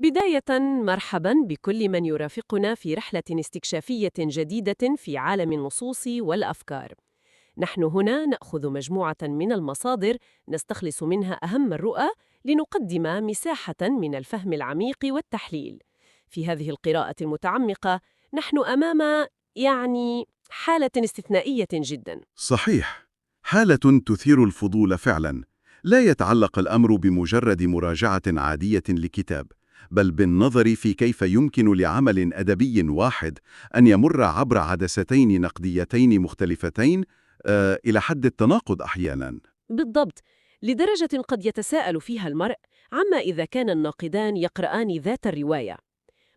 بداية، مرحبا بكل من يرافقنا في رحلة استكشافية جديدة في عالم النصوص والأفكار. نحن هنا نأخذ مجموعة من المصادر، نستخلص منها أهم الرؤى لنقدم مساحة من الفهم العميق والتحليل. في هذه القراءة المتعمقة نحن أمام حالة استثنائية جدا. صحيح، حالة تثير الفضول فعلا. لا يتعلق الأمر بمجرد مراجعة عادية لكتاب، بل بالنظر في كيف يمكن لعمل أدبي واحد أن يمر عبر عدستين نقديتين مختلفتين إلى حد التناقض أحيانا. بالضبط، لدرجة قد يتساءل فيها المرء عما إذا كان الناقدان يقرآن ذات الرواية.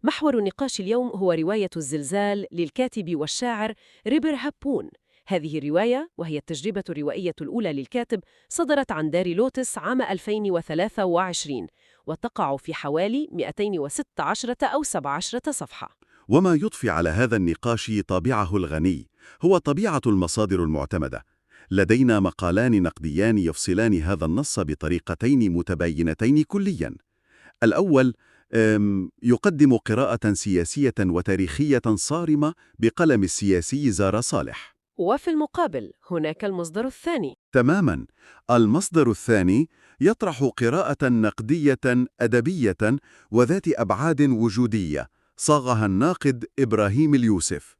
محور النقاش اليوم هو رواية الزلزال للكاتب والشاعر ريبر هابون. هذه الرواية، وهي التجربة الروائية الأولى للكاتب، صدرت عن دار لوتس عام 2023، وتقع في حوالي 216 أو 17 صفحة. وما يضفي على هذا النقاش طابعه الغني هو طبيعة المصادر المعتمدة. لدينا مقالان نقديان يفصلان هذا النص بطريقتين متباينتين كلياً. الأول يقدم قراءة سياسية وتاريخية صارمة بقلم السياسي زارا صالح. وفي المقابل هناك المصدر الثاني. تماماً، المصدر الثاني يطرح قراءة نقدية أدبية وذات أبعاد وجودية صاغها الناقد إبراهيم اليوسف.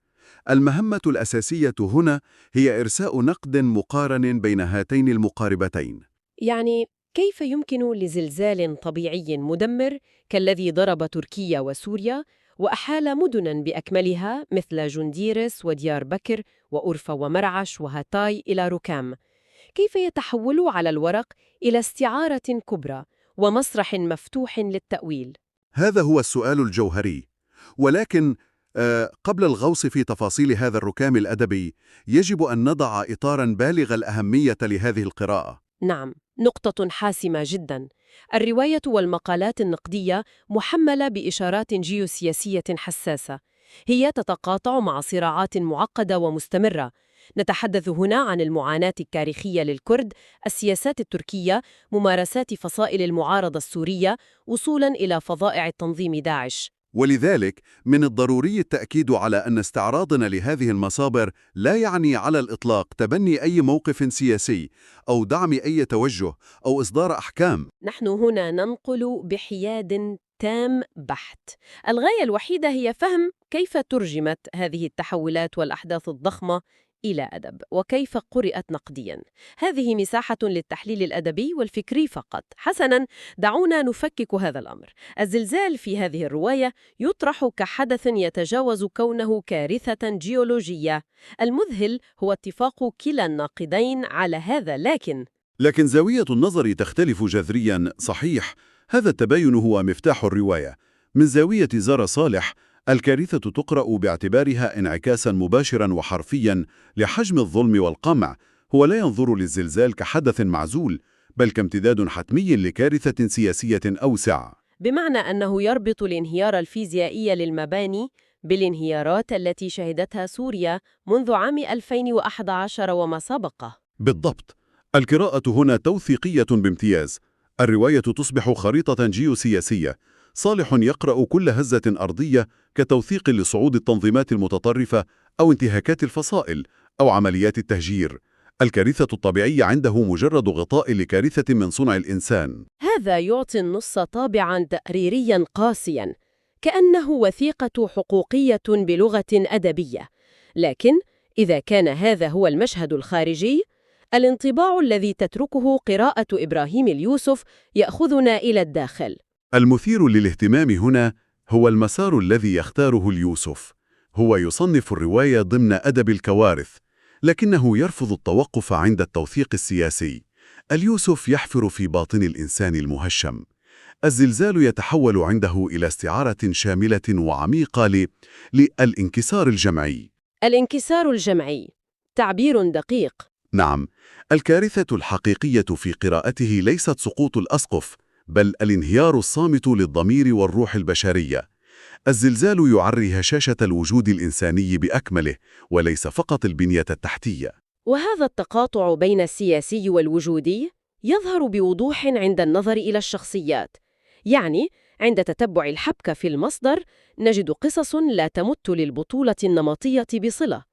المهمة الأساسية هنا هي إرساء نقد مقارن بين هاتين المقاربتين. يعني كيف يمكن لزلزال طبيعي مدمر كالذي ضرب تركيا وسوريا وأحال مدنا بأكملها مثل جنديرس وديار بكر وأورفا ومرعش وهاتاي إلى ركام، كيف يتحول على الورق إلى استعارة كبرى ومسرح مفتوح للتأويل؟ هذا هو السؤال الجوهري. ولكن قبل الغوص في تفاصيل هذا الركام الأدبي، يجب أن نضع إطاراً بالغ الأهمية لهذه القراءة. نعم، نقطة حاسمة جدا. الرواية والمقالات النقدية محملة بإشارات جيوسياسية حساسة، هي تتقاطع مع صراعات معقدة ومستمرة. نتحدث هنا عن المعاناة التاريخية للكرد، السياسات التركية، ممارسات فصائل المعارضة السورية، وصولاً إلى فظائع التنظيم داعش. ولذلك من الضروري التأكيد على أن استعراضنا لهذه المصادر لا يعني على الإطلاق تبني أي موقف سياسي أو دعم أي توجه أو إصدار أحكام. نحن هنا ننقل بحياد تام بحت. الغاية الوحيدة هي فهم كيف ترجمت هذه التحولات والأحداث الضخمة إلى أدب، وكيف قرأت نقدياً. هذه مساحة للتحليل الأدبي والفكري فقط. حسناً، دعونا نفكك هذا الأمر. الزلزال في هذه الرواية يطرح كحدث يتجاوز كونه كارثة جيولوجية. المذهل هو اتفاق كلا الناقدين على هذا، لكن زاوية النظر تختلف جذرياً. صحيح، هذا التباين هو مفتاح الرواية. من زاوية زارا صالح، الكارثة تقرأ باعتبارها انعكاساً مباشراً وحرفياً لحجم الظلم والقمع. هو لا ينظر للزلزال كحدث معزول، بل كامتداد حتمي لكارثة سياسية أوسع. بمعنى أنه يربط الانهيار الفيزيائي للمباني بالانهيارات التي شهدتها سوريا منذ عام 2011 وما سبقه. بالضبط، القراءة هنا توثيقية بامتياز. الرواية تصبح خريطة جيوسياسية. صالح يقرأ كل هزة أرضية كتوثيق لصعود التنظيمات المتطرفة أو انتهاكات الفصائل أو عمليات التهجير. الكارثة الطبيعية عنده مجرد غطاء لكارثة من صنع الإنسان. هذا يعطي النص طابعاً تقريرياً قاسياً، كأنه وثيقة حقوقية بلغة أدبية. لكن إذا كان هذا هو المشهد الخارجي، الانطباع الذي تتركه قراءة إبراهيم اليوسف يأخذنا إلى الداخل. المثير للاهتمام هنا هو المسار الذي يختاره اليوسف. هو يصنف الرواية ضمن أدب الكوارث، لكنه يرفض التوقف عند التوثيق السياسي. اليوسف يحفر في باطن الإنسان المهشم. الزلزال يتحول عنده إلى استعارة شاملة وعميقة للانكسار الجمعي. الانكسار الجمعي، تعبير دقيق. نعم، الكارثة الحقيقية في قراءته ليست سقوط الأسقف، بل الانهيار الصامت للضمير والروح البشرية. الزلزال يعري هشاشة الوجود الإنساني بأكمله، وليس فقط البنية التحتية. وهذا التقاطع بين السياسي والوجودي يظهر بوضوح عند النظر إلى الشخصيات. يعني عند تتبع الحبكة في المصدر نجد قصص لا تمت للبطولة النمطية بصلة.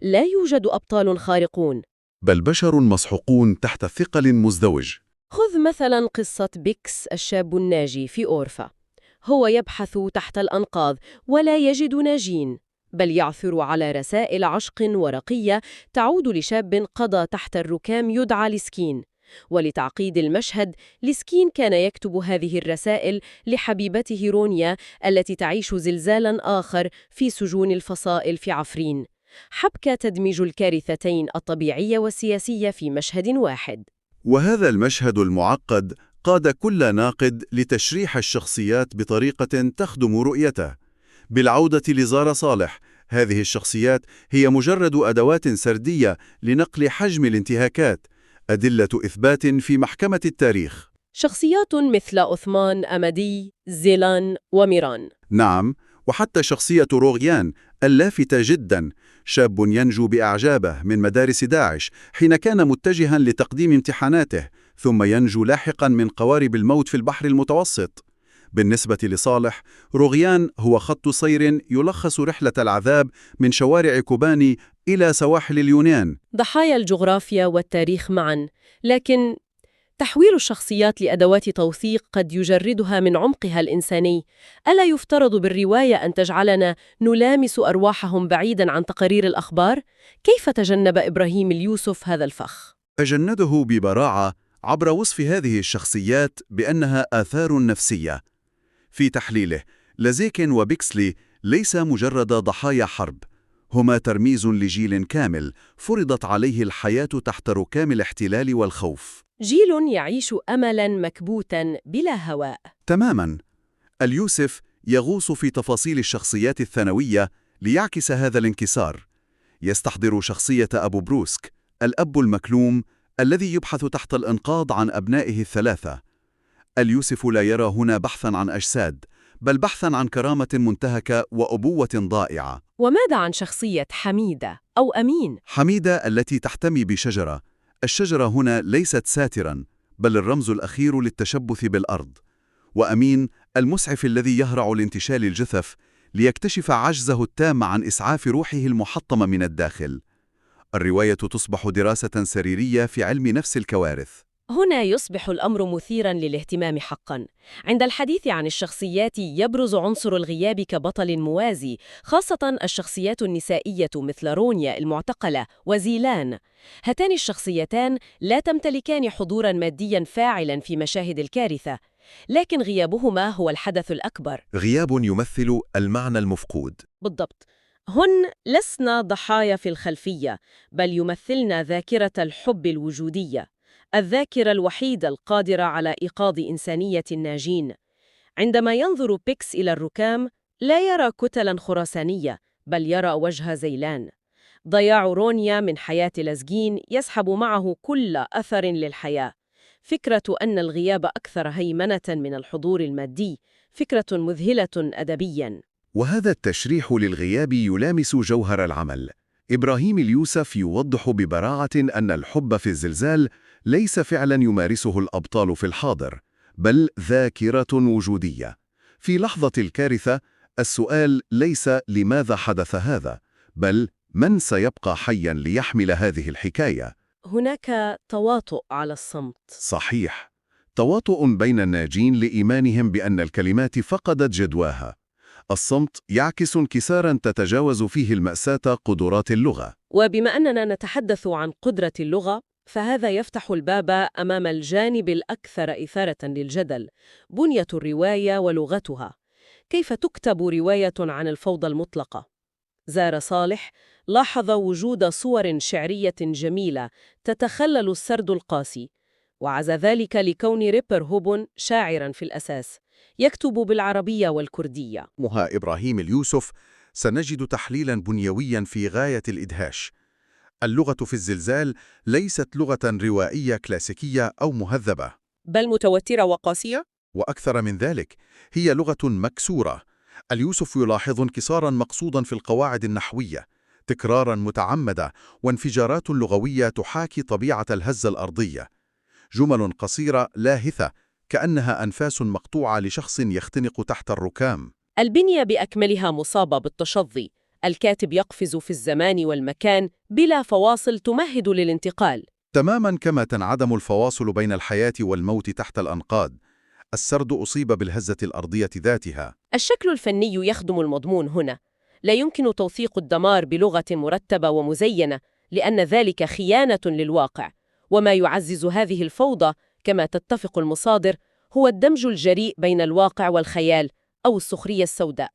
لا يوجد أبطال خارقون، بل بشر مسحوقون تحت ثقل مزدوج. خذ مثلا قصة بيكس الشاب الناجي في أورفا. هو يبحث تحت الأنقاض ولا يجد ناجين، بل يعثر على رسائل عشق ورقية تعود لشاب قضى تحت الركام يدعى لسكين. ولتعقيد المشهد، لسكين كان يكتب هذه الرسائل لحبيبته رونيا التي تعيش زلزالا آخر في سجون الفصائل في عفرين. حبكة تدمج الكارثتين الطبيعية والسياسية في مشهد واحد. وهذا المشهد المعقد قاد كل ناقد لتشريح الشخصيات بطريقة تخدم رؤيته. بالعودة لزارة صالح، هذه الشخصيات هي مجرد أدوات سردية لنقل حجم الانتهاكات، أدلة إثبات في محكمة التاريخ. شخصيات مثل عثمان أمدي، زيلان وميران. نعم، وحتى شخصية روغيان اللافتة جدا، شاب ينجو بأعجابه من مدارس داعش حين كان متجها لتقديم امتحاناته، ثم ينجو لاحقا من قوارب الموت في البحر المتوسط. بالنسبة لصالح، روغيان هو خط سير يلخص رحلة العذاب من شوارع كوباني إلى سواحل اليونان. ضحايا الجغرافيا والتاريخ معا، لكن تحويل الشخصيات لأدوات توثيق قد يجردها من عمقها الإنساني. ألا يفترض بالرواية أن تجعلنا نلامس أرواحهم بعيداً عن تقارير الأخبار؟ كيف تجنب إبراهيم اليوسف هذا الفخ؟ تجنده ببراعة عبر وصف هذه الشخصيات بأنها آثار نفسية. في تحليله، لازيكين وبيكسلي ليس مجرد ضحايا حرب، هما ترميز لجيل كامل فرضت عليه الحياة تحت ركام الاحتلال والخوف. جيل يعيش أملاً مكبوتاً بلا هواء. تماماً. اليوسف يغوص في تفاصيل الشخصيات الثانوية ليعكس هذا الانكسار. يستحضر شخصية أبو بروسك، الأب المكلوم الذي يبحث تحت الأنقاض عن أبنائه الثلاثة. اليوسف لا يرى هنا بحثاً عن أجساد، بل بحثاً عن كرامة منتهكة وأبوة ضائعة. وماذا عن شخصية حميدة أو أمين؟ حميدة التي تحتمي بشجرة. الشجرة هنا ليست ساتراً، بل الرمز الأخير للتشبث بالأرض. وأمين المسعف الذي يهرع لانتشال الجثث ليكتشف عجزه التام عن إسعاف روحه المحطمة من الداخل. الرواية تصبح دراسة سريرية في علم نفس الكوارث. هنا يصبح الأمر مثيراً للاهتمام حقاً. عند الحديث عن الشخصيات يبرز عنصر الغياب كبطل موازي، خاصة الشخصيات النسائية مثل رونيا المعتقلة وزيلان. هاتان الشخصيتان لا تمتلكان حضوراً مادياً فاعلاً في مشاهد الكارثة، لكن غيابهما هو الحدث الأكبر. غياب يمثل المعنى المفقود. بالضبط. هن لسنا ضحايا في الخلفية، بل يمثلن ذاكرة الحب الوجودية، الذاكرة الوحيدة القادرة على إيقاظ إنسانية الناجين. عندما ينظر بيكس إلى الركام، لا يرى كتلاً خراسانية، بل يرى وجه زيلان. ضياع رونيا من حياة لزجين يسحب معه كل أثر للحياة. فكرة أن الغياب أكثر هيمنة من الحضور المادي، فكرة مذهلة أدبياً. وهذا التشريح للغياب يلامس جوهر العمل. إبراهيم اليوسف يوضح ببراعة أن الحب في الزلزال ليس فعلا يمارسه الأبطال في الحاضر، بل ذاكرة وجودية. في لحظة الكارثة، السؤال ليس لماذا حدث هذا، بل من سيبقى حيا ليحمل هذه الحكاية. هناك تواطؤ على الصمت. صحيح، تواطؤ بين الناجين لإيمانهم بأن الكلمات فقدت جدواها. الصمت يعكس انكساراً تتجاوز فيه المأساة قدرات اللغة. وبما أننا نتحدث عن قدرة اللغة، فهذا يفتح الباب أمام الجانب الأكثر إثارة للجدل، بنية الرواية ولغتها. كيف تكتب رواية عن الفوضى المطلقة؟ زار صالح لاحظ وجود صور شعرية جميلة تتخلل السرد القاسي، وعزى ذلك لكون ريبر هوبون شاعراً في الأساس، يكتب بالعربية والكردية. مها إبراهيم اليوسف سنجد تحليلاً بنيوياً في غاية الإدهاش. اللغة في الزلزال ليست لغة روائية كلاسيكية أو مهذبة، بل متوترة وقاسية. وأكثر من ذلك، هي لغة مكسورة. اليوسف يلاحظ انكساراً مقصوداً في القواعد النحوية، تكراراً متعمدة، وانفجارات لغوية تحاكي طبيعة الهزة الأرضية. جمل قصيرة لاهثة كأنها أنفاس مقطوعة لشخص يختنق تحت الركام. البنية بأكملها مصابة بالتشظي. الكاتب يقفز في الزمان والمكان بلا فواصل تمهد للانتقال. تماماً كما تنعدم الفواصل بين الحياة والموت تحت الأنقاض. السرد أصيب بالهزة الأرضية ذاتها. الشكل الفني يخدم المضمون هنا. لا يمكن توثيق الدمار بلغة مرتبة ومزينة، لأن ذلك خيانة للواقع. وما يعزز هذه الفوضى، كما تتفق المصادر، هو الدمج الجريء بين الواقع والخيال أو السخرية السوداء.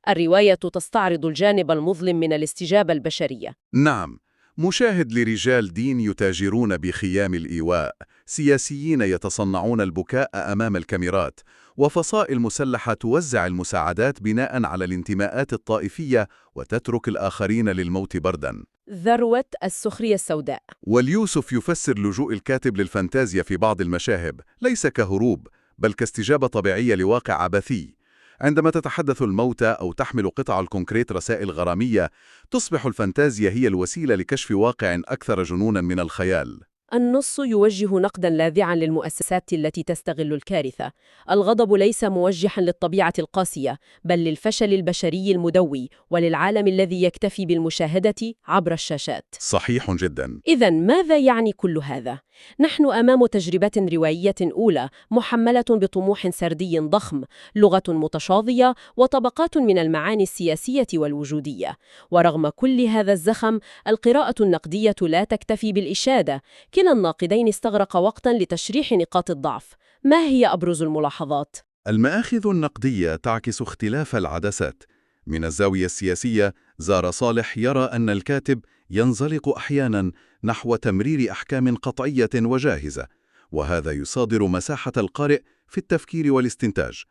الرواية تستعرض الجانب المظلم من الاستجابة البشرية. نعم، مشاهد لرجال دين يتاجرون بخيام الإيواء، سياسيين يتصنعون البكاء أمام الكاميرات، وفصائل مسلحة توزع المساعدات بناء على الانتماءات الطائفية وتترك الآخرين للموت بردا. ذروة السخرية السوداء. واليوسف يفسر لجوء الكاتب للفانتازيا في بعض المشاهد ليس كهروب، بل كاستجابة طبيعية لواقع عبثي. عندما تتحدث الموتى أو تحمل قطع الكونكريت رسائل غرامية، تصبح الفانتازيا هي الوسيلة لكشف واقع أكثر جنونا من الخيال. النص يوجه نقدا لاذعا للمؤسسات التي تستغل الكارثة. الغضب ليس موجها للطبيعة القاسية، بل للفشل البشري المدوي وللعالم الذي يكتفي بالمشاهدة عبر الشاشات. صحيح جدا. إذا ماذا يعني كل هذا؟ نحن أمام تجربة روائية أولى محملة بطموح سردي ضخم، لغة متشاظية، وطبقات من المعاني السياسية والوجودية. ورغم كل هذا الزخم، القراءة النقدية لا تكتفي بالإشادة. كلا الناقدين استغرق وقتا لتشريح نقاط الضعف. ما هي أبرز الملاحظات؟ المآخذ النقدية تعكس اختلاف العدسات. من الزاوية السياسية، زار صالح يرى أن الكاتب ينزلق أحيانا نحو تمرير أحكام قطعية وجاهزة، وهذا يصادر مساحة القارئ في التفكير والاستنتاج.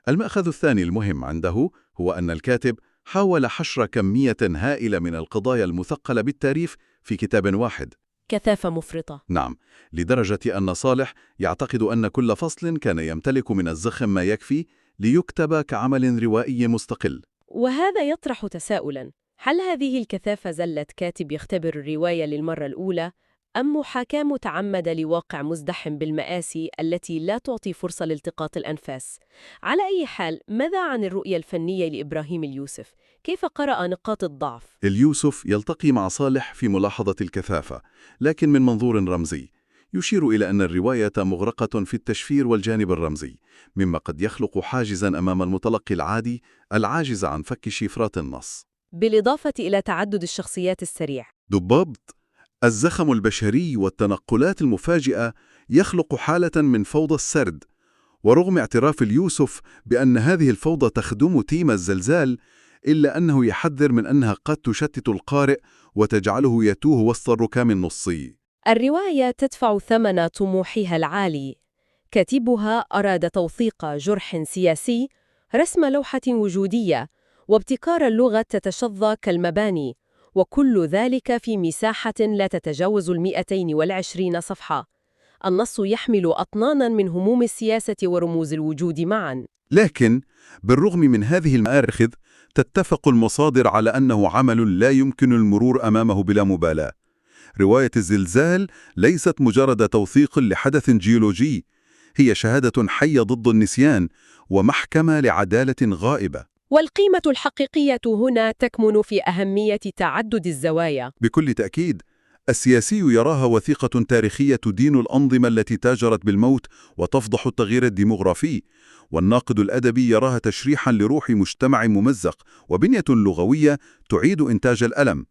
المأخذ الثاني المهم عنده هو أن الكاتب حاول حشر كمية هائلة من القضايا المثقلة بالتاريخ في كتاب واحد. كثافة مفرطة. نعم، لدرجة أن صالح يعتقد أن كل فصل كان يمتلك من الزخم ما يكفي ليكتب كعمل روائي مستقل. وهذا يطرح تساؤلاً: هل هذه الكثافة زلة كاتب يختبر الرواية للمرة الأولى، أم محاكاة متعمدة لواقع مزدحم بالمآسي التي لا تعطي فرصة لالتقاط الأنفاس؟ على أي حال، ماذا عن الرؤية الفنية لإبراهيم اليوسف؟ كيف قرأ نقاط الضعف؟ اليوسف يلتقي مع صالح في ملاحظة الكثافة، لكن من منظور رمزي. يشير إلى أن الرواية مغرقة في التشفير والجانب الرمزي، مما قد يخلق حاجزاً أمام المتلقي العادي العاجز عن فك شفرات النص. بالإضافة إلى تعدد الشخصيات السريع. بالضبط، الزخم البشري والتنقلات المفاجئة يخلق حالة من فوضى السرد. ورغم اعتراف اليوسف بأن هذه الفوضى تخدم تيم الزلزال، إلا أنه يحذر من أنها قد تشتت القارئ وتجعله يتوه وسط الركام النصي. الرواية تدفع ثمن طموحها العالي. كاتبها أراد توثيق جرح سياسي، رسم لوحة وجودية، وابتكار اللغة تتشظى كالمباني، وكل ذلك في مساحة لا تتجاوز 220 صفحة. النص يحمل أطنانا من هموم السياسة ورموز الوجود معا. لكن بالرغم من هذه المآخذ، تتفق المصادر على أنه عمل لا يمكن المرور أمامه بلا مبالاة. رواية الزلزال ليست مجرد توثيق لحدث جيولوجي، هي شهادة حية ضد النسيان ومحكمة لعدالة غائبة. والقيمة الحقيقية هنا تكمن في أهمية تعدد الزوايا. بكل تأكيد، السياسي يراها وثيقة تاريخية تدين الأنظمة التي تاجرت بالموت وتفضح التغيير الديموغرافي، والناقد الأدبي يراها تشريحا لروح مجتمع ممزق وبنية لغوية تعيد إنتاج الألم.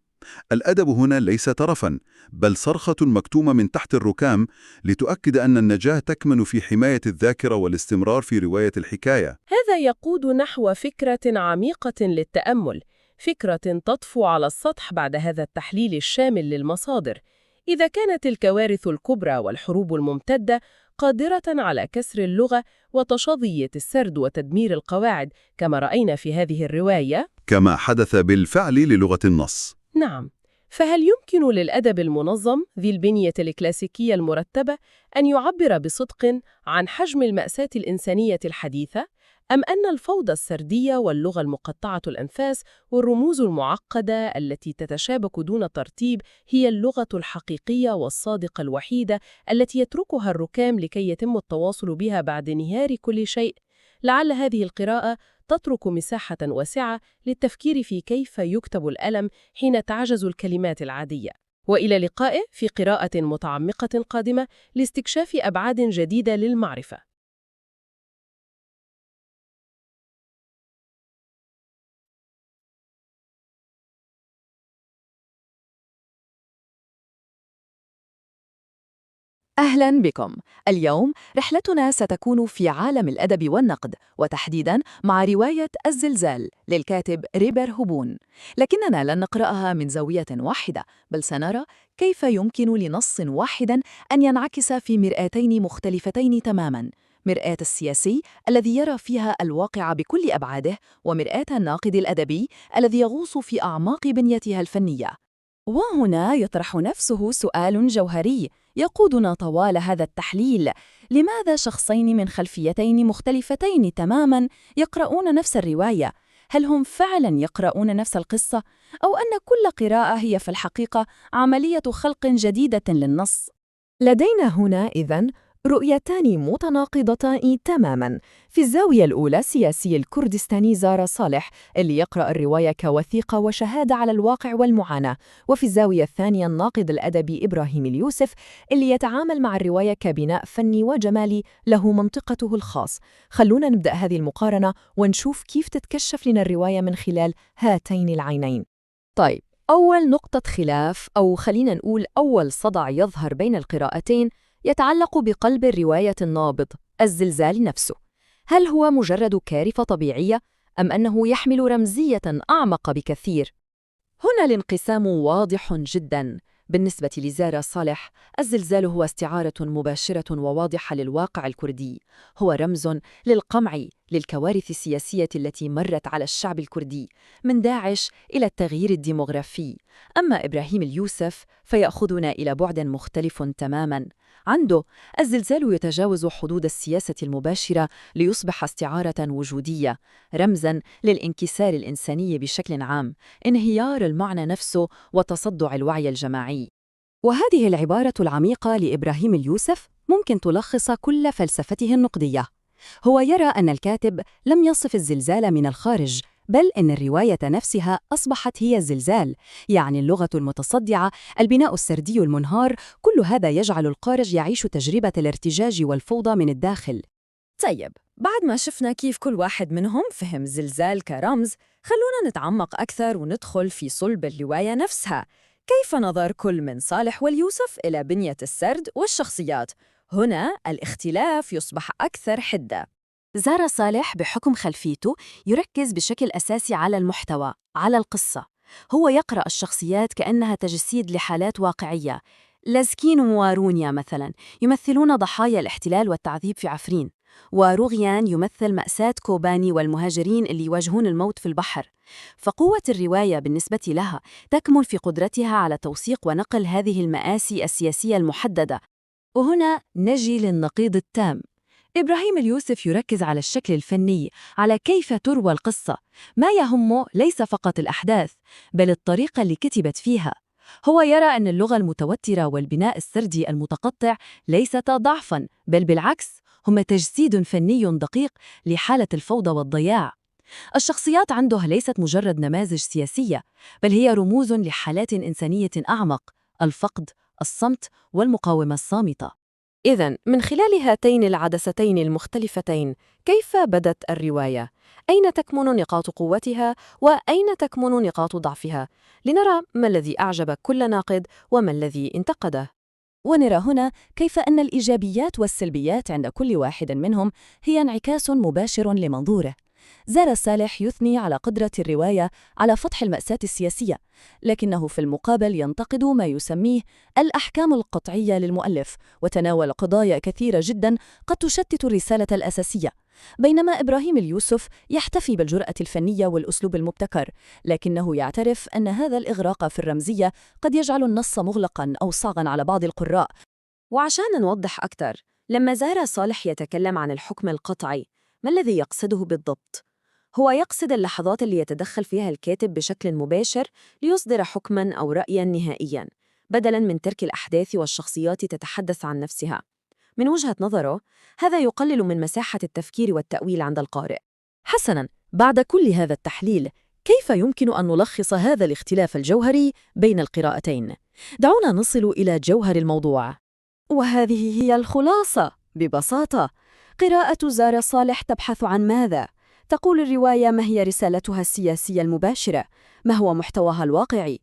الأدب هنا ليس ترفا، بل صرخة مكتومة من تحت الركام لتؤكد أن النجاة تكمن في حماية الذاكرة والاستمرار في رواية الحكاية. هذا يقود نحو فكرة عميقة للتأمل، فكرة تطفو على السطح بعد هذا التحليل الشامل للمصادر. إذا كانت الكوارث الكبرى والحروب الممتدة قادرة على كسر اللغة وتشظية السرد وتدمير القواعد كما رأينا في هذه الرواية، كما حدث بالفعل للغة النص. نعم، فهل يمكن للأدب المنظم ذي البنية الكلاسيكية المرتبة أن يعبر بصدق عن حجم المأساة الإنسانية الحديثة؟ أم أن الفوضى السردية واللغة المقطعة الأنفاس والرموز المعقدة التي تتشابك دون ترتيب هي اللغة الحقيقية والصادقة الوحيدة التي يتركها الركام لكي يتم التواصل بها بعد انهيار كل شيء؟ لعل هذه القراءة تترك مساحة واسعة للتفكير في كيف يكتب الألم حين تعجز الكلمات العادية. وإلى اللقاء في قراءة متعمقة قادمة لاستكشاف أبعاد جديدة للمعرفة. أهلاً بكم. اليوم رحلتنا ستكون في عالم الأدب والنقد، وتحديداً مع رواية الزلزال للكاتب ريبر هوبون. لكننا لن نقرأها من زاوية واحدة، بل سنرى كيف يمكن لنص واحد أن ينعكس في مرآتين مختلفتين تماماً: مرآة السياسي الذي يرى فيها الواقع بكل أبعاده، ومرآة الناقد الأدبي الذي يغوص في أعماق بنيتها الفنية. وهنا يطرح نفسه سؤال جوهري يقودنا طوال هذا التحليل: لماذا شخصين من خلفيتين مختلفتين تماماً يقرؤون نفس الرواية؟ هل هم فعلاً يقرؤون نفس القصة؟ أو أن كل قراءة هي في الحقيقة عملية خلق جديدة للنص؟ لدينا هنا إذن رؤيتان متناقضتان تماماً. في الزاوية الأولى سياسي الكردستاني زارا صالح اللي يقرأ الرواية كوثيقة وشهادة على الواقع والمعاناة، وفي الزاوية الثانية الناقد الأدبي إبراهيم اليوسف اللي يتعامل مع الرواية كبناء فني وجمالي له منطقته الخاص. خلونا نبدأ هذه المقارنة ونشوف كيف تتكشف لنا الرواية من خلال هاتين العينين. طيب، أول نقطة خلاف، أو خلينا نقول أول صدع يظهر بين القراءتين، يتعلق بقلب الرواية النابض، الزلزال نفسه. هل هو مجرد كارثة طبيعية أم أنه يحمل رمزية أعمق بكثير؟ هنا الانقسام واضح جداً. بالنسبة لزارا صالح، الزلزال هو استعارة مباشرة وواضحة للواقع الكردي، هو رمز للقمع، للكوارث السياسية التي مرت على الشعب الكردي، من داعش إلى التغيير الديموغرافي. أما إبراهيم اليوسف فيأخذنا إلى بعد مختلف تماماً. عنده الزلزال يتجاوز حدود السياسة المباشرة ليصبح استعارة وجودية، رمزاً للانكسار الإنساني بشكل عام، انهيار المعنى نفسه وتصدع الوعي الجماعي. وهذه العبارة العميقة لإبراهيم اليوسف ممكن تلخص كل فلسفته النقدية. هو يرى أن الكاتب لم يصف الزلزال من الخارج، بل إن الرواية نفسها أصبحت هي الزلزال، يعني اللغة المتصدعة، البناء السردي المنهار، كل هذا يجعل القارئ يعيش تجربة الارتجاج والفوضى من الداخل. طيب، بعد ما شفنا كيف كل واحد منهم فهم زلزال كرمز، خلونا نتعمق أكثر وندخل في صلب الرواية نفسها. كيف نظر كل من صالح واليوسف إلى بنية السرد والشخصيات؟ هنا الاختلاف يصبح أكثر حدة. زارا صالح بحكم خلفيته يركز بشكل أساسي على المحتوى، على القصة. هو يقرأ الشخصيات كأنها تجسيد لحالات واقعية. لازكين ووارونيا مثلاً يمثلون ضحايا الاحتلال والتعذيب في عفرين، وروغيان يمثل مأساة كوباني والمهاجرين اللي يواجهون الموت في البحر. فقوة الرواية بالنسبة لها تكمن في قدرتها على توثيق ونقل هذه المآسي السياسية المحددة. وهنا نجي للنقيض التام. إبراهيم اليوسف يركز على الشكل الفني، على كيف تروى القصة. ما يهمه ليس فقط الأحداث، بل الطريقة اللي كتبت فيها. هو يرى أن اللغة المتوترة والبناء السردي المتقطع ليست ضعفاً، بل بالعكس، هما تجسيد فني دقيق لحالة الفوضى والضياع. الشخصيات عنده ليست مجرد نماذج سياسية، بل هي رموز لحالات إنسانية أعمق: الفقد، الصمت، والمقاومة الصامتة. إذن من خلال هاتين العدستين المختلفتين، كيف بدت الرواية؟ أين تكمن نقاط قوتها وأين تكمن نقاط ضعفها؟ لنرى ما الذي أعجب كل ناقد وما الذي انتقده. ونرى هنا كيف أن الإيجابيات والسلبيات عند كل واحد منهم هي انعكاس مباشر لمنظوره. زارا صالح يثني على قدرة الرواية على فضح المأساة السياسية، لكنه في المقابل ينتقد ما يسميه الأحكام القطعية للمؤلف، وتناول قضايا كثيرة جدا قد تشتت الرسالة الأساسية. بينما إبراهيم اليوسف يحتفي بالجرأة الفنية والأسلوب المبتكر، لكنه يعترف أن هذا الإغراق في الرمزية قد يجعل النص مغلقاً أو صعباً على بعض القراء. وعشان نوضح أكثر، لما زارا صالح يتكلم عن الحكم القطعي، ما الذي يقصده بالضبط؟ هو يقصد اللحظات اللي يتدخل فيها الكاتب بشكل مباشر ليصدر حكماً أو رأياً نهائياً، بدلاً من ترك الأحداث والشخصيات تتحدث عن نفسها. من وجهة نظره، هذا يقلل من مساحة التفكير والتأويل عند القارئ. حسناً، بعد كل هذا التحليل، كيف يمكن أن نلخص هذا الاختلاف الجوهري بين القراءتين؟ دعونا نصل إلى جوهر الموضوع. وهذه هي الخلاصة ببساطة. قراءة زارا صالح تبحث عن ماذا؟ تقول الرواية ما هي رسالتها السياسية المباشرة؟ ما هو محتواها الواقعي؟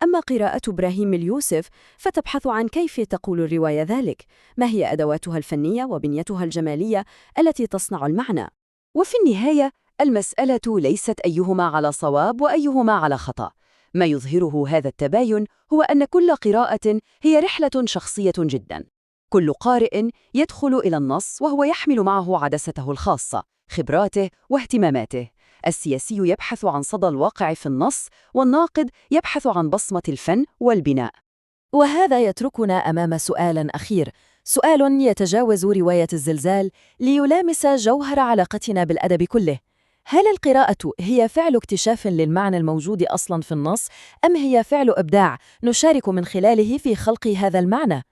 أما قراءة إبراهيم اليوسف فتبحث عن كيف تقول الرواية ذلك، ما هي أدواتها الفنية وبنيتها الجمالية التي تصنع المعنى. وفي النهاية، المسألة ليست أيهما على صواب وأيهما على خطأ. ما يظهره هذا التباين هو أن كل قراءة هي رحلة شخصية جدا. كل قارئ يدخل إلى النص وهو يحمل معه عدسته الخاصة، خبراته واهتماماته. السياسي يبحث عن صدى الواقع في النص، والناقد يبحث عن بصمة الفن والبناء. وهذا يتركنا أمام سؤال أخير، سؤال يتجاوز رواية الزلزال ليلامس جوهر علاقتنا بالأدب كله. هل القراءة هي فعل اكتشاف للمعنى الموجود أصلاً في النص، أم هي فعل إبداع نشارك من خلاله في خلق هذا المعنى؟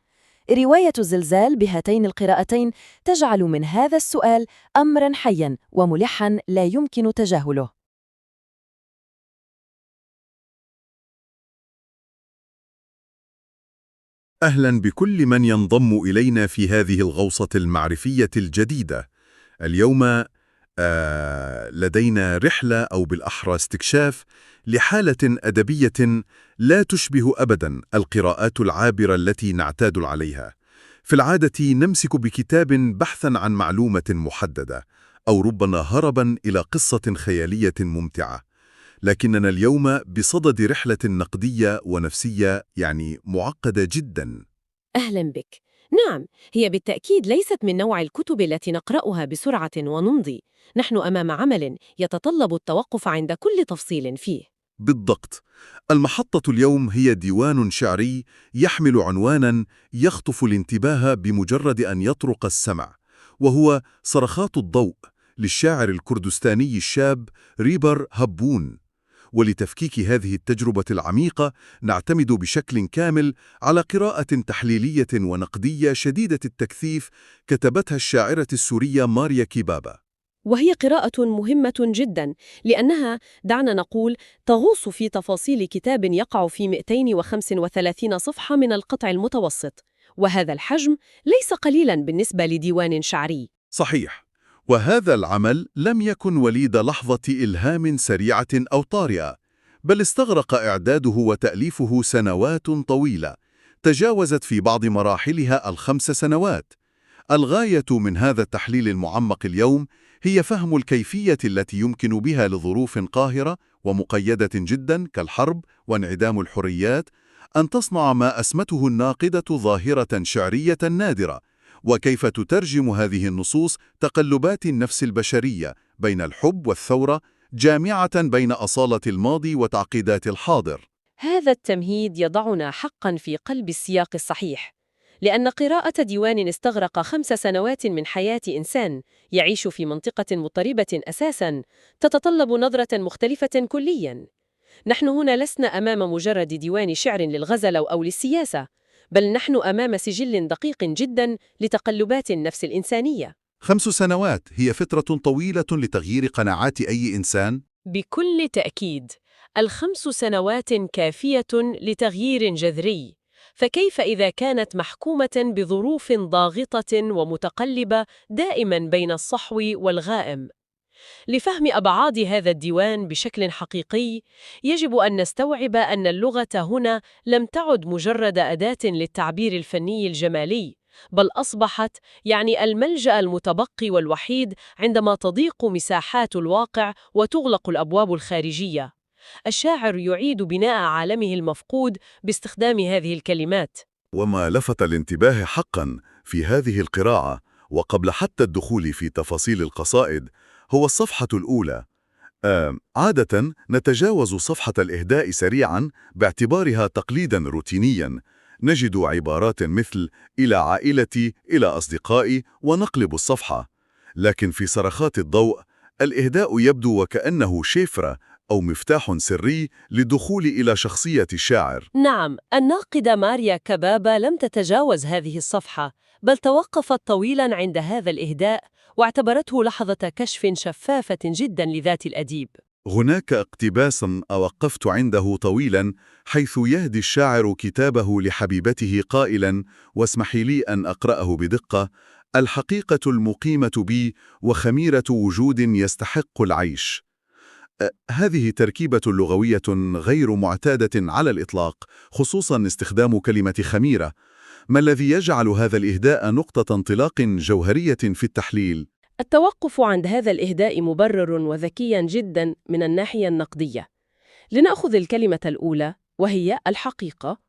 رواية الزلزال بهاتين القراءتين تجعل من هذا السؤال أمراً حياً وملحاً لا يمكن تجاهله. أهلاً بكل من ينضم إلينا في هذه الغوصة المعرفية الجديدة. اليوم لدينا رحلة أو بالأحرى استكشاف لحالة أدبية لا تشبه أبداً القراءات العابرة التي نعتاد عليها. في العادة نمسك بكتاب بحثاً عن معلومة محددة، أو ربما هرباً إلى قصة خيالية ممتعة. لكننا اليوم بصدد رحلة نقدية ونفسية يعني معقدة جداً. أهلا بك. نعم، هي بالتأكيد ليست من نوع الكتب التي نقرأها بسرعة ونمضي. نحن أمام عمل يتطلب التوقف عند كل تفصيل فيه. بالضبط. المحطة اليوم هي ديوان شعري يحمل عنوانا يخطف الانتباه بمجرد أن يطرق السمع، وهو صرخات الضوء للشاعر الكردستاني الشاب ريبر هبون. ولتفكيك هذه التجربة العميقة نعتمد بشكل كامل على قراءة تحليلية ونقدية شديدة التكثيف كتبتها الشاعرة السورية ماريا كيبابا. وهي قراءة مهمة جدا، لأنها، دعنا نقول، تغوص في تفاصيل كتاب يقع في 235 صفحة من القطع المتوسط، وهذا الحجم ليس قليلا بالنسبة لديوان شعري. صحيح، وهذا العمل لم يكن وليد لحظة إلهام سريعة أو طارئة، بل استغرق إعداده وتأليفه سنوات طويلة، تجاوزت في بعض مراحلها 5 سنوات. الغاية من هذا التحليل المعمق اليوم هي فهم الكيفية التي يمكن بها لظروف قاهرة ومقيدة جدا كالحرب وانعدام الحريات أن تصنع ما أسمته الناقدة ظاهرة شعرية نادرة، وكيف تترجم هذه النصوص تقلبات النفس البشرية بين الحب والثورة، جامعة بين أصالة الماضي وتعقيدات الحاضر. هذا التمهيد يضعنا حقاً في قلب السياق الصحيح، لأن قراءة ديوان استغرق 5 سنوات من حياة إنسان يعيش في منطقة مضطربة أساساً تتطلب نظرة مختلفة كلياً. نحن هنا لسنا أمام مجرد ديوان شعر للغزل أو للسياسة، بل نحن أمام سجل دقيق جداً لتقلبات النفس الإنسانية. 5 سنوات هي فترة طويلة لتغيير قناعات أي إنسان؟ بكل تأكيد، 5 سنوات كافية لتغيير جذري، فكيف إذا كانت محكومة بظروف ضاغطة ومتقلبة دائماً بين الصحو والغائم؟ لفهم أبعاد هذا الديوان بشكل حقيقي، يجب أن نستوعب أن اللغة هنا لم تعد مجرد أداة للتعبير الفني الجمالي، بل أصبحت يعني الملجأ المتبقي والوحيد عندما تضيق مساحات الواقع وتغلق الأبواب الخارجية. الشاعر يعيد بناء عالمه المفقود باستخدام هذه الكلمات. وما لفت الانتباه حقاً في هذه القراءة وقبل حتى الدخول في تفاصيل القصائد، هو الصفحة الأولى. عادة نتجاوز صفحة الإهداء سريعا باعتبارها تقليدا روتينيا. نجد عبارات مثل إلى عائلتي، إلى أصدقائي، ونقلب الصفحة. لكن في صرخات الضوء الإهداء يبدو وكأنه شفرة أو مفتاح سري للدخول إلى شخصية الشاعر. نعم، الناقدة ماريا كبابا لم تتجاوز هذه الصفحة، بل توقفت طويلاً عند هذا الإهداء واعتبرته لحظة كشف شفافة جداً لذات الأديب. هناك اقتباس أوقفت عنده طويلا، حيث يهدي الشاعر كتابه لحبيبته قائلا، واسمحي لي أن أقرأه بدقة: الحقيقة المقيمة بي وخميرة وجود يستحق العيش. هذه تركيبة لغوية غير معتادة على الإطلاق، خصوصا استخدام كلمة خميرة. ما الذي يجعل هذا الإهداء نقطة انطلاق جوهرية في التحليل؟ التوقف عند هذا الإهداء مبرر وذكيا جدا من الناحية النقدية. لنأخذ الكلمة الأولى وهي الحقيقة.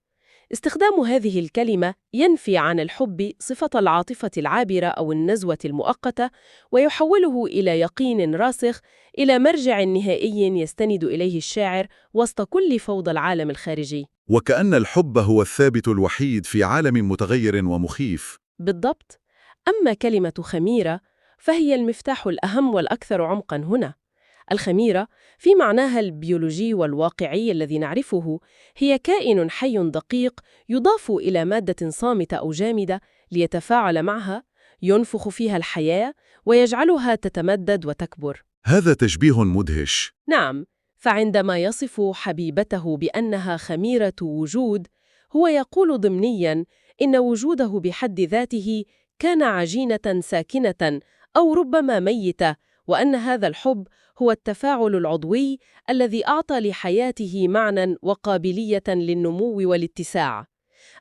استخدام هذه الكلمة ينفي عن الحب صفة العاطفة العابرة أو النزوة المؤقتة، ويحوله إلى يقين راسخ، إلى مرجع نهائي يستند إليه الشاعر وسط كل فوضى العالم الخارجي. وكأن الحب هو الثابت الوحيد في عالم متغير ومخيف. بالضبط. أما كلمة خميرة فهي المفتاح الأهم والأكثر عمقاً هنا. الخميرة في معناها البيولوجي والواقعي الذي نعرفه هي كائن حي دقيق يضاف إلى مادة صامتة أو جامدة ليتفاعل معها، ينفخ فيها الحياة ويجعلها تتمدد وتكبر. هذا تشبيه مدهش. نعم، فعندما يصف حبيبته بأنها خميرة وجود، هو يقول ضمنياً إن وجوده بحد ذاته كان عجينة ساكنة أو ربما ميتة، وأن هذا الحب هو التفاعل العضوي الذي أعطى لحياته معنى وقابلية للنمو والاتساع.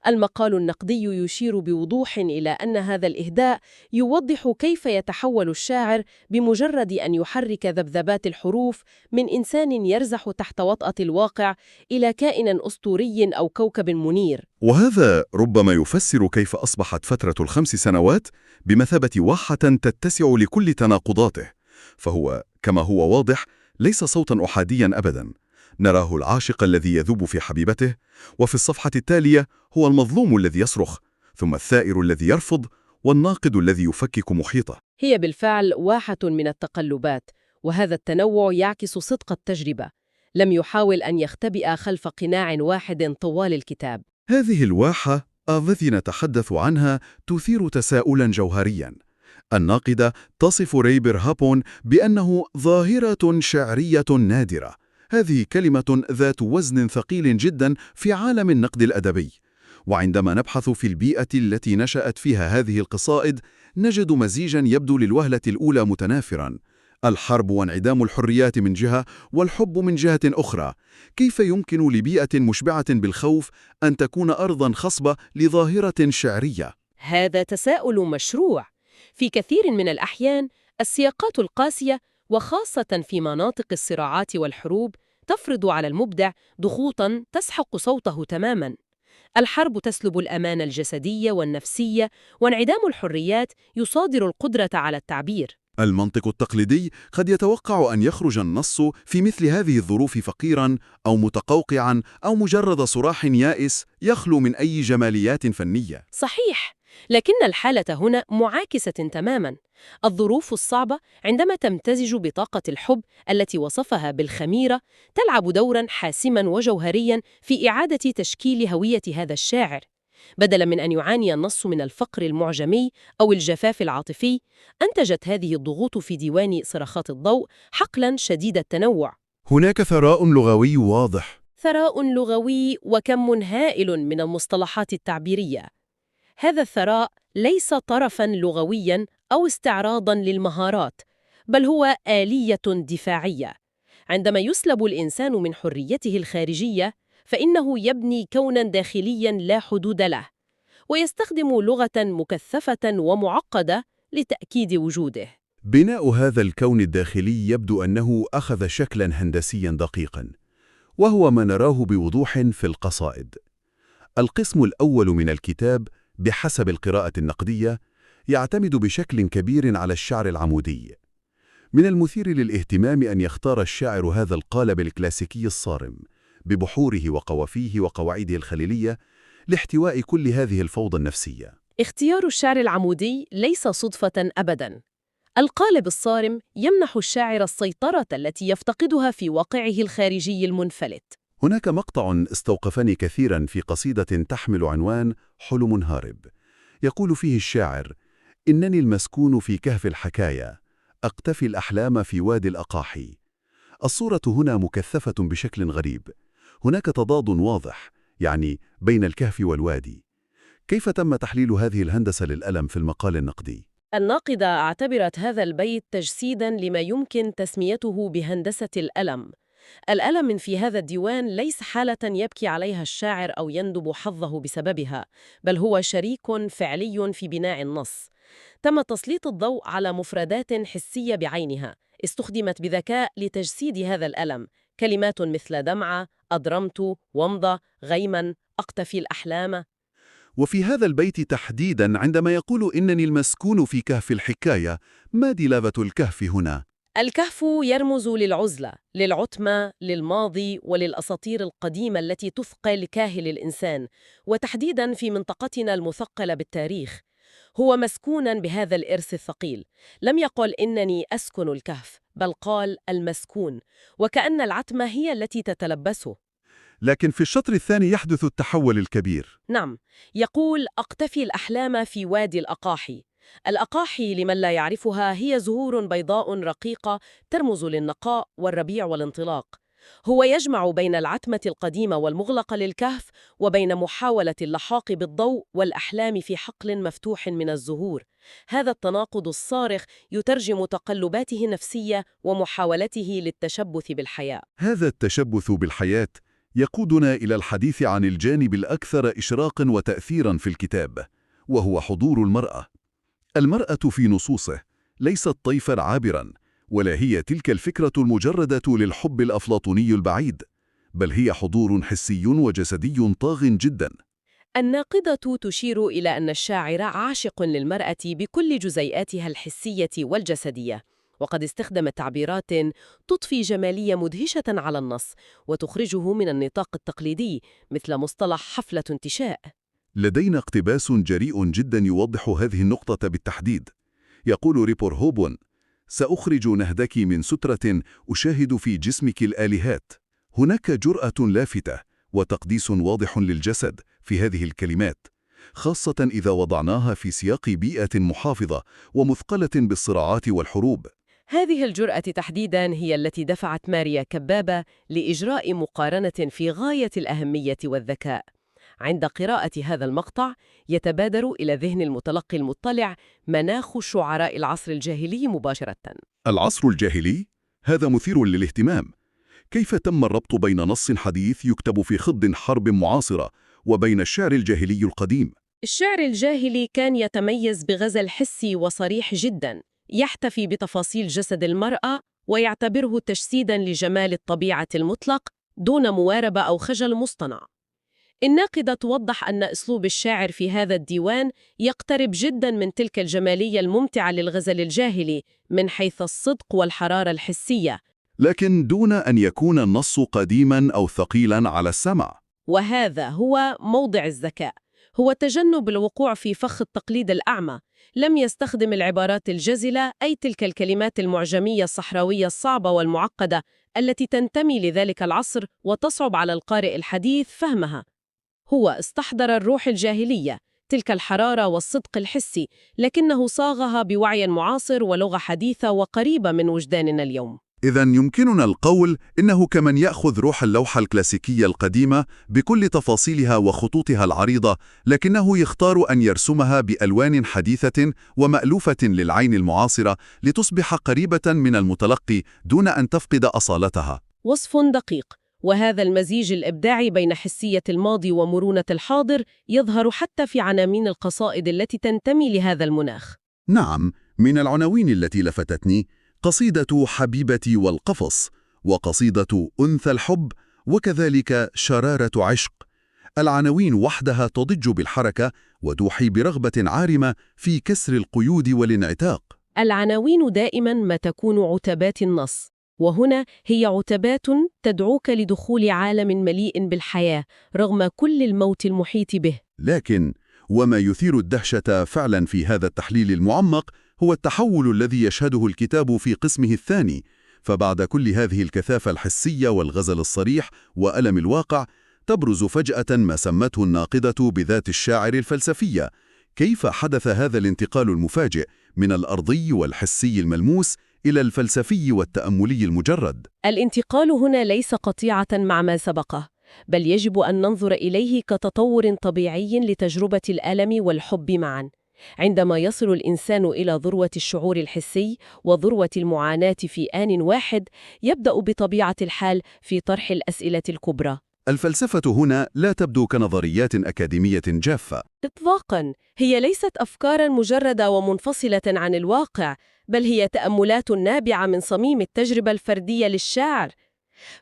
المقال النقدي يشير بوضوح إلى أن هذا الإهداء يوضح كيف يتحول الشاعر بمجرد أن يحرك ذبذبات الحروف من إنسان يرزح تحت وطأة الواقع إلى كائن أسطوري أو كوكب منير. وهذا ربما يفسر كيف أصبحت فترة ال5 سنوات بمثابة واحة تتسع لكل تناقضاته، فهو كما هو واضح ليس صوتا أحاديا أبدا. نراه العاشق الذي يذوب في حبيبته، وفي الصفحة التالية هو المظلوم الذي يصرخ، ثم الثائر الذي يرفض، والناقد الذي يفكك محيطه. هي بالفعل واحة من التقلبات، وهذا التنوع يعكس صدق التجربة. لم يحاول أن يختبئ خلف قناع واحد طوال الكتاب. هذه الواحة التي نتحدث عنها تثير تساؤلا جوهريا. الناقدة تصف ريبر هابون بأنه ظاهرة شعرية نادرة. هذه كلمة ذات وزن ثقيل جدا في عالم النقد الأدبي. وعندما نبحث في البيئة التي نشأت فيها هذه القصائد نجد مزيجا يبدو للوهلة الأولى متنافرا: الحرب وانعدام الحريات من جهة، والحب من جهة أخرى. كيف يمكن لبيئة مشبعة بالخوف أن تكون أرضا خصبة لظاهرة شعرية؟ هذا تساؤل مشروع. في كثير من الأحيان السياقات القاسية، وخاصة في مناطق الصراعات والحروب، تفرض على المبدع ضغوطاً تسحق صوته تماماً. الحرب تسلب الأمان الجسدي والنفسي، وانعدام الحريات يصادر القدرة على التعبير. المنطق التقليدي قد يتوقع أن يخرج النص في مثل هذه الظروف فقيراً أو متقوقعاً أو مجرد صراح يائس يخلو من أي جماليات فنية. صحيح، لكن الحالة هنا معاكسة تماماً. الظروف الصعبة عندما تمتزج بطاقة الحب التي وصفها بالخميرة تلعب دوراً حاسماً وجوهرياً في إعادة تشكيل هوية هذا الشاعر. بدلاً من أن يعاني النص من الفقر المعجمي أو الجفاف العاطفي، أنتجت هذه الضغوط في ديوان صرخات الضوء حقلاً شديد التنوع. هناك ثراء لغوي واضح. ثراء لغوي وكم هائل من المصطلحات التعبيرية. هذا الثراء ليس طرفاً لغوياً أو استعراضاً للمهارات، بل هو آلية دفاعية. عندما يسلب الإنسان من حريته الخارجية، فإنه يبني كوناً داخلياً لا حدود له، ويستخدم لغة مكثفة ومعقدة لتأكيد وجوده. بناء هذا الكون الداخلي يبدو أنه أخذ شكلاً هندسياً دقيقاً، وهو ما نراه بوضوح في القصائد. القسم الأول من الكتاب بحسب القراءة النقدية يعتمد بشكل كبير على الشعر العمودي. من المثير للاهتمام أن يختار الشاعر هذا القالب الكلاسيكي الصارم ببحوره وقوافيه وقواعده الخليلية لاحتواء كل هذه الفوضى النفسية. اختيار الشعر العمودي ليس صدفة أبداً. القالب الصارم يمنح الشاعر السيطرة التي يفتقدها في واقعه الخارجي المنفلت. هناك مقطع استوقفني كثيرا في قصيدة تحمل عنوان حلم هارب، يقول فيه الشاعر: إنني المسكون في كهف الحكاية، أقتفي الأحلام في وادي الأقاحي. الصورة هنا مكثفة بشكل غريب، هناك تضاد واضح، يعني بين الكهف والوادي. كيف تم تحليل هذه الهندسة للألم في المقال النقدي؟ الناقدة اعتبرت هذا البيت تجسيداً لما يمكن تسميته بهندسة الألم. الألم في هذا الديوان ليس حالة يبكي عليها الشاعر أو يندب حظه بسببها، بل هو شريك فعلي في بناء النص. تم تسليط الضوء على مفردات حسية بعينها، استخدمت بذكاء لتجسيد هذا الألم، كلمات مثل دمعة، أضرمت، ومضة، غيما، أقتفي الأحلام. وفي هذا البيت تحديداً عندما يقول إنني المسكون في كهف الحكاية، ما دلالة الكهف هنا؟ الكهف يرمز للعزلة، للعتمة، للماضي، وللأساطير القديمة التي تثقل كاهل الإنسان، وتحديداً في منطقتنا المثقلة بالتاريخ. هو مسكونا بهذا الإرث الثقيل. لم يقل إنني أسكن الكهف، بل قال المسكون، وكأن العتمة هي التي تتلبسه. لكن في الشطر الثاني يحدث التحول الكبير. نعم، يقول أقتفي الأحلام في وادي الأقاحي. الأقاحي لمن لا يعرفها هي زهور بيضاء رقيقة ترمز للنقاء والربيع والانطلاق. هو يجمع بين العتمة القديمة والمغلقة للكهف وبين محاولة اللحاق بالضوء والأحلام في حقل مفتوح من الزهور. هذا التناقض الصارخ يترجم تقلباته النفسية ومحاولته للتشبث بالحياة. هذا التشبث بالحياة يقودنا إلى الحديث عن الجانب الأكثر إشراقاً وتأثيراً في الكتاب، وهو حضور المرأة. المرأة في نصوصه ليست طيفاً عابراً، ولا هي تلك الفكرة المجردة للحب الأفلاطوني البعيد، بل هي حضور حسي وجسدي طاغ جداً. الناقدة تشير إلى أن الشاعر عاشق للمرأة بكل جزيئاتها الحسية والجسدية، وقد استخدم تعبيرات تضفي جمالية مدهشة على النص وتخرجه من النطاق التقليدي، مثل مصطلح حفلة انتشاء. لدينا اقتباس جريء جدا يوضح هذه النقطة بالتحديد. يقول ريبور هوبون: سأخرج نهدك من سترة أشاهد في جسمك الآلهات. هناك جرأة لافتة وتقديس واضح للجسد في هذه الكلمات، خاصة إذا وضعناها في سياق بيئة محافظة ومثقلة بالصراعات والحروب. هذه الجرأة تحديداً هي التي دفعت ماريا كبابة لإجراء مقارنة في غاية الأهمية والذكاء. عند قراءة هذا المقطع يتبادر إلى ذهن المتلقي المطلع مناخ شعراء العصر الجاهلي مباشرة. العصر الجاهلي؟ هذا مثير للاهتمام. كيف تم الربط بين نص حديث يكتب في خض حرب معاصرة وبين الشعر الجاهلي القديم؟ الشعر الجاهلي كان يتميز بغزل حسي وصريح جداً، يحتفي بتفاصيل جسد المرأة ويعتبره تجسيداً لجمال الطبيعة المطلق دون مواربة أو خجل مصطنع. الناقدة توضح أن أسلوب الشاعر في هذا الديوان يقترب جداً من تلك الجمالية الممتعة للغزل الجاهلي من حيث الصدق والحرارة الحسية، لكن دون أن يكون النص قديماً أو ثقيلاً على السمع. وهذا هو موضع الذكاء، هو تجنب الوقوع في فخ التقليد الأعمى. لم يستخدم العبارات الجزلة، أي تلك الكلمات المعجمية الصحراوية الصعبة والمعقدة التي تنتمي لذلك العصر وتصعب على القارئ الحديث فهمها. هو استحضر الروح الجاهلية، تلك الحرارة والصدق الحسي، لكنه صاغها بوعي معاصر ولغة حديثة وقريبة من وجداننا اليوم. إذا يمكننا القول إنه كمن يأخذ روح اللوحة الكلاسيكية القديمة بكل تفاصيلها وخطوطها العريضة، لكنه يختار أن يرسمها بألوان حديثة ومألوفة للعين المعاصرة لتصبح قريبة من المتلقي دون أن تفقد أصالتها. وصف دقيق، وهذا المزيج الإبداعي بين حسية الماضي ومرونة الحاضر يظهر حتى في عناوين القصائد التي تنتمي لهذا المناخ. نعم، من العناوين التي لفتتني قصيدة حبيبتي والقفص، وقصيدة أنثى الحب، وكذلك شرارة عشق. العناوين وحدها تضج بالحركة وتوحي برغبة عارمة في كسر القيود والانعتاق. العناوين دائما ما تكون عتبات النص، وهنا هي عتبات تدعوك لدخول عالم مليء بالحياة رغم كل الموت المحيط به. لكن وما يثير الدهشة فعلا في هذا التحليل المعمق هو التحول الذي يشهده الكتاب في قسمه الثاني. فبعد كل هذه الكثافة الحسية والغزل الصريح وألم الواقع، تبرز فجأة ما سمته الناقدة بذات الشاعر الفلسفية. كيف حدث هذا الانتقال المفاجئ من الأرضي والحسي الملموس إلى الفلسفي والتأملي المجرد؟ الانتقال هنا ليس قطيعة مع ما سبقه، بل يجب أن ننظر إليه كتطور طبيعي لتجربة الألم والحب معا. عندما يصل الإنسان إلى ذروة الشعور الحسي وذروة المعاناة في آن واحد، يبدأ بطبيعة الحال في طرح الأسئلة الكبرى. الفلسفة هنا لا تبدو كنظريات أكاديمية جافة. إطلاقاً، هي ليست أفكاراً مجردة ومنفصلة عن الواقع، بل هي تأملات نابعة من صميم التجربة الفردية للشاعر.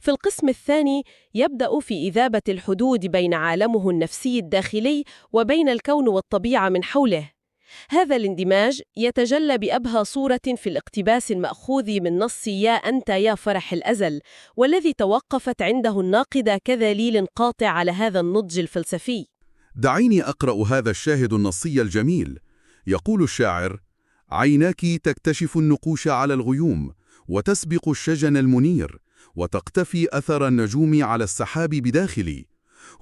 في القسم الثاني يبدأ في إذابة الحدود بين عالمه النفسي الداخلي وبين الكون والطبيعة من حوله. هذا الاندماج يتجلى بأبهى صورة في الاقتباس المأخوذ من نص يا أنت يا فرح الأزل، والذي توقفت عنده الناقدة كدليل قاطع على هذا النضج الفلسفي. دعيني أقرأ هذا الشاهد النصي الجميل. يقول الشاعر: عيناك تكتشف النقوش على الغيوم، وتسبق الشجن المنير، وتقتفي أثر النجوم على السحاب بداخلي.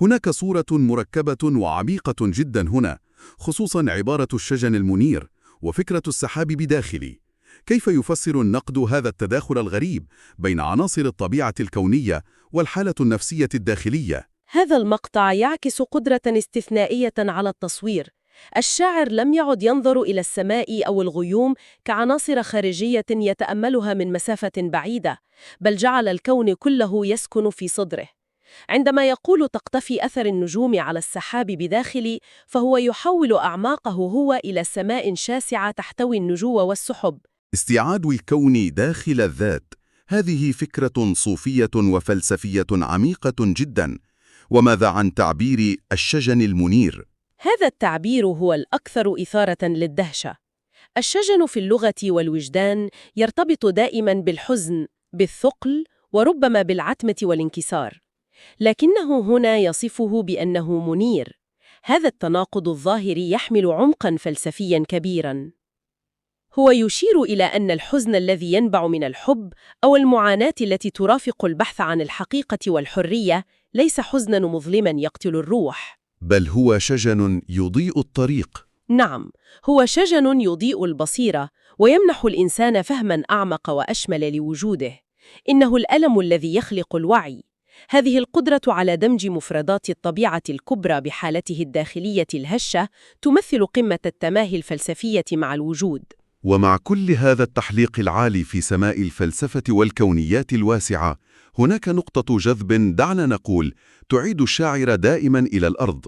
هناك صورة مركبة وعميقة جدا هنا، خصوصا عبارة الشجن المنير وفكرة السحاب بداخلي. كيف يفسر النقد هذا التداخل الغريب بين عناصر الطبيعة الكونية والحالة النفسية الداخلية؟ هذا المقطع يعكس قدرة استثنائية على التصوير. الشاعر لم يعد ينظر إلى السماء أو الغيوم كعناصر خارجية يتأملها من مسافة بعيدة، بل جعل الكون كله يسكن في صدره. عندما يقول تقتفي أثر النجوم على السحاب بداخلي، فهو يحول أعماقه هو إلى سماء شاسعة تحتوي النجوم والسحب. استيعاد الكون داخل الذات، هذه فكرة صوفية وفلسفية عميقة جدا. وماذا عن تعبير الشجن المنير؟ هذا التعبير هو الأكثر إثارة للدهشة. الشجن في اللغة والوجدان يرتبط دائما بالحزن، بالثقل، وربما بالعتمة والانكسار. لكنه هنا يصفه بأنه منير. هذا التناقض الظاهري يحمل عمقا فلسفيا كبيرا. هو يشير إلى أن الحزن الذي ينبع من الحب أو المعاناة التي ترافق البحث عن الحقيقة والحرية ليس حزنا مظلما يقتل الروح، بل هو شجن يضيء الطريق. نعم، هو شجن يضيء البصيرة ويمنح الإنسان فهما أعمق وأشمل لوجوده. إنه الألم الذي يخلق الوعي. هذه القدرة على دمج مفردات الطبيعة الكبرى بحالته الداخلية الهشة تمثل قمة التماهي الفلسفية مع الوجود. ومع كل هذا التحليق العالي في سماء الفلسفة والكونيات الواسعة، هناك نقطة جذب دعنا نقول تعيد الشاعر دائما إلى الأرض.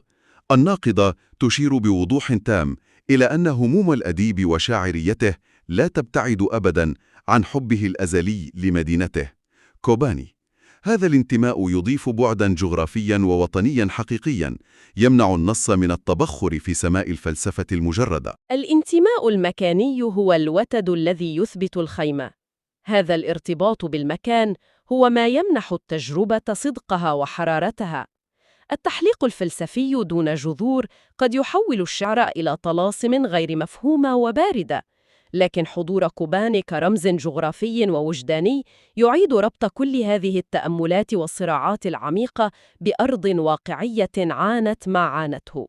الناقدة تشير بوضوح تام إلى أن هموم الأديب وشاعريته لا تبتعد أبدا عن حبه الأزلي لمدينته كوباني. هذا الانتماء يضيف بعدا جغرافيا ووطنيا حقيقيا، يمنع النص من التبخر في سماء الفلسفة المجردة. الانتماء المكاني هو الوتد الذي يثبت الخيمة. هذا الارتباط بالمكان هو ما يمنح التجربة صدقها وحرارتها. التحليق الفلسفي دون جذور قد يحول الشعر إلى طلاسم غير مفهومة وباردة، لكن حضور كوباني كرمز جغرافي ووجداني يعيد ربط كل هذه التأملات والصراعات العميقة بأرض واقعية عانت ما عانته.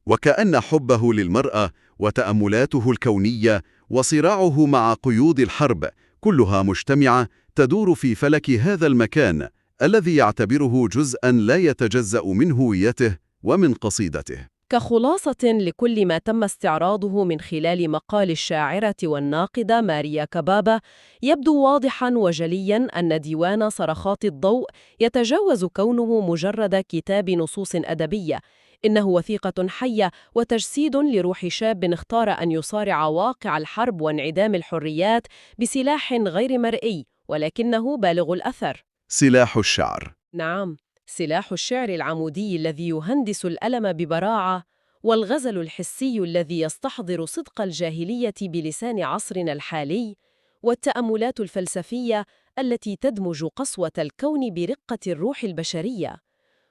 وكأن حبه للمرأة وتأملاته الكونية وصراعه مع قيود الحرب كلها مجتمعة تدور في فلك هذا المكان الذي يعتبره جزءاً لا يتجزأ من هويته ومن قصيدته. كخلاصة لكل ما تم استعراضه من خلال مقال الشاعرة والناقدة ماريا كبابا، يبدو واضحاً وجلياً أن ديوان صرخات الضوء يتجاوز كونه مجرد كتاب نصوص أدبية. إنه وثيقة حية وتجسيد لروح شاب اختار أن يصارع واقع الحرب وانعدام الحريات بسلاح غير مرئي، ولكنه بالغ الأثر. سلاح الشعر. نعم، سلاح الشعر العمودي الذي يهندس الألم ببراعة والغزل الحسي الذي يستحضر صدق الجاهلية بلسان عصرنا الحالي، والتأملات الفلسفية التي تدمج قسوة الكون برقة الروح البشرية.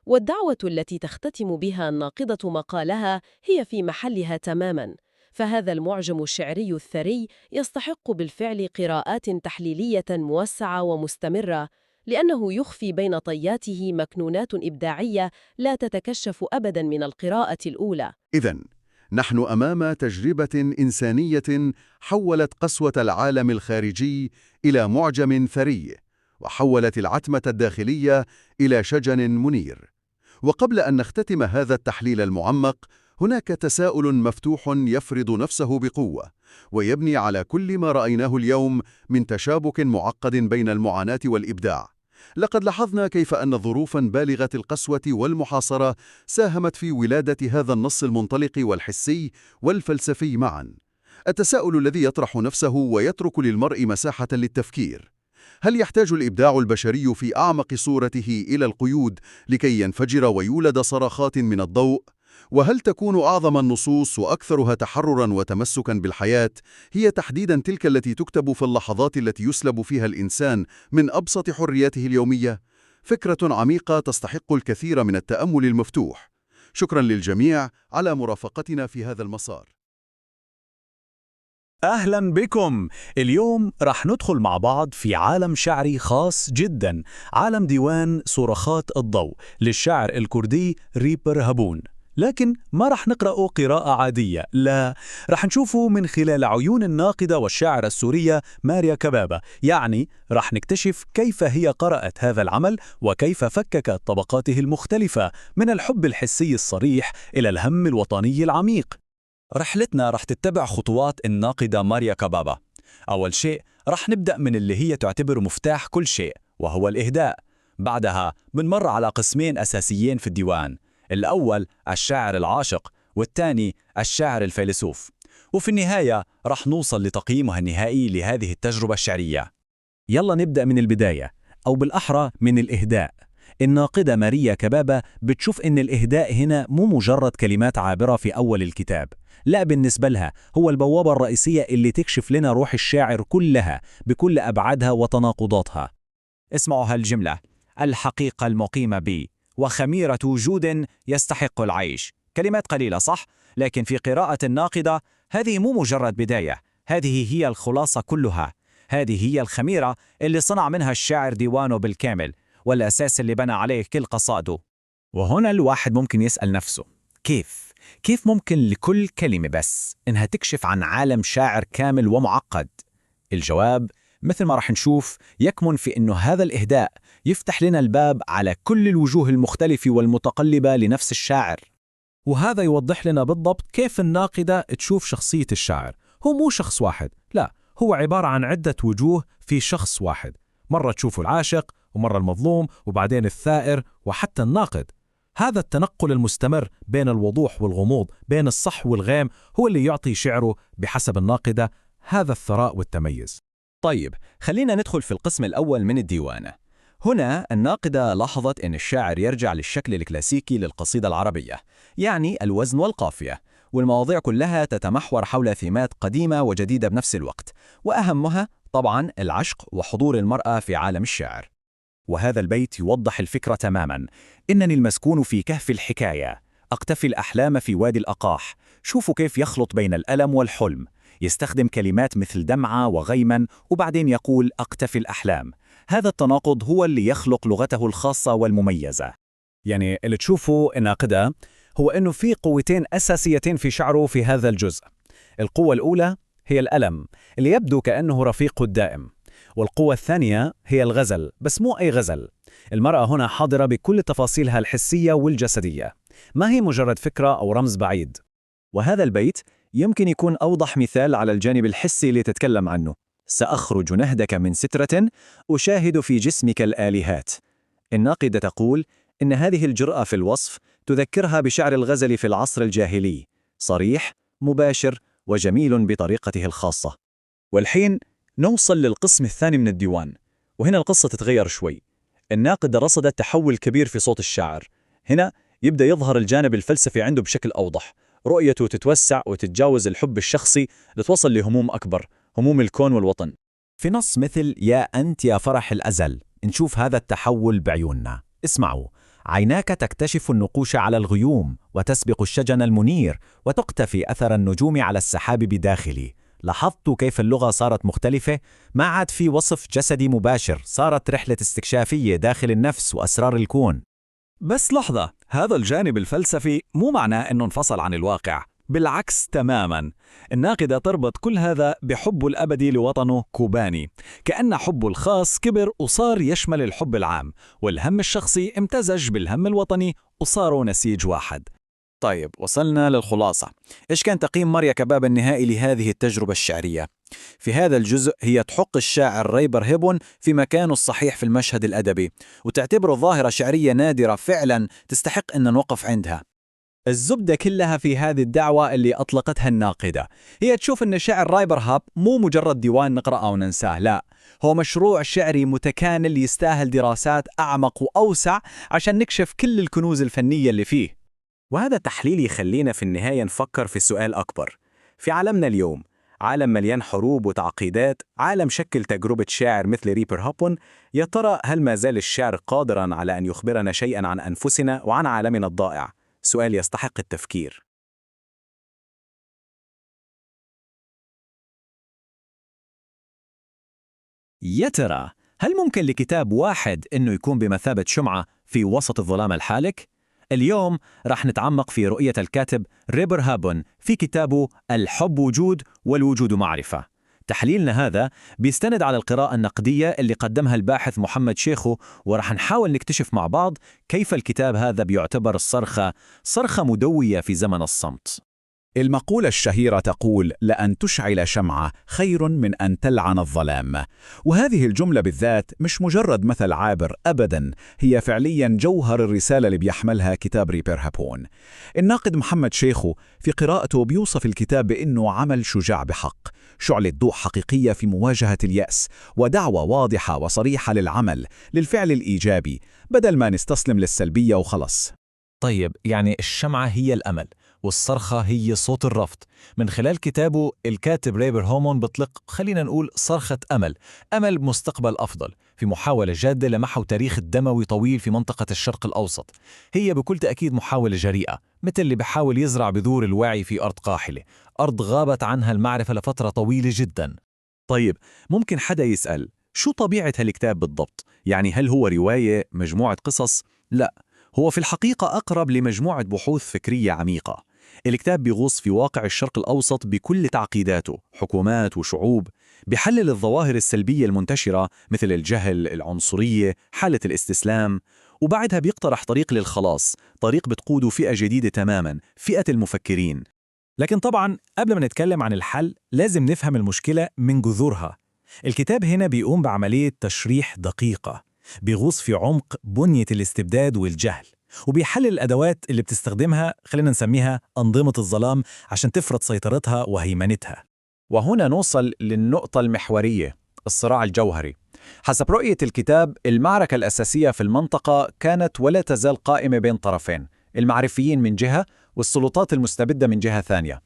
والدعوة التي تختتم بها الناقدة مقالها هي في محلها تماماً، فهذا المعجم الشعري الثري يستحق بالفعل قراءات تحليلية موسعة ومستمرة، لأنه يخفي بين طياته مكنونات إبداعية لا تتكشف أبداً من القراءة الأولى. إذن، نحن أمام تجربة إنسانية حولت قسوة العالم الخارجي إلى معجم ثري، وحولت العتمة الداخلية إلى شجن منير. وقبل أن نختتم هذا التحليل المعمق، هناك تساؤل مفتوح يفرض نفسه بقوة، ويبني على كل ما رأيناه اليوم من تشابك معقد بين المعاناة والإبداع. لقد لاحظنا كيف أن ظروفا بالغة القسوة والمحاصرة ساهمت في ولادة هذا النص المنطلق والحسي والفلسفي معا. التساؤل الذي يطرح نفسه ويترك للمرء مساحة للتفكير: هل يحتاج الإبداع البشري في أعمق صورته إلى القيود لكي ينفجر ويولد صرخات من الضوء؟ وهل تكون أعظم النصوص وأكثرها تحرراً وتمسكاً بالحياة هي تحديداً تلك التي تكتب في اللحظات التي يسلب فيها الإنسان من أبسط حرياته اليومية؟ فكرة عميقة تستحق الكثير من التأمل المفتوح. شكراً للجميع على مرافقتنا في هذا المسار. أهلا بكم. اليوم رح ندخل مع بعض في عالم شعري خاص جدا، عالم ديوان صرخات الضوء للشاعر الكردي ريبر هابون. لكن ما رح نقرأه قراءة عادية، لا، رح نشوفه من خلال عيون الناقدة والشاعرة السورية ماريا كبابة. يعني رح نكتشف كيف هي قرأت هذا العمل وكيف فككت طبقاته المختلفة من الحب الحسي الصريح إلى الهم الوطني العميق. رحلتنا رح تتبع خطوات الناقدة ماريا كبابا. أول شيء رح نبدأ من اللي هي تعتبره مفتاح كل شيء، وهو الإهداء. بعدها بنمر على قسمين أساسيين في الديوان، الأول الشاعر العاشق، والثاني الشاعر الفيلسوف. وفي النهاية رح نوصل لتقييمها النهائي لهذه التجربة الشعرية. يلا نبدأ من البداية، أو بالأحرى من الإهداء. الناقدة ماريا كبابة بتشوف إن الإهداء هنا مو مجرد كلمات عابرة في أول الكتاب، لا، بالنسبة لها هو البوابة الرئيسية اللي تكشف لنا روح الشاعر كلها بكل أبعادها وتناقضاتها. اسمعوا هالجملة: الحقيقة المقيمة بي، وخميرة وجود يستحق العيش. كلمات قليلة صح؟ لكن في قراءة الناقدة هذه مو مجرد بداية، هذه هي الخلاصة كلها. هذه هي الخميرة اللي صنع منها الشاعر ديوانه بالكامل، والأساس اللي بنى عليه كل قصائده. وهنا الواحد ممكن يسأل نفسه كيف ممكن لكل كلمة بس إنها تكشف عن عالم شاعر كامل ومعقد؟ الجواب مثل ما رح نشوف يكمن في إنه هذا الإهداء يفتح لنا الباب على كل الوجوه المختلفة والمتقلبة لنفس الشاعر. وهذا يوضح لنا بالضبط كيف الناقدة تشوف شخصية الشاعر. هو مو شخص واحد، لا، هو عبارة عن عدة وجوه في شخص واحد. مرة تشوفه العاشق، ومرة المظلوم، وبعدين الثائر، وحتى الناقد. هذا التنقل المستمر بين الوضوح والغموض، بين الصح والغيم، هو اللي يعطي شعره بحسب الناقدة هذا الثراء والتميز. طيب، خلينا ندخل في القسم الأول من الديوان. هنا الناقدة لاحظت أن الشاعر يرجع للشكل الكلاسيكي للقصيدة العربية، يعني الوزن والقافية، والمواضيع كلها تتمحور حول ثيمات قديمة وجديدة بنفس الوقت، وأهمها طبعاً العشق وحضور المرأة في عالم الشعر. وهذا البيت يوضح الفكرة تماماً: إنني المسكون في كهف الحكاية، أقتفي الأحلام في وادي الأقاح. شوفوا كيف يخلط بين الألم والحلم، يستخدم كلمات مثل دمعة وغيما، وبعدين يقول أقتفي الأحلام. هذا التناقض هو اللي يخلق لغته الخاصة والمميزة. يعني اللي تشوفه الناقدة هو إنه في قوتين أساسيتين في شعره في هذا الجزء. القوة الأولى هي الألم اللي يبدو كأنه رفيقه الدائم، والقوة الثانية هي الغزل، بس مو أي غزل. المرأة هنا حاضرة بكل تفاصيلها الحسية والجسدية، ما هي مجرد فكرة أو رمز بعيد. وهذا البيت يمكن يكون أوضح مثال على الجانب الحسي اللي تتكلم عنه: سأخرج نهدك من سترة، أشاهد في جسمك الآلهات. الناقدة تقول إن هذه الجرأة في الوصف تذكرها بشعر الغزل في العصر الجاهلي، صريح، مباشر، وجميل بطريقته الخاصة. والحين نوصل للقسم الثاني من الديوان، وهنا القصة تتغير شوي. الناقدة رصدت تحول كبير في صوت الشاعر. هنا يبدأ يظهر الجانب الفلسفي عنده بشكل أوضح، رؤيته تتوسع وتتجاوز الحب الشخصي لتوصل لهموم أكبر، هموم الكون والوطن. في نص مثل يا أنت يا فرح الأزل نشوف هذا التحول بعيوننا. اسمعوا: عيناك تكتشف النقوش على الغيوم، وتسبق الشجن المنير، وتقتفي أثر النجوم على السحاب بداخلي. لاحظتوا كيف اللغة صارت مختلفة؟ ما عاد في وصف جسدي مباشر، صارت رحلة استكشافية داخل النفس وأسرار الكون. بس لحظة، هذا الجانب الفلسفي مو معناه أنه انفصل عن الواقع، بالعكس تماماً. الناقدة تربط كل هذا بحبه الأبدي لوطنه كوباني، كأن حبه الخاص كبر وصار يشمل الحب العام، والهم الشخصي امتزج بالهم الوطني وصاروا نسيج واحد. طيب، وصلنا للخلاصة. إيش كان تقييم ماريا كباب النهائي لهذه التجربة الشعرية؟ في هذا الجزء هي تحق الشاعر ريبر هيبون في مكانه الصحيح في المشهد الأدبي، وتعتبره ظاهرة شعرية نادرة فعلا تستحق أن نوقف عندها. الزبدة كلها في هذه الدعوة اللي أطلقتها الناقدة، هي تشوف أن شعر رايبر هاب مو مجرد ديوان نقرأه وننساه، لا، هو مشروع شعري متكامل يستاهل دراسات أعمق وأوسع عشان نكشف كل الكنوز الفنية اللي فيه. وهذا التحليل يخلينا في النهاية نفكر في سؤال أكبر. في عالمنا اليوم، عالم مليان حروب وتعقيدات، عالم شكل تجربة شاعر مثل ريبر هابون، يا ترى هل ما زال الشعر قادراً على أن يخبرنا شيئاً عن أنفسنا وعن عالمنا الضائع؟ سؤال يستحق التفكير. يا ترى هل ممكن لكتاب واحد إنه يكون بمثابة شمعة في وسط الظلام الحالك؟ اليوم رح نتعمق في رؤية الكاتب ريبر هابون في كتابه الحب وجود والوجود معرفة. تحليلنا هذا بيستند على القراءة النقدية اللي قدمها الباحث محمد شيخو، ورح نحاول نكتشف مع بعض كيف الكتاب هذا بيعتبر الصرخة، صرخة مدوية في زمن الصمت. المقولة الشهيرة تقول: لأن تشعل شمعة خير من أن تلعن الظلام. وهذه الجملة بالذات مش مجرد مثل عابر أبدا، هي فعليا جوهر الرسالة اللي بيحملها كتاب ريبر هابون. الناقد محمد شيخو في قراءته بيوصف الكتاب بأنه عمل شجاع بحق، شعلة ضوء حقيقية في مواجهة اليأس، ودعوة واضحة وصريحة للعمل، للفعل الإيجابي، بدل ما نستسلم للسلبية وخلص. طيب، يعني الشمعة هي الأمل، والصرخة هي صوت الرفض. من خلال كتابه الكاتب ريبر هومون بطلق، خلينا نقول، صرخة أمل، أمل بمستقبل أفضل، في محاولة جادة لمحو تاريخ دموي طويل في منطقة الشرق الأوسط. هي بكل تأكيد محاولة جريئة، مثل اللي بحاول يزرع بذور الوعي في أرض قاحلة، أرض غابت عنها المعرفة لفترة طويلة جدا. طيب، ممكن حدا يسأل شو طبيعة هالكتاب بالضبط؟ يعني هل هو رواية، مجموعة قصص؟ لا، هو في الحقيقة أقرب لمجموعة بحوث فكرية عميقة. الكتاب بيغوص في واقع الشرق الأوسط بكل تعقيداته، حكومات وشعوب، بيحلل الظواهر السلبية المنتشرة مثل الجهل، العنصرية، حالة الاستسلام، وبعدها بيقترح طريق للخلاص، طريق بتقوده فئة جديدة تماما، فئة المفكرين. لكن طبعا قبل ما نتكلم عن الحل لازم نفهم المشكلة من جذورها. الكتاب هنا بيقوم بعملية تشريح دقيقة، بيغوص في عمق بنية الاستبداد والجهل، وبيحلل الأدوات اللي بتستخدمها، خلينا نسميها أنظمة الظلام، عشان تفرض سيطرتها وهيمنتها. وهنا نوصل للنقطة المحورية، الصراع الجوهري. حسب رؤية الكتاب، المعركة الأساسية في المنطقة كانت ولا تزال قائمة بين طرفين، المعرفيين من جهة والسلطات المستبدة من جهة ثانية.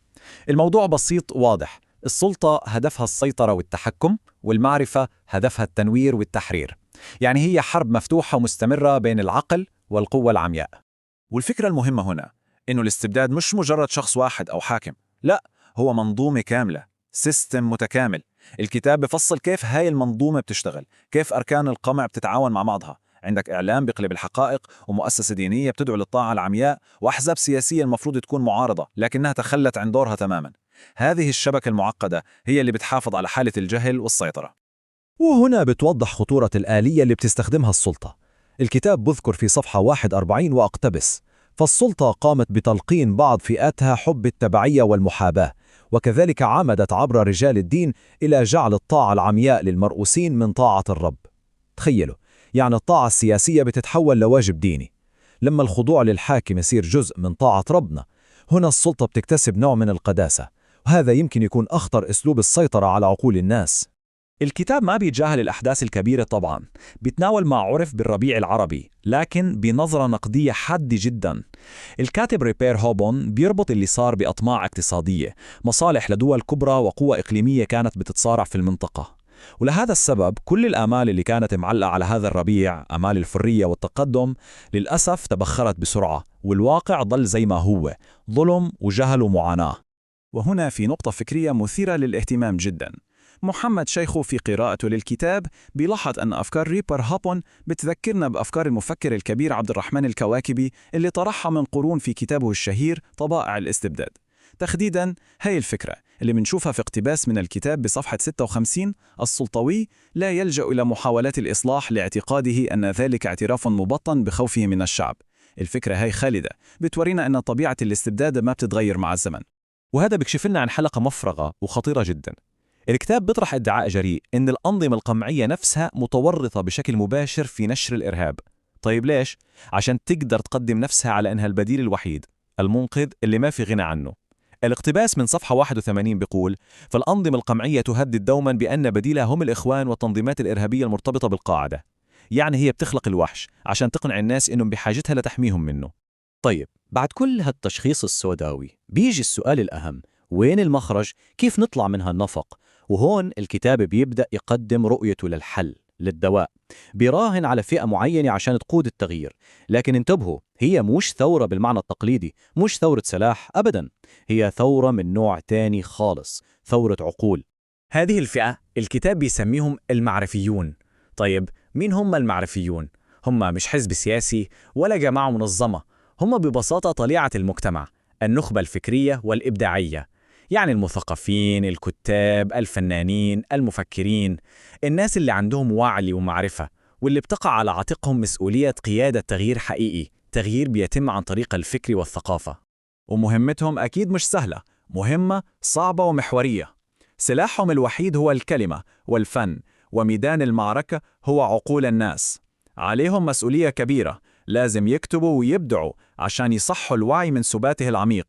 الموضوع بسيط واضح، السلطة هدفها السيطرة والتحكم، والمعرفة هدفها التنوير والتحرير. يعني هي حرب مفتوحة ومستمرة بين العقل والقوة العمياء. والفكرة المهمة هنا إنه الاستبداد مش مجرد شخص واحد أو حاكم، لا، هو منظومة كاملة، system متكامل. الكتاب بفصل كيف هاي المنظومة بتشتغل، كيف أركان القمع بتتعاون مع بعضها. عندك إعلام بيقلب الحقائق، ومؤسسة دينية بتدعو للطاعة العمياء، وأحزاب سياسية المفروض تكون معارضة لكنها تخلت عن دورها تماما. هذه الشبكة المعقدة هي اللي بتحافظ على حالة الجهل والسيطرة. وهنا بتوضح خطورة الآلية اللي بتستخدمها السلطة. الكتاب بذكر في صفحة 41 وأقتبس: فالسلطة قامت بتلقين بعض فئاتها حب التبعية والمحاباة، وكذلك عمدت عبر رجال الدين إلى جعل الطاعة العمياء للمرؤوسين من طاعة الرب. تخيلوا، يعني الطاعة السياسية بتتحول لواجب ديني. لما الخضوع للحاكم يصير جزء من طاعة ربنا، هنا السلطة بتكتسب نوع من القداسة، وهذا يمكن يكون أخطر أسلوب السيطرة على عقول الناس. الكتاب ما بيتجاهل الأحداث الكبيرة طبعاً، بيتناول ما عرف بالربيع العربي، لكن بنظرة نقدية حادة جداً. الكاتب ريبير هوبون بيربط اللي صار بأطماع اقتصادية، مصالح لدول كبرى وقوى إقليمية كانت بتتصارع في المنطقة. ولهذا السبب كل الآمال اللي كانت معلقة على هذا الربيع، آمال الحرية والتقدم، للأسف تبخرت بسرعة، والواقع ضل زي ما هو، ظلم وجهل ومعاناة. وهنا في نقطة فكرية مثيرة للاهتمام جدا. محمد شيخو في قراءته للكتاب بيلاحظ أن أفكار ريبر هابون بتذكرنا بأفكار المفكر الكبير عبد الرحمن الكواكبي اللي طرحها من قرون في كتابه الشهير طبائع الاستبداد. تحديدا هاي الفكرة اللي بنشوفها في اقتباس من الكتاب بصفحة 56: السلطوي لا يلجأ إلى محاولات الإصلاح لاعتقاده أن ذلك اعتراف مبطن بخوفه من الشعب. الفكرة هاي خالدة، بتورينا أن طبيعة الاستبداد ما بتتغير مع الزمن. وهذا بيكشف لنا عن حلقة مفرغة وخطيرة جدا. الكتاب بيطرح ادعاء جريء إن الأنظمة القمعية نفسها متورطة بشكل مباشر في نشر الإرهاب. طيب ليش؟ عشان تقدر تقدم نفسها على إنها البديل الوحيد، المنقذ اللي ما في غنى عنه. الاقتباس من صفحة 81 بيقول: فالأنظمة القمعية تهدد دوما بأن بديلها هم الإخوان والتنظيمات الإرهابية المرتبطة بالقاعدة. يعني هي بتخلق الوحش عشان تقنع الناس إنهم بحاجتها لتحميهم منه. طيب، بعد كل هالتشخيص السوداوي بيجي السؤال الأهم: وين المخرج؟ كيف نطلع من هالنفق؟ وهون الكتاب بيبدأ يقدم رؤيته للحل، للدواء. بيراهن على فئة معينة عشان تقود التغيير، لكن انتبهوا، هي مش ثورة بالمعنى التقليدي، مش ثورة سلاح أبدا، هي ثورة من نوع تاني خالص، ثورة عقول. هذه الفئة الكتاب بيسميهم المعرفيون. طيب مين هم المعرفيون؟ هم مش حزب سياسي ولا جماعة منظمة، هم ببساطة طليعة المجتمع، النخبة الفكرية والإبداعية، يعني المثقفين، الكتاب، الفنانين، المفكرين، الناس اللي عندهم وعي ومعرفة، واللي بتقع على عاتقهم مسؤولية قيادة تغيير حقيقي، تغيير بيتم عن طريق الفكر والثقافة. ومهمتهم أكيد مش سهلة، مهمة صعبة ومحورية. سلاحهم الوحيد هو الكلمة والفن، وميدان المعركة هو عقول الناس. عليهم مسؤولية كبيرة، لازم يكتبوا ويبدعوا عشان يصحوا الوعي من سباته العميق.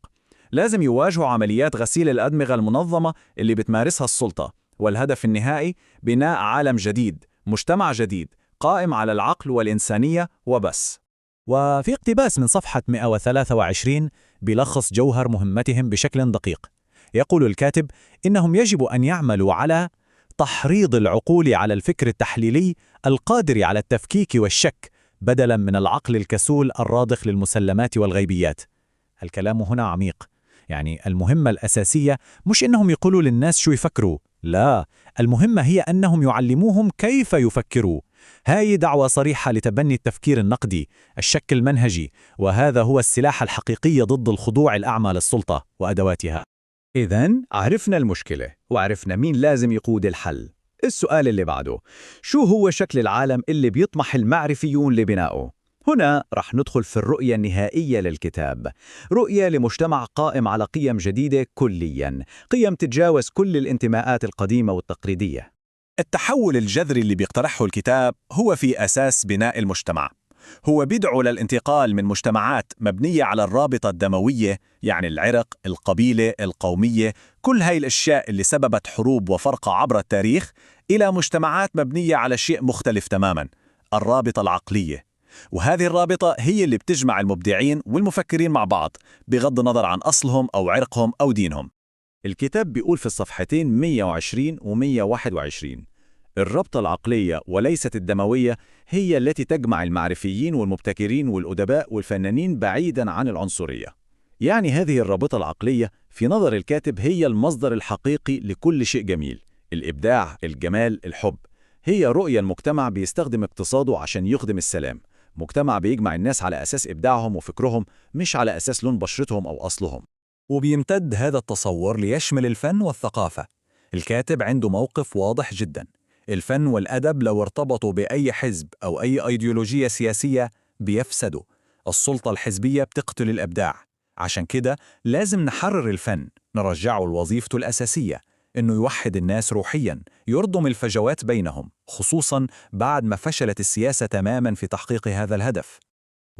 لازم يواجهوا عمليات غسيل الأدمغة المنظمة اللي بتمارسها السلطة، والهدف النهائي بناء عالم جديد، مجتمع جديد، قائم على العقل والإنسانية وبس. وفي اقتباس من صفحة 123 بيلخص جوهر مهمتهم بشكل دقيق. يقول الكاتب إنهم يجب أن يعملوا على تحريض العقول على الفكر التحليلي القادر على التفكيك والشك، بدلاً من العقل الكسول الراضخ للمسلمات والغيبيات. الكلام هنا عميق، يعني المهمة الأساسية مش إنهم يقولوا للناس شو يفكروا، لا، المهمة هي أنهم يعلموهم كيف يفكروا. هاي دعوة صريحة لتبني التفكير النقدي، الشك المنهجي، وهذا هو السلاح الحقيقي ضد الخضوع الأعمى للسلطة وأدواتها. إذن عرفنا المشكلة وعرفنا مين لازم يقود الحل. السؤال اللي بعده: شو هو شكل العالم اللي بيطمح المعرفيون لبنائه؟ هنا رح ندخل في الرؤية النهائية للكتاب، رؤية لمجتمع قائم على قيم جديدة كلياً، قيم تتجاوز كل الانتماءات القديمة والتقليدية. التحول الجذري اللي بيقترحه الكتاب هو في أساس بناء المجتمع. هو بيدعو للانتقال من مجتمعات مبنية على الرابطة الدموية، يعني العرق، القبيلة، القومية، كل هاي الأشياء اللي سببت حروب وفرقة عبر التاريخ، إلى مجتمعات مبنية على شيء مختلف تماماً، الرابطة العقلية. وهذه الرابطة هي اللي بتجمع المبدعين والمفكرين مع بعض، بغض النظر عن أصلهم أو عرقهم أو دينهم. الكتاب بيقول في الصفحتين 120 و 121: الرابطة العقلية وليست الدموية هي التي تجمع المعرفيين والمبتكرين والأدباء والفنانين بعيداً عن العنصرية. يعني هذه الرابطة العقلية في نظر الكاتب هي المصدر الحقيقي لكل شيء جميل، الإبداع، الجمال، الحب. هي رؤية المجتمع بيستخدم اقتصاده عشان يخدم السلام، مجتمع بيجمع الناس على أساس إبداعهم وفكرهم، مش على أساس لون بشرتهم أو أصلهم. وبيمتد هذا التصور ليشمل الفن والثقافة. الكاتب عنده موقف واضح جدا: الفن والأدب لو ارتبطوا بأي حزب أو أي أيديولوجية سياسية بيفسدوا. السلطة الحزبية بتقتل الإبداع، عشان كده لازم نحرر الفن، نرجعه لوظيفته الأساسية، إنه يوحد الناس روحياً، يردم الفجوات بينهم، خصوصاً بعد ما فشلت السياسة تماماً في تحقيق هذا الهدف.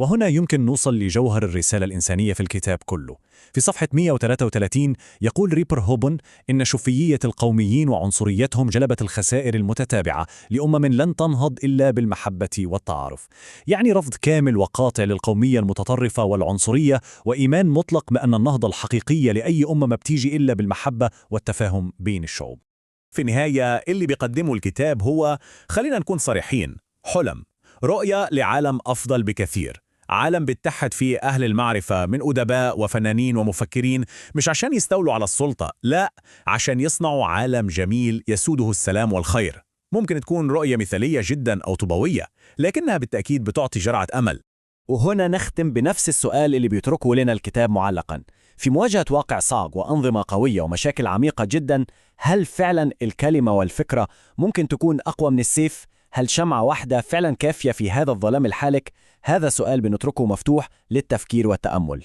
وهنا يمكن نوصل لجوهر الرسالة الإنسانية في الكتاب كله. في صفحة 133 يقول ريبر هوبن إن شوفية القوميين وعنصريتهم جلبت الخسائر المتتابعة لأمم لن تنهض إلا بالمحبة والتعارف. يعني رفض كامل وقاطع للقومية المتطرفة والعنصرية، وإيمان مطلق بأن النهضة الحقيقية لأي أمة ما بتيجي إلا بالمحبة والتفاهم بين الشعوب. في النهاية اللي بيقدمه الكتاب هو، خلينا نكون صريحين، حلم، رؤية لعالم أفضل بكثير، عالم بيتحد فيه أهل المعرفة من أدباء وفنانين ومفكرين، مش عشان يستولوا على السلطة، لا، عشان يصنعوا عالم جميل يسوده السلام والخير. ممكن تكون رؤية مثالية جدا أو طوبوية، لكنها بالتأكيد بتعطي جرعة أمل. وهنا نختم بنفس السؤال اللي بيتركه لنا الكتاب معلقا. في مواجهة واقع صعب وأنظمة قوية ومشاكل عميقة جدا، هل فعلا الكلمة والفكرة ممكن تكون أقوى من السيف؟ هل شمعة واحدة فعلا كافية في هذا الظلام الحالك؟ هذا سؤال بنتركه مفتوح للتفكير والتأمل.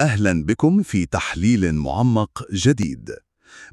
أهلا بكم في تحليل معمق جديد.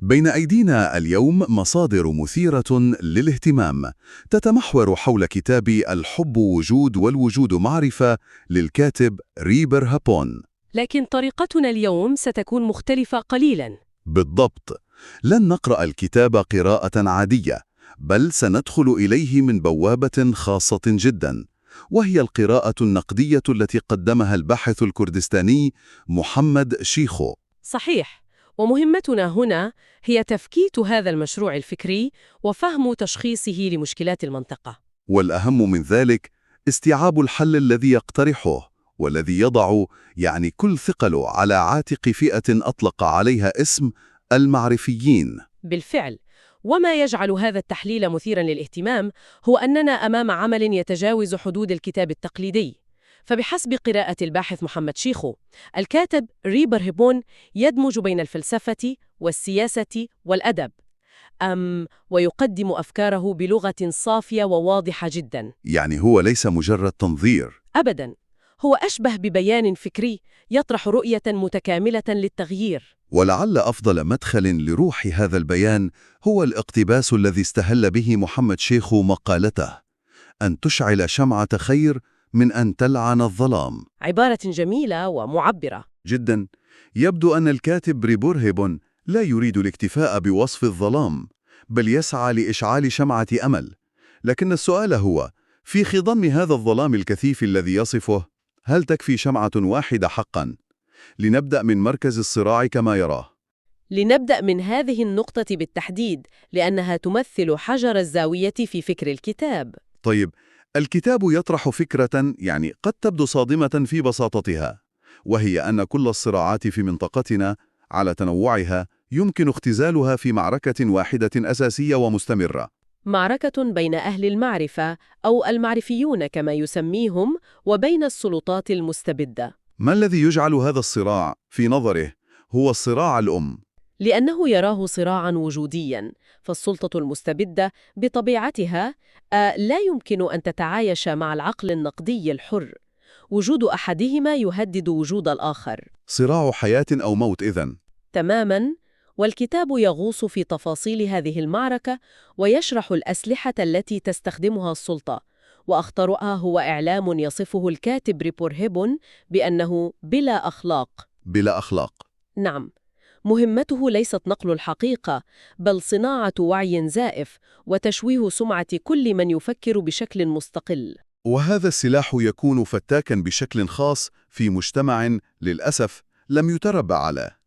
بين أيدينا اليوم مصادر مثيرة للاهتمام تتمحور حول كتاب الحب وجود والوجود معرفة للكاتب ريبر هابون. لكن طريقتنا اليوم ستكون مختلفة قليلاً. بالضبط، لن نقرأ الكتاب قراءة عادية، بل سندخل إليه من بوابة خاصة جدا، وهي القراءة النقدية التي قدمها الباحث الكردستاني محمد شيخو. صحيح، ومهمتنا هنا هي تفكيك هذا المشروع الفكري وفهم تشخيصه لمشكلات المنطقة. والأهم من ذلك استيعاب الحل الذي يقترحه، والذي يضع يعني كل ثقله على عاتق فئة أطلق عليها اسم المعرفيين. بالفعل، وما يجعل هذا التحليل مثيرا للاهتمام هو أننا أمام عمل يتجاوز حدود الكتاب التقليدي. فبحسب قراءة الباحث محمد شيخو، الكاتب ريبر هيبون يدمج بين الفلسفة والسياسة والأدب، ويقدم أفكاره بلغة صافية وواضحة جدا. يعني هو ليس مجرد تنظير. أبدا، هو أشبه ببيان فكري يطرح رؤية متكاملة للتغيير. ولعل أفضل مدخل لروح هذا البيان هو الاقتباس الذي استهل به محمد شيخو مقالته: أن تشعل شمعة خير من أن تلعن الظلام. عبارة جميلة ومعبرة جدا. يبدو أن الكاتب ريبور هيبون لا يريد الاكتفاء بوصف الظلام، بل يسعى لإشعال شمعة أمل. لكن السؤال هو، في خضم هذا الظلام الكثيف الذي يصفه، هل تكفي شمعة واحدة حقا؟ لنبدأ من مركز الصراع كما يراه. لنبدأ من هذه النقطة بالتحديد، لأنها تمثل حجر الزاوية في فكر الكتاب. طيب، الكتاب يطرح فكرة يعني قد تبدو صادمة في بساطتها، وهي أن كل الصراعات في منطقتنا على تنوعها يمكن اختزالها في معركة واحدة أساسية ومستمرة. معركة بين أهل المعرفة أو المعرفيون كما يسميهم، وبين السلطات المستبدة. ما الذي يجعل هذا الصراع في نظره هو الصراع الأم؟ لأنه يراه صراعاً وجودياً، فالسلطة المستبدة بطبيعتها لا يمكن أن تتعايش مع العقل النقدي الحر. وجود أحدهما يهدد وجود الآخر. صراع حياة أو موت إذن. تماماً، والكتاب يغوص في تفاصيل هذه المعركة ويشرح الأسلحة التي تستخدمها السلطة، وأخطرها هو إعلام يصفه الكاتب ريبور هيبون بأنه بلا أخلاق. بلا أخلاق. نعم، مهمته ليست نقل الحقيقة، بل صناعة وعي زائف وتشويه سمعة كل من يفكر بشكل مستقل. وهذا السلاح يكون فتاكا بشكل خاص في مجتمع للأسف لم يتربى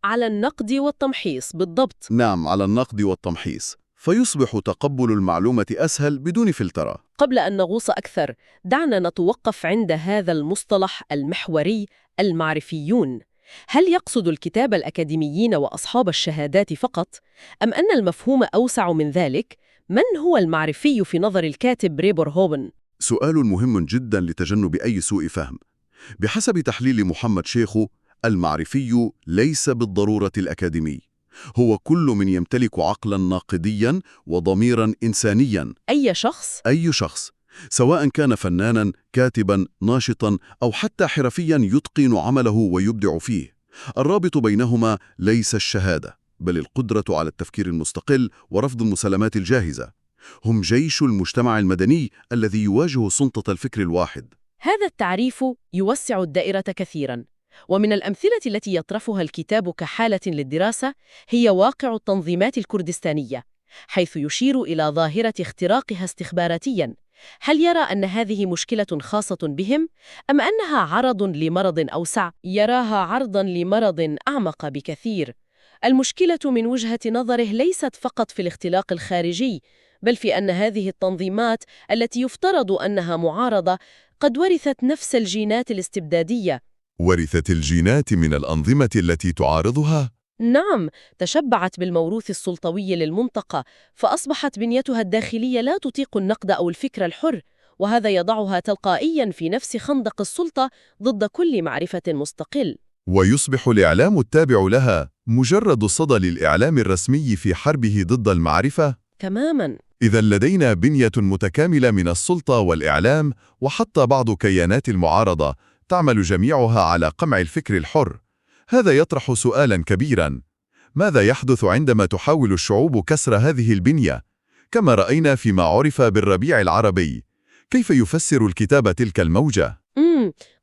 على النقد والتمحيص. بالضبط. نعم، على النقد والتمحيص، فيصبح تقبل المعلومة أسهل بدون فلترة. قبل أن نغوص أكثر، دعنا نتوقف عند هذا المصطلح المحوري: المعرفيون. هل يقصد الكتاب الأكاديميين وأصحاب الشهادات فقط؟ أم أن المفهوم أوسع من ذلك؟ من هو المعرفي في نظر الكاتب ريبور هوبن؟ سؤال مهم جدا لتجنب أي سوء فهم. بحسب تحليل محمد شيخو، المعرفي ليس بالضرورة الأكاديمي، هو كل من يمتلك عقلا ناقديا وضميرا إنسانيا. أي شخص؟ أي شخص، سواء كان فنانا، كاتبا، ناشطا، أو حتى حرفيا يتقن عمله ويبدع فيه. الرابط بينهما ليس الشهادة، بل القدرة على التفكير المستقل ورفض المسلمات الجاهزة. هم جيش المجتمع المدني الذي يواجه سلطة الفكر الواحد. هذا التعريف يوسع الدائرة كثيراً، ومن الأمثلة التي يطرحها الكتاب كحالة للدراسة هي واقع التنظيمات الكردستانية، حيث يشير إلى ظاهرة اختراقها استخباراتياً. هل يرى أن هذه مشكلة خاصة بهم، أم أنها عرض لمرض أوسع؟ يراها عرضاً لمرض أعمق بكثير. المشكلة من وجهة نظره ليست فقط في الاختلاق الخارجي، بل في أن هذه التنظيمات التي يفترض أنها معارضة قد ورثت نفس الجينات الاستبدادية. ورثت الجينات من الأنظمة التي تعارضها؟ نعم، تشبعت بالموروث السلطوي للمنطقة، فأصبحت بنيتها الداخلية لا تطيق النقد أو الفكر الحر، وهذا يضعها تلقائياً في نفس خندق السلطة ضد كل معرفة مستقل. ويصبح الإعلام التابع لها مجرد صدى للإعلام الرسمي في حربه ضد المعرفة؟ تماماً. إذا لدينا بنية متكاملة من السلطة والإعلام وحتى بعض كيانات المعارضة تعمل جميعها على قمع الفكر الحر. هذا يطرح سؤالاً كبيراً: ماذا يحدث عندما تحاول الشعوب كسر هذه البنية؟ كما رأينا فيما عرف بالربيع العربي، كيف يفسر الكتاب تلك الموجة؟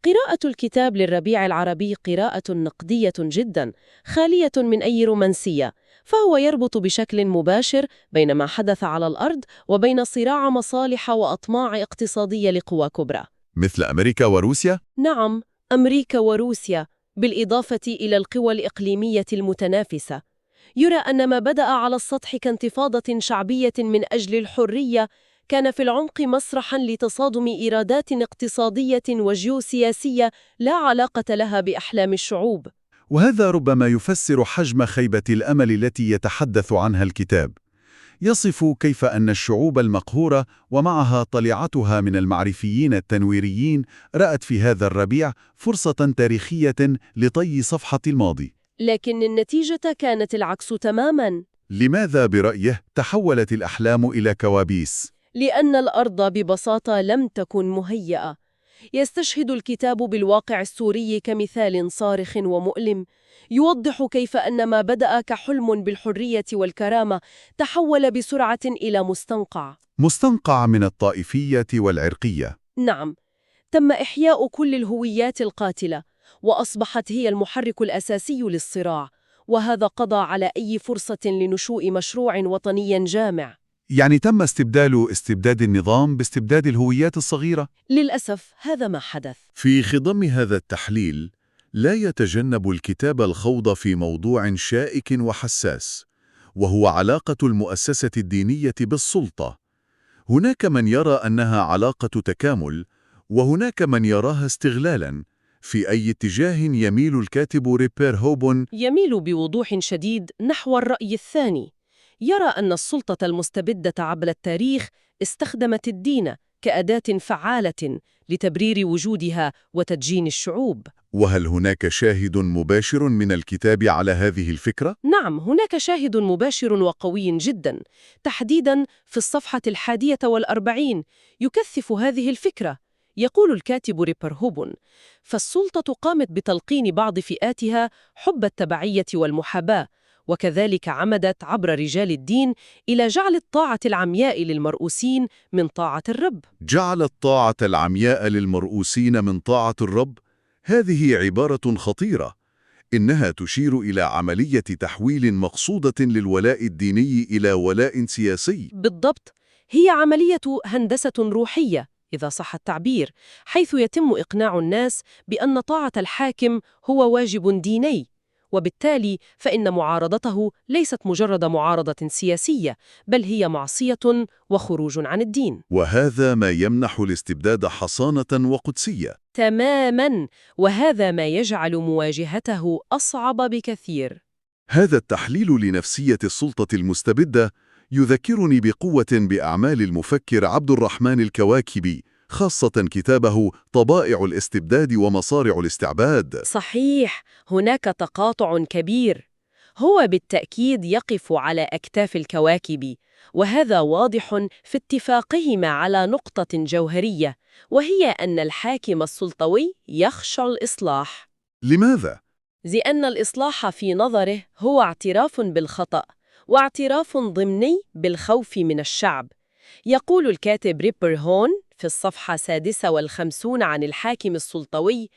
قراءة الكتاب للربيع العربي قراءة نقدية جدا، خالية من أي رومانسية، فهو يربط بشكل مباشر بين ما حدث على الأرض وبين صراع مصالح وأطماع اقتصادية لقوى كبرى. مثل أمريكا وروسيا؟ نعم، أمريكا وروسيا، بالإضافة إلى القوى الإقليمية المتنافسة. يرى أن ما بدأ على السطح كانتفاضة شعبية من أجل الحرية كان في العمق مسرحاً لتصادم إيرادات اقتصادية وجيوسياسية لا علاقة لها بأحلام الشعوب. وهذا ربما يفسر حجم خيبة الأمل التي يتحدث عنها الكتاب. يصف كيف أن الشعوب المقهورة ومعها طليعتها من المعرفيين التنويريين رأت في هذا الربيع فرصة تاريخية لطي صفحة الماضي. لكن النتيجة كانت العكس تماماً. لماذا برأيه تحولت الأحلام إلى كوابيس؟ لأن الأرض ببساطة لم تكن مهيئة. يستشهد الكتاب بالواقع السوري كمثال صارخ ومؤلم، يوضح كيف أن ما بدأ كحلم بالحرية والكرامة تحول بسرعة إلى مستنقع. مستنقع من الطائفية والعرقية. نعم، تم إحياء كل الهويات القاتلة، وأصبحت هي المحرك الأساسي للصراع، وهذا قضى على أي فرصة لنشوء مشروع وطني جامع. يعني تم استبدال استبداد النظام باستبداد الهويات الصغيرة؟ للأسف هذا ما حدث. في خضم هذا التحليل لا يتجنب الكتاب الخوض في موضوع شائك وحساس، وهو علاقة المؤسسة الدينية بالسلطة. هناك من يرى أنها علاقة تكامل، وهناك من يراها استغلالاً. في أي اتجاه يميل الكاتب ريبير هوبون؟ يميل بوضوح شديد نحو الرأي الثاني. يرى أن السلطة المستبدة عبر التاريخ استخدمت الدين كأداة فعالة لتبرير وجودها وتدجين الشعوب. وهل هناك شاهد مباشر من الكتاب على هذه الفكرة؟ نعم، هناك شاهد مباشر وقوي جدا، تحديداً في الصفحة 41 يكثف هذه الفكرة. يقول الكاتب ريبر هوبون: فالسلطة قامت بتلقين بعض فئاتها حب التبعية والمحاباة، وكذلك عمدت عبر رجال الدين إلى جعل الطاعة العمياء للمرؤوسين من طاعة الرب. جعل الطاعة العمياء للمرؤوسين من طاعة الرب؟ هذه عبارة خطيرة. إنها تشير إلى عملية تحويل مقصودة للولاء الديني إلى ولاء سياسي. بالضبط، هي عملية هندسة روحية إذا صح التعبير، حيث يتم إقناع الناس بأن طاعة الحاكم هو واجب ديني، وبالتالي فإن معارضته ليست مجرد معارضة سياسية، بل هي معصية وخروج عن الدين. وهذا ما يمنح الاستبداد حصانة وقدسية. تماماً، وهذا ما يجعل مواجهته أصعب بكثير. هذا التحليل لنفسية السلطة المستبدة يذكرني بقوة بأعمال المفكر عبد الرحمن الكواكبي، خاصة كتابه طبائع الاستبداد ومصارع الاستعباد. صحيح، هناك تقاطع كبير. هو بالتأكيد يقف على أكتاف الكواكبي، وهذا واضح في اتفاقهما على نقطة جوهرية، وهي أن الحاكم السلطوي يخشى الإصلاح. لماذا؟ لأن الإصلاح في نظره هو اعتراف بالخطأ، واعتراف ضمني بالخوف من الشعب. يقول الكاتب ريبر هون في الصفحة 56 عن الحاكم السلطوي: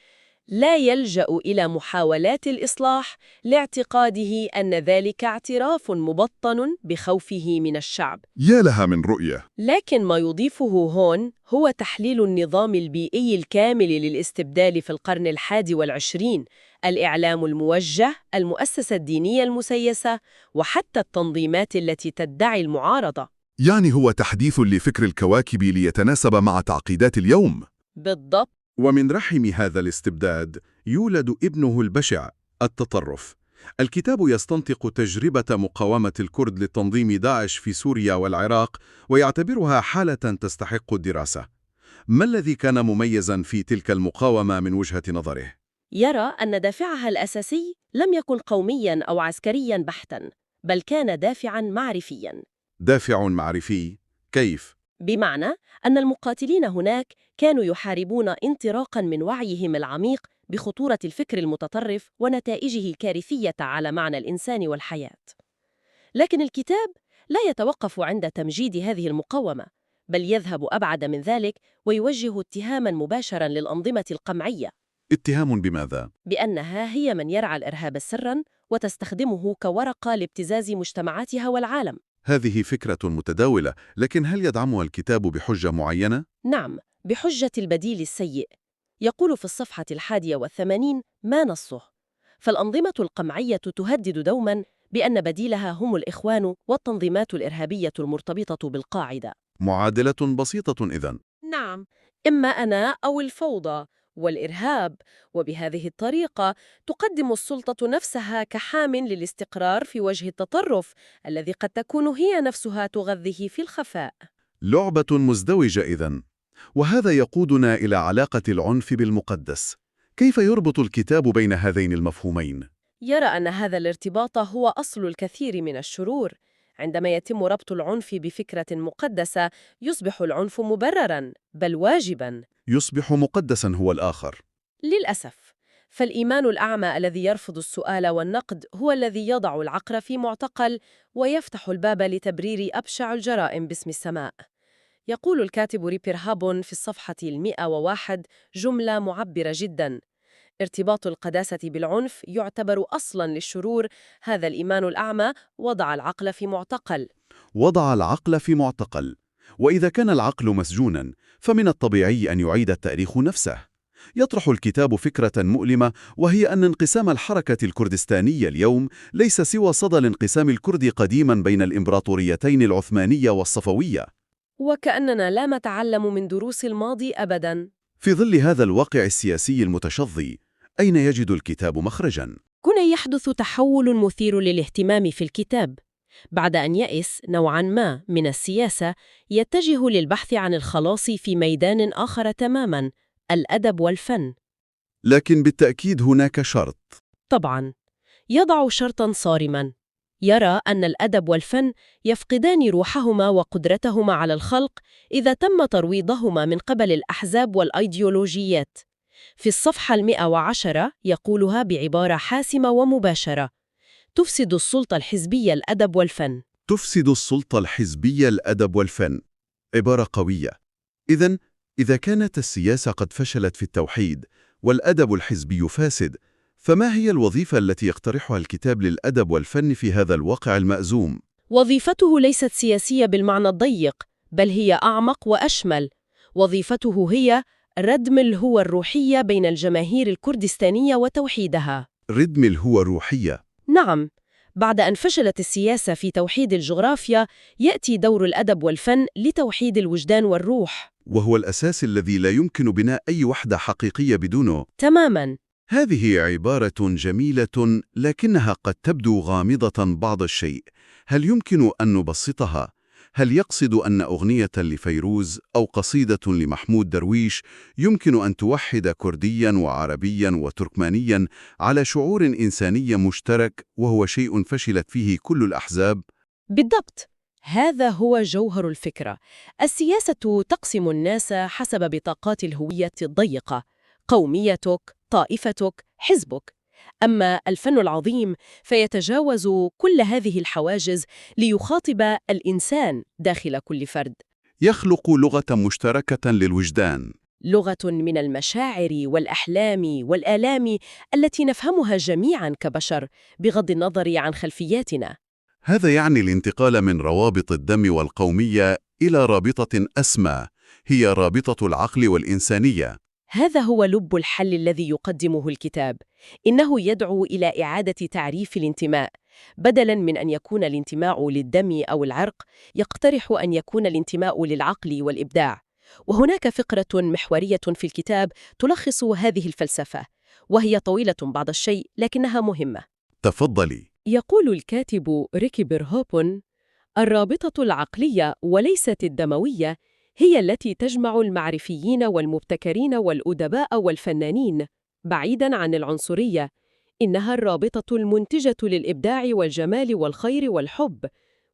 لا يلجأ إلى محاولات الإصلاح لاعتقاده أن ذلك اعتراف مبطن بخوفه من الشعب. يا لها من رؤية! لكن ما يضيفه هون هو تحليل النظام البيئي الكامل للاستبداد في القرن 21: الإعلام الموجه، المؤسسة الدينية المسيسة، وحتى التنظيمات التي تدعي المعارضة. يعني هو تحديث لفكر الكواكب ليتناسب مع تعقيدات اليوم. بالضبط. ومن رحم هذا الاستبداد يولد ابنه البشع، التطرف. الكتاب يستنطق تجربة مقاومة الكرد لتنظيم داعش في سوريا والعراق، ويعتبرها حالة تستحق الدراسة. ما الذي كان مميزا في تلك المقاومة من وجهة نظره؟ يرى أن دافعها الأساسي لم يكن قومياً أو عسكرياً بحتاً، بل كان دافعاً معرفياً. دافع معرفي؟ كيف؟ بمعنى أن المقاتلين هناك كانوا يحاربون انطلاقاً من وعيهم العميق بخطورة الفكر المتطرف ونتائجه الكارثية على معنى الإنسان والحياة. لكن الكتاب لا يتوقف عند تمجيد هذه المقاومة، بل يذهب أبعد من ذلك ويوجه اتهاماً مباشراً للأنظمة القمعية. اتهام بماذا؟ بأنها هي من يرعى الإرهاب سراً وتستخدمه كورقة لابتزاز مجتمعاتها والعالم. هذه فكرة متداولة، لكن هل يدعمها الكتاب بحجة معينة؟ نعم، بحجة البديل السيء. يقول في الصفحة 81 ما نصه: فالأنظمة القمعية تهدد دوماً بأن بديلها هم الإخوان والتنظيمات الإرهابية المرتبطة بالقاعدة. معادلة بسيطة إذن. نعم، إما أنا أو الفوضى والإرهاب. وبهذه الطريقة تقدم السلطة نفسها كحام للاستقرار في وجه التطرف الذي قد تكون هي نفسها تغذيه في الخفاء. لعبة مزدوجة إذن. وهذا يقودنا إلى علاقة العنف بالمقدس. كيف يربط الكتاب بين هذين المفهومين؟ يرى أن هذا الارتباط هو أصل الكثير من الشرور. عندما يتم ربط العنف بفكرة مقدسة، يصبح العنف مبرراً، بل واجباً. يصبح مقدساً هو الآخر. للأسف، فالإيمان الأعمى الذي يرفض السؤال والنقد هو الذي يضع العقل في معتقل ويفتح الباب لتبرير أبشع الجرائم باسم السماء. يقول الكاتب ريبر هابون في الصفحة 101 جملة معبرة جداً: ارتباط القداسة بالعنف يعتبر أصلاً للشرور. هذا الإيمان الأعمى وضع العقل في معتقل. وضع العقل في معتقل. وإذا كان العقل مسجوناً، فمن الطبيعي أن يعيد التاريخ نفسه. يطرح الكتاب فكرة مؤلمة، وهي أن انقسام الحركة الكردستانية اليوم ليس سوى صدى الانقسام الكردي قديماً بين الإمبراطوريتين العثمانية والصفوية. وكأننا لا نتعلم من دروس الماضي أبداً. في ظل هذا الواقع السياسي المتشظي، أين يجد الكتاب مخرجاً؟ هنا يحدث تحول مثير للاهتمام في الكتاب. بعد أن يئس نوعاً ما من السياسة، يتجه للبحث عن الخلاص في ميدان آخر تماماً: الأدب والفن. لكن بالتأكيد هناك شرط. طبعاً، يضع شرطاً صارماً. يرى أن الأدب والفن يفقدان روحهما وقدرتهما على الخلق إذا تم ترويضهما من قبل الأحزاب والأيديولوجيات. في الصفحة 110 يقولها بعبارة حاسمة ومباشرة: تفسد السلطة الحزبية الأدب والفن. تفسد السلطة الحزبية الأدب والفن. عبارة قوية. إذن، إذا كانت السياسة قد فشلت في التوحيد والأدب الحزبي فاسد، فما هي الوظيفة التي يقترحها الكتاب للأدب والفن في هذا الواقع المأزوم؟ وظيفته ليست سياسية بالمعنى الضيق، بل هي أعمق وأشمل. وظيفته هي ردم الهوة الروحية بين الجماهير الكردستانية وتوحيدها. ردم الهوة الروحية. نعم، بعد أن فشلت السياسة في توحيد الجغرافيا، يأتي دور الأدب والفن لتوحيد الوجدان والروح. وهو الأساس الذي لا يمكن بناء أي وحدة حقيقية بدونه. تماماً. هذه عبارة جميلة، لكنها قد تبدو غامضة بعض الشيء. هل يمكن أن نبسطها؟ هل يقصد أن أغنية لفيروز أو قصيدة لمحمود درويش يمكن أن توحد كردياً وعربياً وتركمانياً على شعور إنساني مشترك، وهو شيء فشلت فيه كل الأحزاب؟ بالضبط، هذا هو جوهر الفكرة. السياسة تقسم الناس حسب بطاقات الهوية الضيقة: قوميتك، طائفتك، حزبك. أما الفن العظيم فيتجاوز كل هذه الحواجز ليخاطب الإنسان داخل كل فرد. يخلق لغة مشتركة للوجدان، لغة من المشاعر والأحلام والآلام التي نفهمها جميعاً كبشر بغض النظر عن خلفياتنا. هذا يعني الانتقال من روابط الدم والقومية إلى رابطة أسمى، هي رابطة العقل والإنسانية. هذا هو لب الحل الذي يقدمه الكتاب. إنه يدعو إلى إعادة تعريف الانتماء. بدلاً من أن يكون الانتماء للدم أو العرق، يقترح أن يكون الانتماء للعقل والإبداع. وهناك فقرة محورية في الكتاب تلخص هذه الفلسفة، وهي طويلة بعض الشيء لكنها مهمة. تفضلي. يقول الكاتب ريكي هوبون: الرابطة العقلية وليست الدموية هي التي تجمع المعرفيين والمبتكرين والأدباء والفنانين، بعيداً عن العنصرية. إنها الرابطة المنتجة للإبداع والجمال والخير والحب،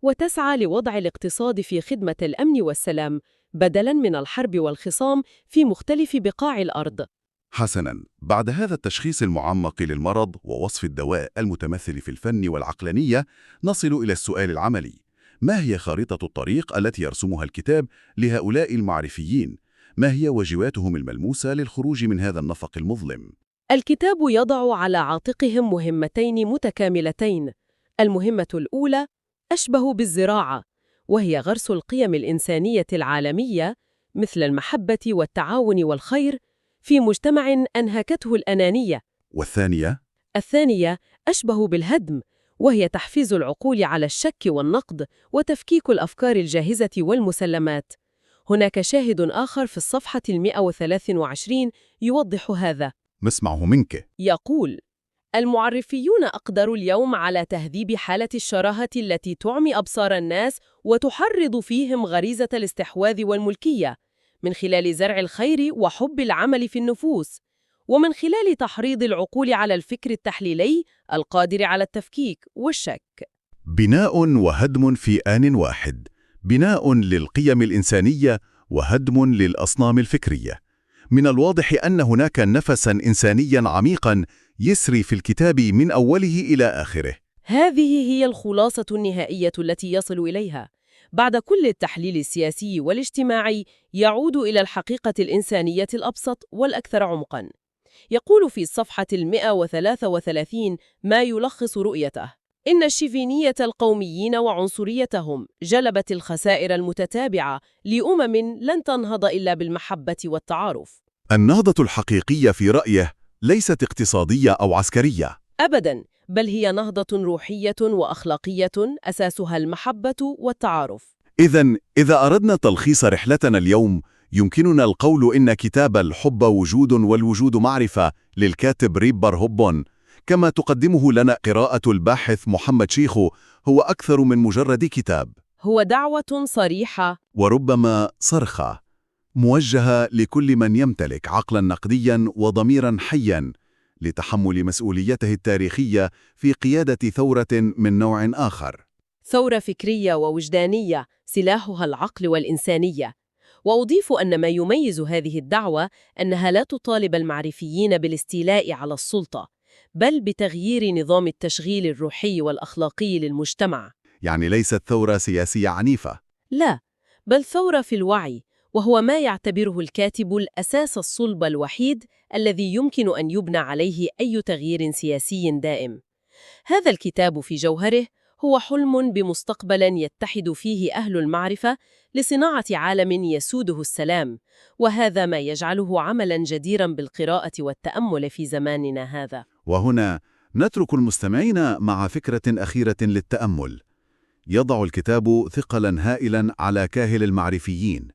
وتسعى لوضع الاقتصاد في خدمة الأمن والسلام بدلاً من الحرب والخصام في مختلف بقاع الأرض. حسناً، بعد هذا التشخيص المعمق للمرض ووصف الدواء المتمثل في الفن والعقلانية، نصل إلى السؤال العملي: ما هي خارطة الطريق التي يرسمها الكتاب لهؤلاء المعرفيين؟ ما هي واجباتهم الملموسة للخروج من هذا النفق المظلم؟ الكتاب يضع على عاتقهم مهمتين متكاملتين. المهمة الأولى أشبه بالزراعة، وهي غرس القيم الإنسانية العالمية مثل المحبة والتعاون والخير في مجتمع أنهكته الأنانية. والثانية؟ الثانية أشبه بالهدم، وهي تحفيز العقول على الشك والنقد وتفكيك الأفكار الجاهزة والمسلمات. هناك شاهد آخر في الصفحة 123 يوضح هذا. نسمعه منك. يقول: المعرفيون أقدروا اليوم على تهذيب حالة الشراهة التي تعمي أبصار الناس وتحرض فيهم غريزة الاستحواذ والملكية، من خلال زرع الخير وحب العمل في النفوس، ومن خلال تحريض العقول على الفكر التحليلي القادر على التفكيك والشك. بناء وهدم في آن واحد، بناء للقيم الإنسانية وهدم للأصنام الفكرية. من الواضح أن هناك نفساً إنسانياً عميقاً يسري في الكتاب من أوله إلى آخره. هذه هي الخلاصة النهائية التي يصل إليها. بعد كل التحليل السياسي والاجتماعي، يعود إلى الحقيقة الإنسانية الأبسط والأكثر عمقاً. يقول في الصفحة 133 ما يلخص رؤيته: إن الشيفينية القوميين وعنصريتهم جلبت الخسائر المتتابعة لأمم لن تنهض إلا بالمحبة والتعارف. النهضة الحقيقية في رأيه ليست اقتصادية أو عسكرية أبداً، بل هي نهضة روحية وأخلاقية أساسها المحبة والتعارف. إذن، إذا أردنا تلخيص رحلتنا اليوم، يمكننا القول إن كتاب الحب وجود والوجود معرفة للكاتب ريبر هوبون، كما تقدمه لنا قراءة الباحث محمد شيخو، هو أكثر من مجرد كتاب. هو دعوة صريحة، وربما صرخة موجهة لكل من يمتلك عقلا نقديا وضميرا حيا لتحمل مسؤوليته التاريخية في قيادة ثورة من نوع آخر. ثورة فكرية ووجدانية سلاحها العقل والإنسانية. وأضيف أن ما يميز هذه الدعوة أنها لا تطالب المعرفيين بالاستيلاء على السلطة، بل بتغيير نظام التشغيل الروحي والأخلاقي للمجتمع. يعني ليست ثورة سياسية عنيفة. لا، بل ثورة في الوعي، وهو ما يعتبره الكاتب الأساس الصلب الوحيد الذي يمكن أن يبنى عليه أي تغيير سياسي دائم. هذا الكتاب في جوهره هو حلم بمستقبل يتحد فيه أهل المعرفة لصناعة عالم يسوده السلام، وهذا ما يجعله عملاً جديراً بالقراءة والتأمل في زماننا هذا. وهنا نترك المستمعين مع فكرة أخيرة للتأمل. يضع الكتاب ثقلاً هائلاً على كاهل المعرفيين،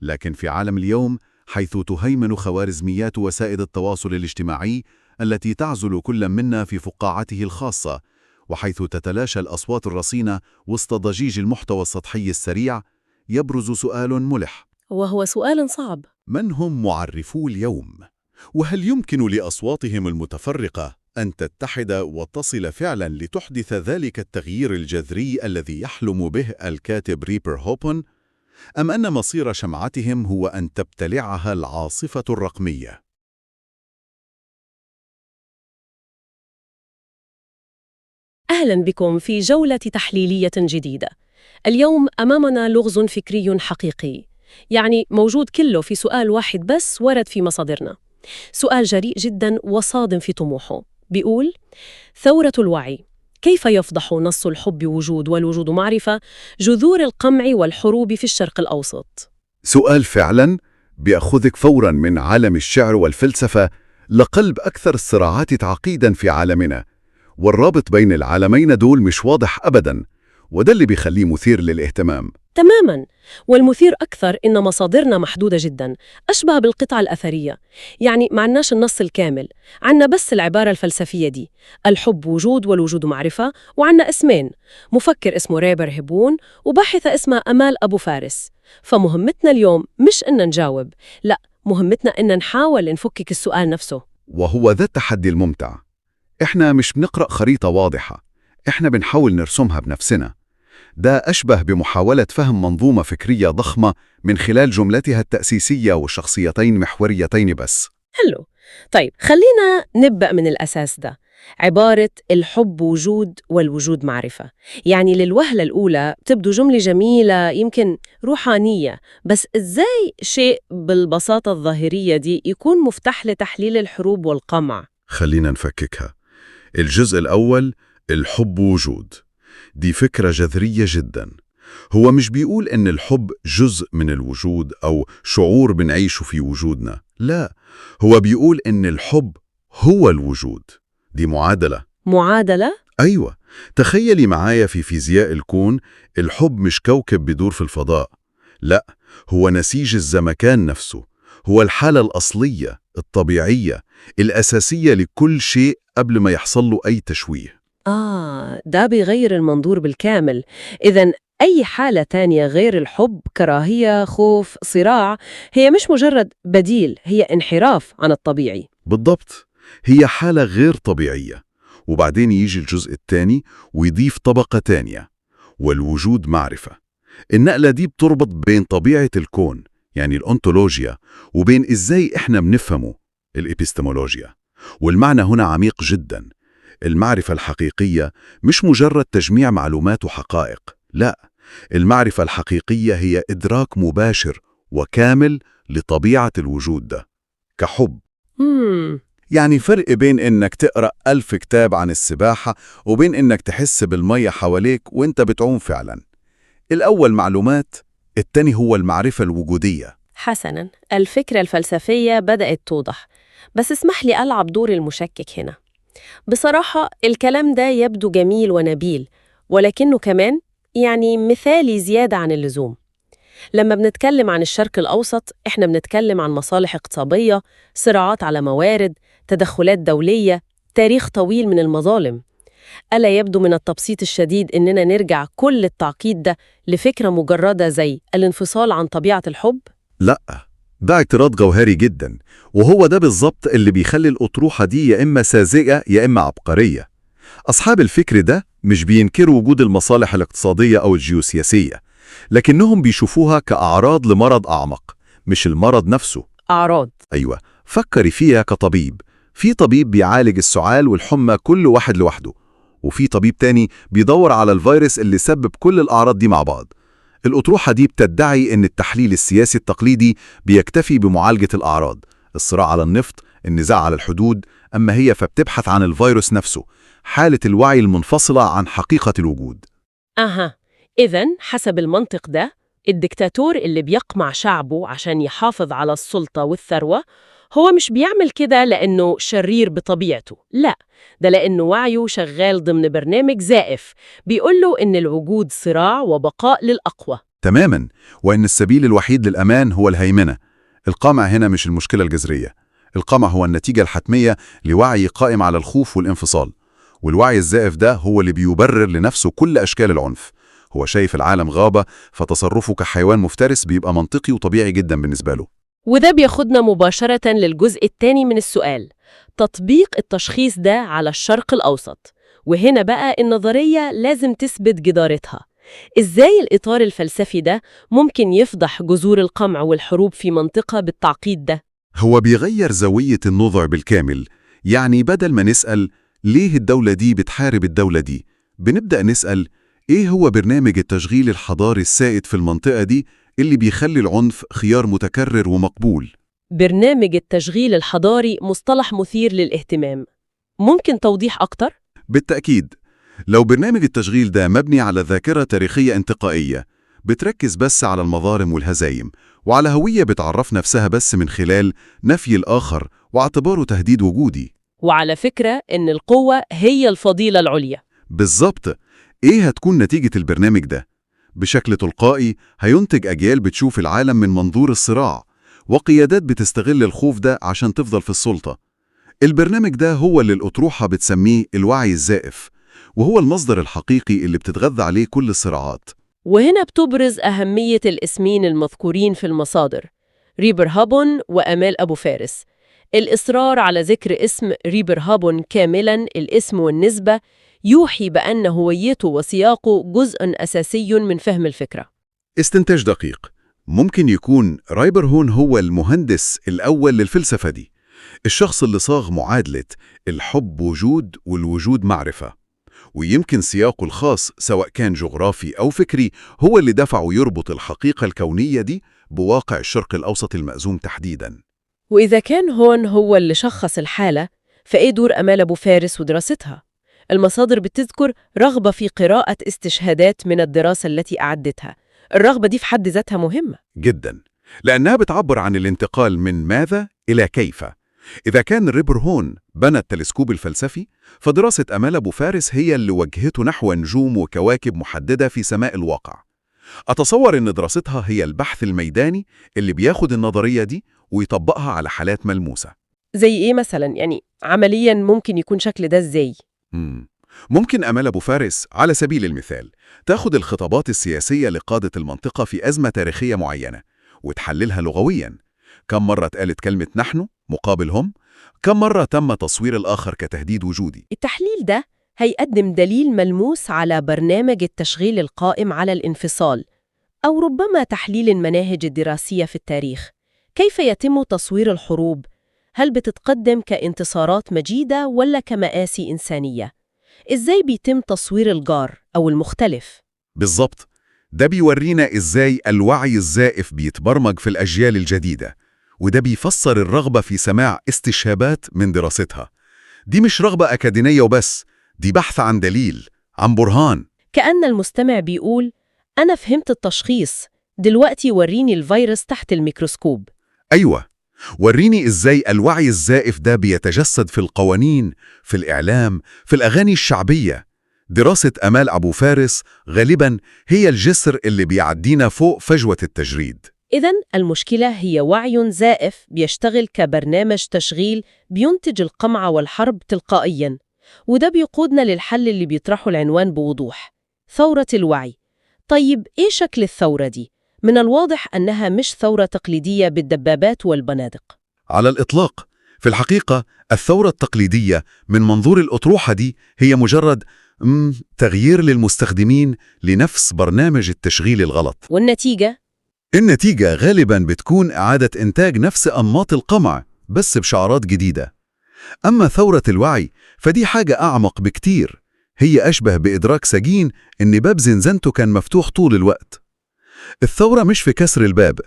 لكن في عالم اليوم حيث تهيمن خوارزميات وسائل التواصل الاجتماعي التي تعزل كل منا في فقاعته الخاصة، وحيث تتلاشى الأصوات الرصينة وسط ضجيج المحتوى السطحي السريع، يبرز سؤال ملح، وهو سؤال صعب: من هم معرفو اليوم؟ وهل يمكن لأصواتهم المتفرقة أن تتحد وتصل فعلا لتحدث ذلك التغيير الجذري الذي يحلم به الكاتب ريبر هوبون؟ أم أن مصير شمعتهم هو أن تبتلعها العاصفة الرقمية؟ أهلا بكم في جولة تحليلية جديدة. اليوم أمامنا لغز فكري حقيقي. يعني موجود كله في سؤال واحد بس ورد في مصادرنا. سؤال جريء جدا وصادم في طموحه، بيقول: ثورة الوعي، كيف يفضح نص الحب وجود والوجود معرفة جذور القمع والحروب في الشرق الأوسط؟ سؤال فعلا بيأخذك فورا من عالم الشعر والفلسفة لقلب أكثر الصراعات تعقيدا في عالمنا، والرابط بين العالمين دول مش واضح أبدا، وده اللي بيخليه مثير للاهتمام. تماماً. والمثير أكثر إن مصادرنا محدودة جداً، أشبه بالقطعة الأثرية، يعني ما عناش النص الكامل، عنا بس العبارة الفلسفية دي، الحب وجود والوجود معرفة، وعنا اسمين، مفكر اسمه ريبر هبون وباحثة اسمها أمال أبو فارس. فمهمتنا اليوم مش إن نجاوب، لا، مهمتنا إن نحاول نفكك السؤال نفسه. وهو ذا التحدي الممتع. إحنا مش بنقرأ خريطة واضحة، إحنا بنحاول نرسمها بنفسنا. ده أشبه بمحاولة فهم منظومة فكرية ضخمة من خلال جملتها التأسيسية وشخصيتين محوريتين بس. حلو. طيب خلينا نبدأ من الأساس ده، عبارة الحب وجود والوجود معرفة. يعني للوهلة الأولى تبدو جملة جميلة، يمكن روحانية، بس إزاي شيء بالبساطة الظاهرية دي يكون مفتاح لتحليل الحروب والقمع؟ خلينا نفككها. الجزء الأول، الحب وجود، دي فكرة جذرية جدا. هو مش بيقول إن الحب جزء من الوجود أو شعور بنعيشه في وجودنا، لا، هو بيقول إن الحب هو الوجود. دي معادلة. معادلة؟ أيوة. تخيلي معايا في فيزياء الكون، الحب مش كوكب بيدور في الفضاء، لا، هو نسيج الزمكان نفسه، هو الحالة الأصلية الطبيعية الأساسية لكل شيء قبل ما يحصل له أي تشويه. ده بيغير المنظور بالكامل. إذن أي حالة تانية غير الحب، كراهية، خوف، صراع، هي مش مجرد بديل، هي انحراف عن الطبيعي. بالضبط، هي حالة غير طبيعية. وبعدين يجي الجزء الثاني ويضيف طبقة تانية، والوجود معرفة. النقلة دي بتربط بين طبيعة الكون، يعني الأنتولوجيا، وبين إزاي إحنا بنفهمه، الإبستمولوجيا. والمعنى هنا عميق جدا. المعرفة الحقيقية مش مجرد تجميع معلومات وحقائق، لا، المعرفة الحقيقية هي إدراك مباشر وكامل لطبيعة الوجود ده كحب. يعني فرق بين إنك تقرأ 1000 كتاب عن السباحة وبين إنك تحس بالمية حواليك وإنت بتعوم فعلا. الأول معلومات، التاني هو المعرفة الوجودية. حسناً، الفكرة الفلسفية بدأت توضح، بس اسمح لي ألعب دور المشكك هنا. بصراحة الكلام ده يبدو جميل ونبيل، ولكنه كمان يعني مثالي زيادة عن اللزوم. لما بنتكلم عن الشرق الأوسط، إحنا بنتكلم عن مصالح اقتصادية، صراعات على موارد، تدخلات دولية، تاريخ طويل من المظالم. ألا يبدو من التبسيط الشديد إننا نرجع كل التعقيد ده لفكرة مجردة زي الانفصال عن طبيعة الحب؟ لا، ده اعتراض جوهري جدا، وهو ده بالظبط اللي بيخلي الأطروحة دي يا إما ساذجة يا إما عبقرية. أصحاب الفكر ده مش بينكروا وجود المصالح الاقتصادية أو الجيوسياسية، لكنهم بيشوفوها كأعراض لمرض أعمق، مش المرض نفسه. أعراض؟ أيوة، فكري فيها كطبيب. في طبيب بيعالج السعال والحمى كل واحد لوحده، وفي طبيب تاني بيدور على الفيروس اللي سبب كل الأعراض دي مع بعض. الأطروحة دي بتدعي إن التحليل السياسي التقليدي بيكتفي بمعالجة الأعراض، الصراع على النفط، النزاع على الحدود، أما هي فبتبحث عن الفيروس نفسه، حالة الوعي المنفصلة عن حقيقة الوجود. أها، إذن حسب المنطق ده، الدكتاتور اللي بيقمع شعبه عشان يحافظ على السلطة والثروة، هو مش بيعمل كده لأنه شرير بطبيعته، لا، ده لأنه وعيه شغال ضمن برنامج زائف بيقوله إن الوجود صراع وبقاء للأقوى. تماماً، وإن السبيل الوحيد للأمان هو الهيمنة. القمع هنا مش المشكلة الجذرية، القمع هو النتيجة الحتمية لوعي قائم على الخوف والانفصال، والوعي الزائف ده هو اللي بيبرر لنفسه كل أشكال العنف. هو شايف العالم غابة، فتصرفه كحيوان مفترس بيبقى منطقي وطبيعي جدا بالنسبة له. وده بياخدنا مباشرة للجزء الثاني من السؤال، تطبيق التشخيص ده على الشرق الأوسط. وهنا بقى النظرية لازم تثبت جدارتها. إزاي الإطار الفلسفي ده ممكن يفضح جذور القمع والحروب في منطقة بالتعقيد ده؟ هو بيغير زاوية النظر بالكامل. يعني بدل ما نسأل ليه الدولة دي بتحارب الدولة دي، بنبدأ نسأل إيه هو برنامج التشغيل الحضاري السائد في المنطقة دي اللي بيخلي العنف خيار متكرر ومقبول. برنامج التشغيل الحضاري مصطلح مثير للاهتمام، ممكن توضيح أكتر؟ بالتأكيد، لو برنامج التشغيل ده مبني على ذاكرة تاريخية انتقائية بتركز بس على المظالم والهزايم، وعلى هوية بتعرف نفسها بس من خلال نفي الآخر واعتباره تهديد وجودي. وعلى فكرة إن القوة هي الفضيلة العليا. بالظبط. إيه هتكون نتيجة البرنامج ده؟ بشكل تلقائي هينتج أجيال بتشوف العالم من منظور الصراع، وقيادات بتستغل الخوف ده عشان تفضل في السلطة. البرنامج ده هو اللي الأطروحة بتسميه الوعي الزائف، وهو المصدر الحقيقي اللي بتتغذى عليه كل الصراعات. وهنا بتبرز أهمية الاسمين المذكورين في المصادر، ريبر هابون وأمال أبو فارس. الإصرار على ذكر اسم ريبر هابون كاملاً، الاسم والنسبة، يوحي بأن هويته وسياقه جزء أساسي من فهم الفكرة. استنتاج دقيق. ممكن يكون رايبر هون هو المهندس الأول للفلسفة دي، الشخص اللي صاغ معادلة الحب وجود والوجود معرفة. ويمكن سياقه الخاص سواء كان جغرافي أو فكري هو اللي دفعه يربط الحقيقة الكونية دي بواقع الشرق الأوسط المأزوم تحديداً. وإذا كان هون هو اللي شخص الحالة، فإيه دور أمال أبو فارس ودراستها؟ المصادر بتذكر رغبة في قراءة استشهادات من الدراسة التي أعدتها. الرغبة دي في حد ذاتها مهمة جدا، لأنها بتعبر عن الانتقال من ماذا إلى كيف. إذا كان ريبر هون بنى التلسكوب الفلسفي، فدراسة أمال أبو فارس هي اللي وجهته نحو نجوم وكواكب محددة في سماء الواقع. أتصور إن دراستها هي البحث الميداني اللي بياخد النظرية دي ويطبقها على حالات ملموسة. زي إيه مثلا؟ يعني عمليا ممكن يكون شكل ده إزاي؟ ممكن أمال أبو فارس على سبيل المثال تاخد الخطابات السياسية لقادة المنطقة في أزمة تاريخية معينة وتحللها لغوياً. كم مرة اتقالت كلمة نحن مقابل هم؟ كم مرة تم تصوير الآخر كتهديد وجودي؟ التحليل ده هيقدم دليل ملموس على برنامج التشغيل القائم على الانفصال، أو ربما تحليل المناهج الدراسية في التاريخ. كيف يتم تصوير الحروب؟ هل بتتقدم كانتصارات مجيدة ولا كمآسي إنسانية؟ إزاي بيتم تصوير الجار أو المختلف؟ بالضبط. ده بيورينا إزاي الوعي الزائف بيتبرمج في الأجيال الجديدة، وده بيفسر الرغبة في سماع استشهابات من دراستها. دي مش رغبة أكاديمية وبس، دي بحث عن دليل، عن برهان. كأن المستمع بيقول أنا فهمت التشخيص، دلوقتي وريني الفيروس تحت الميكروسكوب. أيوة، وريني إزاي الوعي الزائف ده بيتجسد في القوانين، في الإعلام، في الأغاني الشعبية. دراسة أمال أبو فارس غالباً هي الجسر اللي بيعدينا فوق فجوة التجريد. إذن المشكلة هي وعي زائف بيشتغل كبرنامج تشغيل بينتج القمع والحرب تلقائياً، وده بيقودنا للحل اللي بيطرحه العنوان بوضوح، ثورة الوعي. طيب إيه شكل الثورة دي؟ من الواضح أنها مش ثورة تقليدية بالدبابات والبنادق. على الإطلاق. في الحقيقة الثورة التقليدية من منظور الأطروحة دي هي مجرد تغيير للمستخدمين لنفس برنامج التشغيل الغلط. والنتيجة؟ النتيجة غالباً بتكون إعادة إنتاج نفس أنماط القمع بس بشعارات جديدة. أما ثورة الوعي فدي حاجة أعمق بكتير، هي أشبه بإدراك سجين إن باب زنزانته كان مفتوح طول الوقت. الثورة مش في كسر الباب،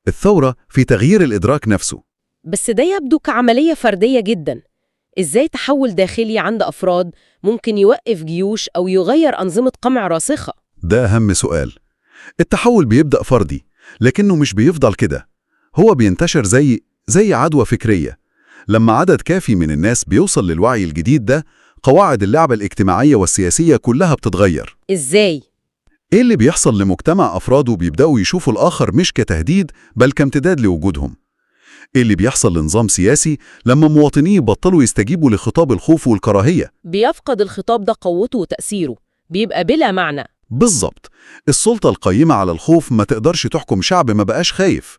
الثورة في تغيير الإدراك نفسه. بس ده يبدو كعملية فردية جداً. إزاي تحول داخلي عند أفراد ممكن يوقف جيوش أو يغير أنظمة قمع راسخة؟ ده أهم سؤال. التحول بيبدأ فردي، لكنه مش بيفضل كده. هو بينتشر زي عدوى فكرية. لما عدد كافي من الناس بيوصل للوعي الجديد ده، قواعد اللعبة الاجتماعية والسياسية كلها بتتغير. إزاي؟ إيه اللي بيحصل لمجتمع أفراده بيبدأوا يشوفوا الآخر مش كتهديد بل كامتداد لوجودهم؟ إيه اللي بيحصل لنظام سياسي لما مواطنيه يبطلوا يستجيبوا لخطاب الخوف والكراهية؟ بيفقد الخطاب ده قوته وتأثيره، بيبقى بلا معنى. بالظبط. السلطة القيمة على الخوف ما تقدرش تحكم شعب ما بقاش خايف.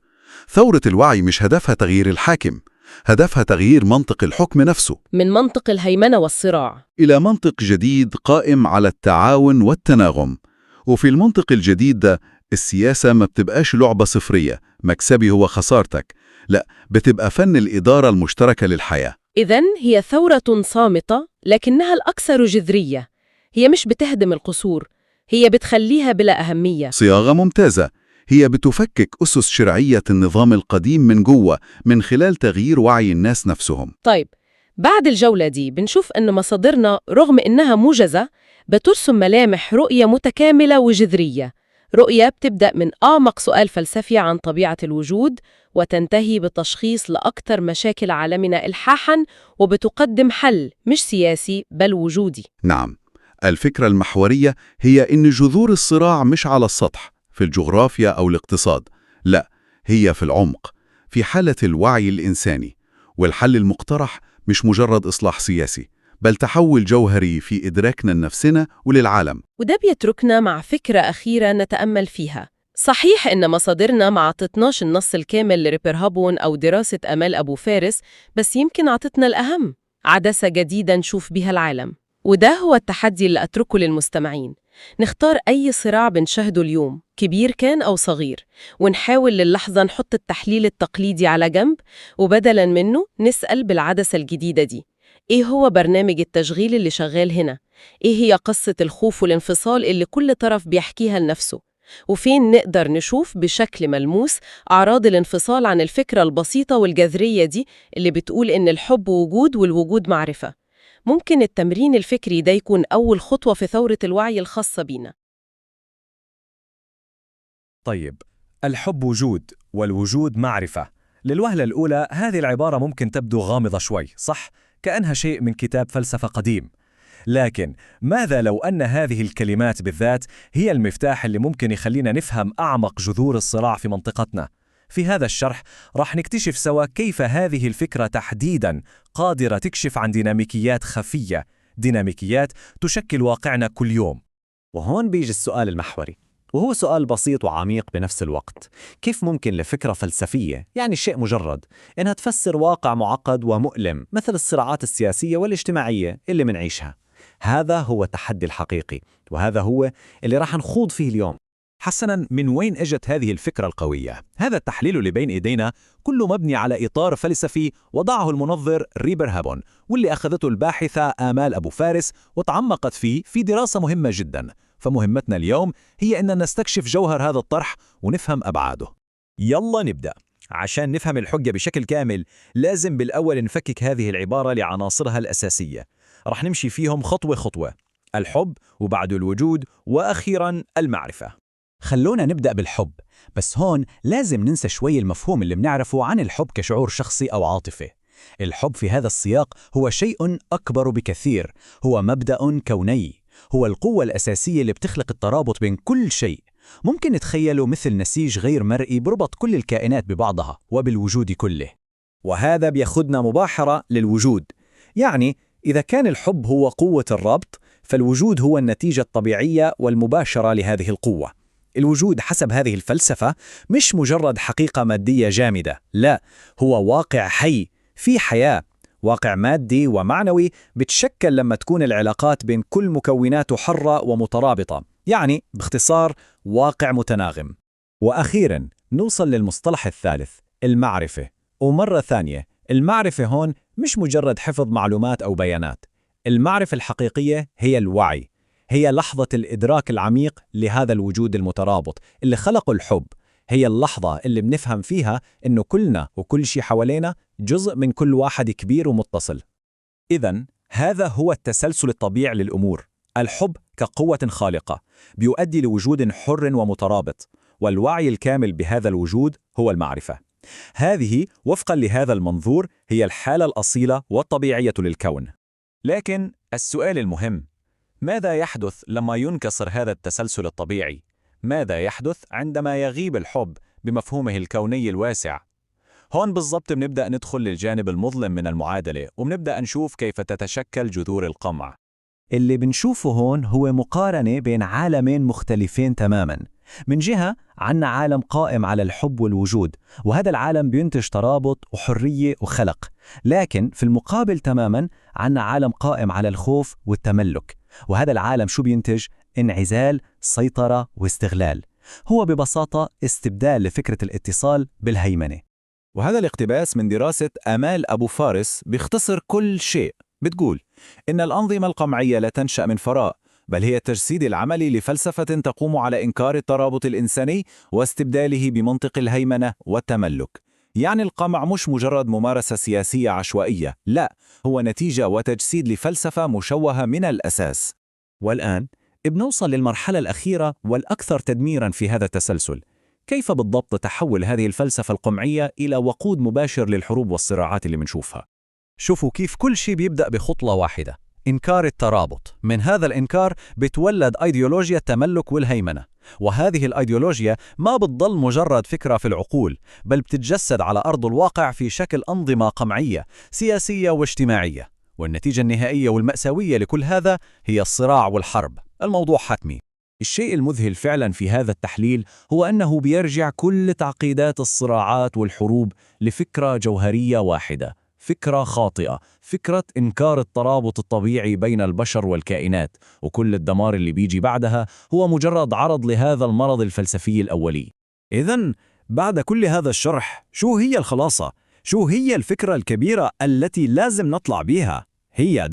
ثورة الوعي مش هدفها تغيير الحاكم، هدفها تغيير منطق الحكم نفسه، من منطق الهيمنة والصراع إلى منطق جديد قائم على التعاون والتناغم. وفي المنطق الجديد ده السياسة ما بتبقاش لعبة صفرية، مكسبي هو خسارتك، لا، بتبقى فن الإدارة المشتركة للحياة. إذن هي ثورة صامتة لكنها الأكثر جذرية. هي مش بتهدم القصور، هي بتخليها بلا أهمية. صياغة ممتازة. هي بتفكك أسس شرعية النظام القديم من جوه من خلال تغيير وعي الناس نفسهم. طيب، بعد الجولة دي بنشوف أن مصادرنا رغم إنها موجزة بترسم ملامح رؤية متكاملة وجذرية، رؤية بتبدأ من أعمق سؤال فلسفي عن طبيعة الوجود وتنتهي بتشخيص لأكثر مشاكل عالمنا إلحاحاً، وبتقدم حل مش سياسي بل وجودي. نعم، الفكرة المحورية هي إن جذور الصراع مش على السطح في الجغرافيا أو الاقتصاد، لا، هي في العمق، في حالة الوعي الإنساني. والحل المقترح مش مجرد إصلاح سياسي، بل تحول جوهري في إدراكنا لنفسنا وللعالم. وده بيتركنا مع فكرة أخيرة نتأمل فيها. صحيح إن مصادرنا ما عطتناش النص الكامل لريبر هابون أو دراسة أمال أبو فارس، بس يمكن عطتنا الأهم، عدسة جديدة نشوف بها العالم. وده هو التحدي اللي أتركه للمستمعين. نختار أي صراع بنشاهده اليوم، كبير كان أو صغير، ونحاول للحظة نحط التحليل التقليدي على جنب، وبدلاً منه نسأل بالعدسة الجديدة دي: إيه هو برنامج التشغيل اللي شغال هنا؟ إيه هي قصة الخوف والانفصال اللي كل طرف بيحكيها لنفسه؟ وفين نقدر نشوف بشكل ملموس أعراض الانفصال عن الفكرة البسيطة والجذرية دي اللي بتقول إن الحب وجود والوجود معرفة؟ ممكن التمرين الفكري ده يكون أول خطوة في ثورة الوعي الخاصة بينا. طيب، الحب وجود والوجود معرفة. للوهلة الأولى هذه العبارة ممكن تبدو غامضة شوي، صح؟ كأنها شيء من كتاب فلسفة قديم. لكن ماذا لو أن هذه الكلمات بالذات هي المفتاح اللي ممكن يخلينا نفهم أعمق جذور الصراع في منطقتنا؟ في هذا الشرح راح نكتشف سوا كيف هذه الفكرة تحديداً قادرة تكشف عن ديناميكيات خفية، ديناميكيات تشكل واقعنا كل يوم. وهون بيجي السؤال المحوري، وهو سؤال بسيط وعميق بنفس الوقت. كيف ممكن لفكرة فلسفية، يعني شيء مجرد، إنها تفسر واقع معقد ومؤلم مثل الصراعات السياسية والاجتماعية اللي منعيشها؟ هذا هو التحدي الحقيقي، وهذا هو اللي راح نخوض فيه اليوم. حسناً، من وين اجت هذه الفكرة القوية؟ هذا التحليل اللي بين ايدينا كله مبني على إطار فلسفي وضعه المنظر ريبر هابون، واللي أخذته الباحثة آمال أبو فارس وتعمقت فيه في دراسة مهمة جداً. فمهمتنا اليوم هي أن نستكشف جوهر هذا الطرح ونفهم أبعاده. يلا نبدأ. عشان نفهم الحجة بشكل كامل لازم بالأول نفكك هذه العبارة لعناصرها الأساسية. رح نمشي فيهم خطوة خطوة: الحب، وبعده الوجود، وأخيراً المعرفة. خلونا نبدأ بالحب، بس هون لازم ننسى شوي المفهوم اللي بنعرفه عن الحب كشعور شخصي أو عاطفي. الحب في هذا السياق هو شيء أكبر بكثير، هو مبدأ كوني، هو القوة الأساسية اللي بتخلق الترابط بين كل شيء. ممكن نتخيله مثل نسيج غير مرئي بربط كل الكائنات ببعضها وبالوجود كله. وهذا بياخدنا مباشرة للوجود. يعني إذا كان الحب هو قوة الربط، فالوجود هو النتيجة الطبيعية والمباشرة لهذه القوة. الوجود حسب هذه الفلسفة مش مجرد حقيقة مادية جامدة، لا، هو واقع حي، في حياة، واقع مادي ومعنوي بتشكل لما تكون العلاقات بين كل مكوناته حرة ومترابطة، يعني باختصار واقع متناغم. وأخيراً نوصل للمصطلح الثالث، المعرفة. ومرة ثانية، المعرفة هون مش مجرد حفظ معلومات أو بيانات. المعرفة الحقيقية هي الوعي، هي لحظة الإدراك العميق لهذا الوجود المترابط اللي خلقه الحب. هي اللحظة اللي بنفهم فيها إنه كلنا وكل شيء حوالينا جزء من كل واحد كبير ومتصل. إذن هذا هو التسلسل الطبيعي للأمور. الحب كقوة خالقة بيؤدي لوجود حر ومترابط، والوعي الكامل بهذا الوجود هو المعرفة. هذه وفقا لهذا المنظور هي الحالة الأصيلة والطبيعية للكون. لكن السؤال المهم: ماذا يحدث لما ينكسر هذا التسلسل الطبيعي؟ ماذا يحدث عندما يغيب الحب بمفهومه الكوني الواسع؟ هون بالضبط بنبدأ ندخل للجانب المظلم من المعادلة، وبنبدأ نشوف كيف تتشكل جذور القمع. اللي بنشوفه هون هو مقارنة بين عالمين مختلفين تماماً. من جهة عنا عالم قائم على الحب والوجود، وهذا العالم بينتج ترابط وحرية وخلق. لكن في المقابل تماماً عنا عالم قائم على الخوف والتملك، وهذا العالم شو بينتج؟ انعزال، سيطرة واستغلال. هو ببساطة استبدال لفكرة الاتصال بالهيمنة. وهذا الاقتباس من دراسة آمال أبو فارس بيختصر كل شيء. بتقول إن الأنظمة القمعية لا تنشأ من فراغ، بل هي التجسيد العملي لفلسفة تقوم على إنكار الترابط الإنساني واستبداله بمنطق الهيمنة والتملك. يعني القمع مش مجرد ممارسة سياسية عشوائية، لا، هو نتيجة وتجسيد لفلسفة مشوهة من الأساس. والآن بنوصل للمرحلة الأخيرة والأكثر تدميراً في هذا التسلسل. كيف بالضبط تحول هذه الفلسفة القمعية إلى وقود مباشر للحروب والصراعات اللي بنشوفها؟ شوفوا كيف كل شيء بيبدأ بخطوة واحدة، إنكار الترابط. من هذا الإنكار بتولد أيديولوجيا التملك والهيمنة، وهذه الأيديولوجيا ما بتضل مجرد فكرة في العقول، بل بتتجسد على أرض الواقع في شكل أنظمة قمعية سياسية واجتماعية. والنتيجة النهائية والمأساوية لكل هذا هي الصراع والحرب. الموضوع حتمي. الشيء المذهل فعلا في هذا التحليل هو أنه بيرجع كل تعقيدات الصراعات والحروب لفكرة جوهرية واحدة، فكرة خاطئة، فكرة إنكار الترابط الطبيعي بين البشر والكائنات، وكل الدمار اللي بيجي بعدها هو مجرد عرض لهذا المرض الفلسفي الأولي. إذن بعد كل هذا الشرح، شو هي الخلاصة؟ شو هي الفكرة الكبيرة التي لازم نطلع بيها؟ هي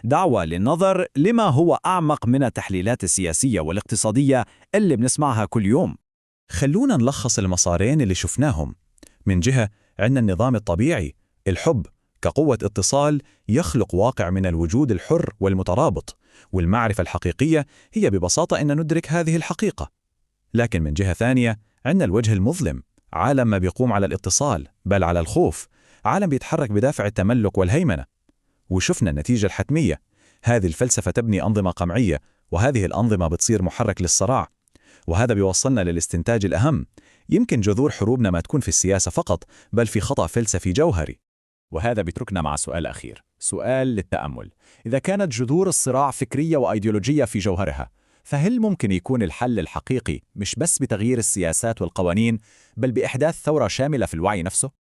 دعوة للنظر لما هو أعمق من التحليلات السياسية والاقتصادية اللي بنسمعها كل يوم. خلونا نلخص المسارين اللي شفناهم. من جهة عندنا النظام الطبيعي، الحب كقوة اتصال يخلق واقع من الوجود الحر والمترابط، والمعرفة الحقيقية هي ببساطة أن ندرك هذه الحقيقة. لكن من جهة ثانية عندنا الوجه المظلم، عالم ما بيقوم على الاتصال بل على الخوف، عالم بيتحرك بدافع التملك والهيمنة. وشفنا النتيجة الحتمية، هذه الفلسفة تبني أنظمة قمعية، وهذه الأنظمة بتصير محرك للصراع. وهذا بيوصلنا للاستنتاج الأهم، يمكن جذور حروبنا ما تكون في السياسة فقط، بل في خطأ فلسفي جوهري. وهذا بيتركنا مع سؤال أخير، سؤال للتأمل. إذا كانت جذور الصراع فكرية وأيديولوجية في جوهرها، فهل ممكن يكون الحل الحقيقي مش بس بتغيير السياسات والقوانين، بل بإحداث ثورة شاملة في الوعي نفسه؟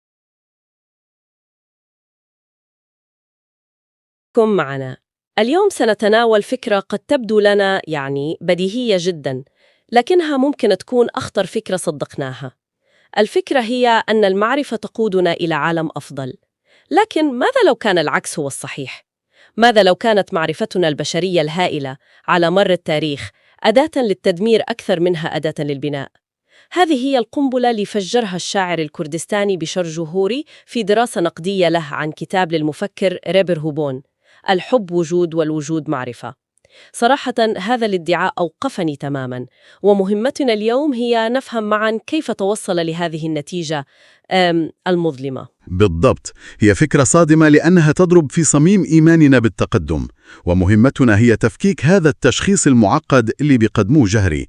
كن معنا. اليوم سنتناول فكرة قد تبدو لنا يعني بديهية جدا، لكنها ممكن تكون أخطر فكرة صدقناها. الفكرة هي أن المعرفة تقودنا إلى عالم أفضل. لكن ماذا لو كان العكس هو الصحيح؟ ماذا لو كانت معرفتنا البشرية الهائلة على مر التاريخ أداة للتدمير أكثر منها أداة للبناء؟ هذه هي القنبلة اللي فجرها الشاعر الكردستاني بشر جهوري في دراسة نقدية له عن كتاب للمفكر ريبر هوبون، الحب وجود والوجود معرفة. صراحة هذا الادعاء أوقفني تماماً، ومهمتنا اليوم هي نفهم معاً كيف توصل لهذه النتيجة المظلمة. بالضبط، هي فكرة صادمة لأنها تضرب في صميم إيماننا بالتقدم، ومهمتنا هي تفكيك هذا التشخيص المعقد اللي بيقدموه جهري.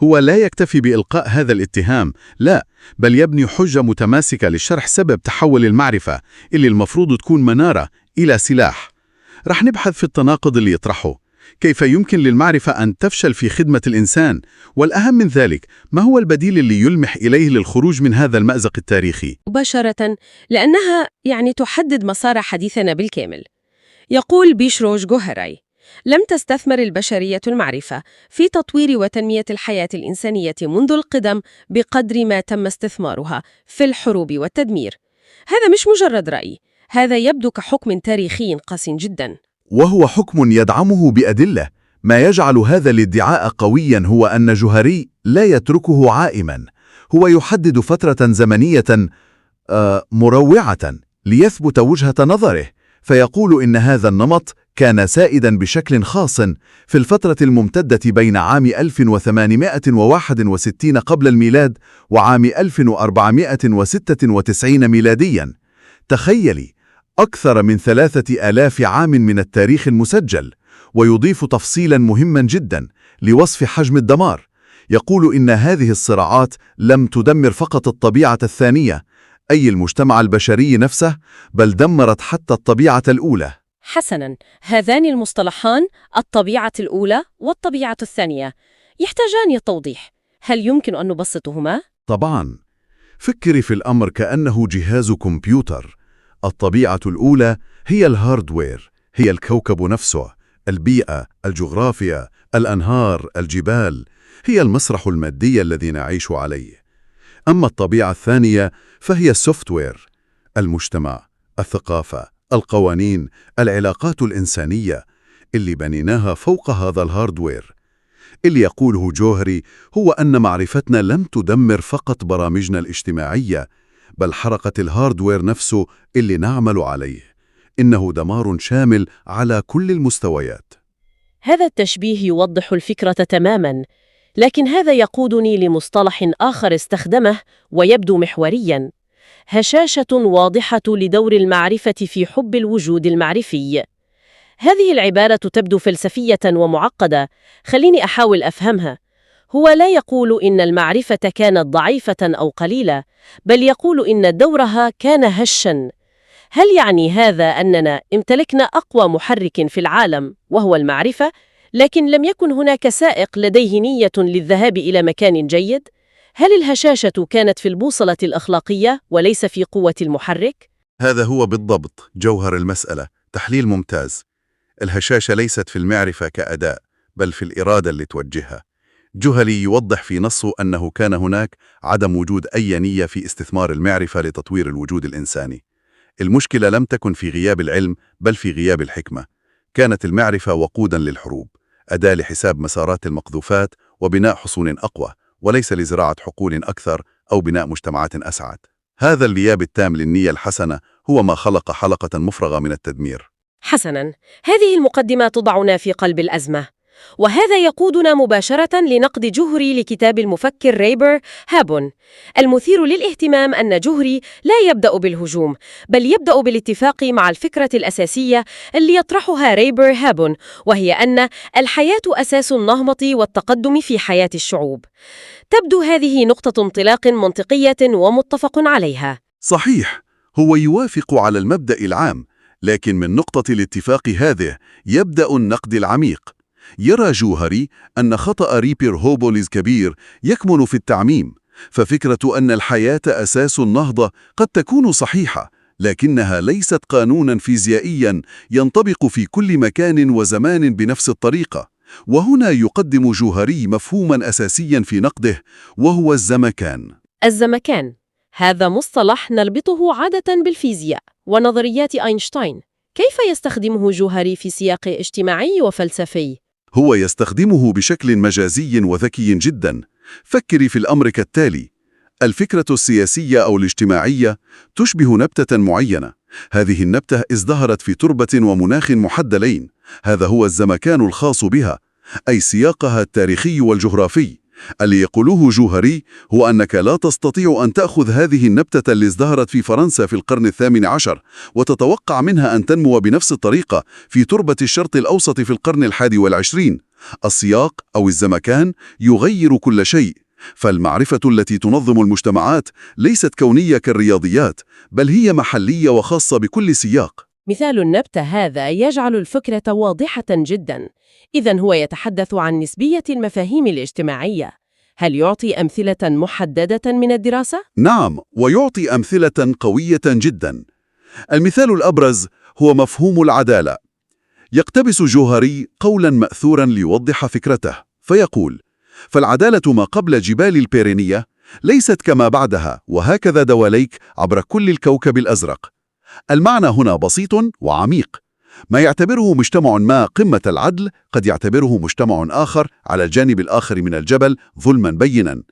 هو لا يكتفي بإلقاء هذا الاتهام، لا، بل يبني حجة متماسكة لشرح سبب تحول المعرفة اللي المفروض تكون منارة إلى سلاح. رح نبحث في التناقض اللي يطرحه، كيف يمكن للمعرفة أن تفشل في خدمة الإنسان، والأهم من ذلك ما هو البديل اللي يلمح إليه للخروج من هذا المأزق التاريخي؟ مباشرة، لأنها يعني تحدد مسار حديثنا بالكامل. يقول بيشروج جوهراي: لم تستثمر البشرية المعرفة في تطوير وتنمية الحياة الإنسانية منذ القدم بقدر ما تم استثمارها في الحروب والتدمير. هذا مش مجرد رأي، هذا يبدو كحكم تاريخي قاسٍ جدا. وهو حكم يدعمه بأدلة. ما يجعل هذا الادعاء قويا هو أن جوهري لا يتركه عائما، هو يحدد فترة زمنية مروعة ليثبت وجهة نظره، فيقول إن هذا النمط كان سائدا بشكل خاص في الفترة الممتدة بين عام 1861 قبل الميلاد وعام 1496 ميلاديا. تخيلي، أكثر من 3000 عام من التاريخ المسجل. ويضيف تفصيلا مهما جدا لوصف حجم الدمار، يقول إن هذه الصراعات لم تدمر فقط الطبيعة الثانية، أي المجتمع البشري نفسه، بل دمرت حتى الطبيعة الأولى. حسناً، هذان المصطلحان الطبيعة الأولى والطبيعة الثانية يحتاجان التوضيح. هل يمكن أن نبسطهما؟ طبعاً. فكري في الأمر كأنه جهاز كمبيوتر. الطبيعة الأولى هي ال hardware، هي الكوكب نفسه، البيئة، الجغرافيا، الأنهار، الجبال، هي المسرح المادي الذي نعيش عليه. أما الطبيعة الثانية فهي ال software، المجتمع، الثقافة، القوانين، العلاقات الإنسانية. اللي بنيناها فوق هذا ال hardware. اللي يقوله جوهري هو أن معرفتنا لم تدمر فقط برامجنا الاجتماعية، بل حرقت ال hardware نفسه اللي نعمل عليه. إنه دمار شامل على كل المستويات. هذا التشبيه يوضح الفكرة تماماً، لكن هذا يقودني لمصطلح آخر استخدمه ويبدو محورياً: هشاشة واضحة لدور المعرفة في حب الوجود المعرفي. هذه العبارة تبدو فلسفية ومعقدة، خليني أحاول أفهمها. هو لا يقول إن المعرفة كانت ضعيفة أو قليلة، بل يقول إن دورها كان هشاً. هل يعني هذا أننا امتلكنا أقوى محرك في العالم وهو المعرفة، لكن لم يكن هناك سائق لديه نية للذهاب إلى مكان جيد؟ هل الهشاشة كانت في البوصلة الأخلاقية وليس في قوة المحرك؟ هذا هو بالضبط جوهر المسألة. تحليل ممتاز. الهشاشة ليست في المعرفة كأداء، بل في الإرادة اللي توجهها. جوهري يوضح في نصه أنه كان هناك عدم وجود أي نية في استثمار المعرفة لتطوير الوجود الإنساني. المشكلة لم تكن في غياب العلم، بل في غياب الحكمة. كانت المعرفة وقودا للحروب، أداة لحساب مسارات المقذوفات وبناء حصون أقوى، وليس لزراعة حقول أكثر أو بناء مجتمعات أسعد. هذا الغياب التام للنية الحسنة هو ما خلق حلقة مفرغة من التدمير. حسناً، هذه المقدمة تضعنا في قلب الأزمة، وهذا يقودنا مباشرة لنقد جوهري لكتاب المفكر ريبر هابون. المثير للاهتمام أن جوهري لا يبدأ بالهجوم، بل يبدأ بالاتفاق مع الفكرة الأساسية اللي يطرحها ريبر هابون، وهي أن الحياة أساس النهضة والتقدم في حياة الشعوب. تبدو هذه نقطة انطلاق منطقية ومتفق عليها. صحيح، هو يوافق على المبدأ العام، لكن من نقطة الاتفاق هذه يبدأ النقد العميق. يرى جوهري أن خطأ ريبير هوبوليز كبير يكمن في التعميم، ففكرة أن الحياة أساس النهضة قد تكون صحيحة، لكنها ليست قانونا فيزيائيا ينطبق في كل مكان وزمان بنفس الطريقة. وهنا يقدم جوهري مفهوما أساسيا في نقده، وهو الزمكان. الزمكان، هذا مصطلح نربطه عادة بالفيزياء ونظريات أينشتاين. كيف يستخدمه جوهري في سياق اجتماعي وفلسفي؟ هو يستخدمه بشكل مجازي وذكي جدا. فكري في الأمر كالتالي: الفكرة السياسية أو الاجتماعية تشبه نبتة معينة. هذه النبتة ازدهرت في تربة ومناخ محددين، هذا هو الزمكان الخاص بها، أي سياقها التاريخي والجغرافي. اللي يقوله جوهري هو أنك لا تستطيع أن تأخذ هذه النبتة اللي ازدهرت في فرنسا في القرن 18 وتتوقع منها أن تنمو بنفس الطريقة في تربة الشرق الأوسط في القرن 21. السياق أو الزمكان يغير كل شيء. فالمعرفة التي تنظم المجتمعات ليست كونية كالرياضيات، بل هي محلية وخاصة بكل سياق. مثال النبتة هذا يجعل الفكرة واضحة جدا. إذن هو يتحدث عن نسبية المفاهيم الاجتماعية. هل يعطي أمثلة محددة من الدراسة؟ نعم، ويعطي أمثلة قوية جدا. المثال الأبرز هو مفهوم العدالة. يقتبس جوهري قولا مأثورا ليوضح فكرته، فيقول: فالعدالة ما قبل جبال البيرينية ليست كما بعدها، وهكذا دواليك عبر كل الكوكب الأزرق. المعنى هنا بسيط وعميق. ما يعتبره مجتمع ما قمة العدل قد يعتبره مجتمع آخر على الجانب الآخر من الجبل ظلما بينا.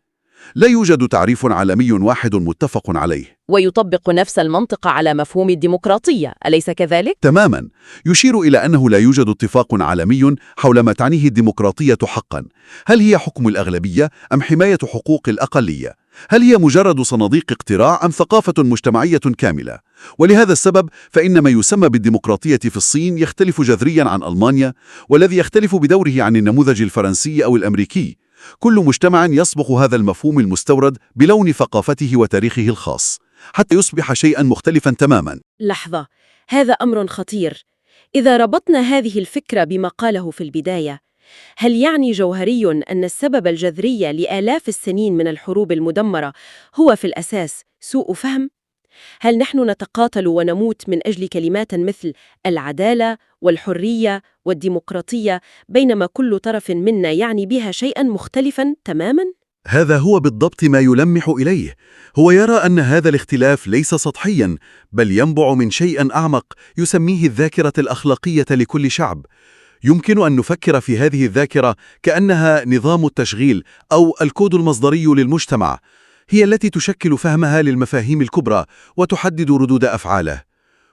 لا يوجد تعريف عالمي واحد متفق عليه. ويطبق نفس المنطق على مفهوم الديمقراطية، أليس كذلك؟ تماما. يشير إلى أنه لا يوجد اتفاق عالمي حول ما تعنيه الديمقراطية حقا. هل هي حكم الأغلبية أم حماية حقوق الأقلية؟ هل هي مجرد صناديق اقتراع أم ثقافة مجتمعية كاملة؟ ولهذا السبب فإن ما يسمى بالديمقراطية في الصين يختلف جذريا عن ألمانيا، والذي يختلف بدوره عن النموذج الفرنسي أو الأمريكي. كل مجتمع يصبغ هذا المفهوم المستورد بلون ثقافته وتاريخه الخاص، حتى يصبح شيئا مختلفا تماما. لحظة، هذا أمر خطير. إذا ربطنا هذه الفكرة بما قاله في البداية، هل يعني جوهري أن السبب الجذري لآلاف السنين من الحروب المدمرة هو في الأساس سوء فهم؟ هل نحن نتقاتل ونموت من أجل كلمات مثل العدالة والحرية والديمقراطية، بينما كل طرف منا يعني بها شيئا مختلفا تماما؟ هذا هو بالضبط ما يلمح إليه. هو يرى أن هذا الاختلاف ليس سطحيا، بل ينبع من شيء أعمق يسميه الذاكرة الأخلاقية لكل شعب. يمكن أن نفكر في هذه الذاكرة كأنها نظام التشغيل أو الكود المصدري للمجتمع، هي التي تشكل فهمها للمفاهيم الكبرى وتحدد ردود أفعاله.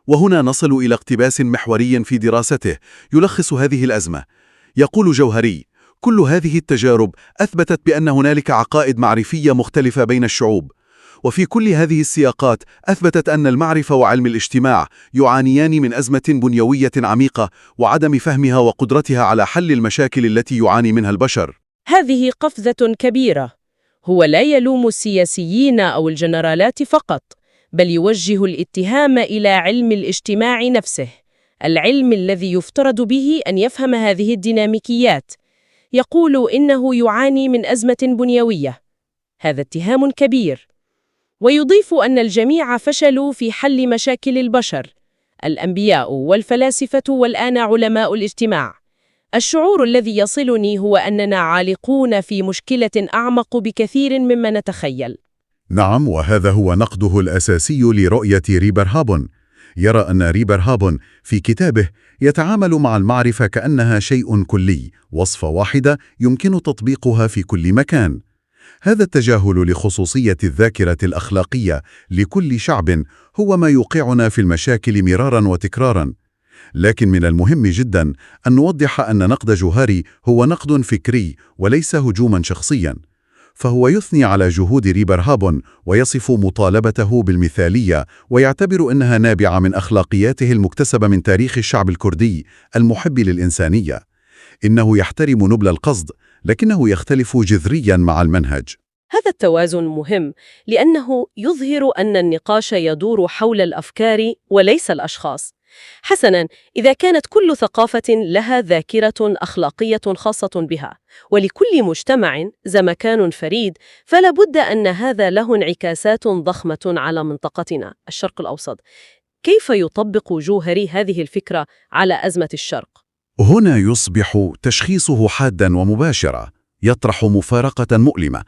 وهنا نصل إلى اقتباس محوري في دراسته يلخص هذه الأزمة. يقول جوهري: كل هذه التجارب أثبتت بأن هنالك عقائد معرفية مختلفة بين الشعوب، وفي كل هذه السياقات أثبتت أن المعرفة وعلم الاجتماع يعانيان من أزمة بنيوية عميقة وعدم فهمها وقدرتها على حل المشاكل التي يعاني منها البشر. هذه قفزة كبيرة. هو لا يلوم السياسيين أو الجنرالات فقط، بل يوجه الاتهام إلى علم الاجتماع نفسه، العلم الذي يفترض به أن يفهم هذه الديناميكيات. يقول إنه يعاني من أزمة بنيوية. هذا اتهام كبير. ويضيف أن الجميع فشلوا في حل مشاكل البشر، الأنبياء والفلاسفة والآن علماء الاجتماع. الشعور الذي يصلني هو أننا عالقون في مشكلة أعمق بكثير مما نتخيل. نعم، وهذا هو نقده الأساسي لرؤية ريبر هابون. يرى أن ريبر هابون في كتابه يتعامل مع المعرفة كأنها شيء كلي، وصفة واحدة يمكن تطبيقها في كل مكان. هذا التجاهل لخصوصية الذاكرة الأخلاقية لكل شعب هو ما يوقعنا في المشاكل مراراً وتكراراً. لكن من المهم جداً أن نوضح أن نقد جوهري هو نقد فكري وليس هجوماً شخصياً. فهو يثني على جهود ريبر هابون ويصف مطالبته بالمثالية، ويعتبر أنها نابعة من أخلاقياته المكتسبة من تاريخ الشعب الكردي المحب للإنسانية. إنه يحترم نبل القصد، لكنه يختلف جذرياً مع المنهج. هذا التوازن مهم، لأنه يظهر أن النقاش يدور حول الأفكار وليس الأشخاص. حسناً، إذا كانت كل ثقافة لها ذاكرة أخلاقية خاصة بها، ولكل مجتمع زمكان فريد، فلا بد أن هذا له انعكاسات ضخمة على منطقتنا، الشرق الأوسط. كيف يطبق جوهري هذه الفكرة على أزمة الشرق؟ هنا يصبح تشخيصه حاداً ومباشرة، يطرح مفارقة مؤلمة.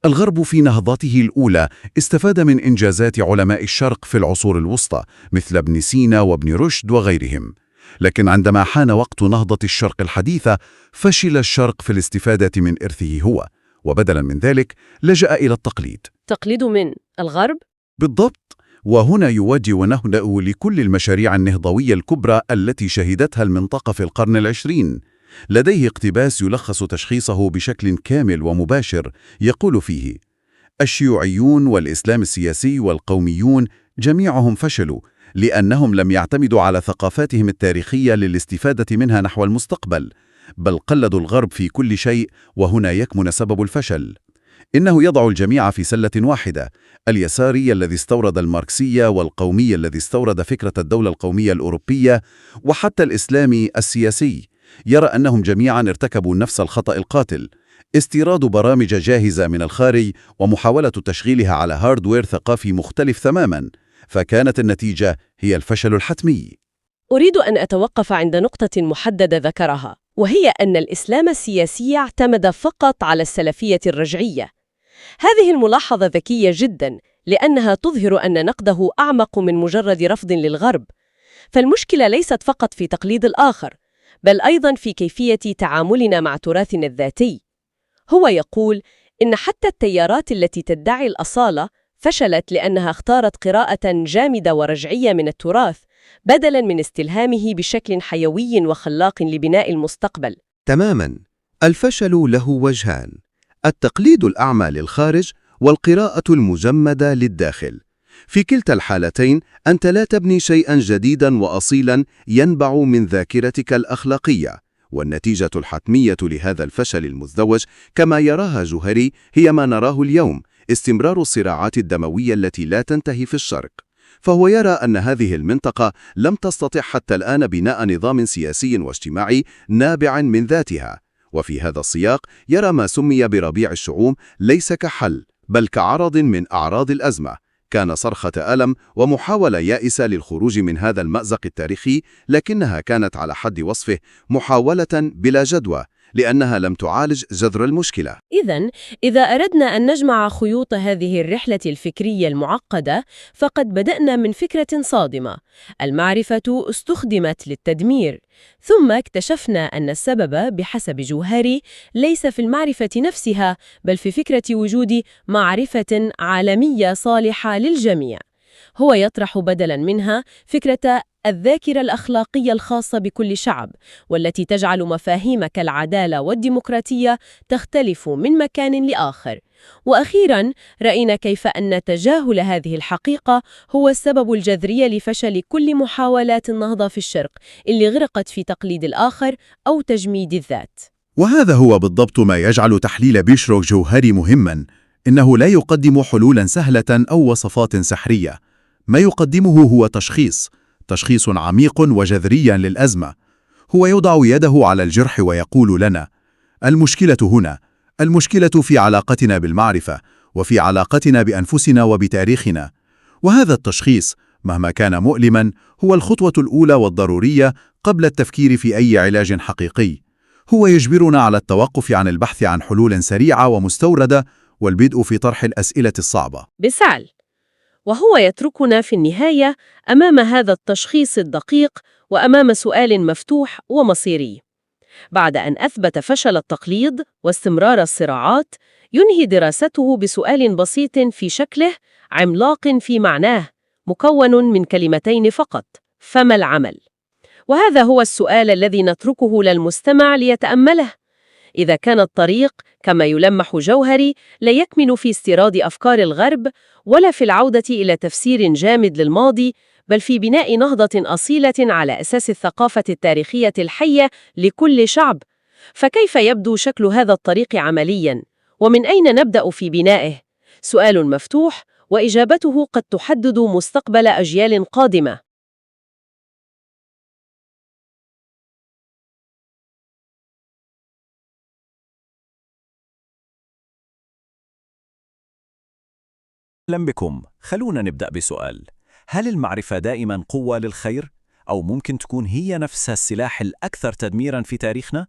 الغرب في نهضته الأولى استفاد من إنجازات علماء الشرق في العصور الوسطى مثل ابن سينا وابن رشد وغيرهم، لكن عندما حان وقت نهضة الشرق الحديثة فشل الشرق في الاستفادة من إرثه هو، وبدلاً من ذلك لجأ إلى التقليد. تقليد من الغرب؟ بالضبط. وهنا يواجه نهضة لكل المشاريع النهضوية الكبرى التي شهدتها المنطقة في القرن العشرين. لديه اقتباس يلخص تشخيصه بشكل كامل ومباشر، يقول فيه: الشيوعيون والإسلام السياسي والقوميون جميعهم فشلوا لأنهم لم يعتمدوا على ثقافاتهم التاريخية للاستفادة منها نحو المستقبل، بل قلدوا الغرب في كل شيء، وهنا يكمن سبب الفشل. إنه يضع الجميع في سلة واحدة، اليساري الذي استورد الماركسية، والقومي الذي استورد فكرة الدولة القومية الأوروبية، وحتى الإسلامي السياسي. يرى أنهم جميعا ارتكبوا نفس الخطأ القاتل، استيراد برامج جاهزة من الخارج ومحاولة تشغيلها على hardware ثقافي مختلف تماما، فكانت النتيجة هي الفشل الحتمي. أريد أن أتوقف عند نقطة محددة ذكرها، وهي أن الإسلام السياسي اعتمد فقط على السلفية الرجعية. هذه الملاحظة ذكية جدا، لأنها تظهر أن نقده أعمق من مجرد رفض للغرب. فالمشكلة ليست فقط في تقليد الآخر، بل أيضا في كيفية تعاملنا مع تراثنا الذاتي. هو يقول إن حتى التيارات التي تدعي الأصالة فشلت لأنها اختارت قراءة جامدة ورجعية من التراث بدلاً من استلهامه بشكل حيوي وخلاق لبناء المستقبل. تماماً، الفشل له وجهان: التقليد الأعمى للخارج والقراءة المجمدة للداخل. في كلتا الحالتين أنت لا تبني شيئاً جديداً وأصيلاً ينبع من ذاكرتك الأخلاقية، والنتيجة الحتمية لهذا الفشل المزدوج كما يراها جوهري هي ما نراه اليوم، استمرار الصراعات الدموية التي لا تنتهي في الشرق. فهو يرى أن هذه المنطقة لم تستطع حتى الآن بناء نظام سياسي واجتماعي نابع من ذاتها. وفي هذا السياق يرى ما سمي بربيع الشعوب ليس كحل، بل كعرض من أعراض الأزمة. كان صرخة ألم ومحاولة يائسة للخروج من هذا المأزق التاريخي، لكنها كانت على حد وصفه محاولة بلا جدوى، لأنها لم تعالج جذر المشكلة. إذن، إذا أردنا أن نجمع خيوط هذه الرحلة الفكرية المعقدة، فقد بدأنا من فكرة صادمة: المعرفة استخدمت للتدمير، ثم اكتشفنا أن السبب بحسب جوهري ليس في المعرفة نفسها، بل في فكرة وجود معرفة عالمية صالحة للجميع. هو يطرح بدلاً منها فكرة الذاكرة الأخلاقية الخاصة بكل شعب، والتي تجعل مفاهيم كالعدالة والديمقراطية تختلف من مكان لآخر. وأخيراً، رأينا كيف أن تجاهل هذه الحقيقة هو السبب الجذري لفشل كل محاولات النهضة في الشرق اللي غرقت في تقليد الآخر أو تجميد الذات. وهذا هو بالضبط ما يجعل تحليل بيشرو جوهري مهماً، إنه لا يقدم حلولاً سهلة أو وصفات سحرية. ما يقدمه هو تشخيص عميق وجذري للأزمة. هو يضع يده على الجرح ويقول لنا: المشكلة هنا، المشكلة في علاقتنا بالمعرفة، وفي علاقتنا بأنفسنا وبتاريخنا. وهذا التشخيص، مهما كان مؤلما، هو الخطوة الأولى والضرورية قبل التفكير في أي علاج حقيقي. هو يجبرنا على التوقف عن البحث عن حلول سريعة ومستوردة، والبدء في طرح الأسئلة الصعبة. بالفعل. وهو يتركنا في النهاية أمام هذا التشخيص الدقيق، وأمام سؤال مفتوح ومصيري. بعد أن أثبت فشل التقليد واستمرار الصراعات، ينهي دراسته بسؤال بسيط في شكله، عملاق في معناه، مكون من كلمتين فقط: فما العمل؟ وهذا هو السؤال الذي نتركه للمستمع ليتأمله. إذا كان الطريق، كما يلمح جوهري، لا يكمن في استيراد أفكار الغرب ولا في العودة إلى تفسير جامد للماضي، بل في بناء نهضة أصيلة على أساس الثقافة التاريخية الحية لكل شعب، فكيف يبدو شكل هذا الطريق عملياً؟ ومن أين نبدأ في بنائه؟ سؤال مفتوح، وإجابته قد تحدد مستقبل أجيال قادمة. أهلا بكم. خلونا نبدأ بسؤال: هل المعرفة دائما قوة للخير؟ أو ممكن تكون هي نفسها السلاح الأكثر تدميرا في تاريخنا؟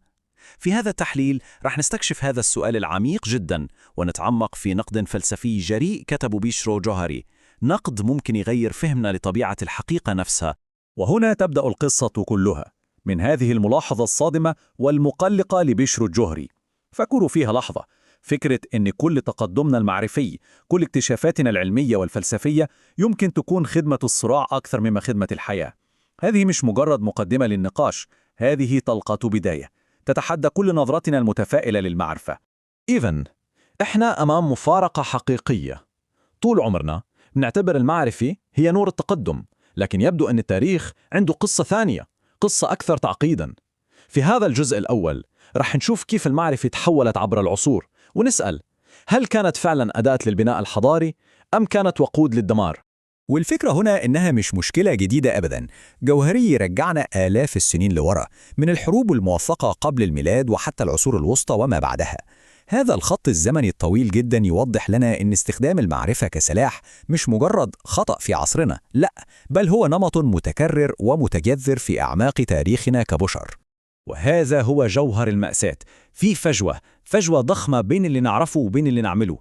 في هذا التحليل رح نستكشف هذا السؤال العميق جدا، ونتعمق في نقد فلسفي جريء كتبه بيشرو جوهري، نقد ممكن يغير فهمنا لطبيعة الحقيقة نفسها. وهنا تبدأ القصة كلها من هذه الملاحظة الصادمة والمقلقة لبيشرو الجوهري. فكروا فيها لحظة، فكرة أن كل تقدمنا المعرفي، كل اكتشافاتنا العلمية والفلسفية يمكن تكون خدمة الصراع أكثر مما خدمة الحياة. هذه مش مجرد مقدمة للنقاش، هذه طلقة بداية تتحدى كل نظرتنا المتفائلة للمعرفة. إذن إحنا أمام مفارقة حقيقية. طول عمرنا بنعتبر المعرفة هي نور التقدم، لكن يبدو أن التاريخ عنده قصة ثانية، قصة أكثر تعقيداً. في هذا الجزء الأول رح نشوف كيف المعرفة تحولت عبر العصور، ونسأل هل كانت فعلا أداة للبناء الحضاري أم كانت وقود للدمار؟ والفكرة هنا إنها مش مشكلة جديدة أبداً. جوهري يرجعنا آلاف السنين لورا، من الحروب الموثقة قبل الميلاد وحتى العصور الوسطى وما بعدها. هذا الخط الزمني الطويل جداً يوضح لنا إن استخدام المعرفة كسلاح مش مجرد خطأ في عصرنا، لا، بل هو نمط متكرر ومتجذر في أعماق تاريخنا كبشر. وهذا هو جوهر المأساة. في فجوة ضخمة بين اللي نعرفه وبين اللي نعمله.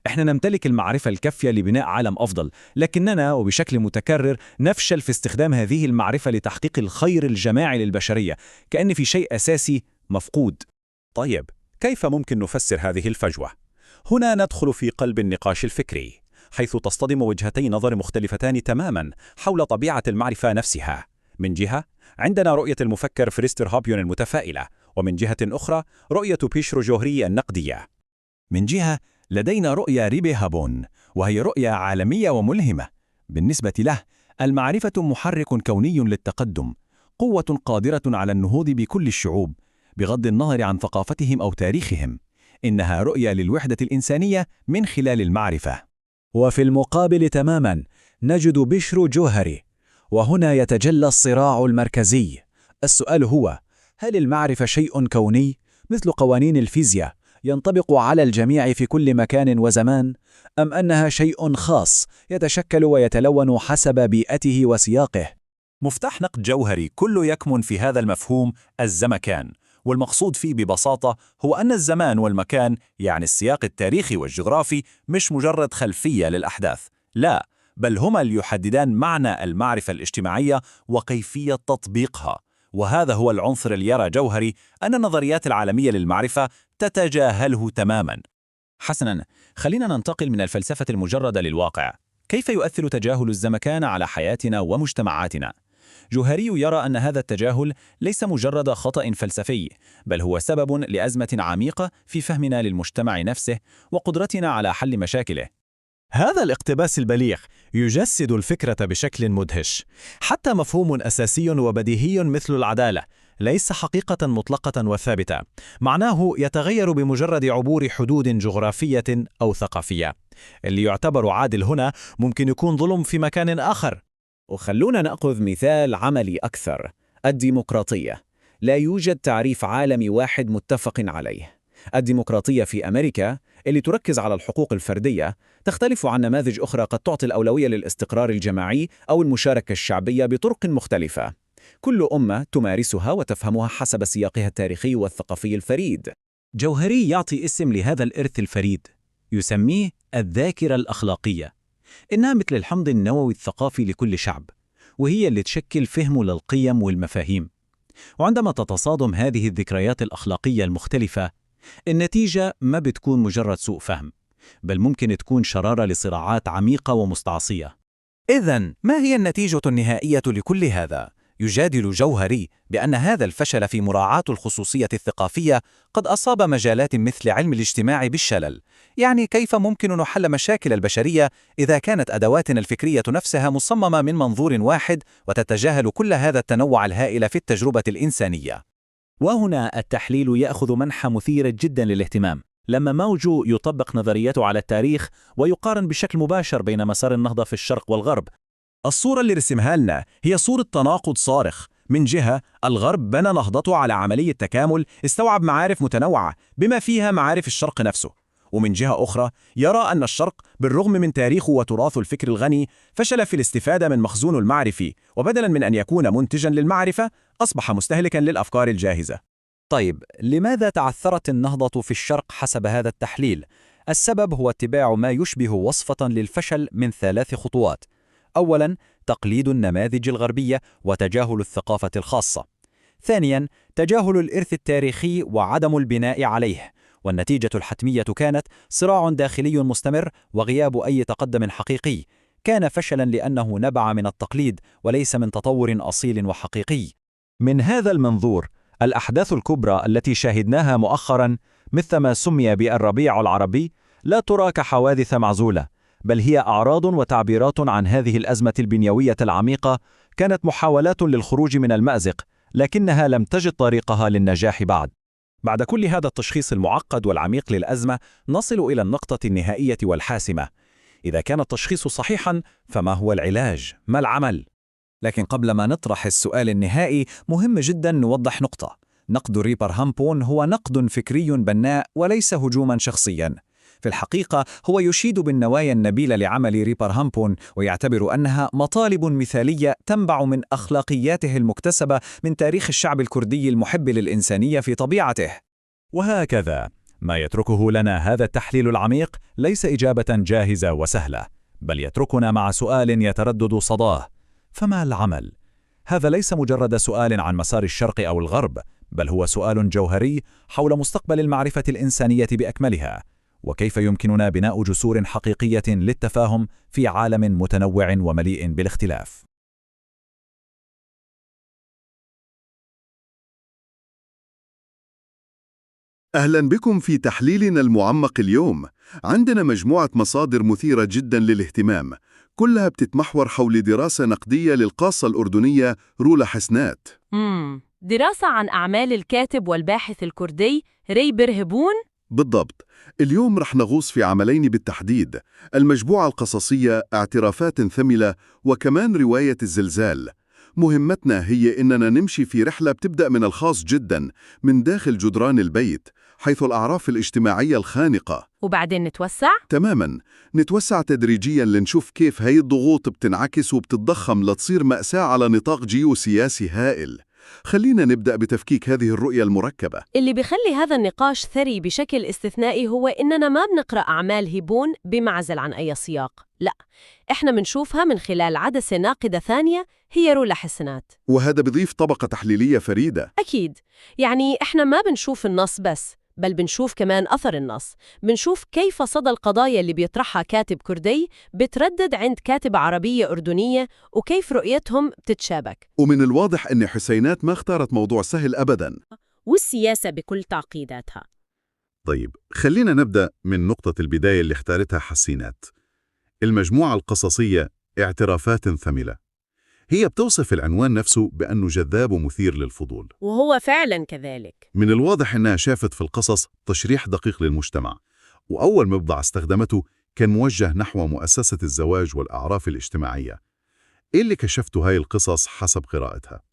احنا نمتلك المعرفة الكافية لبناء عالم أفضل، لكننا وبشكل متكرر نفشل في استخدام هذه المعرفة لتحقيق الخير الجماعي للبشرية، كأن في شيء أساسي مفقود. طيب، كيف ممكن نفسر هذه الفجوة؟ هنا ندخل في قلب النقاش الفكري، حيث تصطدم وجهتي نظر مختلفتان تماما حول طبيعة المعرفة نفسها. من جهة، عندنا رؤية المفكر فريستر هابيون المتفائلة، ومن جهة أخرى رؤية بيشرو جوهري النقدية. من جهة لدينا رؤية ريبي هابون، وهي رؤية عالمية وملهمة. بالنسبة له، المعرفة محرك كوني للتقدم، قوة قادرة على النهوض بكل الشعوب، بغض النظر عن ثقافتهم أو تاريخهم. إنها رؤية للوحدة الإنسانية من خلال المعرفة. وفي المقابل تماما نجد بيشرو جوهري، وهنا يتجلى الصراع المركزي. السؤال هو: هل المعرفة شيء كوني مثل قوانين الفيزياء ينطبق على الجميع في كل مكان وزمان، أم أنها شيء خاص يتشكل ويتلون حسب بيئته وسياقه؟ مفتاح نقد جوهري كله يكمن في هذا المفهوم: الزمكان. والمقصود فيه ببساطة هو أن الزمان والمكان، يعني السياق التاريخي والجغرافي، مش مجرد خلفية للأحداث، لا، بل هما اللي يحددان معنى المعرفة الاجتماعية وكيفية تطبيقها. وهذا هو العنصر اللي يرى جوهري أن النظريات العالمية للمعرفة تتجاهله تماماً. حسناً، خلينا ننتقل من الفلسفة المجردة للواقع. كيف يؤثر تجاهل الزمكان على حياتنا ومجتمعاتنا؟ جوهري يرى أن هذا التجاهل ليس مجرد خطأ فلسفي، بل هو سبب لأزمة عميقة في فهمنا للمجتمع نفسه وقدرتنا على حل مشاكله. هذا الاقتباس البليغ يجسد الفكرة بشكل مدهش. حتى مفهوم أساسي وبديهي مثل العدالة ليس حقيقة مطلقة وثابتة، معناه يتغير بمجرد عبور حدود جغرافية أو ثقافية. اللي يعتبر عادل هنا ممكن يكون ظلم في مكان آخر. وخلونا نأخذ مثال عملي أكثر، الديمقراطية. لا يوجد تعريف عالمي واحد متفق عليه. الديمقراطية في أمريكا اللي تركز على الحقوق الفردية تختلف عن نماذج أخرى قد تعطي الأولوية للاستقرار الجماعي أو المشاركة الشعبية بطرق مختلفة. كل أمة تمارسها وتفهمها حسب سياقها التاريخي والثقافي الفريد. جوهري يعطي اسم لهذا الإرث الفريد، يسميه الذاكرة الأخلاقية. إنها مثل الحمض النووي الثقافي لكل شعب، وهي اللي تشكل فهمه للقيم والمفاهيم. وعندما تتصادم هذه الذكريات الأخلاقية المختلفة، النتيجة ما بتكون مجرد سوء فهم، بل ممكن تكون شرارة لصراعات عميقة ومستعصية. إذن ما هي النتيجة النهائية لكل هذا؟ يجادل جوهري بأن هذا الفشل في مراعاة الخصوصية الثقافية قد أصاب مجالات مثل علم الاجتماع بالشلل. يعني كيف ممكن نحل مشاكل البشرية إذا كانت أدواتنا الفكرية نفسها مصممة من منظور واحد وتتجاهل كل هذا التنوع الهائل في التجربة الإنسانية؟ وهنا التحليل يأخذ منحى مثير جدا للاهتمام، لما موجو يطبق نظريته على التاريخ ويقارن بشكل مباشر بين مسار النهضة في الشرق والغرب. الصورة اللي رسمها لنا هي صورة تناقض صارخ. من جهة، الغرب بنى نهضته على عملية تكامل استوعب معارف متنوعة بما فيها معارف الشرق نفسه، ومن جهة أخرى يرى أن الشرق بالرغم من تاريخه وتراثه الفكر الغني فشل في الاستفادة من مخزونه المعرفي، وبدلا من أن يكون منتجا للمعرفة أصبح مستهلكا للأفكار الجاهزة. طيب، لماذا تعثرت النهضة في الشرق حسب هذا التحليل؟ السبب هو اتباع ما يشبه وصفة للفشل من 3 خطوات. أولاً، تقليد النماذج الغربية وتجاهل الثقافة الخاصة. ثانياً، تجاهل الإرث التاريخي وعدم البناء عليه. والنتيجة الحتمية كانت صراع داخلي مستمر وغياب أي تقدم حقيقي. كان فشلاً لأنه نبع من التقليد وليس من تطور أصيل وحقيقي. من هذا المنظور، الأحداث الكبرى التي شاهدناها مؤخراً مثل ما سمي بالربيع العربي لا ترى كحوادث معزولة، بل هي أعراض وتعبيرات عن هذه الأزمة البنيوية العميقة. كانت محاولات للخروج من المأزق، لكنها لم تجد طريقها للنجاح بعد. بعد كل هذا التشخيص المعقد والعميق للأزمة، نصل إلى النقطة النهائية والحاسمة. إذا كان التشخيص صحيحاً، فما هو العلاج؟ ما العمل؟ لكن قبل ما نطرح السؤال النهائي، مهم جدا نوضح نقطة. نقد ريبر هامبون هو نقد فكري بناء وليس هجوما شخصيا. في الحقيقة هو يشيد بالنوايا النبيلة لعمل ريبر هامبون، ويعتبر أنها مطالب مثالية تنبع من أخلاقياته المكتسبة من تاريخ الشعب الكردي المحب للإنسانية في طبيعته. وهكذا ما يتركه لنا هذا التحليل العميق ليس إجابة جاهزة وسهلة، بل يتركنا مع سؤال يتردد صداه: فما العمل؟ هذا ليس مجرد سؤال عن مسار الشرق أو الغرب، بل هو سؤال جوهري حول مستقبل المعرفة الإنسانية بأكملها، وكيف يمكننا بناء جسور حقيقية للتفاهم في عالم متنوع ومليء بالاختلاف. أهلا بكم في تحليلنا المعمق اليوم. عندنا مجموعة مصادر مثيرة جدا للاهتمام، كلها بتتمحور حول دراسة نقدية للقاصة الأردنية رولا حسنات. دراسة عن أعمال الكاتب والباحث الكردي ريبر هبون؟ بالضبط. اليوم رح نغوص في عملين بالتحديد، المجموعة القصصية اعترافات ثملة، وكمان رواية الزلزال. مهمتنا هي إننا نمشي في رحلة بتبدأ من الخاص جدا، من داخل جدران البيت، حيث الأعراف الاجتماعية الخانقة. وبعدين نتوسع؟ تماما، نتوسع تدريجيا لنشوف كيف هاي الضغوط بتنعكس وبتتضخم لتصير مأساة على نطاق جيوسياسي هائل. خلينا نبدأ بتفكيك هذه الرؤية المركبة. اللي بيخلي هذا النقاش ثري بشكل استثنائي هو إننا ما بنقرأ أعمال هيبون بمعزل عن أي سياق، لا، إحنا بنشوفها من خلال عدسة ناقدة ثانية هي رولا حسنات. وهذا بيضيف طبقة تحليلية فريدة. أكيد، يعني إحنا ما بنشوف النص بس، بل بنشوف كمان أثر النص، بنشوف كيف صدى القضايا اللي بيطرحها كاتب كردي بتردد عند كاتب عربية أردنية، وكيف رؤيتهم بتتشابك. ومن الواضح أن حسينات ما اختارت موضوع سهل أبداً. والسياسة بكل تعقيداتها. طيب، خلينا نبدأ من نقطة البداية اللي اختارتها حسينات. المجموعة القصصية اعترافات ثملة. هي بتوصف العنوان نفسه بأنه جذاب ومثير للفضول. وهو فعلاً كذلك. من الواضح أنها شافت في القصص تشريح دقيق للمجتمع، وأول مبضع استخدمته كان موجه نحو مؤسسة الزواج والأعراف الاجتماعية. إيه اللي كشفته هاي القصص حسب قراءتها؟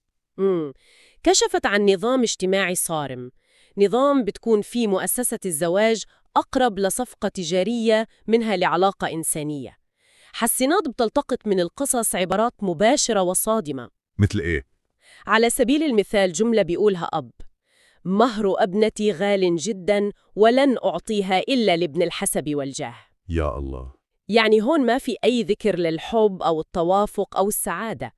كشفت عن نظام اجتماعي صارم، نظام بتكون فيه مؤسسة الزواج أقرب لصفقة تجارية منها لعلاقة إنسانية. حسينات بتلتقط من القصص عبارات مباشرة وصادمة. مثل إيه؟ على سبيل المثال جملة بيقولها أب: مهر ابنتي غال جدا ولن أعطيها إلا لابن الحسب والجاه. يا الله. يعني هون ما في أي ذكر للحب أو التوافق أو السعادة.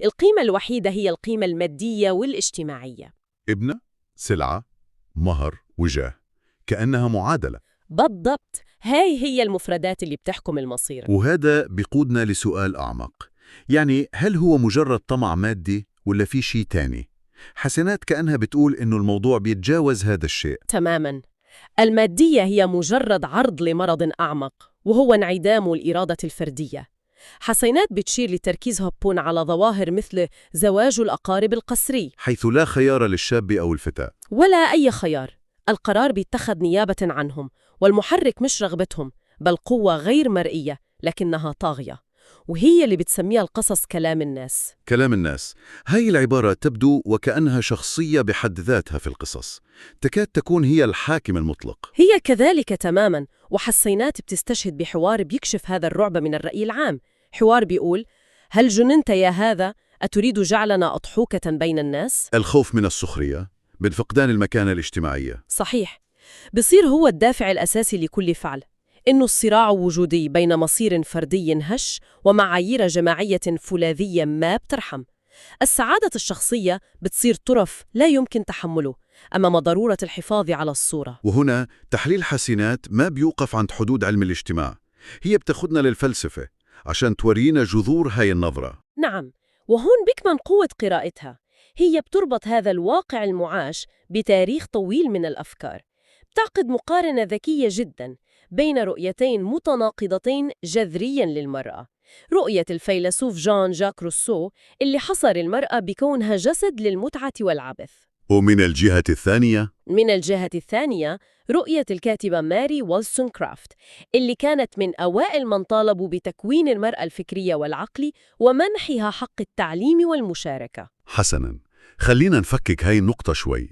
القيمة الوحيدة هي القيمة المادية والاجتماعية. ابنة، سلعة، مهر، وجاه، كأنها معادلة. بالضبط، هاي هي المفردات اللي بتحكم المصير. وهذا بيقودنا لسؤال أعمق، يعني هل هو مجرد طمع مادي ولا في شيء تاني؟ حسنات كأنها بتقول إنه الموضوع بيتجاوز هذا الشيء. تماماً، المادية هي مجرد عرض لمرض أعمق، وهو انعدام الإرادة الفردية. حسينات بتشير لتركيز هبون على ظواهر مثل زواج الأقارب القسري، حيث لا خيار للشاب أو الفتاة، ولا أي خيار. القرار بيتخذ نيابة عنهم، والمحرك مش رغبتهم، بل قوة غير مرئية لكنها طاغية، وهي اللي بتسميها القصص كلام الناس. كلام الناس، هاي العبارة تبدو وكأنها شخصية بحد ذاتها في القصص، تكاد تكون هي الحاكم المطلق. هي كذلك تماما، وحسينات بتستشهد بحوار بيكشف هذا الرعب من الرأي العام. حوار بيقول: هل جننت يا هذا؟ أتريد جعلنا أضحوكة بين الناس؟ الخوف من السخرية، من فقدان المكانة الاجتماعية. صحيح، بصير هو الدافع الأساسي لكل فعل، إنه الصراع وجودي بين مصير فردي هش ومعايير جماعية فولاذية ما بترحم. السعادة الشخصية بتصير طرف لا يمكن تحمله أمام ضرورة الحفاظ على الصورة. وهنا تحليل حسينات ما بيوقف عند حدود علم الاجتماع، هي بتاخدنا للفلسفة عشان تورينا جذور هاي النظرة. نعم، وهون بكمن قوة قراءتها. هي بتربط هذا الواقع المعاش بتاريخ طويل من الأفكار. بتعقد مقارنة ذكية جدا بين رؤيتين متناقضتين جذريا للمرأة. رؤية الفيلسوف جان جاك روسو اللي حصر المرأة بكونها جسد للمتعة والعبث. ومن الجهة الثانية؟ من الجهة الثانية رؤية الكاتبة ماري وولستون كرافت اللي كانت من أوائل من طالبوا بتكوين المرأة الفكرية والعقلي ومنحها حق التعليم والمشاركة. حسناً، خلينا نفكك هاي النقطة شوي.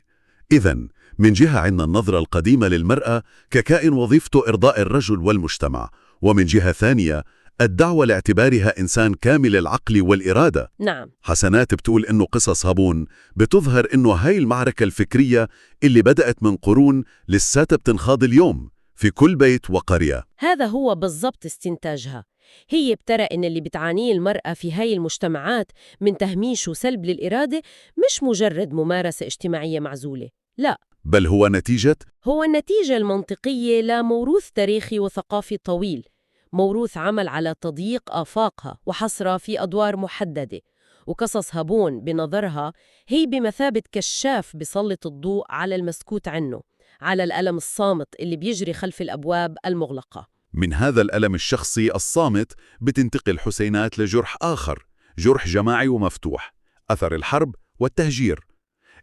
إذن من جهة عندنا النظرة القديمة للمرأة ككائن وظيفته إرضاء الرجل والمجتمع، ومن جهة ثانية الدعوة لاعتبارها إنسان كامل العقل والإرادة. نعم. حسنات بتقول إنه قصص هابون بتظهر إنه هاي المعركة الفكرية اللي بدأت من قرون لساتها بتنخاض اليوم في كل بيت وقرية. هذا هو بالضبط استنتاجها. هي بترى إن اللي بتعانيه المرأة في هاي المجتمعات من تهميش وسلب للإرادة مش مجرد ممارسة اجتماعية معزولة، لا، بل هو نتيجة، هو النتيجة المنطقية لموروث تاريخي وثقافي طويل، موروث عمل على تضييق آفاقها وحصرها في أدوار محددة. وقصص هابون بنظرها هي بمثابة كشاف بيسلط الضوء على المسكوت عنه، على الألم الصامت اللي بيجري خلف الأبواب المغلقة. من هذا الألم الشخصي الصامت بتنتقل حسينات لجرح آخر، جرح جماعي ومفتوح، أثر الحرب والتهجير.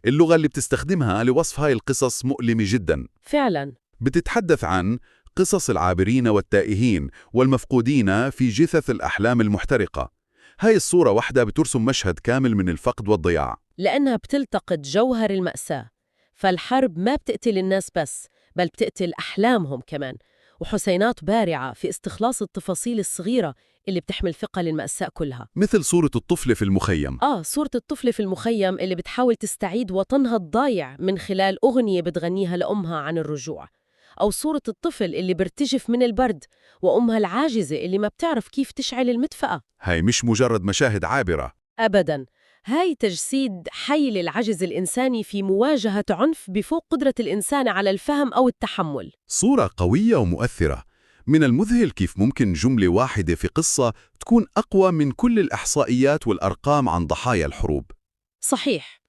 اللغة اللي بتستخدمها لوصف هاي القصص مؤلمة جدا. فعلا. بتتحدث عن قصص العابرين والتائهين والمفقودين في جثث الأحلام المحترقة. هاي الصورة واحدة بترسم مشهد كامل من الفقد والضياع. لأنها بتلتقط جوهر المأساة. فالحرب ما بتقتل الناس بس، بل بتقتل أحلامهم كمان. وحسينات بارعة في استخلاص التفاصيل الصغيرة اللي بتحمل ثقل المأساة كلها. مثل صورة الطفل في المخيم. آه، صورة الطفلة في المخيم اللي بتحاول تستعيد وطنها الضايع من خلال أغنية بتغنيها لأمها عن الرجوع، أو صورة الطفل اللي برتجف من البرد وأمها العاجزة اللي ما بتعرف كيف تشعل المدفأة. هاي مش مجرد مشاهد عابرة. أبداً، هاي تجسيد حي للعجز الإنساني في مواجهة عنف بفوق قدرة الإنسان على الفهم أو التحمل. صورة قوية ومؤثرة. من المذهل كيف ممكن جملة واحدة في قصة تكون أقوى من كل الإحصائيات والأرقام عن ضحايا الحروب. صحيح.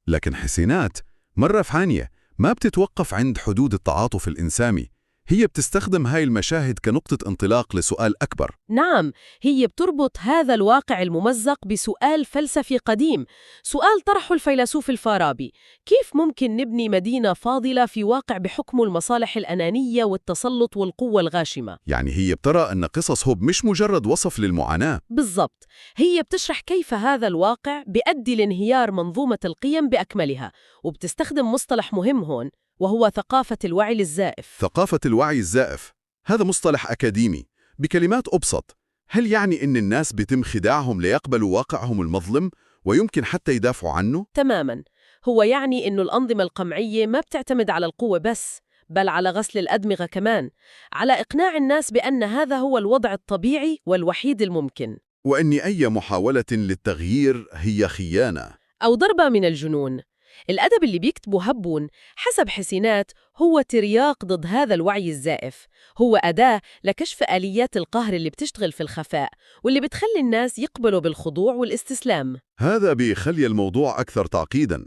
لكن حسينات مرة ثانية ما بتتوقف عند حدود التعاطف الإنساني، هي بتستخدم هاي المشاهد كنقطة انطلاق لسؤال أكبر. نعم، هي بتربط هذا الواقع الممزق بسؤال فلسفي قديم، سؤال طرحه الفيلسوف الفارابي: كيف ممكن نبني مدينة فاضلة في واقع بحكمه المصالح الأنانية والتسلط والقوة الغاشمة؟ يعني هي بترى أن قصص هوب مش مجرد وصف للمعاناة. بالضبط، هي بتشرح كيف هذا الواقع بيؤدي لانهيار منظومة القيم بأكملها، وبتستخدم مصطلح مهم هون وهو ثقافة الوعي الزائف. ثقافة الوعي الزائف، هذا مصطلح أكاديمي. بكلمات أبسط، هل يعني أن الناس بيتم خداعهم ليقبلوا واقعهم المظلم ويمكن حتى يدافعوا عنه؟ تماماً، هو يعني أنه الأنظمة القمعية ما بتعتمد على القوة بس، بل على غسل الأدمغة كمان، على إقناع الناس بأن هذا هو الوضع الطبيعي والوحيد الممكن، وأن أي محاولة للتغيير هي خيانة أو ضربة من الجنون. الأدب اللي بيكتبه هبون حسب حسينات هو ترياق ضد هذا الوعي الزائف، هو أداة لكشف آليات القهر اللي بتشتغل في الخفاء واللي بتخلي الناس يقبلوا بالخضوع والاستسلام. هذا بيخلي الموضوع أكثر تعقيداً.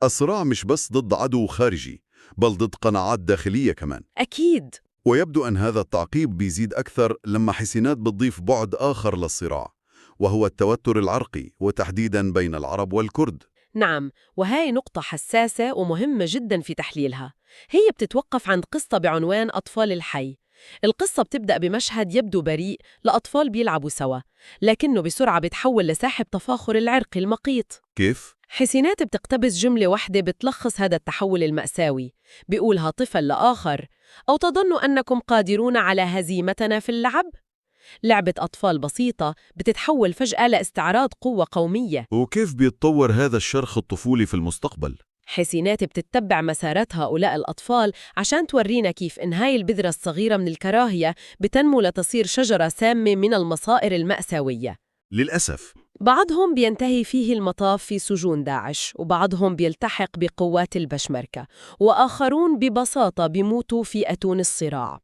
الصراع مش بس ضد عدو خارجي، بل ضد قناعات داخلية كمان. أكيد. ويبدو أن هذا التعقيد بيزيد أكثر لما حسينات بتضيف بعد آخر للصراع، وهو التوتر العرقي، وتحديداً بين العرب والكرد. نعم، وهي نقطة حساسة ومهمة جدا في تحليلها. هي بتتوقف عند قصة بعنوان أطفال الحي. القصة بتبدأ بمشهد يبدو بريء لأطفال بيلعبوا سوا، لكنه بسرعة بيتحول لساحب تفاخر العرق المقيت. كيف؟ حسينات بتقتبس جملة واحدة بتلخص هذا التحول المأساوي، بيقولها طفل لآخر: أو تظن أنكم قادرون على هزيمتنا في اللعب؟ لعبة أطفال بسيطة بتتحول فجأة لاستعراض قوة قومية. وكيف بيتطور هذا الشرخ الطفولي في المستقبل؟ حسينات بتتبع مسارات هؤلاء الأطفال عشان تورينا كيف إن هاي البذرة الصغيرة من الكراهية بتنمو لتصير شجرة سامة من المصائر المأساوية. للأسف. بعضهم بينتهي فيه المطاف في سجون داعش، وبعضهم بيلتحق بقوات البشمركة، وآخرون ببساطة بيموتوا في أتون الصراع.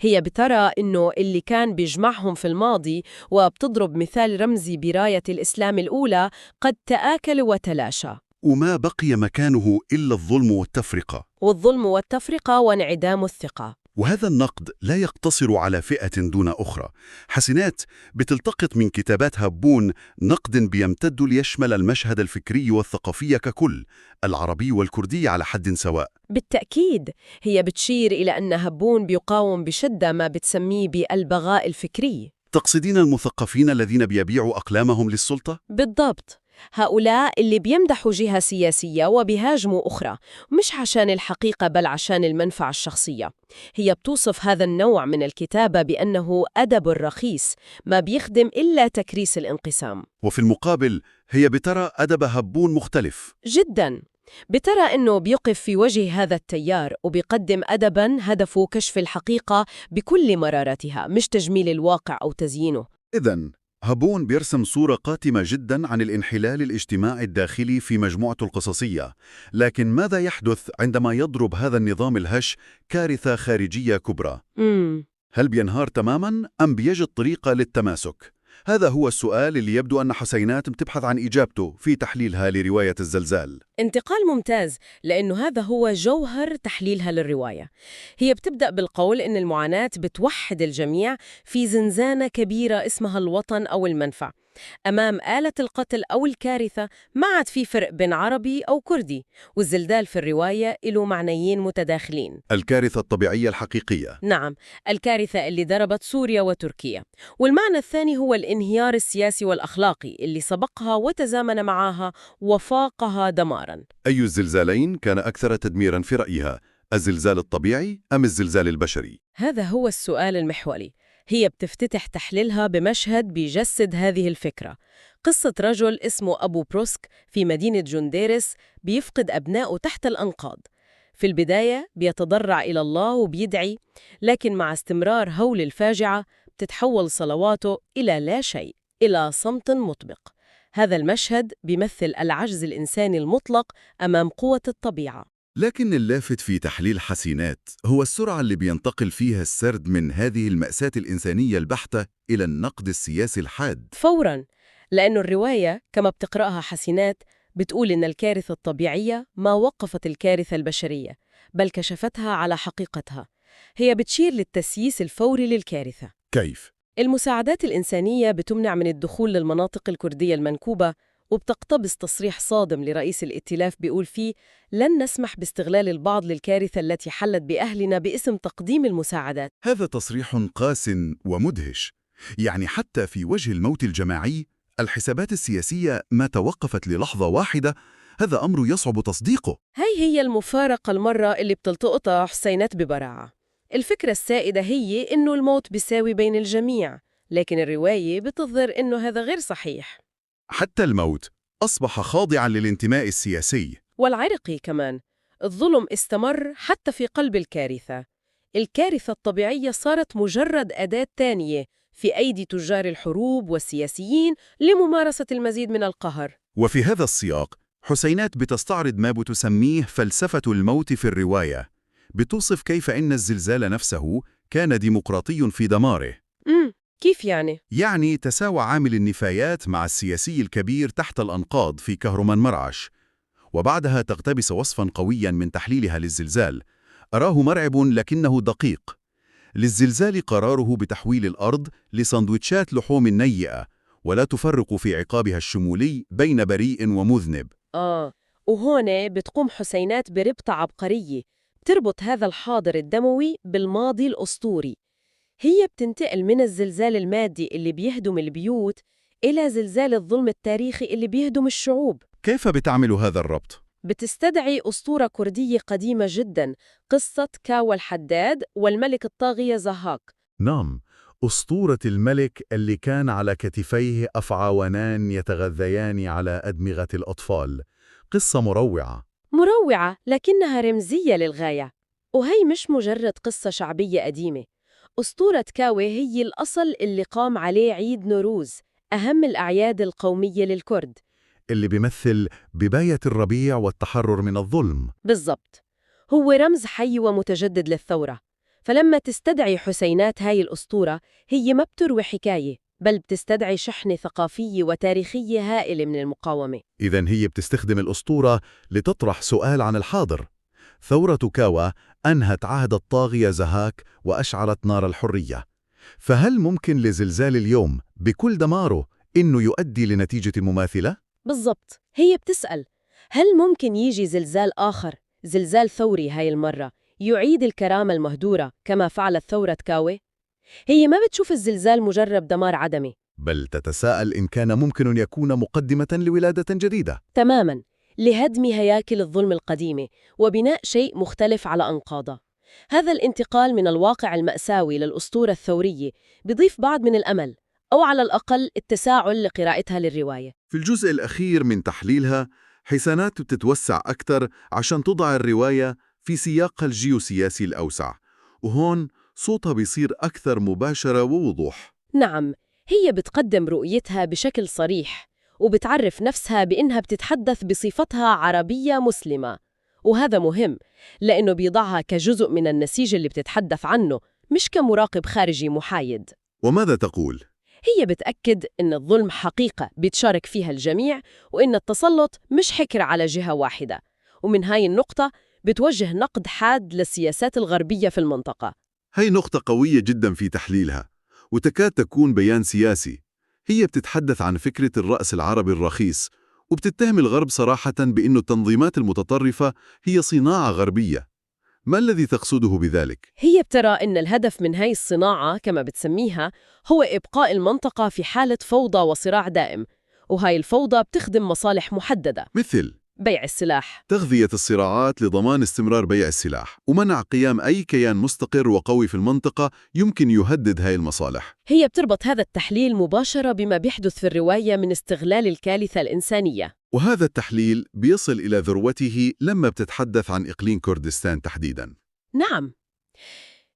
هي بترى إنه اللي كان بيجمعهم في الماضي، وبتضرب مثال رمزي براية الإسلام الأولى، قد تآكل وتلاشى، وما بقي مكانه إلا الظلم والتفرقة. والظلم والتفرقة وانعدام الثقة. وهذا النقد لا يقتصر على فئة دون أخرى. حسينات بتلتقط من كتابات هبون نقد بيمتد ليشمل المشهد الفكري والثقافي ككل، العربي والكردي على حد سواء. بالتأكيد، هي بتشير إلى أن هبون بيقاوم بشدة ما بتسميه بالبغاء الفكري. تقصدين المثقفين الذين بيبيعوا أقلامهم للسلطة؟ بالضبط، هؤلاء اللي بيمدحوا جهة سياسية وبيهاجموا أخرى، مش عشان الحقيقة بل عشان المنفعة الشخصية. هي بتوصف هذا النوع من الكتابة بأنه أدب رخيص ما بيخدم إلا تكريس الانقسام. وفي المقابل هي بترى أدب هبون مختلف جداً. بترى أنه بيقف في وجه هذا التيار وبيقدم أدباً هدفه كشف الحقيقة بكل مرارتها، مش تجميل الواقع أو تزيينه. إذن هبون بيرسم صورة قاتمة جدا عن الانحلال الاجتماعي الداخلي في مجموعته القصصية، لكن ماذا يحدث عندما يضرب هذا النظام الهش كارثة خارجية كبرى؟ هل بينهار تماما أم بيجد طريقة للتماسك؟ هذا هو السؤال اللي يبدو أن حسينات بتبحث عن إجابته في تحليلها لرواية الزلزال. انتقال ممتاز، لأنه هذا هو جوهر تحليلها للرواية. هي بتبدأ بالقول إن المعاناة بتوحد الجميع في زنزانة كبيرة اسمها الوطن أو المنفى. أمام آلة القتل أو الكارثة ما عاد في فرق بين عربي أو كردي، والزلزال في الرواية له معنيين متداخلين. الكارثة الطبيعية الحقيقية. نعم، الكارثة اللي ضربت سوريا وتركيا. والمعنى الثاني هو الانهيار السياسي والأخلاقي اللي سبقها وتزامن معها وفاقها دماراً. أي الزلزالين كان أكثر تدميراً في رأيها؟ الزلزال الطبيعي أم الزلزال البشري؟ هذا هو السؤال المحوري. هي بتفتتح تحليلها بمشهد بيجسد هذه الفكرة. قصة رجل اسمه أبو بروسك في مدينة جنديرس بيفقد أبنائه تحت الأنقاض. في البداية بيتضرع إلى الله وبيدعي، لكن مع استمرار هول الفاجعة بتتحول صلواته إلى لا شيء، إلى صمت مطبق. هذا المشهد بيمثل العجز الإنساني المطلق أمام قوة الطبيعة. لكن اللافت في تحليل حسينات هو السرعة اللي بينتقل فيها السرد من هذه المأساة الإنسانية البحتة إلى النقد السياسي الحاد. فوراً، لأن الرواية كما بتقرأها حسينات بتقول إن الكارثة الطبيعية ما وقفت الكارثة البشرية، بل كشفتها على حقيقتها. هي بتشير للتسييس الفوري للكارثة. كيف؟ المساعدات الإنسانية بتمنع من الدخول للمناطق الكردية المنكوبة، وبتقتبس تصريح صادم لرئيس الائتلاف بيقول فيه: لن نسمح باستغلال البعض للكارثة التي حلت بأهلنا باسم تقديم المساعدات. هذا تصريح قاس ومدهش. يعني حتى في وجه الموت الجماعي الحسابات السياسية ما توقفت للحظة واحدة. هذا أمر يصعب تصديقه. هاي هي المفارقة المرة اللي بتلتقطها حسينات ببراعة. الفكرة السائدة هي إنه الموت بيساوي بين الجميع، لكن الرواية بتظهر إنه هذا غير صحيح. حتى الموت أصبح خاضعاً للانتماء السياسي والعرقي كمان. الظلم استمر حتى في قلب الكارثة. الكارثة الطبيعية صارت مجرد أداة تانية في أيدي تجار الحروب والسياسيين لممارسة المزيد من القهر. وفي هذا السياق حسينات بتستعرض ما بتسميه فلسفة الموت في الرواية. بتوصف كيف إن الزلزال نفسه كان ديمقراطي في دماره. كيف يعني؟ يعني تساوى عامل النفايات مع السياسي الكبير تحت الأنقاض في كهرمان مرعش. وبعدها تقتبس وصفاً قوياً من تحليلها للزلزال، أراه مرعب لكنه دقيق. للزلزال قراره بتحويل الأرض لسندويتشات لحوم نيئة، ولا تفرق في عقابها الشمولي بين بريء ومذنب. وهون بتقوم حسينات بربطة عبقرية بتربط هذا الحاضر الدموي بالماضي الأسطوري. هي بتنتقل من الزلزال المادي اللي بيهدم البيوت إلى زلزال الظلم التاريخي اللي بيهدم الشعوب. كيف بتعمل هذا الربط؟ بتستدعي أسطورة كردية قديمة جدا، قصة كاوى الحداد والملك الطاغية زهاك. نعم، أسطورة الملك اللي كان على كتفيه أفعاونان يتغذيان على أدمغة الأطفال. قصة مروعة. مروعة لكنها رمزية للغاية. وهي مش مجرد قصة شعبية قديمة. أسطورة كاوي هي الأصل اللي قام عليه عيد نوروز، أهم الأعياد القومية للكرد، اللي بيمثل بداية الربيع والتحرر من الظلم. بالضبط، هو رمز حي ومتجدد للثورة. فلما تستدعي حسينات هاي الأسطورة، هي ما بتروي حكاية، بل بتستدعي شحنة ثقافية وتاريخية هائلة من المقاومة. إذن هي بتستخدم الأسطورة لتطرح سؤال عن الحاضر. ثورة كاوى أنهت عهد الطاغية زهاك وأشعلت نار الحرية. فهل ممكن لزلزال اليوم بكل دماره إنه يؤدي لنتيجة مماثلة؟ بالضبط، هي بتسأل هل ممكن يجي زلزال آخر، زلزال ثوري هاي المرة، يعيد الكرامة المهدورة كما فعلت ثورة كاوي؟ هي ما بتشوف الزلزال مجرد دمار عدمي، بل تتساءل إن كان ممكن يكون مقدمة لولادة جديدة. تماماً، لهدم هياكل الظلم القديمة وبناء شيء مختلف على أنقاضه. هذا الانتقال من الواقع المأساوي للأسطورة الثورية بيضيف بعض من الأمل، أو على الأقل التساؤل لقراءتها للرواية. في الجزء الأخير من تحليلها، حسينات بتتوسع أكثر عشان تضع الرواية في سياقها الجيوسياسي الأوسع، وهون صوتها بيصير أكثر مباشرة ووضوح. نعم، هي بتقدم رؤيتها بشكل صريح، وبتعرف نفسها بإنها بتتحدث بصفتها عربية مسلمة، وهذا مهم لأنه بيضعها كجزء من النسيج اللي بتتحدث عنه، مش كمراقب خارجي محايد. وماذا تقول؟ هي بتأكد إن الظلم حقيقة بيتشارك فيها الجميع، وإن التسلط مش حكر على جهة واحدة. ومن هاي النقطة بتوجه نقد حاد للسياسات الغربية في المنطقة. هي نقطة قوية جدا في تحليلها، وتكاد تكون بيان سياسي. هي بتتحدث عن فكرة الرأس العربي الرخيص، وبتتهم الغرب صراحة بأن التنظيمات المتطرفة هي صناعة غربية. ما الذي تقصده بذلك؟ هي بترى إن الهدف من هاي الصناعة كما بتسميها هو إبقاء المنطقة في حالة فوضى وصراع دائم، وهاي الفوضى بتخدم مصالح محددة. مثل؟ بيع السلاح. تغذية الصراعات لضمان استمرار بيع السلاح ومنع قيام أي كيان مستقر وقوي في المنطقة يمكن يهدد هاي المصالح. هي بتربط هذا التحليل مباشرة بما بيحدث في الرواية من استغلال الكارثة الإنسانية. وهذا التحليل بيصل إلى ذروته لما بتتحدث عن إقليم كردستان تحديداً. نعم،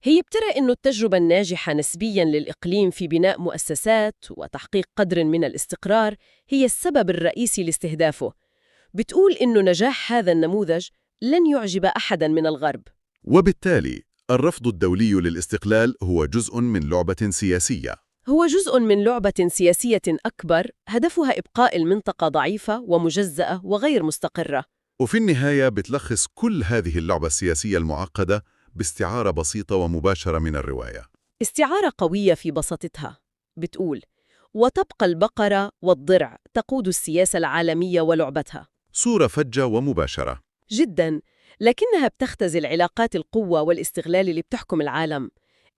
هي بترى إنه التجربة الناجحة نسبياً للإقليم في بناء مؤسسات وتحقيق قدر من الاستقرار هي السبب الرئيسي لاستهدافه. بتقول إنه نجاح هذا النموذج لن يعجب أحداً من الغرب. وبالتالي الرفض الدولي للاستقلال هو جزء من لعبة سياسية. هو جزء من لعبة سياسية أكبر هدفها إبقاء المنطقة ضعيفة ومجزأة وغير مستقرة. وفي النهاية بتلخص كل هذه اللعبة السياسية المعقدة باستعارة بسيطة ومباشرة من الرواية. استعارة قوية في بساطتها، بتقول: وتبقى البقرة والضرع تقود السياسة العالمية ولعبتها. صورة فجة ومباشرة جداً، لكنها بتختزل علاقات القوة والاستغلال اللي بتحكم العالم.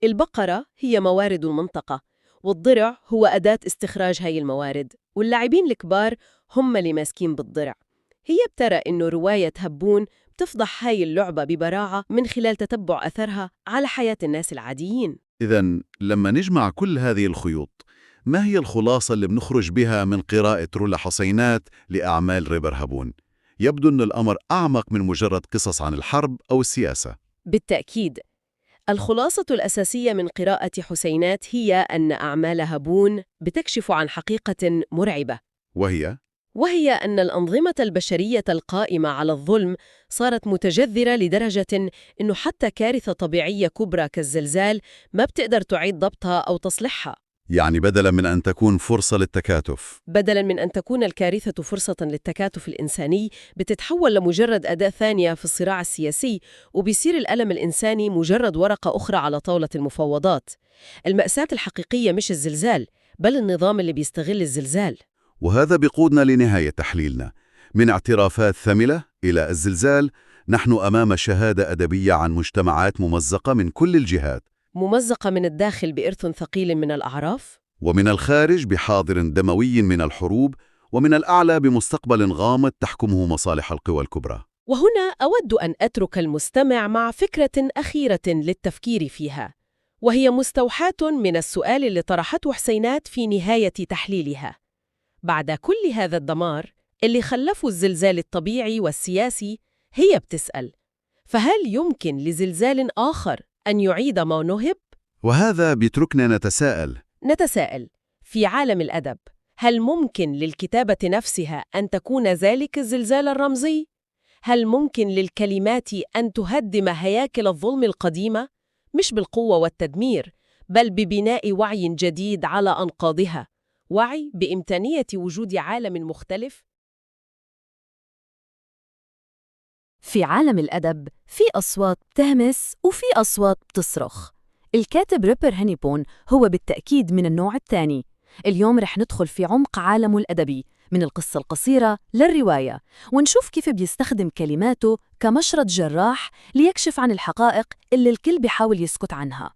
البقرة هي موارد المنطقة، والضرع هو أداة استخراج هاي الموارد، واللاعبين الكبار هم اللي ماسكين بالضرع. هي بترى إنه رواية هبون بتفضح هاي اللعبة ببراعة من خلال تتبع أثرها على حياة الناس العاديين. إذا لما نجمع كل هذه الخيوط، ما هي الخلاصة اللي بنخرج بها من قراءة رولا حسينات لأعمال ريبر هابون؟ يبدو أن الأمر أعمق من مجرد قصص عن الحرب أو السياسة. بالتأكيد، الخلاصة الأساسية من قراءة حسينات هي أن أعمال هابون بتكشف عن حقيقة مرعبة. وهي؟ وهي أن الأنظمة البشرية القائمة على الظلم صارت متجذرة لدرجة أنه حتى كارثة طبيعية كبرى كالزلزال ما بتقدر تعيد ضبطها أو تصلحها. يعني بدلاً من أن تكون فرصة للتكاتف. بدلاً من أن تكون الكارثة فرصة للتكاتف الإنساني، بتتحول لمجرد أداة ثانية في الصراع السياسي، وبيصير الألم الإنساني مجرد ورقة أخرى على طاولة المفاوضات. المأساة الحقيقية مش الزلزال، بل النظام اللي بيستغل الزلزال. وهذا بيقودنا لنهاية تحليلنا. من اعترافات ثملة إلى الزلزال، نحن أمام شهادة أدبية عن مجتمعات ممزقة من كل الجهات. ممزقة من الداخل بإرث ثقيل من الأعراف، ومن الخارج بحاضر دموي من الحروب، ومن الأعلى بمستقبل غامض تحكمه مصالح القوى الكبرى. وهنا أود أن أترك المستمع مع فكرة أخيرة للتفكير فيها، وهي مستوحاة من السؤال اللي طرحته حسينات في نهاية تحليلها. بعد كل هذا الدمار اللي خلفه الزلزال الطبيعي والسياسي، هي بتسأل: فهل يمكن لزلزال آخر أن يعيد ما نهب؟ وهذا بيتركنا نتساءل. نتساءل في عالم الأدب، هل ممكن للكتابة نفسها أن تكون ذلك الزلزال الرمزي؟ هل ممكن للكلمات أن تهدم هياكل الظلم القديمة؟ مش بالقوة والتدمير، بل ببناء وعي جديد على أنقاضها، وعي بإمكانية وجود عالم مختلف. في عالم الأدب في أصوات بتهمس وفي أصوات بتصرخ. الكاتب ريبر هنيبون هو بالتأكيد من النوع الثاني. اليوم رح ندخل في عمق عالمه الأدبي، من القصة القصيرة للرواية، ونشوف كيف بيستخدم كلماته كمشرط جراح ليكشف عن الحقائق اللي الكل بيحاول يسكت عنها.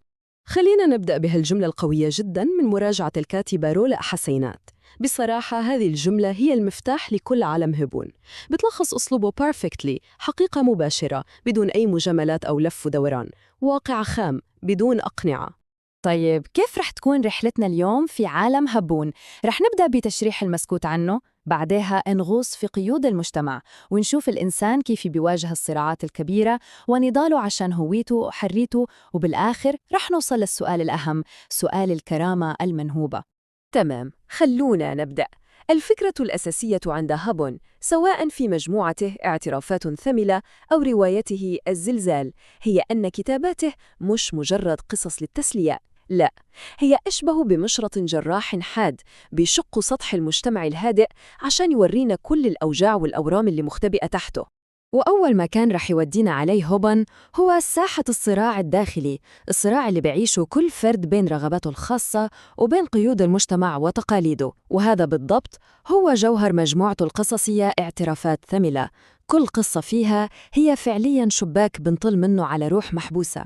خلينا نبدأ بهالجملة القوية جداً من مراجعة الكاتبة رولا حسينات. بصراحة هذه الجملة هي المفتاح لكل عالم هبون. بتلخص أسلوبه perfectly، حقيقة مباشرة بدون أي مجاملات أو لف ودوران، واقع خام بدون أقنعة. طيب كيف رح تكون رحلتنا اليوم في عالم هبون؟ رح نبدأ بتشريح المسكوت عنه، بعدها نغوص في قيود المجتمع ونشوف الإنسان كيف بيواجه الصراعات الكبيرة ونضاله عشان هويته وحريته، وبالآخر رح نوصل للسؤال الأهم، سؤال الكرامة المنهوبة. تمام، خلونا نبدأ. الفكرة الأساسية عند هابون، سواء في مجموعته اعترافات ثملة أو روايته الزلزال، هي أن كتاباته مش مجرد قصص للتسلية، لا، هي أشبه بمشرط جراح حاد بيشق سطح المجتمع الهادئ عشان يورينا كل الأوجاع والأورام اللي مختبئة تحته. وأول مكان رح يودينا عليه هوبن هو ساحة الصراع الداخلي، الصراع اللي بعيشه كل فرد بين رغباته الخاصة وبين قيود المجتمع وتقاليده، وهذا بالضبط هو جوهر مجموعته القصصية اعترافات ثملة. كل قصة فيها هي فعلياً شباك بنطل منه على روح محبوسة.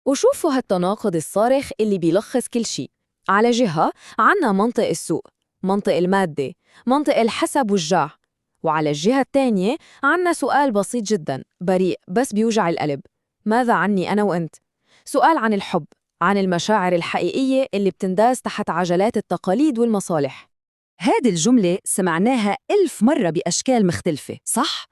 وشوفوا هالتناقض الصارخ اللي بيلخص كل شيء. على جهة عنا منطق السوق، منطق المادة، منطق الحسب والجاه، وعلى الجهة الثانية عنا سؤال بسيط جدا بريء بس بيوجع القلب: ماذا عني أنا وأنت؟ سؤال عن الحب، عن المشاعر الحقيقية اللي بتنداس تحت عجلات التقاليد والمصالح. هذه الجملة سمعناها 1000 مرة بأشكال مختلفة، صح؟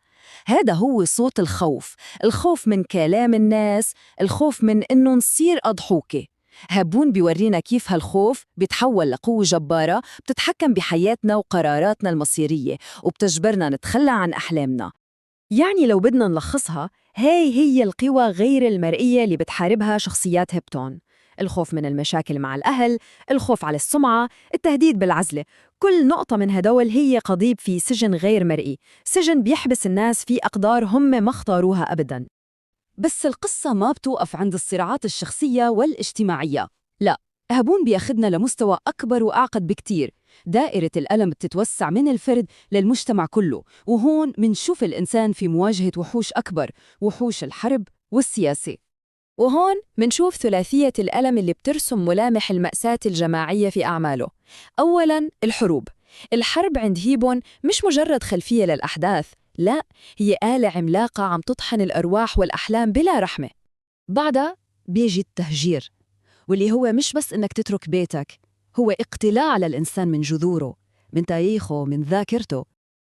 هذا هو صوت الخوف، الخوف من كلام الناس، الخوف من إنه نصير أضحوكة. هبون بيورينا كيف هالخوف بيتحول لقوة جبارة بتتحكم بحياتنا وقراراتنا المصيرية وبتجبرنا نتخلى عن أحلامنا. يعني لو بدنا نلخصها، هاي هي القوى غير المرئية اللي بتحاربها شخصيات هبتون: الخوف من المشاكل مع الأهل، الخوف على السمعة، التهديد بالعزلة. كل نقطة من هدول هي قضيب في سجن غير مرئي، سجن بيحبس الناس في أقدار هم ما اختاروها أبداً. بس القصة ما بتوقف عند الصراعات الشخصية والاجتماعية، لا، هبون بياخدنا لمستوى أكبر وأعقد بكتير. دائرة الألم بتتوسع من الفرد للمجتمع كله، وهون منشوف الإنسان في مواجهة وحوش أكبر، وحوش الحرب والسياسة. وهون منشوف ثلاثية الألم اللي بترسم ملامح المأساة الجماعية في أعماله. أولاً الحروب. الحرب عند هيبون مش مجرد خلفية للأحداث، لا، هي آلة عملاقة عم تطحن الأرواح والأحلام بلا رحمة. بعدها بيجي التهجير، واللي هو مش بس إنك تترك بيتك، هو اقتلاع للإنسان من جذوره، من تاريخه، من ذاكرته.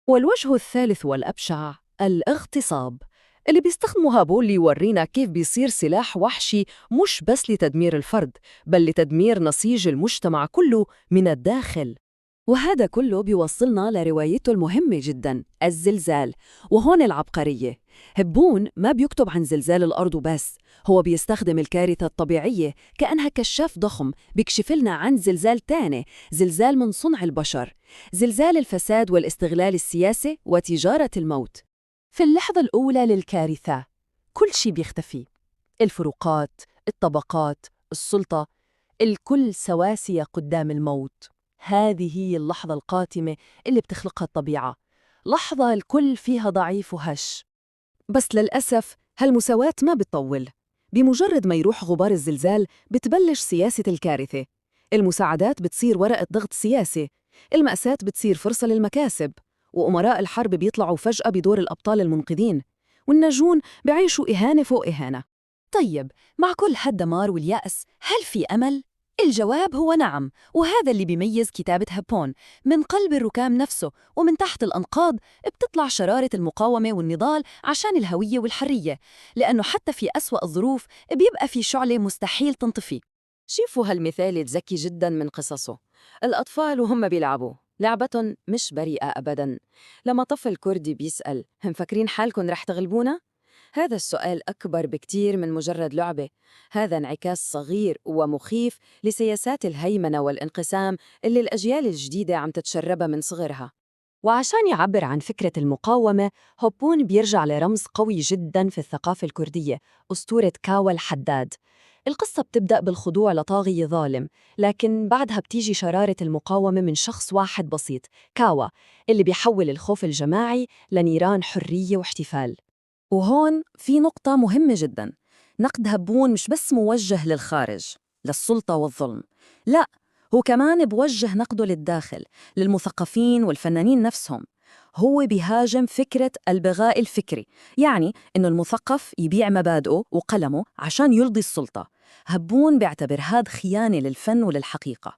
والوجه الثالث والأبشع الاغتصاب، اللي بيستخدمه هابون ليورينا كيف بيصير سلاح وحشي مش بس لتدمير الفرد، بل لتدمير نسيج المجتمع كله من الداخل. وهذا كله بيوصلنا لروايته المهمة جدا، الزلزال. وهون العبقرية، هبون ما بيكتب عن زلزال الأرض وبس، هو بيستخدم الكارثة الطبيعية كأنها كشاف ضخم بيكشف لنا عن زلزال تاني، زلزال من صنع البشر، زلزال الفساد والاستغلال السياسي وتجارة الموت. في اللحظة الأولى للكارثة كل شيء بيختفي، الفروقات، الطبقات، السلطة، الكل سواسية قدام الموت. هذه هي اللحظة القاتمة اللي بتخلقها الطبيعة، لحظة الكل فيها ضعيف وهش. بس للأسف هالمساواة ما بتطول. بمجرد ما يروح غبار الزلزال بتبلش سياسة الكارثة. المساعدات بتصير ورقة ضغط سياسي، المأساة بتصير فرصة للمكاسب، وأمراء الحرب بيطلعوا فجأة بدور الأبطال المنقذين، والناجون بعيشوا إهانة فوق إهانة. طيب، مع كل هالدمار واليأس، هل في أمل؟ الجواب هو نعم، وهذا اللي بيميز كتابة هبون. من قلب الركام نفسه ومن تحت الأنقاض بتطلع شرارة المقاومة والنضال عشان الهوية والحرية، لأنه حتى في أسوأ الظروف بيبقى في شعلة مستحيل تنطفي. شوفوا هالمثال الذكي جدا من قصصه، الأطفال وهم بيلعبوا لعبة مش بريئة أبداً. لما طفل كردي بيسأل هم فاكرين حالكم رح تغلبونا؟ هذا السؤال أكبر بكتير من مجرد لعبة، هذا انعكاس صغير ومخيف لسياسات الهيمنة والانقسام اللي الأجيال الجديدة عم تتشربها من صغرها. وعشان يعبر عن فكرة المقاومة، هبون بيرجع لرمز قوي جداً في الثقافة الكردية، أسطورة كاوا الحداد. القصة بتبدأ بالخضوع لطاغية ظالم، لكن بعدها بتيجي شرارة المقاومة من شخص واحد بسيط، كاوا، اللي بيحول الخوف الجماعي لنيران حرية واحتفال. وهون في نقطة مهمة جداً، نقد هبون مش بس موجه للخارج، للسلطة والظلم، لا، هو كمان بوجه نقده للداخل، للمثقفين والفنانين نفسهم. هو بيهاجم فكرة البغاء الفكري، يعني إنه المثقف يبيع مبادئه وقلمه عشان يرضي السلطة. هبون بيعتبر هذا خيانة للفن وللحقيقة.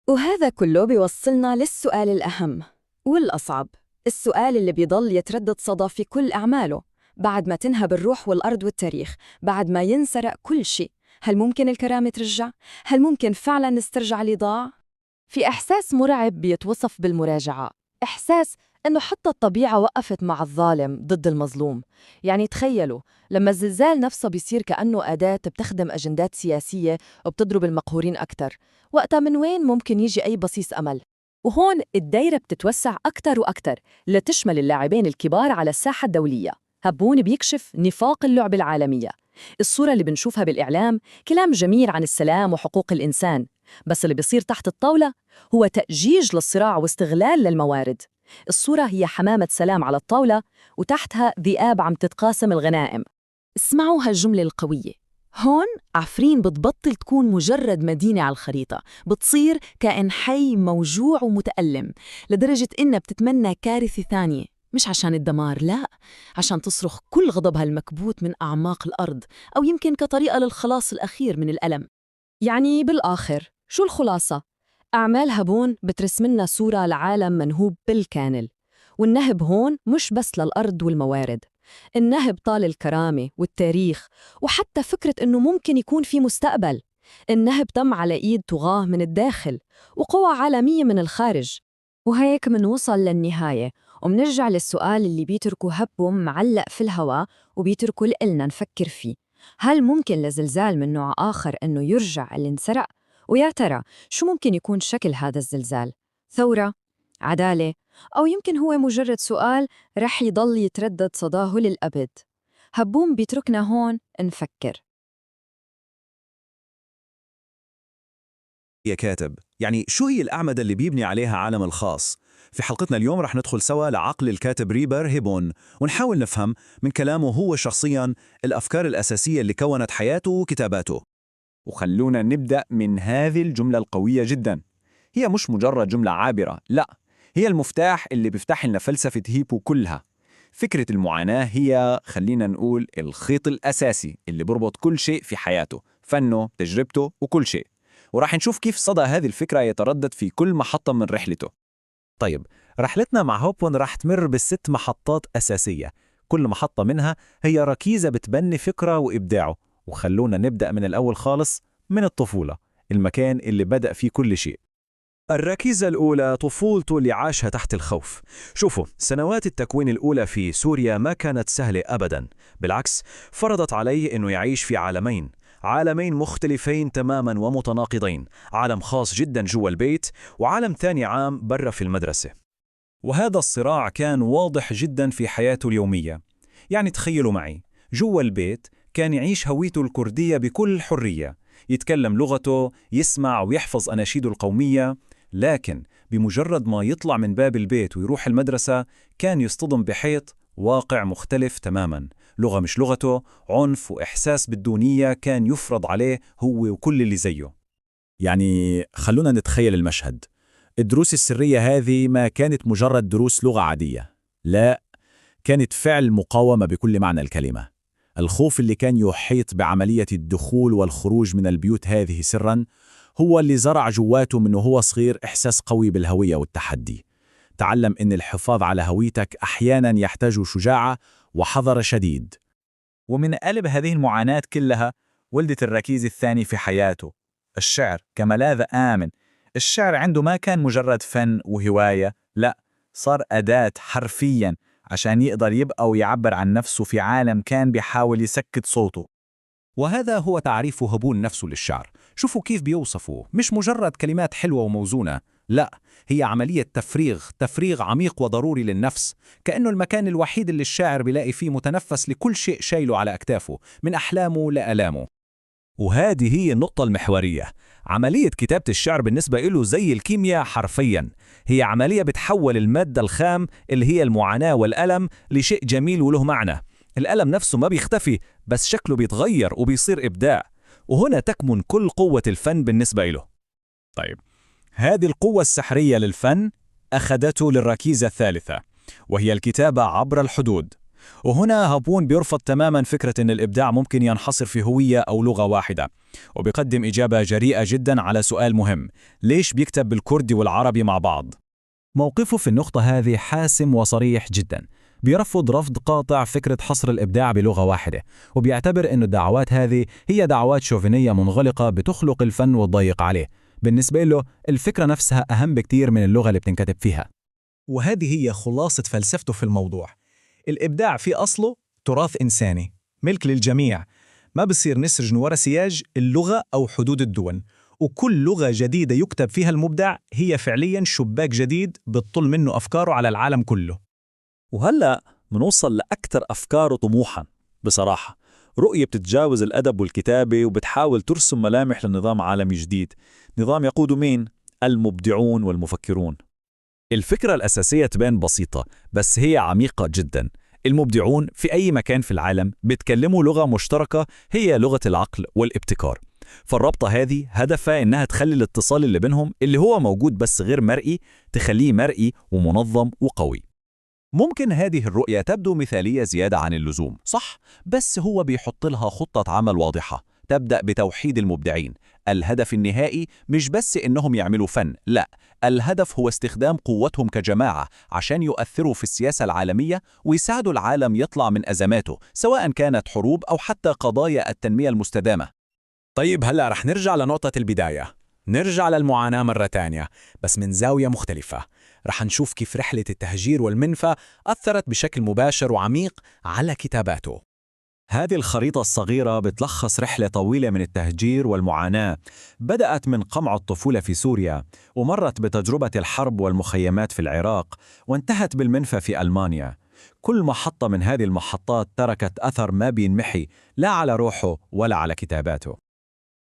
وهذا كله بيوصلنا للسؤال الأهم والأصعب، السؤال اللي بيضل يتردد صدى في كل أعماله. بعد ما تنهب الروح والأرض والتاريخ، بعد ما ينسرق كل شيء، هل ممكن الكرامة ترجع؟ هل ممكن فعلاً نسترجع اللي ضاع؟ في إحساس مرعب بيتوصف بالمراجعة، إحساس إنه حتى الطبيعة وقفت مع الظالم ضد المظلوم. يعني تخيلوا لما الزلزال نفسه بيصير كأنه أداة بتخدم أجندات سياسية وبتضرب المقهورين أكثر، وقتها من وين ممكن يجي أي بصيص أمل؟ وهون الدايرة بتتوسع أكثر وأكثر لتشمل اللاعبين الكبار على الساحة الدولية. هبون بيكشف نفاق اللعبة العالمية. الصورة اللي بنشوفها بالإعلام كلام جميل عن السلام وحقوق الإنسان، بس اللي بيصير تحت الطاولة هو تأجيج للصراع واستغلال للموارد. الصورة هي حمامة سلام على الطاولة وتحتها ذئاب عم تتقاسم الغنائم. اسمعوا هالجملة القوية، هون عفرين بتبطل تكون مجرد مدينة على الخريطة، بتصير كائن حي موجوع ومتألم، لدرجة إنها بتتمنى كارثة ثانية. مش عشان الدمار، لا، عشان تصرخ كل غضبها المكبوت من أعماق الأرض، أو يمكن كطريقة للخلاص الأخير من الألم. يعني بالآخر شو الخلاصة؟ أعمال هابون بترسم لنا صورة لعالم منهوب بالكامل، والنهب هون مش بس للأرض والموارد، النهب طال الكرامة والتاريخ وحتى فكرة إنه ممكن يكون في مستقبل. النهب تم على إيد طغاة من الداخل وقوى عالمية من الخارج. وهيك منوصل للنهاية ومنرجع للسؤال اللي بيتركه هبوم معلق في الهواء وبيتركه لإلنا نفكر فيه: هل ممكن لزلزال من نوع آخر إنه يرجع اللي انسرق؟ ويا ترى شو ممكن يكون شكل هذا الزلزال؟ ثورة؟ عدالة؟ أو يمكن هو مجرد سؤال رح يضل يتردد صداه للأبد؟ هبوم بيتركنا هون نفكر. يا كاتب، يعني شو هي الأعمدة اللي بيبني عليها عالم الخاص؟ في حلقتنا اليوم رح ندخل سوا لعقل الكاتب ريبر هيبون، ونحاول نفهم من كلامه هو شخصياً الأفكار الأساسية اللي كونت حياته وكتاباته. وخلونا نبدأ من هذه الجملة القوية جدا. هي مش مجرد جملة عابرة، لا، هي المفتاح اللي بيفتح لنا فلسفة هيبو كلها. فكرة المعاناة هي، خلينا نقول، الخيط الأساسي اللي بربط كل شيء في حياته، فنه، تجربته، وكل شيء. وراح نشوف كيف صدى هذه الفكرة يتردد في كل محطة من رحلته. طيب، رحلتنا مع هوبون راح تمر بست محطات أساسية، كل محطة منها هي ركيزة بتبني فكرة وإبداعه. وخلونا نبدأ من الأول خالص، من الطفولة، المكان اللي بدأ فيه كل شيء. الركيزة الأولى طفولته اللي عاشها تحت الخوف. شوفوا، سنوات التكوين الأولى في سوريا ما كانت سهلة أبداً، بالعكس فرضت عليه أنه يعيش في عالمين، عالمين مختلفين تماماً ومتناقضين، عالم خاص جداً جوا البيت وعالم ثاني عام برا في المدرسة. وهذا الصراع كان واضح جداً في حياته اليومية. يعني تخيلوا معي، جوا البيت كان يعيش هويته الكردية بكل حرية، يتكلم لغته، يسمع ويحفظ أناشيده القومية، لكن بمجرد ما يطلع من باب البيت ويروح المدرسة كان يصطدم بحيط واقع مختلف تماماً، لغة مش لغته، عنف وإحساس بالدونية كان يفرض عليه هو وكل اللي زيه. يعني خلونا نتخيل المشهد. الدروس السرية هذه ما كانت مجرد دروس لغة عادية، لا، كانت فعل مقاومة بكل معنى الكلمة. الخوف اللي كان يحيط بعملية الدخول والخروج من البيوت هذه سراً هو اللي زرع جواته من وهو صغير إحساس قوي بالهوية والتحدي. تعلم إن الحفاظ على هويتك أحياناً يحتاج شجاعة وحذر شديد. ومن قلب هذه المعاناة كلها ولدت الركيز الثاني في حياته، الشعر كملاذ آمن. الشعر عنده ما كان مجرد فن وهواية، لا، صار أداة حرفياً عشان يقدر يبقى ويعبر عن نفسه في عالم كان بيحاول يسكت صوته. وهذا هو تعريف هبون نفسه للشعر. شوفوا كيف بيوصفه، مش مجرد كلمات حلوة وموزونة، لا، هي عملية تفريغ، تفريغ عميق وضروري للنفس، كأنه المكان الوحيد اللي الشاعر بيلاقي فيه متنفس لكل شيء شايله على أكتافه، من أحلامه لآلامه. وهذه هي النقطة المحورية. عملية كتابة الشعر بالنسبة له زي الكيمياء حرفياً، هي عملية بتحول المادة الخام اللي هي المعاناة والألم لشيء جميل وله معنى. الألم نفسه ما بيختفي، بس شكله بيتغير وبيصير إبداع. وهنا تكمن كل قوة الفن بالنسبة له. طيب، هذه القوة السحرية للفن أخذته للركيزة الثالثة، وهي الكتابة عبر الحدود. وهنا هابون بيرفض تماما فكرة أن الإبداع ممكن ينحصر في هوية أو لغة واحدة، وبيقدم إجابة جريئة جدا على سؤال مهم: ليش بيكتب بالكردي والعربي مع بعض؟ موقفه في النقطة هذه حاسم وصريح جدا. بيرفض رفض قاطع فكرة حصر الإبداع بلغة واحدة، وبيعتبر أن الدعوات هذه هي دعوات شوفينية منغلقة بتخلق الفن وتضيق عليه. بالنسبة له الفكرة نفسها أهم بكتير من اللغة اللي بتنكتب فيها. وهذه هي خلاصة فلسفته في الموضوع. الإبداع في أصله تراث إنساني، ملك للجميع، ما بصير نسرج ورا سياج اللغة أو حدود الدول. وكل لغة جديدة يكتب فيها المبدع هي فعليا شباك جديد بتطل منه أفكاره على العالم كله. وهلأ منوصل لأكثر أفكاره طموحاً بصراحة، رؤية بتتجاوز الأدب والكتابة وبتحاول ترسم ملامح لنظام عالمي جديد، نظام يقوده مين؟ المبدعون والمفكرون. الفكرة الأساسية تبان بسيطة بس هي عميقة جدا. المبدعون في أي مكان في العالم بيتكلموا لغة مشتركة هي لغة العقل والابتكار. فالرابطة هذه هدفها إنها تخلي الاتصال اللي بينهم، اللي هو موجود بس غير مرئي، تخليه مرئي ومنظم وقوي. ممكن هذه الرؤية تبدو مثالية زيادة عن اللزوم، صح؟ بس هو بيحط لها خطة عمل واضحة تبدأ بتوحيد المبدعين. الهدف النهائي مش بس إنهم يعملوا فن، لا، الهدف هو استخدام قوتهم كجماعة عشان يؤثروا في السياسة العالمية ويساعدوا العالم يطلع من أزماته، سواء كانت حروب أو حتى قضايا التنمية المستدامة. طيب هلأ رح نرجع لنقطة البداية، نرجع للمعاناة مرة تانية بس من زاوية مختلفة. رح نشوف كيف رحلة التهجير والمنفى أثرت بشكل مباشر وعميق على كتاباته. هذه الخريطة الصغيرة بتلخص رحلة طويلة من التهجير والمعاناة، بدأت من قمع الطفولة في سوريا، ومرت بتجربة الحرب والمخيمات في العراق، وانتهت بالمنفى في ألمانيا. كل محطة من هذه المحطات تركت أثر ما بينمحي، لا على روحه ولا على كتاباته.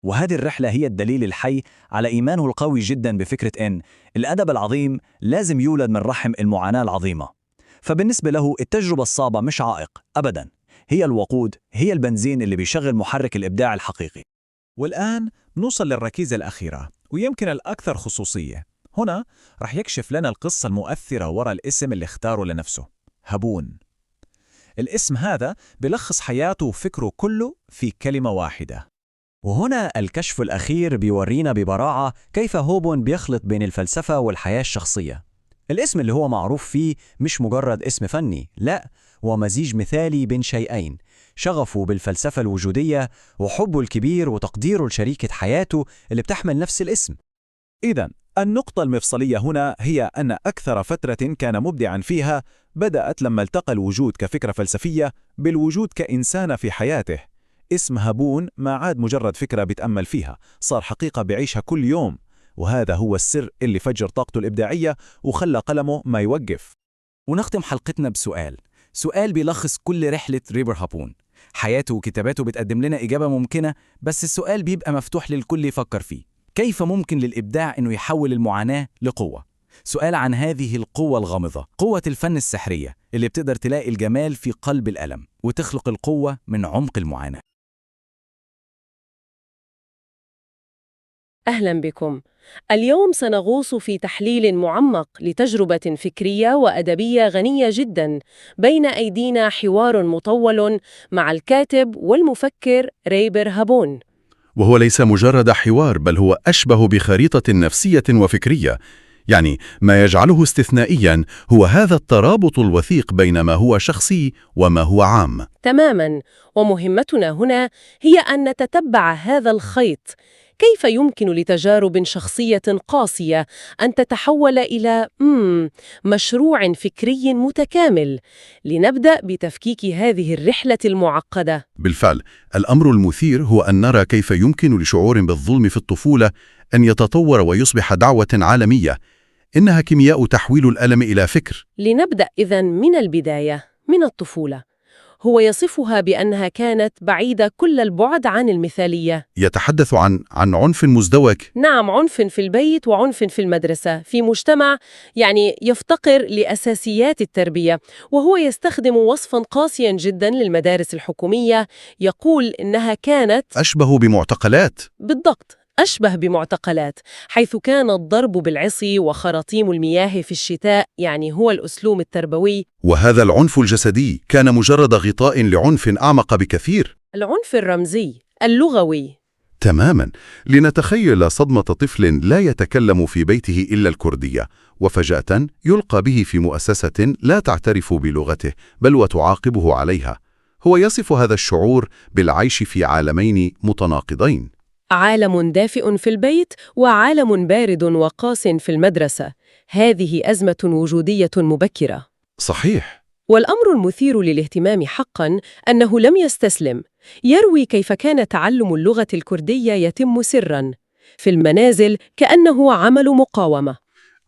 وهذه الرحلة هي الدليل الحي على إيمانه القوي جدا بفكرة إن الأدب العظيم لازم يولد من رحم المعاناة العظيمة. فبالنسبة له التجربة الصعبة مش عائق أبدا، هي الوقود، هي البنزين اللي بيشغل محرك الإبداع الحقيقي. والآن نوصل للركيزة الأخيرة ويمكن الأكثر خصوصية. هنا رح يكشف لنا القصة المؤثرة وراء الاسم اللي اختاره لنفسه، هابون. الاسم هذا بلخص حياته وفكره كله في كلمة واحدة. وهنا الكشف الأخير بيورينا ببراعة كيف هوبون بيخلط بين الفلسفة والحياة الشخصية. الاسم اللي هو معروف فيه مش مجرد اسم فني، لا، هو مزيج مثالي بين شيئين: شغفه بالفلسفة الوجودية وحبه الكبير وتقديره لشريكة حياته اللي بتحمل نفس الاسم. إذا النقطة المفصلية هنا هي أن أكثر فترة كان مبدعاً فيها بدأت لما التقى الوجود كفكرة فلسفية بالوجود كإنسان في حياته. اسم هابون ما عاد مجرد فكرة بيتأمل فيها، صار حقيقة بيعيشها كل يوم، وهذا هو السر اللي فجر طاقته الإبداعية وخلى قلمه ما يوقف. ونختم حلقتنا بسؤال، سؤال بيلخص كل رحلة ريبر هابون. حياته وكتاباته بتقدم لنا إجابة ممكنة، بس السؤال بيبقى مفتوح للكل يفكر فيه: كيف ممكن للإبداع إنه يحول المعاناة لقوة؟ سؤال عن هذه القوة الغامضة، قوة الفن السحرية اللي بتقدر تلاقي الجمال في قلب الألم وتخلق القوة من عمق المعاناة. أهلا بكم. اليوم سنغوص في تحليل معمق لتجربة فكرية وأدبية غنية جدا. بين أيدينا حوار مطول مع الكاتب والمفكر ريبر هابون. وهو ليس مجرد حوار، بل هو أشبه بخريطة نفسية وفكرية. يعني ما يجعله استثنائيا هو هذا الترابط الوثيق بين ما هو شخصي وما هو عام. تماما، ومهمتنا هنا هي أن نتتبع هذا الخيط. كيف يمكن لتجارب شخصية قاسية أن تتحول إلى مشروع فكري متكامل؟ لنبدأ بتفكيك هذه الرحلة المعقدة. بالفعل، الأمر المثير هو أن نرى كيف يمكن لشعور بالظلم في الطفولة أن يتطور ويصبح دعوة عالمية. إنها كيمياء تحويل الألم إلى فكر. لنبدأ إذن من البداية، من الطفولة. هو يصفها بأنها كانت بعيدة كل البعد عن المثالية. يتحدث عن عنف مزدوج. نعم، عنف في البيت وعنف في المدرسة، في مجتمع يعني يفتقر لأساسيات التربية. وهو يستخدم وصفا قاسيا جدا للمدارس الحكومية، يقول إنها كانت أشبه بمعتقلات. بالضبط، أشبه بمعتقلات، حيث كان الضرب بالعصي وخراطيم المياه في الشتاء يعني هو الأسلوب التربوي. وهذا العنف الجسدي كان مجرد غطاء لعنف أعمق بكثير، العنف الرمزي اللغوي. تماما. لنتخيل صدمة طفل لا يتكلم في بيته إلا الكردية، وفجأة يلقى به في مؤسسة لا تعترف بلغته بل وتعاقبه عليها. هو يصف هذا الشعور بالعيش في عالمين متناقضين، عالم دافئ في البيت وعالم بارد وقاس في المدرسة. هذه أزمة وجودية مبكرة. صحيح. والأمر المثير للاهتمام حقاً أنه لم يستسلم. يروي كيف كان تعلم اللغة الكردية يتم سراً في المنازل كأنه عمل مقاومة.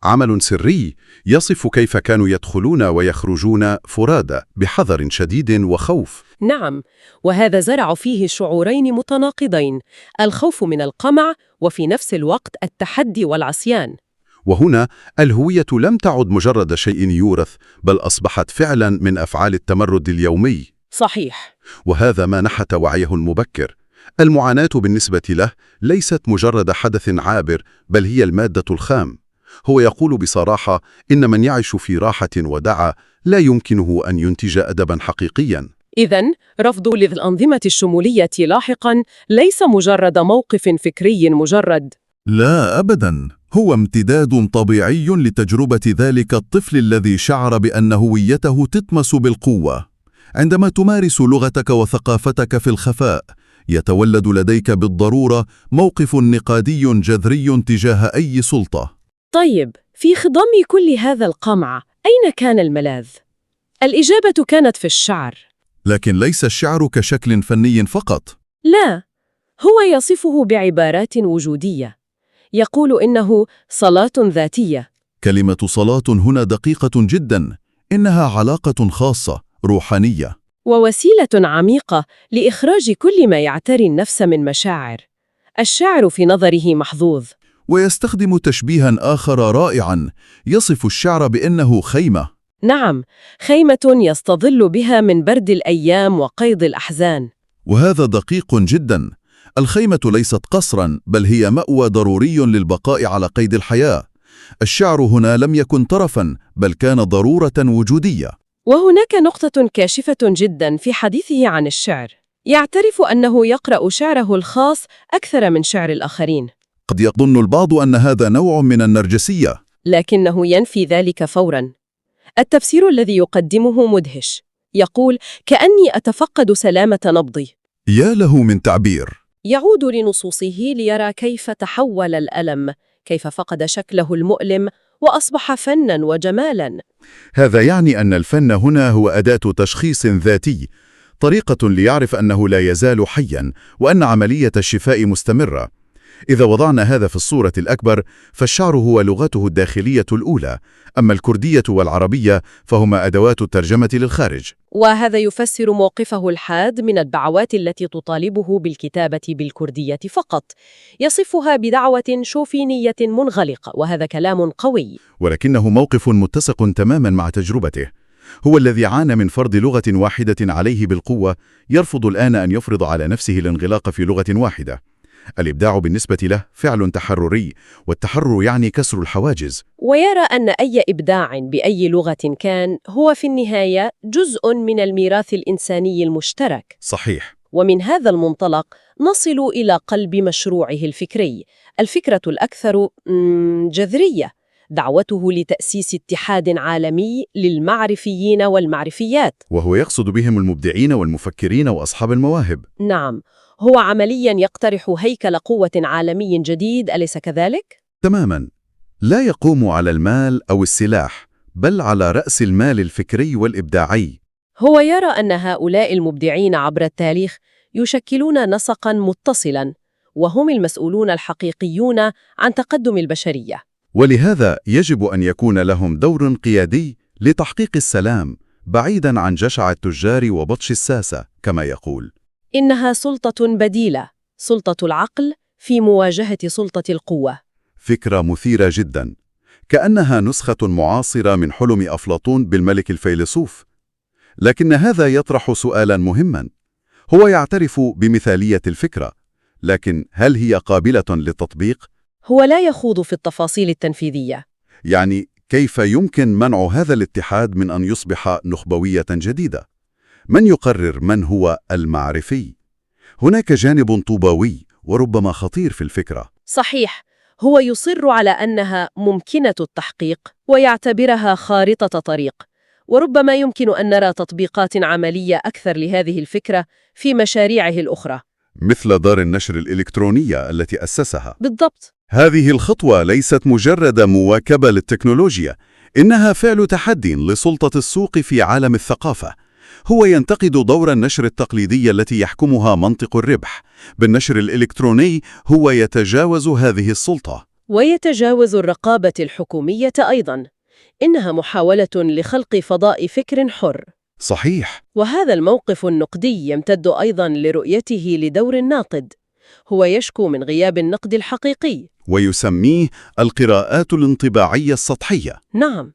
عمل سري. يصف كيف كانوا يدخلون ويخرجون فرادى بحذر شديد وخوف. نعم، وهذا زرع فيه شعورين متناقضين: الخوف من القمع وفي نفس الوقت التحدي والعصيان. وهنا الهوية لم تعد مجرد شيء يورث، بل أصبحت فعلا من أفعال التمرد اليومي. صحيح. وهذا ما نحت وعيه المبكر. المعاناة بالنسبة له ليست مجرد حدث عابر، بل هي المادة الخام. هو يقول بصراحة إن من يعيش في راحة ودعة لا يمكنه أن ينتج أدباً حقيقياً. إذا رفض للأنظمة الشمولية لاحقاً ليس مجرد موقف فكري مجرد. لا أبداً، هو امتداد طبيعي لتجربة ذلك الطفل الذي شعر بأن هويته تطمس بالقوة. عندما تمارس لغتك وثقافتك في الخفاء، يتولد لديك بالضرورة موقف نقادي جذري تجاه أي سلطة. طيب، في خضم كل هذا القمع، أين كان الملاذ؟ الإجابة كانت في الشعر. لكن ليس الشعر كشكل فني فقط. لا، هو يصفه بعبارات وجودية. يقول إنه صلاة ذاتية. كلمة صلاة هنا دقيقة جداً، إنها علاقة خاصة، روحانية. ووسيلة عميقة لإخراج كل ما يعتري النفس من مشاعر. الشعر في نظره محظوظ. ويستخدم تشبيها آخر رائعا، يصف الشعر بأنه خيمة. نعم، خيمة يستظل بها من برد الأيام وقيض الأحزان. وهذا دقيق جدا. الخيمة ليست قصرا، بل هي مأوى ضروري للبقاء على قيد الحياة. الشعر هنا لم يكن طرفا، بل كان ضرورة وجودية. وهناك نقطة كاشفة جدا في حديثه عن الشعر. يعترف أنه يقرأ شعره الخاص أكثر من شعر الآخرين. قد يظن البعض أن هذا نوع من النرجسية، لكنه ينفي ذلك فوراً. التفسير الذي يقدمه مدهش. يقول: كأني أتفقد سلامة نبضي. يا له من تعبير! يعود لنصوصه ليرى كيف تحول الألم، كيف فقد شكله المؤلم وأصبح فناً وجمالاً. هذا يعني أن الفن هنا هو أداة تشخيص ذاتي، طريقة ليعرف أنه لا يزال حياً وأن عملية الشفاء مستمرة. إذا وضعنا هذا في الصورة الأكبر، فالشعر هو لغته الداخلية الأولى، أما الكردية والعربية فهما أدوات الترجمة للخارج. وهذا يفسر موقفه الحاد من الدعوات التي تطالبه بالكتابة بالكردية فقط. يصفها بدعوة شوفينية منغلقة، وهذا كلام قوي. ولكنه موقف متسق تماما مع تجربته. هو الذي عانى من فرض لغة واحدة عليه بالقوة، يرفض الآن أن يفرض على نفسه الانغلاق في لغة واحدة. الإبداع بالنسبة له فعل تحرري، والتحرر يعني كسر الحواجز. ويرى أن أي إبداع بأي لغة كان هو في النهاية جزء من الميراث الإنساني المشترك. صحيح. ومن هذا المنطلق نصل إلى قلب مشروعه الفكري، الفكرة الأكثر جذرية، دعوته لتأسيس اتحاد عالمي للمعرفيين والمعرفيات. وهو يقصد بهم المبدعين والمفكرين وأصحاب المواهب. نعم، هو عملياً يقترح هيكل قوة عالمي جديد، أليس كذلك؟ تماماً. لا يقوم على المال أو السلاح، بل على رأس المال الفكري والإبداعي. هو يرى أن هؤلاء المبدعين عبر التاريخ يشكلون نسقاً متصلاً، وهم المسؤولون الحقيقيون عن تقدم البشرية. ولهذا يجب أن يكون لهم دور قيادي لتحقيق السلام، بعيداً عن جشع التجار وبطش الساسة، كما يقول. إنها سلطة بديلة، سلطة العقل في مواجهة سلطة القوة. فكرة مثيرة جداً، كأنها نسخة معاصرة من حلم أفلاطون بالملك الفيلسوف. لكن هذا يطرح سؤالاً مهماً. هو يعترف بمثالية الفكرة، لكن هل هي قابلة للتطبيق؟ هو لا يخوض في التفاصيل التنفيذية. يعني كيف يمكن منع هذا الاتحاد من أن يصبح نخبوية جديدة؟ من يقرر من هو المعرفي؟ هناك جانب طوباوي وربما خطير في الفكرة. صحيح، هو يصر على أنها ممكنة التحقيق ويعتبرها خارطة طريق، وربما يمكن أن نرى تطبيقات عملية أكثر لهذه الفكرة في مشاريعه الأخرى، مثل دار النشر الإلكترونية التي أسسها. بالضبط. هذه الخطوة ليست مجرد مواكبة للتكنولوجيا، إنها فعل تحدي لسلطة السوق في عالم الثقافة. هو ينتقد دور النشر التقليدي التي يحكمها منطق الربح. بالنشر الإلكتروني هو يتجاوز هذه السلطة. ويتجاوز الرقابة الحكومية أيضاً. إنها محاولة لخلق فضاء فكر حر. صحيح. وهذا الموقف النقدي يمتد أيضاً لرؤيته لدور الناقد. هو يشكو من غياب النقد الحقيقي، ويسميه القراءات الانطباعية السطحية. نعم،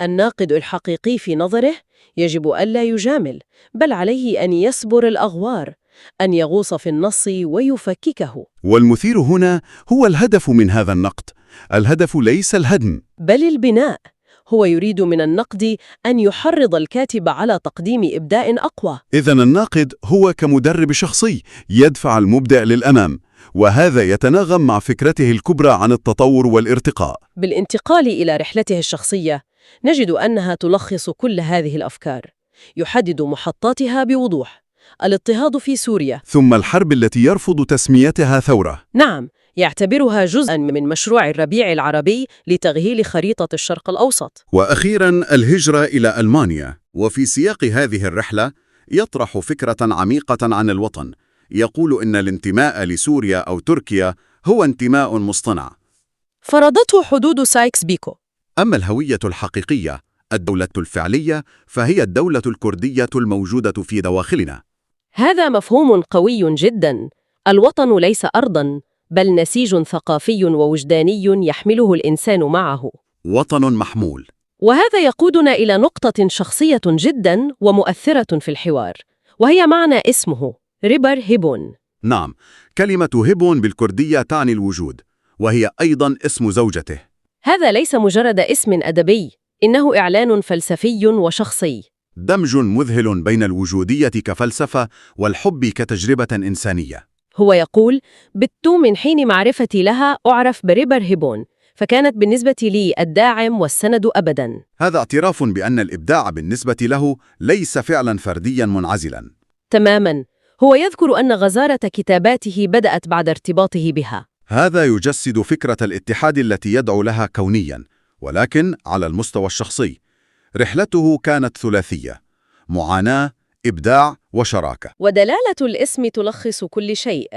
الناقد الحقيقي في نظره يجب ألا يجامل، بل عليه أن يسبر الأغوار، أن يغوص في النص ويفككه. والمثير هنا هو الهدف من هذا النقد. الهدف ليس الهدم، بل البناء. هو يريد من النقد أن يحرض الكاتب على تقديم إبداع أقوى. إذا الناقد هو كمدرب شخصي يدفع المبدع للأمام، وهذا يتناغم مع فكرته الكبرى عن التطور والارتقاء. بالانتقال إلى رحلته الشخصية نجد أنها تلخص كل هذه الأفكار. يحدد محطاتها بوضوح: الاضطهاد في سوريا، ثم الحرب التي يرفض تسميتها ثورة. نعم، يعتبرها جزءاً من مشروع الربيع العربي لتغيير خريطة الشرق الأوسط. وأخيراً الهجرة إلى ألمانيا. وفي سياق هذه الرحلة يطرح فكرة عميقة عن الوطن، يقول إن الانتماء لسوريا أو تركيا هو انتماء مصطنع، فرضته حدود سايكس بيكو. أما الهوية الحقيقية، الدولة الفعلية، فهي الدولة الكردية الموجودة في دواخلنا. هذا مفهوم قوي جداً. الوطن ليس أرضاً، بل نسيج ثقافي ووجداني يحمله الإنسان معه. وطن محمول. وهذا يقودنا إلى نقطة شخصية جداً ومؤثرة في الحوار، وهي معنى اسمه، ريبر هيبون. نعم، كلمة هيبون بالكردية تعني الوجود، وهي أيضاً اسم زوجته. هذا ليس مجرد اسم أدبي، إنه إعلان فلسفي وشخصي. دمج مذهل بين الوجودية كفلسفة والحب كتجربة إنسانية. هو يقول: بت من حين معرفتي لها أعرف بريبر هيبون، فكانت بالنسبة لي الداعم والسند أبداً. هذا اعتراف بأن الإبداع بالنسبة له ليس فعلاً فردياً منعزلاً. تماماً، هو يذكر أن غزارة كتاباته بدأت بعد ارتباطه بها. هذا يجسد فكرة الاتحاد التي يدعو لها كونياً، ولكن على المستوى الشخصي. رحلته كانت ثلاثية: معاناة، إبداع، وشراكة. ودلالة الاسم تلخص كل شيء.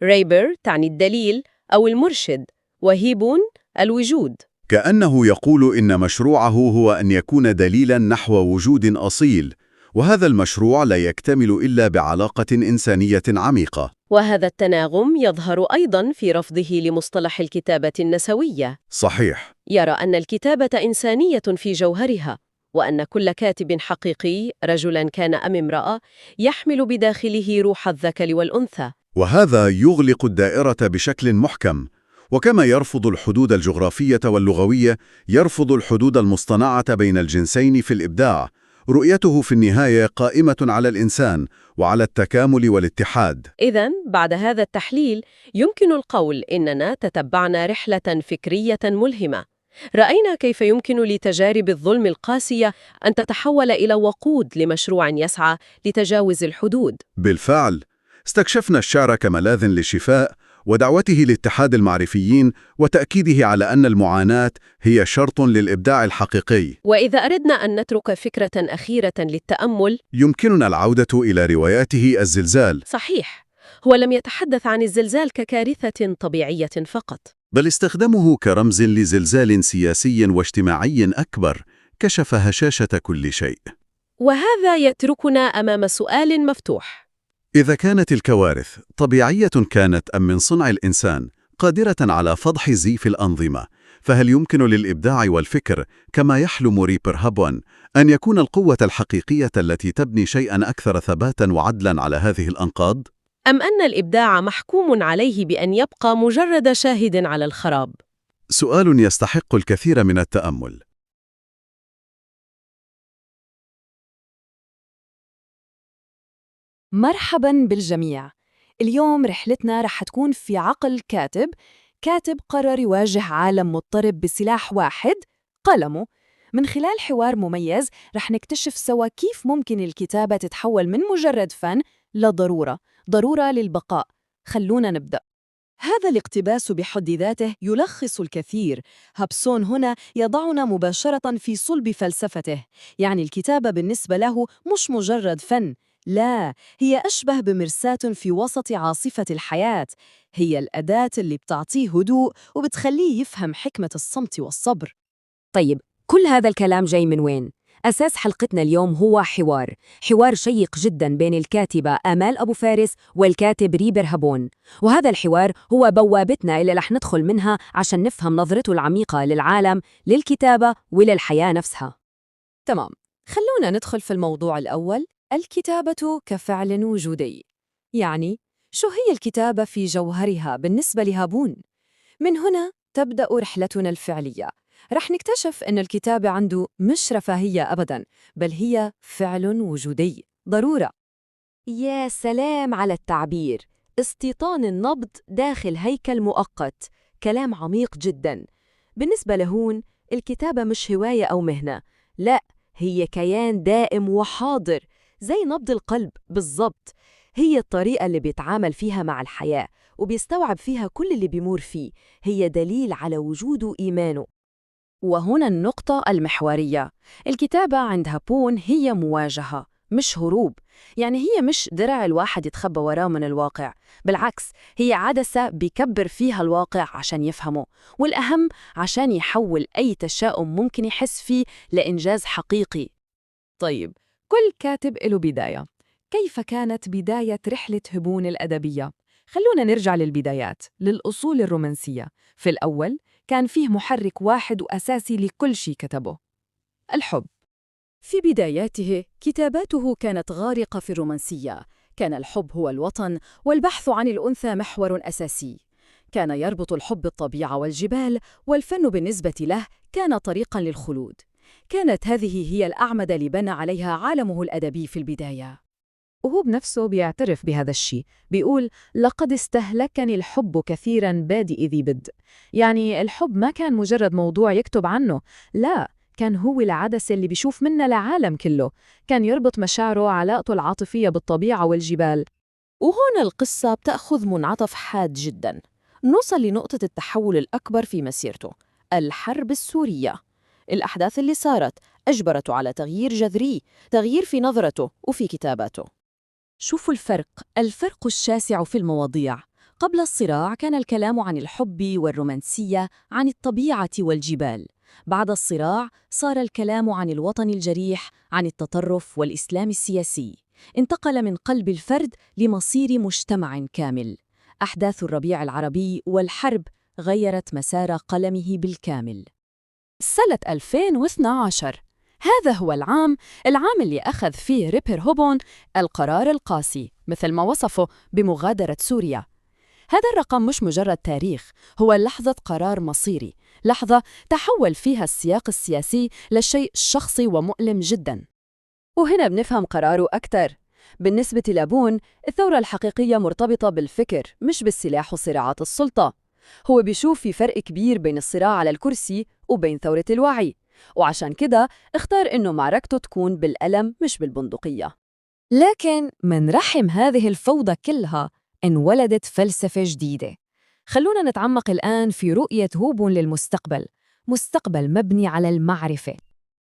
ريبر تعني الدليل أو المرشد، وهيبون الوجود. كأنه يقول إن مشروعه هو أن يكون دليلاً نحو وجود أصيل، وهذا المشروع لا يكتمل إلا بعلاقة إنسانية عميقة. وهذا التناغم يظهر أيضاً في رفضه لمصطلح الكتابة النسوية. صحيح. يرى أن الكتابة إنسانية في جوهرها، وأن كل كاتب حقيقي، رجلاً كان أم امرأة، يحمل بداخله روح الذكر والأنثى. وهذا يغلق الدائرة بشكل محكم. وكما يرفض الحدود الجغرافية واللغوية، يرفض الحدود المصطنعة بين الجنسين في الإبداع. رؤيته في النهاية قائمة على الإنسان وعلى التكامل والاتحاد. إذن بعد هذا التحليل يمكن القول إننا تتبعنا رحلة فكرية ملهمة. رأينا كيف يمكن لتجارب الظلم القاسية أن تتحول إلى وقود لمشروع يسعى لتجاوز الحدود. بالفعل، استكشفنا الشعر كملاذ للشفاء، ودعوته لاتحاد المعرفيين، وتأكيده على أن المعاناة هي شرط للإبداع الحقيقي. وإذا أردنا أن نترك فكرة أخيرة للتأمل، يمكننا العودة إلى رواياته الزلزال. صحيح، هو لم يتحدث عن الزلزال ككارثة طبيعية فقط، بل استخدمه كرمز لزلزال سياسي واجتماعي أكبر كشف هشاشة كل شيء. وهذا يتركنا أمام سؤال مفتوح: إذا كانت الكوارث طبيعية كانت أم من صنع الإنسان قادرة على فضح زيف الأنظمة، فهل يمكن للإبداع والفكر كما يحلم ريبر هابون أن يكون القوة الحقيقية التي تبني شيئا أكثر ثباتا وعدلا على هذه الأنقاض؟ أم أن الإبداع محكوم عليه بأن يبقى مجرد شاهد على الخراب؟ سؤال يستحق الكثير من التأمل. مرحباً بالجميع. اليوم رحلتنا رح تكون في عقل كاتب قرر يواجه عالم مضطرب بسلاح واحد، قلمه. من خلال حوار مميز رح نكتشف سوا كيف ممكن الكتابة تتحول من مجرد فن لضرورة، ضرورة للبقاء. خلونا نبدأ. هذا الاقتباس بحد ذاته يلخص الكثير. هابسون هنا يضعنا مباشرة في صلب فلسفته، يعني الكتابة بالنسبة له مش مجرد فن، لا، هي أشبه بمرساة في وسط عاصفة الحياة. هي الأداة اللي بتعطيه هدوء وبتخليه يفهم حكمة الصمت والصبر. طيب، كل هذا الكلام جاي من وين؟ أساس حلقتنا اليوم هو حوار شيق جدا بين الكاتبة آمال أبو فارس والكاتب ريبر هابون، وهذا الحوار هو بوابتنا اللي رح ندخل منها عشان نفهم نظرته العميقة للعالم، للكتابة وللحياة نفسها. تمام، خلونا ندخل في الموضوع الأول، الكتابة كفعل وجودي. يعني شو هي الكتابة في جوهرها بالنسبة لهابون؟ من هنا تبدأ رحلتنا الفعلية. رح نكتشف إن الكتابة عنده مش رفاهية أبداً، بل هي فعل وجودي، ضرورة. يا سلام على التعبير! استيطان النبض داخل هيكل مؤقت، كلام عميق جداً. بالنسبة لهون الكتابة مش هواية أو مهنة، لا، هي كيان دائم وحاضر زي نبض القلب بالضبط. هي الطريقة اللي بيتعامل فيها مع الحياة وبيستوعب فيها كل اللي بيمر فيه، هي دليل على وجوده وإيمانه. وهنا النقطة المحورية، الكتابة عند هابون هي مواجهة مش هروب. يعني هي مش درع الواحد يتخبى وراه من الواقع، بالعكس هي عدسة بيكبر فيها الواقع عشان يفهمه، والأهم عشان يحول أي تشاؤم ممكن يحس فيه لإنجاز حقيقي. طيب، كل كاتب له بداية. كيف كانت بداية رحلة هبون الأدبية؟ خلونا نرجع للبدايات، للأصول الرومانسية. في الأول كان فيه محرك واحد وأساسي لكل شيء كتبه، الحب. في بداياته كتاباته كانت غارقة في الرومانسية، كان الحب هو الوطن والبحث عن الأنثى محور أساسي. كان يربط الحب بالطبيعة والجبال، والفن بالنسبة له كان طريقاً للخلود. كانت هذه هي الأعمدة اللي بنى عليها عالمه الأدبي في البداية. وهو بنفسه بيعترف بهذا الشيء، بيقول لقد استهلكني الحب كثيراً بادئ ذي بدء. يعني الحب ما كان مجرد موضوع يكتب عنه، لا، كان هو العدسة اللي بيشوف منها العالم كله. كان يربط مشاعره علاقته العاطفية بالطبيعة والجبال. وهنا القصة بتأخذ منعطف حاد جدا. نوصل لنقطة التحول الأكبر في مسيرته، الحرب السورية. الأحداث اللي صارت أجبرته على تغيير جذري، تغيير في نظرته وفي كتاباته. شوفوا الفرق الشاسع في المواضيع. قبل الصراع كان الكلام عن الحب والرومانسية، عن الطبيعة والجبال. بعد الصراع صار الكلام عن الوطن الجريح، عن التطرف والإسلام السياسي. انتقل من قلب الفرد لمصير مجتمع كامل. أحداث الربيع العربي والحرب غيرت مسار قلمه بالكامل. سنة 2012، هذا هو العام اللي أخذ فيه ريبر هوبون القرار القاسي، مثل ما وصفه، بمغادرة سوريا. هذا الرقم مش مجرد تاريخ، هو لحظة قرار مصيري، لحظة تحول فيها السياق السياسي لشيء شخصي ومؤلم جدا. وهنا بنفهم قراره أكثر. بالنسبة لبون، الثورة الحقيقية مرتبطة بالفكر مش بالسلاح وصراعات السلطة. هو بيشوف في فرق كبير بين الصراع على الكرسي وبين ثورة الوعي، وعشان كده اختار إنه معركته تكون بالقلم مش بالبندقية. لكن من رحم هذه الفوضى كلها انولدت فلسفة جديدة. خلونا نتعمق الآن في رؤية هوبون للمستقبل، مستقبل مبني على المعرفة.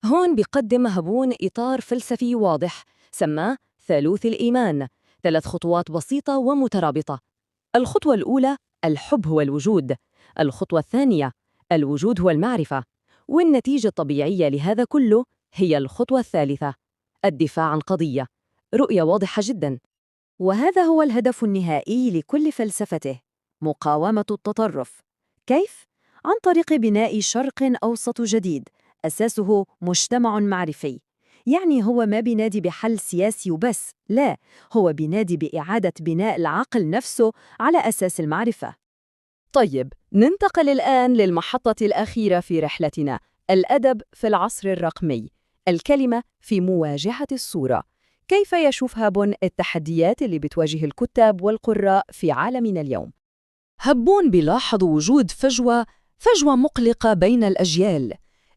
هون بيقدم هبون إطار فلسفي واضح سماه ثالوث الإيمان، 3 خطوات بسيطة ومترابطة. الخطوة الأولى، الحب هو الوجود. الخطوة الثانية، الوجود هو المعرفة. والنتيجة الطبيعية لهذا كله هي الخطوة الثالثة، الدفاع عن قضية. رؤية واضحة جداً. وهذا هو الهدف النهائي لكل فلسفته، مقاومة التطرف. كيف؟ عن طريق بناء شرق أوسط جديد أساسه مجتمع معرفي. يعني هو ما بينادي بحل سياسي وبس، لا، هو بينادي بإعادة بناء العقل نفسه على أساس المعرفة. طيب، ننتقل الآن للمحطة الأخيرة في رحلتنا، الأدب في العصر الرقمي، الكلمة في مواجهة الصورة. كيف يشوف هابون التحديات اللي بتواجه الكتاب والقراء في عالمنا اليوم؟ هبون بيلاحظ وجود فجوة مقلقة بين الأجيال.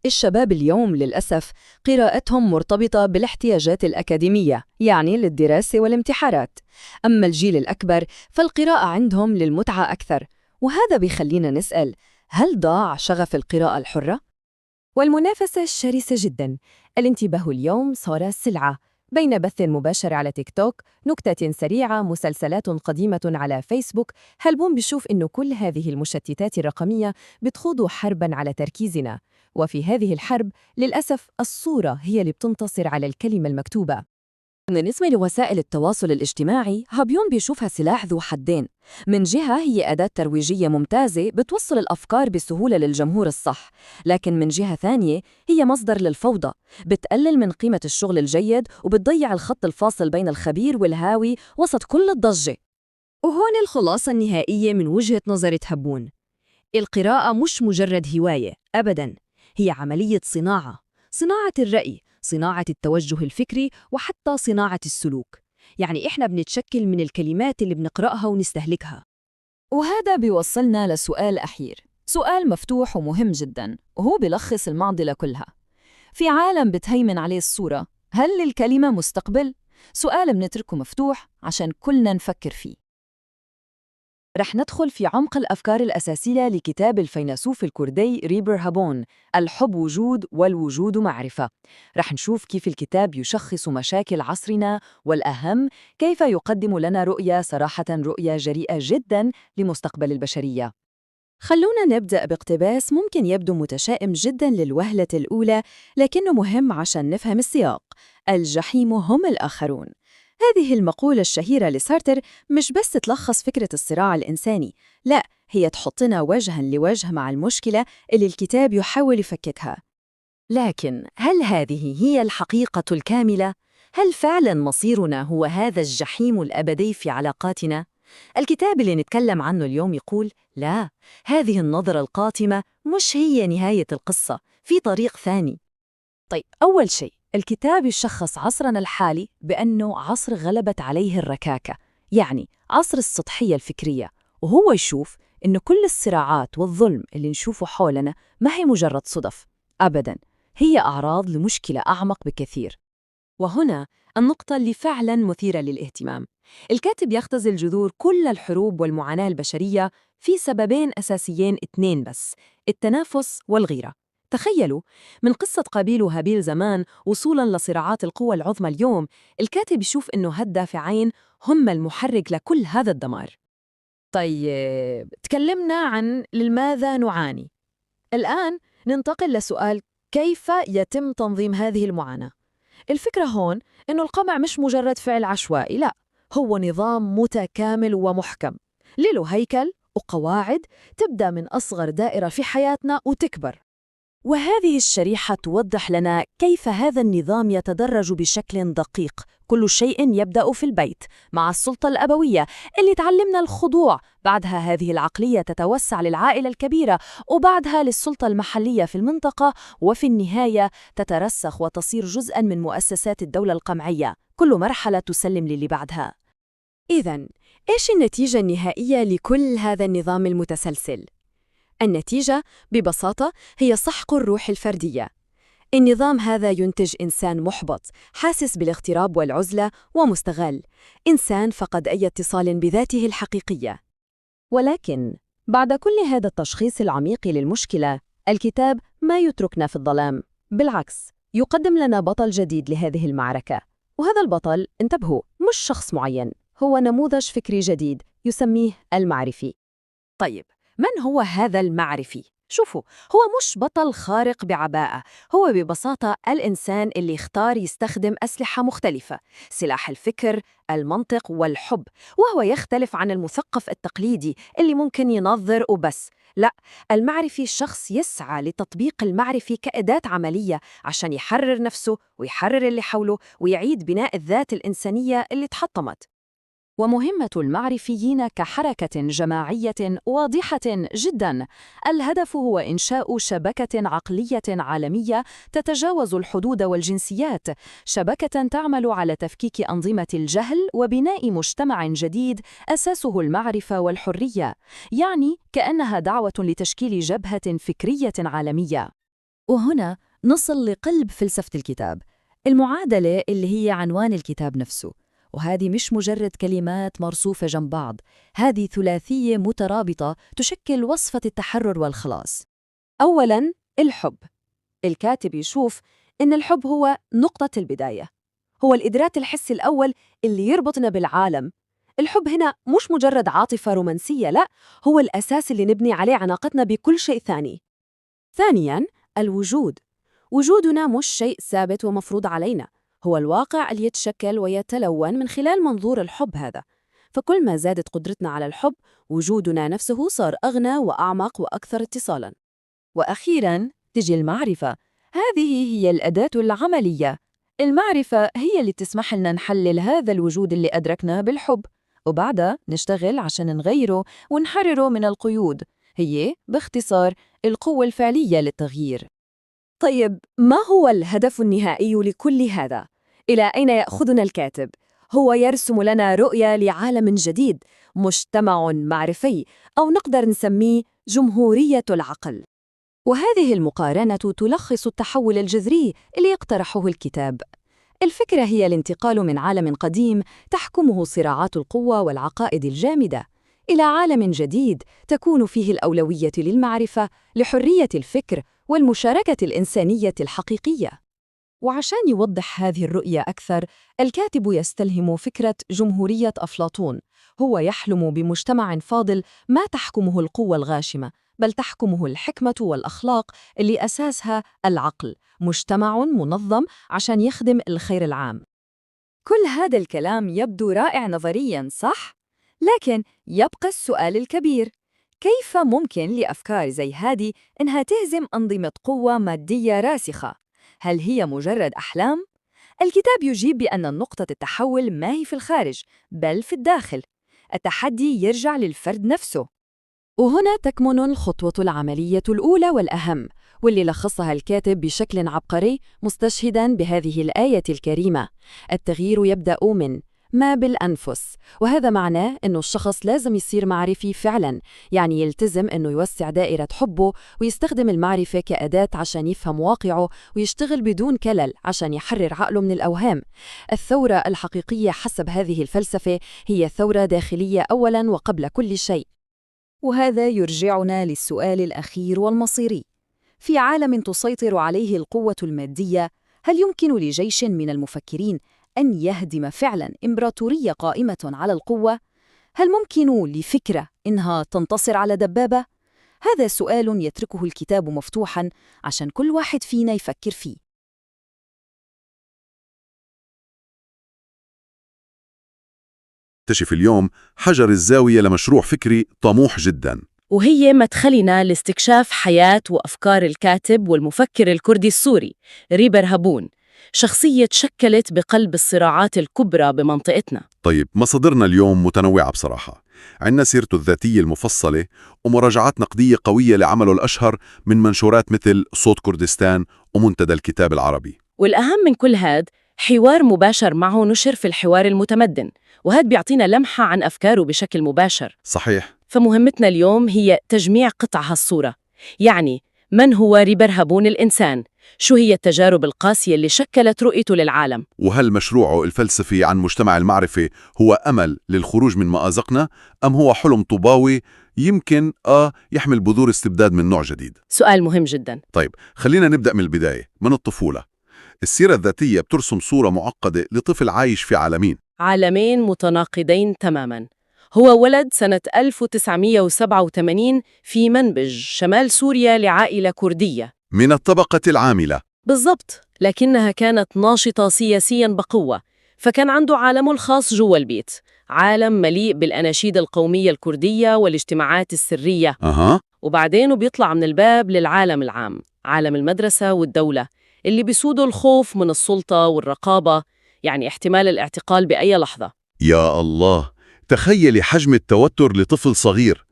الشباب اليوم للأسف قراءتهم مرتبطة بالاحتياجات الأكاديمية، يعني للدراسة والامتحانات. أما الجيل الأكبر فالقراءة عندهم للمتعة أكثر، وهذا بيخلينا نسأل، هل ضاع شغف القراءة الحرة؟ والمنافسة شرسة جدا. الانتباه اليوم صار سلعة، بين بث مباشر على تيك توك، نكتة سريعة، مسلسلات قديمة على فيسبوك. هلبون بيشوف إنه كل هذه المشتتات الرقمية بتخوض حربا على تركيزنا، وفي هذه الحرب للأسف الصورة هي اللي بتنتصر على الكلمة المكتوبة. بالنسبة لوسائل التواصل الاجتماعي، هابيون بيشوفها سلاح ذو حدين. من جهة هي أداة ترويجية ممتازة بتوصل الأفكار بسهولة للجمهور الصح، لكن من جهة ثانية هي مصدر للفوضى، بتقلل من قيمة الشغل الجيد وبتضيع الخط الفاصل بين الخبير والهاوي وسط كل الضجة. وهون الخلاصة النهائية من وجهة نظر هبون، القراءة مش مجرد هواية أبداً، هي عملية صناعة، صناعة الرأي، صناعة التوجه الفكري، وحتى صناعة السلوك. يعني إحنا بنتشكل من الكلمات اللي بنقرأها ونستهلكها. وهذا بيوصلنا لسؤال أخير، سؤال مفتوح ومهم جداً، وهو بيلخص المعضلة كلها. في عالم بتهيمن عليه الصورة، هل للكلمة مستقبل؟ سؤال بنتركه مفتوح عشان كلنا نفكر فيه. رح ندخل في عمق الأفكار الأساسية لكتاب الفيلسوف الكردي ريبر هابون، الحب وجود والوجود معرفة. رح نشوف كيف الكتاب يشخص مشاكل عصرنا، والأهم كيف يقدم لنا رؤية، صراحة رؤية جريئة جداً لمستقبل البشرية. خلونا نبدأ باقتباس ممكن يبدو متشائم جداً للوهلة الأولى، لكنه مهم عشان نفهم السياق. الجحيم هم الآخرون. هذه المقولة الشهيرة لسارتر مش بس تلخص فكرة الصراع الإنساني، لا، هي تحطنا وجهاً لوجه مع المشكلة اللي الكتاب يحاول يفككها. لكن هل هذه هي الحقيقة الكاملة؟ هل فعلاً مصيرنا هو هذا الجحيم الأبدي في علاقاتنا؟ الكتاب اللي نتكلم عنه اليوم يقول لا، هذه النظرة القاتمة مش هي نهاية القصة، في طريق ثاني. طيب، أول شيء الكتاب يشخص عصرنا الحالي بأنه عصر غلبت عليه الركاكة، يعني عصر السطحية الفكرية، وهو يشوف إنه كل الصراعات والظلم اللي نشوفه حولنا ما هي مجرد صدف، أبداً، هي أعراض لمشكلة أعمق بكثير. وهنا النقطة اللي فعلاً مثيرة للاهتمام. الكاتب يختزل جذور كل الحروب والمعاناة البشرية في سببين أساسيين اثنين بس، التنافس والغيرة. تخيلوا، من قصة قابيل وهابيل زمان وصولاً لصراعات القوى العظمى اليوم، الكاتب يشوف إنه هالدافعين هم المحرك لكل هذا الدمار. طيب، تكلمنا عن لماذا نعاني. الآن ننتقل لسؤال كيف يتم تنظيم هذه المعاناة؟ الفكرة هون إنه القمع مش مجرد فعل عشوائي، لا، هو نظام متكامل ومحكم، له هيكل وقواعد تبدأ من أصغر دائرة في حياتنا وتكبر. وهذه الشريحة توضح لنا كيف هذا النظام يتدرج بشكل دقيق. كل شيء يبدأ في البيت مع السلطة الأبوية اللي تعلمنا الخضوع، بعدها هذه العقلية تتوسع للعائلة الكبيرة، وبعدها للسلطة المحلية في المنطقة، وفي النهاية تترسخ وتصير جزءاً من مؤسسات الدولة القمعية. كل مرحلة تسلم للي بعدها. إذن، إيش النتيجة النهائية لكل هذا النظام المتسلسل؟ النتيجة ببساطة هي سحق الروح الفردية. النظام هذا ينتج إنسان محبط، حاسس بالاغتراب والعزلة ومستغل، إنسان فقد أي اتصال بذاته الحقيقية. ولكن بعد كل هذا التشخيص العميق للمشكلة، الكتاب ما يتركنا في الظلام، بالعكس، يقدم لنا بطل جديد لهذه المعركة. وهذا البطل، انتبهوا، مش شخص معين، هو نموذج فكري جديد يسميه المعرفي. طيب، من هو هذا المعرفي؟ شوفوا، هو مش بطل خارق بعباءة، هو ببساطة الإنسان اللي اختار يستخدم أسلحة مختلفة، سلاح الفكر، المنطق والحب، وهو يختلف عن المثقف التقليدي اللي ممكن ينظر وبس. لا، المعرفي شخص يسعى لتطبيق المعرفي كأداة عملية عشان يحرر نفسه ويحرر اللي حوله ويعيد بناء الذات الإنسانية اللي تحطمت. ومهمة المعرفيين كحركة جماعية واضحة جداً. الهدف هو إنشاء شبكة عقلية عالمية تتجاوز الحدود والجنسيات، شبكة تعمل على تفكيك أنظمة الجهل وبناء مجتمع جديد أساسه المعرفة والحرية، يعني كأنها دعوة لتشكيل جبهة فكرية عالمية. وهنا نصل لقلب فلسفة الكتاب، المعادلة اللي هي عنوان الكتاب نفسه. وهذه مش مجرد كلمات مرصوفة جنب بعض، هذه ثلاثية مترابطة تشكل وصفة التحرر والخلاص. أولاً، الحب. الكاتب يشوف إن الحب هو نقطة البداية، هو الإدراك الحسي الأول اللي يربطنا بالعالم. الحب هنا مش مجرد عاطفة رومانسية، لا، هو الأساس اللي نبني عليه علاقتنا بكل شيء ثاني. ثانياً، الوجود. وجودنا مش شيء ثابت ومفروض علينا، هو الواقع اللي يتشكل ويتلون من خلال منظور الحب هذا. فكل ما زادت قدرتنا على الحب، وجودنا نفسه صار أغنى وأعمق وأكثر اتصالاً. وأخيراً تجي المعرفة، هذه هي الأداة العملية. المعرفة هي اللي تسمح لنا نحلل هذا الوجود اللي أدركناه بالحب، وبعدها نشتغل عشان نغيره ونحرره من القيود. هي باختصار القوة الفعلية للتغيير. طيب، ما هو الهدف النهائي لكل هذا؟ إلى أين يأخذنا الكاتب؟ هو يرسم لنا رؤية لعالم جديد، مجتمع معرفي، أو نقدر نسميه جمهورية العقل. وهذه المقارنة تلخص التحول الجذري اللي يقترحه الكتاب. الفكرة هي الانتقال من عالم قديم تحكمه صراعات القوة والعقائد الجامدة إلى عالم جديد تكون فيه الأولوية للمعرفة، لحرية الفكر والمشاركة الإنسانية الحقيقية. وعشان يوضح هذه الرؤية أكثر، الكاتب يستلهم فكرة جمهورية أفلاطون. هو يحلم بمجتمع فاضل ما تحكمه القوة الغاشمة، بل تحكمه الحكمة والأخلاق اللي أساسها العقل، مجتمع منظم عشان يخدم الخير العام. كل هذا الكلام يبدو رائع نظرياً، صح؟ لكن يبقى السؤال الكبير: كيف ممكن لأفكار زي هذه إنها تهزم أنظمة قوة مادية راسخة؟ هل هي مجرد أحلام؟ الكتاب يجيب بأن نقطة التحول ما هي في الخارج، بل في الداخل. التحدي يرجع للفرد نفسه. وهنا تكمن الخطوة العملية الأولى والأهم، واللي لخصها الكاتب بشكل عبقري مستشهداً بهذه الآية الكريمة: التغيير يبدأ من ما بالأنفس. وهذا معناه أنه الشخص لازم يصير معرفي فعلاً، يعني يلتزم أنه يوسع دائرة حبه ويستخدم المعرفة كأداة عشان يفهم واقعه، ويشتغل بدون كلل عشان يحرر عقله من الأوهام. الثورة الحقيقية حسب هذه الفلسفة هي ثورة داخلية أولاً وقبل كل شيء. وهذا يرجعنا للسؤال الأخير والمصيري: في عالم تسيطر عليه القوة المادية، هل يمكن لجيش من المفكرين أن يهدم فعلاً إمبراطورية قائمة على القوة؟ هل ممكن لفكرة إنها تنتصر على دبابة؟ هذا سؤال يتركه الكتاب مفتوحاً عشان كل واحد فينا يفكر فيه. اكتشف اليوم حجر الزاوية لمشروع فكري طموح جداً، وهي مدخلنا لاستكشاف حياة وأفكار الكاتب والمفكر الكردي السوري ريبر هابون، شخصية شكلت بقلب الصراعات الكبرى بمنطقتنا. طيب، مصادرنا اليوم متنوعة بصراحة. عندنا سيرته الذاتية المفصلة ومراجعات نقدية قوية لعمله الأشهر من منشورات مثل صوت كردستان ومنتدى الكتاب العربي. والأهم من كل هاد حوار مباشر معه نشر في الحوار المتمدن، وهاد بيعطينا لمحة عن أفكاره بشكل مباشر. صحيح. فمهمتنا اليوم هي تجميع قطع هالصورة، يعني من هو ريبر هابون الإنسان؟ شو هي التجارب القاسية اللي شكلت رؤيته للعالم؟ وهل مشروعه الفلسفي عن مجتمع المعرفة هو أمل للخروج من مآزقنا، أم هو حلم طوباوي يمكن يحمل بذور استبداد من نوع جديد؟ سؤال مهم جدا. طيب، خلينا نبدأ من البداية، من الطفولة. السيرة الذاتية بترسم صورة معقدة لطفل عايش في عالمين، عالمين متناقضين تماما. هو ولد سنة 1987 في منبج شمال سوريا لعائلة كردية من الطبقة العاملة. بالضبط، لكنها كانت ناشطة سياسياً بقوة، فكان عنده عالمه الخاص جوا البيت، عالم مليء بالأناشيد القومية الكردية والاجتماعات السرية. وبعدين بيطلع من الباب للعالم العام، عالم المدرسة والدولة، اللي بيسوده الخوف من السلطة والرقابة، يعني احتمال الاعتقال بأي لحظة. يا الله، تخيلي حجم التوتر لطفل صغير،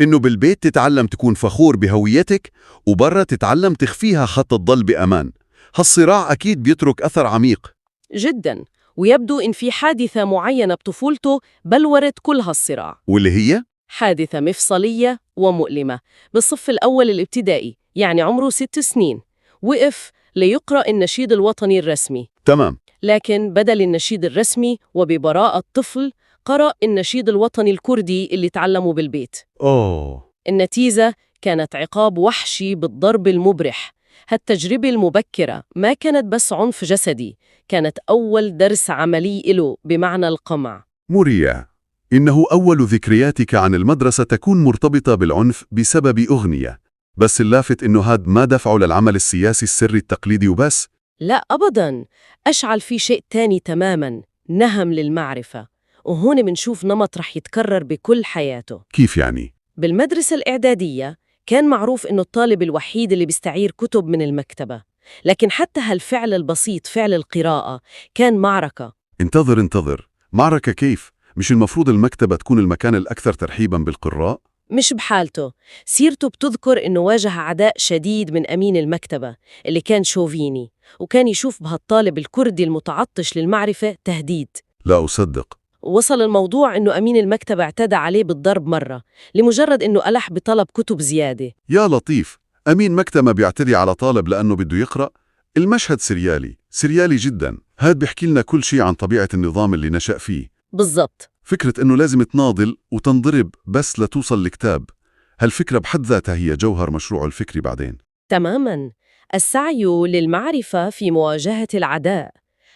إنه بالبيت تتعلم تكون فخور بهويتك، وبرا تتعلم تخفيها حتى تضل بأمان. هالصراع أكيد بيترك أثر عميق. جدا، ويبدو إن في حادثة معينة بطفولته بلورت كل هالصراع. واللي هي؟ حادثة مفصلية ومؤلمة بالصف الأول الابتدائي، يعني عمره 6 سنين، وقف ليقرأ النشيد الوطني الرسمي. تمام. لكن بدل النشيد الرسمي وببراءة الطفل قرأ النشيد الوطني الكردي اللي تعلمه بالبيت. أوه. النتيجة كانت عقاب وحشي بالضرب المبرح. هالتجربة المبكرة ما كانت بس عنف جسدي، كانت أول درس عملي له بمعنى القمع. مريع. إنه أول ذكرياتك عن المدرسة تكون مرتبطة بالعنف بسبب أغنية. بس اللافت إنه هاد ما دفعه للعمل السياسي السري التقليدي وبس. لا أبداً، أشعل في شيء تاني تماماً، نهم للمعرفة. وهون منشوف نمط رح يتكرر بكل حياته. كيف يعني؟ بالمدرسة الإعدادية كان معروف إنه الطالب الوحيد اللي بيستعير كتب من المكتبة، لكن حتى هالفعل البسيط، فعل القراءة، كان معركة. انتظر، معركة كيف؟ مش المفروض المكتبة تكون المكان الأكثر ترحيباً بالقراء؟ مش بحالته. سيرته بتذكر إنه واجه عداء شديد من أمين المكتبة اللي كان شوفيني، وكان يشوف بهالطالب الكردي المتعطش للمعرفة تهديد. لا أصدق. وصل الموضوع إنه أمين المكتبة اعتدى عليه بالضرب مرة لمجرد إنه ألح بطلب كتب زيادة. يا لطيف، أمين مكتبة بيعتدي على طالب لأنه بده يقرأ؟ المشهد سريالي، سريالي جدا. هاد بيحكي لنا كل شيء عن طبيعة النظام اللي نشأ فيه. بالضبط. فكرة إنه لازم تناضل وتنضرب بس لتوصل لكتاب، هالفكرة بحد ذاتها هي جوهر مشروعه الفكري بعدين. تماماً. السعي للمعرفة في مواجهة العداء،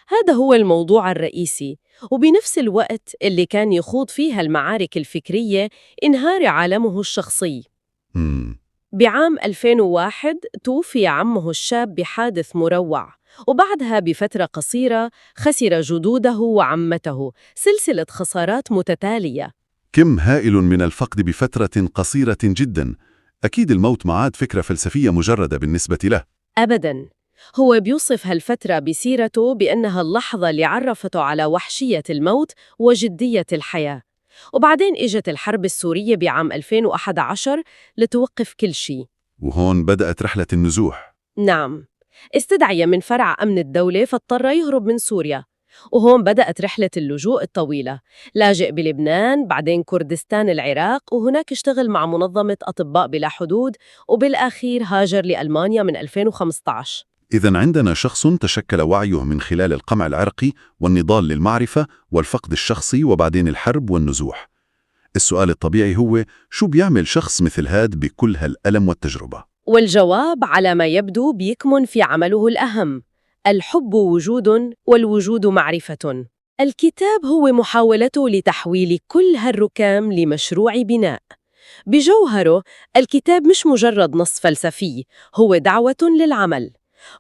هذا هو الموضوع الرئيسي، وبنفس الوقت اللي كان يخوض فيها المعارك الفكرية انهار عالمه الشخصي. بعام 2001 توفي عمه الشاب بحادث مروع، وبعدها بفترة قصيرة خسر جدوده وعمته، سلسلة خسارات متتالية. كم هائل من الفقد بفترة قصيرة جدا. أكيد الموت ما عاد فكرة فلسفية مجردة بالنسبة له. أبداً. هو بيوصف هالفترة بسيرته بأنها اللحظة اللي عرفته على وحشية الموت وجدية الحياة. وبعدين إجت الحرب السورية بعام 2011 لتوقف كل شيء. وهون بدأت رحلة النزوح. نعم، استدعي من فرع أمن الدولة فاضطر يهرب من سوريا، وهون بدأت رحلة اللجوء الطويلة. لاجئ بلبنان، بعدين كردستان العراق، وهناك اشتغل مع منظمة أطباء بلا حدود، وبالأخير هاجر لألمانيا من 2015. إذا عندنا شخص تشكل وعيه من خلال القمع العرقي والنضال للمعرفة والفقد الشخصي وبعدين الحرب والنزوح. السؤال الطبيعي هو شو بيعمل شخص مثل هاد بكل هالألم والتجربة؟ والجواب على ما يبدو بيكمن في عمله الأهم: الحب وجود والوجود معرفة. الكتاب هو محاولته لتحويل كل هالركام لمشروع بناء. بجوهره الكتاب مش مجرد نص فلسفي، هو دعوة للعمل.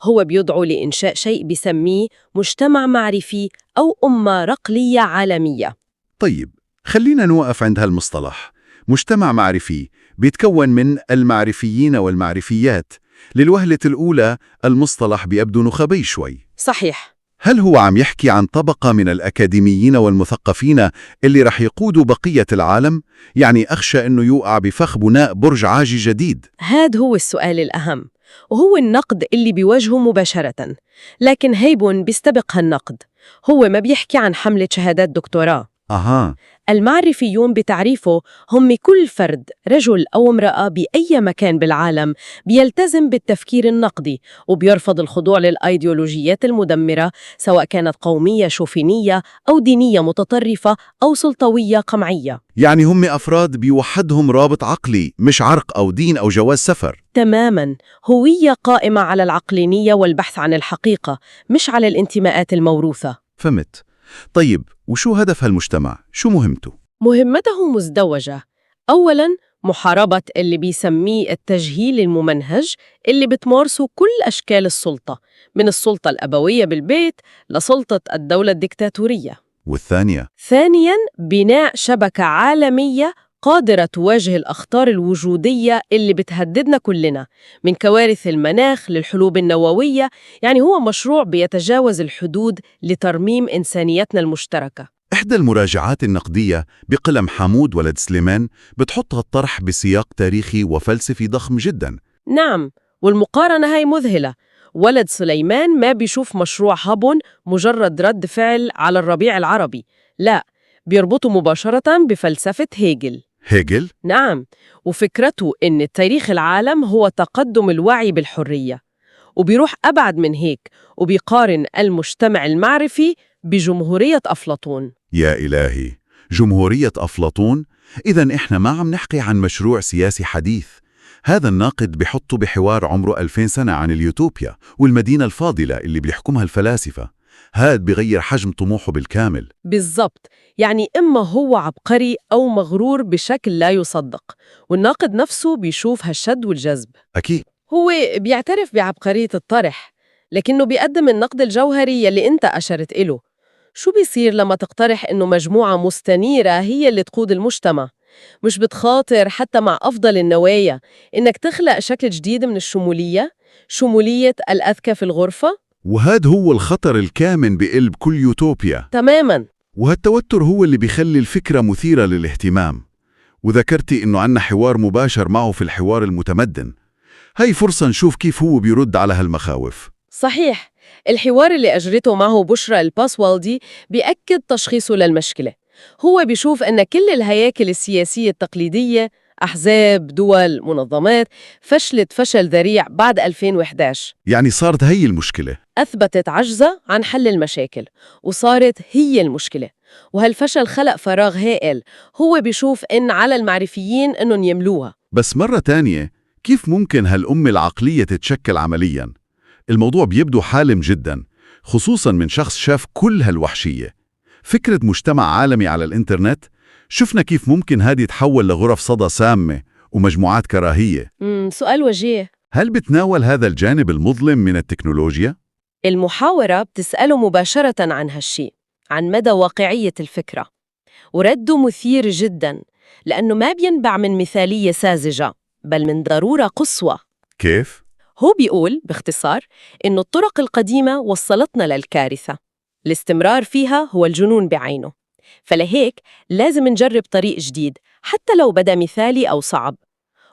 هو بيدعو لإنشاء شيء بسميه مجتمع معرفي أو أمة رقلية عالمية. طيب، خلينا نوقف عند هالمصطلح. مجتمع معرفي بيتكون من المعرفيين والمعرفيات. للوهلة الأولى المصطلح بيبدو نخبي شوي. صحيح. هل هو عم يحكي عن طبقة من الأكاديميين والمثقفين اللي رح يقودوا بقية العالم؟ يعني أخشى أنه يوقع بفخ بناء برج عاجي جديد. هذا هو السؤال الأهم، وهو النقد اللي بيواجهه مباشرة. لكن هيبون بيستبق هالنقد. هو ما بيحكي عن حملة شهادات دكتوراه. أها. المعرفيون بتعريفه هم كل فرد، رجل أو امرأة، بأي مكان بالعالم بيلتزم بالتفكير النقدي وبيرفض الخضوع للأيديولوجيات المدمرة، سواء كانت قومية شوفينية أو دينية متطرفة أو سلطوية قمعية. يعني هم أفراد بيوحدهم رابط عقلي، مش عرق أو دين أو جواز سفر. تماماً. هوية قائمة على العقلانية والبحث عن الحقيقة، مش على الانتماءات الموروثة. فهمت. طيب، وشو هدف هالمجتمع؟ شو مهمته؟ مهمته مزدوجة. أولاً، محاربة اللي بيسميه التجهيل الممنهج اللي بتمارسه كل أشكال السلطة، من السلطة الأبوية بالبيت لسلطة الدولة الدكتاتورية. والثانية؟ ثانياً، بناء شبكة عالمية قادرة تواجه الأخطار الوجودية اللي بتهددنا كلنا، من كوارث المناخ للحروب النووية. يعني هو مشروع بيتجاوز الحدود لترميم إنسانيتنا المشتركة. إحدى المراجعات النقدية بقلم حمود ولد سليمان بتحط هالطرح بسياق تاريخي وفلسفي ضخم جدا. نعم، والمقارنة هاي مذهلة. ولد سليمان ما بيشوف مشروع هابون مجرد رد فعل على الربيع العربي، لا، بيربطه مباشرة بفلسفة هيجل. هيجل؟ نعم، وفكرته إن تاريخ العالم هو تقدم الوعي بالحرية، وبيروح أبعد من هيك وبيقارن المجتمع المعرفي بجمهورية أفلاطون. يا إلهي، جمهورية أفلاطون؟ إذا إحنا ما عم نحكي عن مشروع سياسي حديث. هذا الناقد بحطه بحوار عمره 2000 سنة عن اليوتوبيا والمدينة الفاضلة اللي بيحكمها الفلاسفة. هاد بغير حجم طموحه بالكامل. بالضبط، يعني إما هو عبقري أو مغرور بشكل لا يصدق، والناقد نفسه بيشوف هالشد والجذب. أكيد. هو بيعترف بعبقرية الطرح، لكنه بيقدم النقد الجوهري يلي أنت أشرت إله. شو بيصير لما تقترح إنه مجموعة مستنيرة هي اللي تقود المجتمع؟ مش بتخاطر حتى مع أفضل النوايا إنك تخلق شكل جديد من الشمولية، شمولية الأذكى في الغرفة؟ وهذا هو الخطر الكامن بقلب كل يوتوبيا. تماماً. وهالتوتر هو اللي بيخلي الفكرة مثيرة للاهتمام. وذكرتي إنه عنا حوار مباشر معه في الحوار المتمدن. هاي فرصة نشوف كيف هو بيرد على هالمخاوف. صحيح، الحوار اللي أجرته معه بشرى الباسوالدي بيأكد تشخيصه للمشكلة. هو بيشوف أن كل الهياكل السياسية التقليدية، أحزاب، دول، منظمات، فشلت فشل ذريع بعد 2011. يعني صارت هي المشكلة. أثبتت عجزها عن حل المشاكل وصارت هي المشكلة، وهالفشل خلق فراغ هائل. هو بيشوف إن على المعرفيين إنهم يملوها. بس مرة تانية، كيف ممكن هالأمة العقلية تتشكل عملياً؟ الموضوع بيبدو حالم جداً، خصوصاً من شخص شاف كل هالوحشية. فكرة مجتمع عالمي على الإنترنت، شفنا كيف ممكن هذه يتحول لغرف صدى سامة ومجموعات كراهية. سؤال وجيه. هل بتناول هذا الجانب المظلم من التكنولوجيا؟ المحاورة بتسأله مباشرة عن هالشيء، عن مدى واقعية الفكرة، ورده مثير جداً، لأنه ما بينبع من مثالية ساذجة، بل من ضرورة قصوى. كيف؟ هو بيقول باختصار إنه الطرق القديمة وصلتنا للكارثة، الاستمرار فيها هو الجنون بعينه، فلهيك لازم نجرب طريق جديد حتى لو بدا مثالي أو صعب.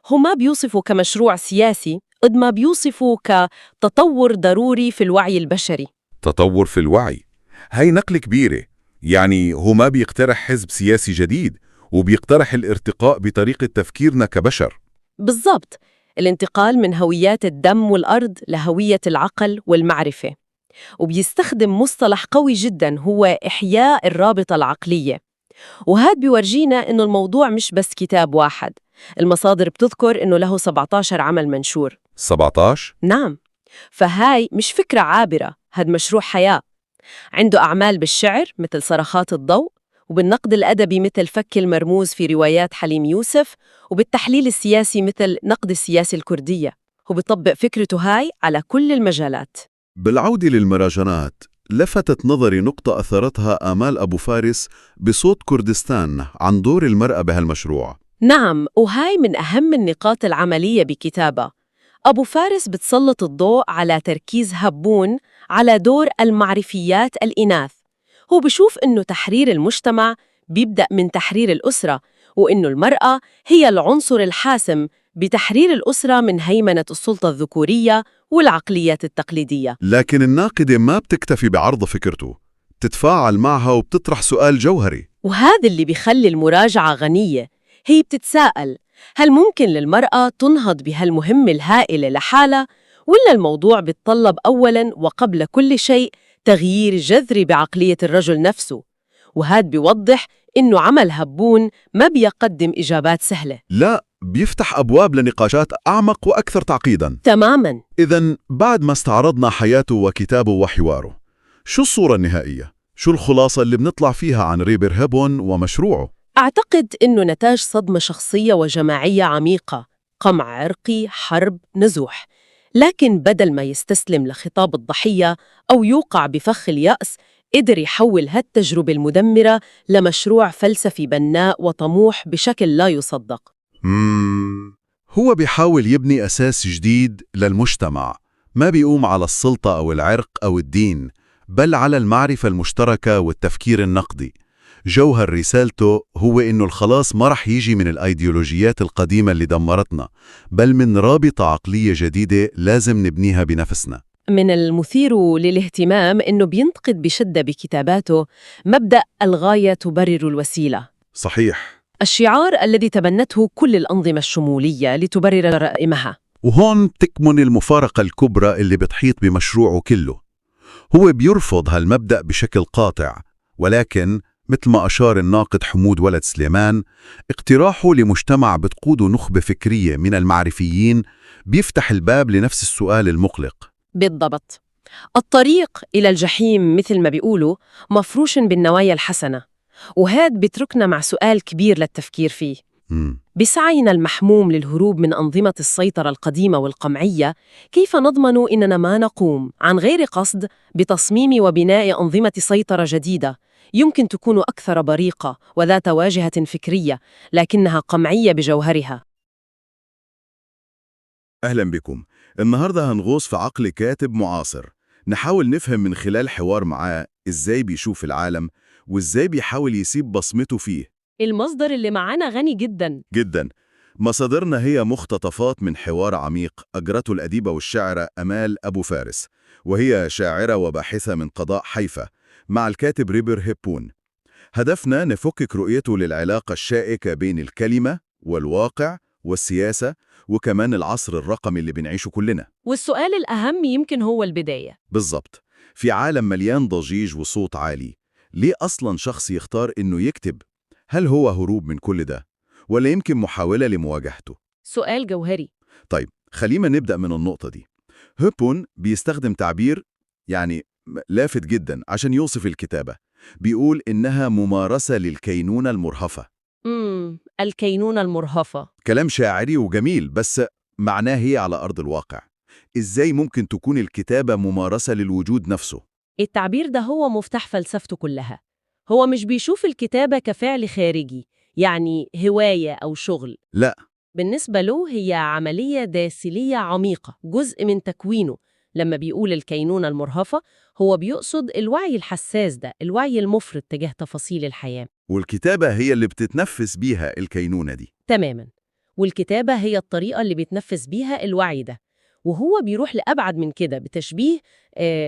هو ما بيوصفه كمشروع سياسي قد ما بيوصفه كتطور ضروري في الوعي البشري. تطور في الوعي، هاي نقلة كبيرة. يعني هو ما بيقترح حزب سياسي جديد، وبيقترح الارتقاء بطريقة تفكيرنا كبشر. بالضبط، الانتقال من هويات الدم والأرض لهوية العقل والمعرفة. وبيستخدم مصطلح قوي جدا هو إحياء الرابطة العقلية، وهذا بيورجينا إنه الموضوع مش بس كتاب واحد. المصادر بتذكر إنه له 17 عمل منشور. 17؟ نعم، فهاي مش فكرة عابرة، هاد مشروع حياة. عنده أعمال بالشعر مثل صرخات الضوء، وبالنقد الأدبي مثل فك المرموز في روايات حليم يوسف، وبالتحليل السياسي مثل نقد السياسة الكردية. هو بيطبق فكرته هاي على كل المجالات. بالعودة للمراجعات، لفتت نظري نقطة أثرتها آمال أبو فارس بصوت كردستان عن دور المرأة بهالمشروع. نعم، وهاي من أهم النقاط العملية بكتابة. أبو فارس بتسلط الضوء على تركيز هبون على دور المعرفيات الإناث. هو بشوف إنه تحرير المجتمع بيبدأ من تحرير الأسرة، وإنه المرأة هي العنصر الحاسم بتحرير الأسرة من هيمنة السلطة الذكورية والعقليات التقليدية. لكن الناقدة ما بتكتفي بعرض فكرته، بتتفاعل معها وبتطرح سؤال جوهري. وهذا اللي بيخلي المراجعة غنية. هي بتتساءل، هل ممكن للمرأة تنهض بهالمهمة الهائلة لحالها، ولا الموضوع بيتطلب أولاً وقبل كل شيء تغيير جذري بعقلية الرجل نفسه؟ وهذا بيوضح إنه عمل هبون ما بيقدم إجابات سهلة. لا، بيفتح أبواب لنقاشات أعمق وأكثر تعقيداً. تماماً. إذن بعد ما استعرضنا حياته وكتابه وحواره، شو الصورة النهائية؟ شو الخلاصة اللي بنطلع فيها عن ريبر هبون ومشروعه؟ أعتقد إنه نتاج صدمة شخصية وجماعية عميقة، قمع عرقي، حرب، نزوح. لكن بدل ما يستسلم لخطاب الضحية أو يوقع بفخ اليأس، قدر يحول هالتجربة المدمرة لمشروع فلسفي بناء وطموح بشكل لا يصدق. هو بيحاول يبني أساس جديد للمجتمع، ما بيقوم على السلطة أو العرق أو الدين، بل على المعرفة المشتركة والتفكير النقدي. جوهر رسالته هو إنه الخلاص ما رح يجي من الأيديولوجيات القديمة اللي دمرتنا، بل من رابطة عقلية جديدة لازم نبنيها بنفسنا. من المثير للاهتمام إنه بينتقد بشدة بكتاباته مبدأ الغاية تبرر الوسيلة. صحيح. الشعار الذي تبنته كل الأنظمة الشمولية لتبرر جرائمها. وهون تكمن المفارقة الكبرى اللي بتحيط بمشروعه كله. هو بيرفض هالمبدأ بشكل قاطع، ولكن مثل ما أشار الناقد حمود ولد سليمان، اقتراحه لمجتمع بتقوده نخبة فكرية من المعرفيين بيفتح الباب لنفس السؤال المقلق. بالضبط. الطريق إلى الجحيم مثل ما بيقولوا مفروش بالنوايا الحسنة، وهاد بتركنا مع سؤال كبير للتفكير فيه. بسعينا المحموم للهروب من أنظمة السيطرة القديمة والقمعية، كيف نضمن إننا ما نقوم عن غير قصد بتصميم وبناء أنظمة سيطرة جديدة يمكن تكون أكثر بريقة وذات واجهة فكرية، لكنها قمعية بجوهرها؟ أهلا بكم. النهاردة هنغوص في عقل كاتب معاصر، نحاول نفهم من خلال حوار معاه إزاي بيشوف العالم وإزاي بيحاول يسيب بصمته فيه. المصدر اللي معانا غني جداً. جدا. مصادرنا هي مقتطفات من حوار عميق أجرته الأديبة والشاعرة أمال أبو فارس، وهي شاعرة وباحثة من قضاء حيفا، مع الكاتب ريبر هيبون. هدفنا نفكك رؤيته للعلاقة الشائكة بين الكلمة والواقع والسياسة، وكمان العصر الرقمي اللي بنعيشه كلنا. والسؤال الأهم يمكن هو البداية. بالظبط. في عالم مليان ضجيج وصوت عالي، ليه أصلا شخص يختار إنه يكتب؟ هل هو هروب من كل ده؟ ولا يمكن محاولة لمواجهته؟ سؤال جوهري. طيب، خلينا نبدأ من النقطة دي. هيبون بيستخدم تعبير يعني لافت جدا عشان يوصف الكتابة. بيقول إنها ممارسة للكينونة المرهفة. الكينونة المرهفة. كلام شاعري وجميل، بس معناه هي على أرض الواقع. إزاي ممكن تكون الكتابة ممارسة للوجود نفسه؟ التعبير ده هو مفتاح فلسفته كلها. هو مش بيشوف الكتابة كفعل خارجي، يعني هواية أو شغل. لا. بالنسبة له هي عملية داخلية عميقة، جزء من تكوينه. لما بيقول الكينونة المرهفة، هو بيقصد الوعي الحساس ده، الوعي المفرط تجاه تفاصيل الحياة. والكتابة هي اللي بتتنفس بيها الكينونة دي. تماماً. والكتابة هي الطريقة اللي بيتنفس بيها الوعي ده. وهو بيروح لأبعد من كده بتشبيه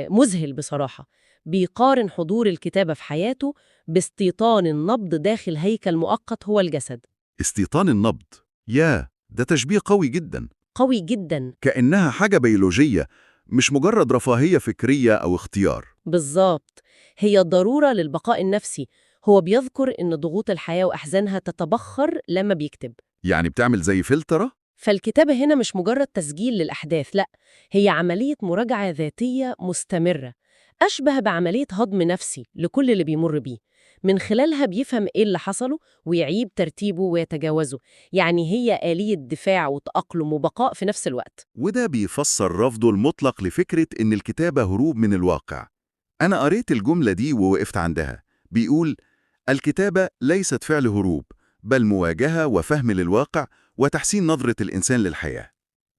مذهل بصراحة. بيقارن حضور الكتابة في حياته باستيطان النبض داخل هيكل مؤقت هو الجسد. استيطان النبض، يا ده تشبيه قوي جدا. قوي جدا. كأنها حاجة بيولوجية، مش مجرد رفاهية فكرية أو اختيار. بالظبط، هي ضرورة للبقاء النفسي. هو بيذكر إن ضغوط الحياة وأحزانها تتبخر لما بيكتب. يعني بتعمل زي فلترة؟ فالكتابة هنا مش مجرد تسجيل للأحداث، لا، هي عملية مراجعة ذاتية مستمرة، أشبه بعملية هضم نفسي لكل اللي بيمر بيه. من خلالها بيفهم إيه اللي حصله ويعيب ترتيبه ويتجاوزه. يعني هي آلية دفاع وتأقلم وبقاء في نفس الوقت. وده بيفسر رفضه المطلق لفكرة إن الكتابة هروب من الواقع. أنا قريت الجملة دي ووقفت عندها. بيقول: الكتابة ليست فعل هروب، بل مواجهة وفهم للواقع وتحسين نظرة الإنسان للحياة.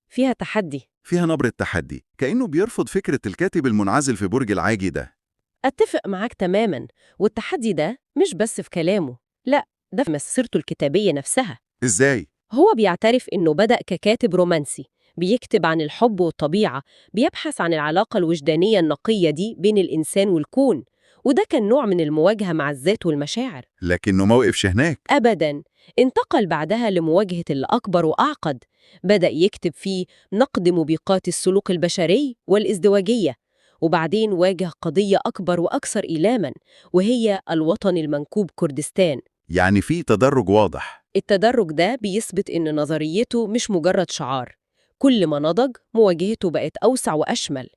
فيها تحدي. فيها نبرة تحدي، كأنه بيرفض فكرة الكاتب المنعزل في برج العاجي ده. أتفق معاك تماماً. والتحدي ده مش بس في كلامه، لا، ده في مسيرته الكتابية نفسها. إزاي؟ هو بيعترف إنه بدأ ككاتب رومانسي، بيكتب عن الحب والطبيعة، بيبحث عن العلاقة الوجدانية النقية دي بين الإنسان والكون، وده كان نوع من المواجهة مع الذات والمشاعر. لكنه ما وقفش هناك. أبداً. انتقل بعدها لمواجهة الأكبر وأعقد. بدأ يكتب فيه نقد موبقات السلوك البشري والازدواجية، وبعدين واجه قضية أكبر وأكثر إيلاماً، وهي الوطن المنكوب كردستان. يعني في تدرج واضح. التدرج ده بيثبت إن نظريته مش مجرد شعار. كل ما نضج مواجهته بقت أوسع وأشمل.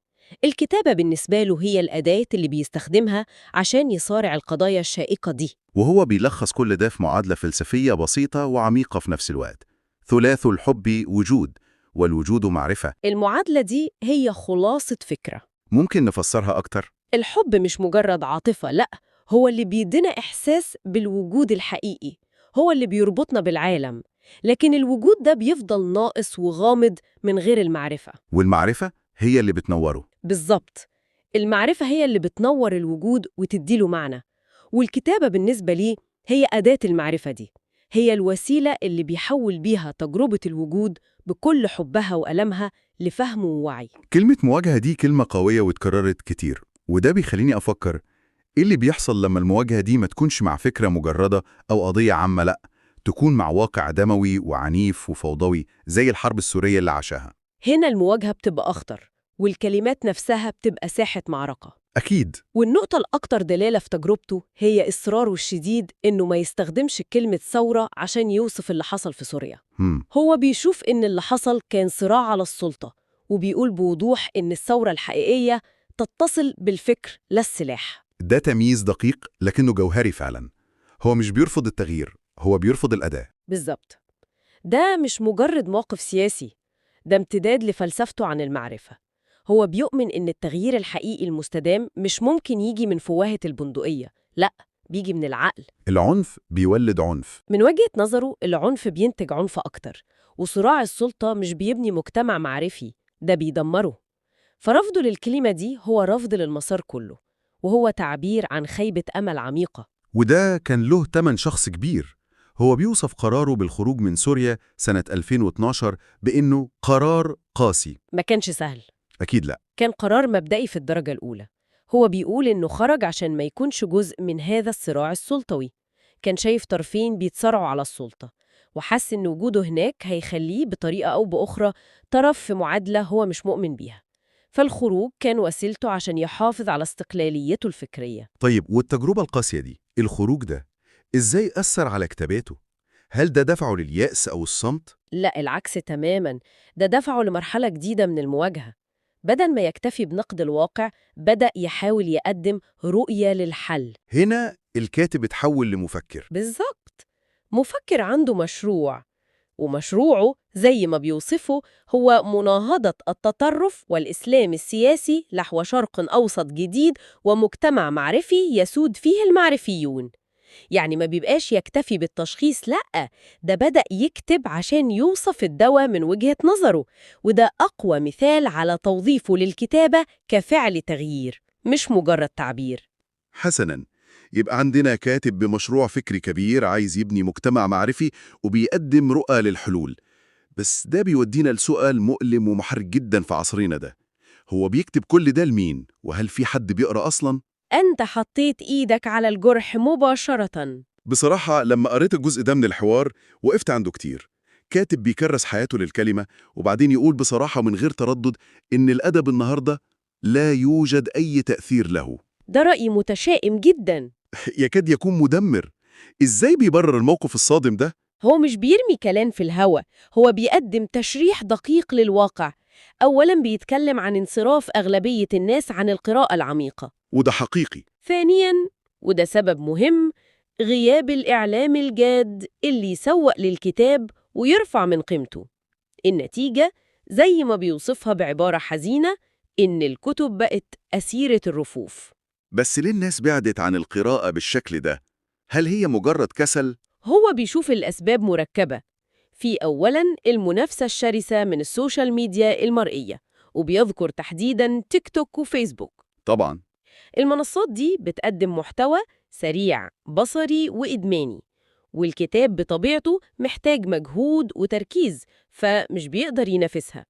الكتابة بالنسبة له هي الأداة اللي بيستخدمها عشان يصارع القضايا الشائكة دي. وهو بيلخص كل ده في معادلة فلسفية بسيطة وعميقة في نفس الوقت: ثلاث الحب وجود، والوجود معرفة. المعادلة دي هي خلاصة فكرة. ممكن نفسرها أكتر؟ الحب مش مجرد عاطفة، لأ، هو اللي بيدينا إحساس بالوجود الحقيقي، هو اللي بيربطنا بالعالم. لكن الوجود ده بيفضل ناقص وغامض من غير المعرفة. والمعرفة هي اللي بتنوره. بالظبط، المعرفة هي اللي بتنور الوجود وتديله معنى. والكتابة بالنسبة ليه هي أداة المعرفة دي، هي الوسيلة اللي بيحول بيها تجربة الوجود بكل حبها وألمها لفهم ووعي. كلمة مواجهة دي كلمة قوية واتكررت كتير، وده بيخليني أفكر إيه اللي بيحصل لما المواجهة دي ما تكونش مع فكرة مجردة أو قضية عامة، لأ، تكون مع واقع دموي وعنيف وفوضوي زي الحرب السورية اللي عاشها. هنا المواجهة بتبقى أخطر، والكلمات نفسها بتبقى ساحة معركة. أكيد. والنقطة الأكثر دلالة في تجربته هي إصراره الشديد إنه ما يستخدمش كلمة ثورة عشان يوصف اللي حصل في سوريا. هو بيشوف إن اللي حصل كان صراع على السلطة، وبيقول بوضوح إن الثورة الحقيقية تتصل بالفكر لا السلاح. ده تمييز دقيق لكنه جوهري فعلا. هو مش بيرفض التغيير، هو بيرفض الأداة. بالظبط. ده مش مجرد موقف سياسي، ده امتداد لفلسفته عن المعرفة. هو بيؤمن إن التغيير الحقيقي المستدام مش ممكن يجي من فوهة البندقية، لا، بيجي من العقل. العنف بيولد عنف. من وجهة نظره العنف بينتج عنف أكتر، وصراع السلطة مش بيبني مجتمع معرفي، ده بيدمره. فرفضه للكلمة دي هو رفض للمسار كله، وهو تعبير عن خيبة أمل عميقة. وده كان له تمن شخص كبير. هو بيوصف قراره بالخروج من سوريا سنة 2012 بأنه قرار قاسي. ما كانش سهل. أكيد لا. كان قرار مبدئي في الدرجة الأولى. هو بيقول إنه خرج عشان ما يكونش جزء من هذا الصراع السلطوي. كان شايف طرفين بيتصارعوا على السلطة، وحس إن وجوده هناك هيخليه بطريقة أو بأخرى طرف في معادلة هو مش مؤمن بيها. فالخروج كان وسيلته عشان يحافظ على استقلاليته الفكرية. طيب والتجربة القاسية دي، الخروج ده، إزاي أثر على كتاباته؟ هل ده دفعه لليأس أو الصمت؟ لا، العكس تماماً. ده دفعه لمرحلة جديدة من المواجهة. بدل ما يكتفي بنقد الواقع، بدأ يحاول يقدم رؤية للحل. هنا الكاتب اتحول لمفكر. بالظبط، مفكر عنده مشروع، ومشروعه زي ما بيوصفه هو مناهضة التطرف والإسلام السياسي نحو شرق أوسط جديد ومجتمع معرفي يسود فيه المعرفيون. يعني ما بيبقاش يكتفي بالتشخيص، لأ، ده بدأ يكتب عشان يوصف الدواء من وجهة نظره. وده أقوى مثال على توظيفه للكتابة كفعل تغيير، مش مجرد تعبير. حسناً، يبقى عندنا كاتب بمشروع فكري كبير عايز يبني مجتمع معرفي وبيقدم رؤى للحلول. بس ده بيودينا لسؤال مؤلم ومحرج جدا في عصرنا ده. هو بيكتب كل ده لمين؟ وهل في حد بيقرأ أصلاً؟ أنت حطيت إيدك على الجرح مباشرة. بصراحة لما قريت الجزء ده من الحوار وقفت عنده كتير. كاتب بيكرس حياته للكلمة وبعدين يقول بصراحة من غير تردد إن الأدب النهاردة لا يوجد أي تأثير له. ده رأي متشائم جدا. يكاد يكون مدمر. إزاي بيبرر الموقف الصادم ده؟ هو مش بيرمي كلام في الهوا، هو بيقدم تشريح دقيق للواقع. أولاً بيتكلم عن انصراف أغلبية الناس عن القراءة العميقة، وده حقيقي. ثانياً، وده سبب مهم، غياب الإعلام الجاد اللي يسوق للكتاب ويرفع من قيمته. النتيجة زي ما بيوصفها بعبارة حزينة، إن الكتب بقت أسيرة الرفوف. بس ليه الناس بعدت عن القراءة بالشكل ده؟ هل هي مجرد كسل؟ هو بيشوف الأسباب مركبة. في أولاً المنافسة الشرسة من ال social media المرئية، وبيذكر تحديداً تيك توك وفيسبوك. طبعاً. المنصات دي بتقدم محتوى سريع، بصري وإدماني، والكتاب بطبيعته محتاج مجهود وتركيز، فمش بيقدر ينافسها.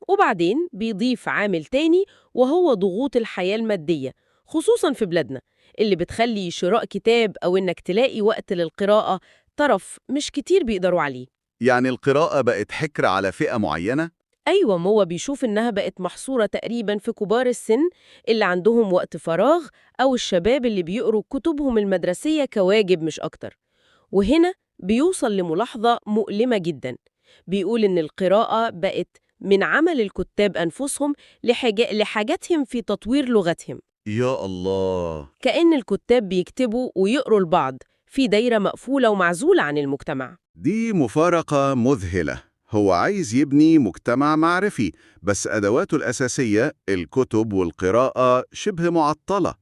وبعدين بيضيف عامل تاني، وهو ضغوط الحياة المادية، خصوصاً في بلادنا، اللي بتخلي شراء كتاب أو إنك تلاقي وقت للقراءة طرف مش كتير بيقدروا عليه. يعني القراءة بقت حكر على فئة معينة؟ أيوة، ما هو بيشوف إنها بقت محصورة تقريباً في كبار السن اللي عندهم وقت فراغ، أو الشباب اللي بيقروا كتبهم المدرسية كواجب مش أكتر. وهنا بيوصل لملاحظة مؤلمة جداً، بيقول إن القراءة بقت من عمل الكتاب أنفسهم لحاجتهم في تطوير لغتهم. يا الله! كأن الكتاب بيكتبوا ويقروا لبعض في دايرة مقفولة ومعزولة عن المجتمع. دي مفارقة مذهلة. هو عايز يبني مجتمع معرفي، بس أدواته الأساسية الكتب والقراءة شبه معطلة.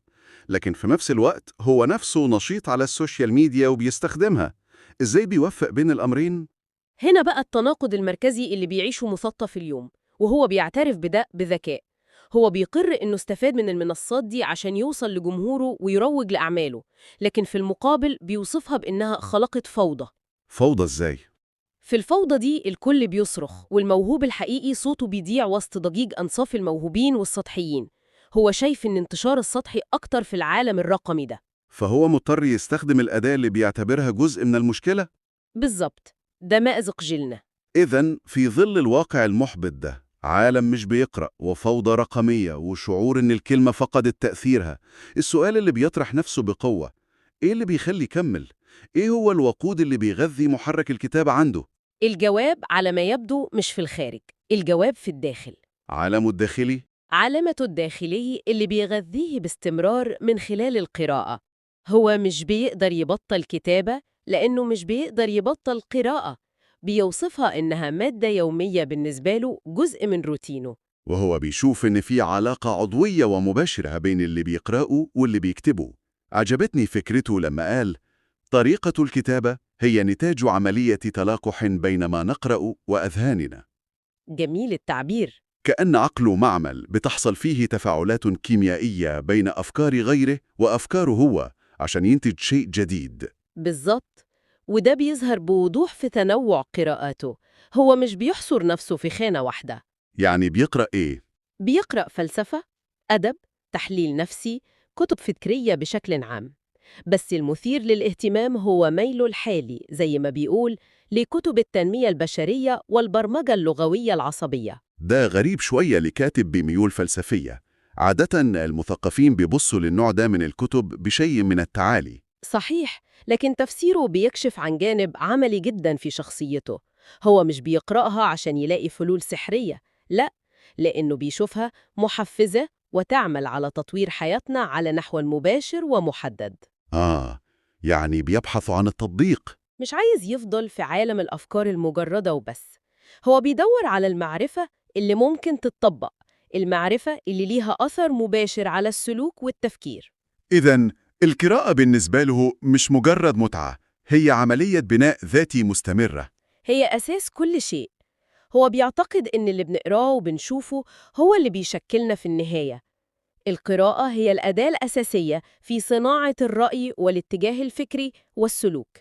لكن في نفس الوقت هو نفسه نشيط على ال social media وبيستخدمها. إزاي بيوفق بين الأمرين؟ هنا بقى التناقض المركزي اللي بيعيشه مثقف اليوم، وهو بيعترف بده بذكاء. هو بيقر إنه استفاد من المنصات دي عشان يوصل لجمهوره ويروج لأعماله، لكن في المقابل بيوصفها بإنها خلقت فوضى. فوضى إزاي؟ في الفوضى دي الكل بيصرخ، والموهوب الحقيقي صوته بيضيع وسط ضجيج أنصاف الموهوبين والسطحيين. هو شايف إن انتشار السطحي أكتر في العالم الرقمي ده. فهو مضطر يستخدم الأداة اللي بيعتبرها جزء من المشكلة؟ بالظبط، ده مأزق جيلنا. إذن في ظل الواقع المحبط ده، عالم مش بيقرأ وفوضى رقمية وشعور إن الكلمة فقدت تأثيرها، السؤال اللي بيطرح نفسه بقوة، إيه اللي بيخلي يكمل؟ إيه هو الوقود اللي بيغذي محرك الكتابة عنده؟ الجواب على ما يبدو مش في الخارج، الجواب في الداخل. عالمه الداخلي؟ عالمه الداخلي اللي بيغذيه باستمرار من خلال القراءة. هو مش بيقدر يبطل كتابة لأنه مش بيقدر يبطل قراءة. بيوصفها إنها مادة يومية بالنسبة له، جزء من روتينه. وهو بيشوف إن في علاقة عضوية ومباشرة بين اللي بيقرأه واللي بيكتبه. عجبتني فكرته لما قال طريقة الكتابة هي نتاج عملية تلاقح بين ما نقرأ وأذهاننا. جميل التعبير. كأن عقله معمل بتحصل فيه تفاعلات كيميائية بين أفكار غيره وأفكاره هو عشان ينتج شيء جديد. بالظبط. وده بيظهر بوضوح في تنوع قراءاته. هو مش بيحصر نفسه في خانة واحدة. يعني بيقرأ إيه؟ بيقرأ فلسفة، أدب، تحليل نفسي، كتب فكرية بشكل عام. بس المثير للاهتمام هو ميله الحالي، زي ما بيقول، لكتب التنمية البشرية والبرمجة اللغوية العصبية. ده غريب شوية لكاتب بميول فلسفية. عادة المثقفين بيبصوا للنوع ده من الكتب بشيء من التعالي. صحيح، لكن تفسيره بيكشف عن جانب عملي جدا في شخصيته. هو مش بيقرأها عشان يلاقي حلول سحرية، لا، لأنه بيشوفها محفزة وتعمل على تطوير حياتنا على نحو مباشر ومحدد. آه، يعني بيبحث عن التطبيق. مش عايز يفضل في عالم الأفكار المجردة وبس. هو بيدور على المعرفة اللي ممكن تتطبق، المعرفة اللي ليها أثر مباشر على السلوك والتفكير. إذا القراءة بالنسبة له مش مجرد متعة، هي عملية بناء ذاتي مستمرة. هي أساس كل شيء. هو بيعتقد إن اللي بنقراه وبنشوفه هو اللي بيشكلنا في النهاية. القراءة هي الأداة الأساسية في صناعة الرأي والاتجاه الفكري والسلوك.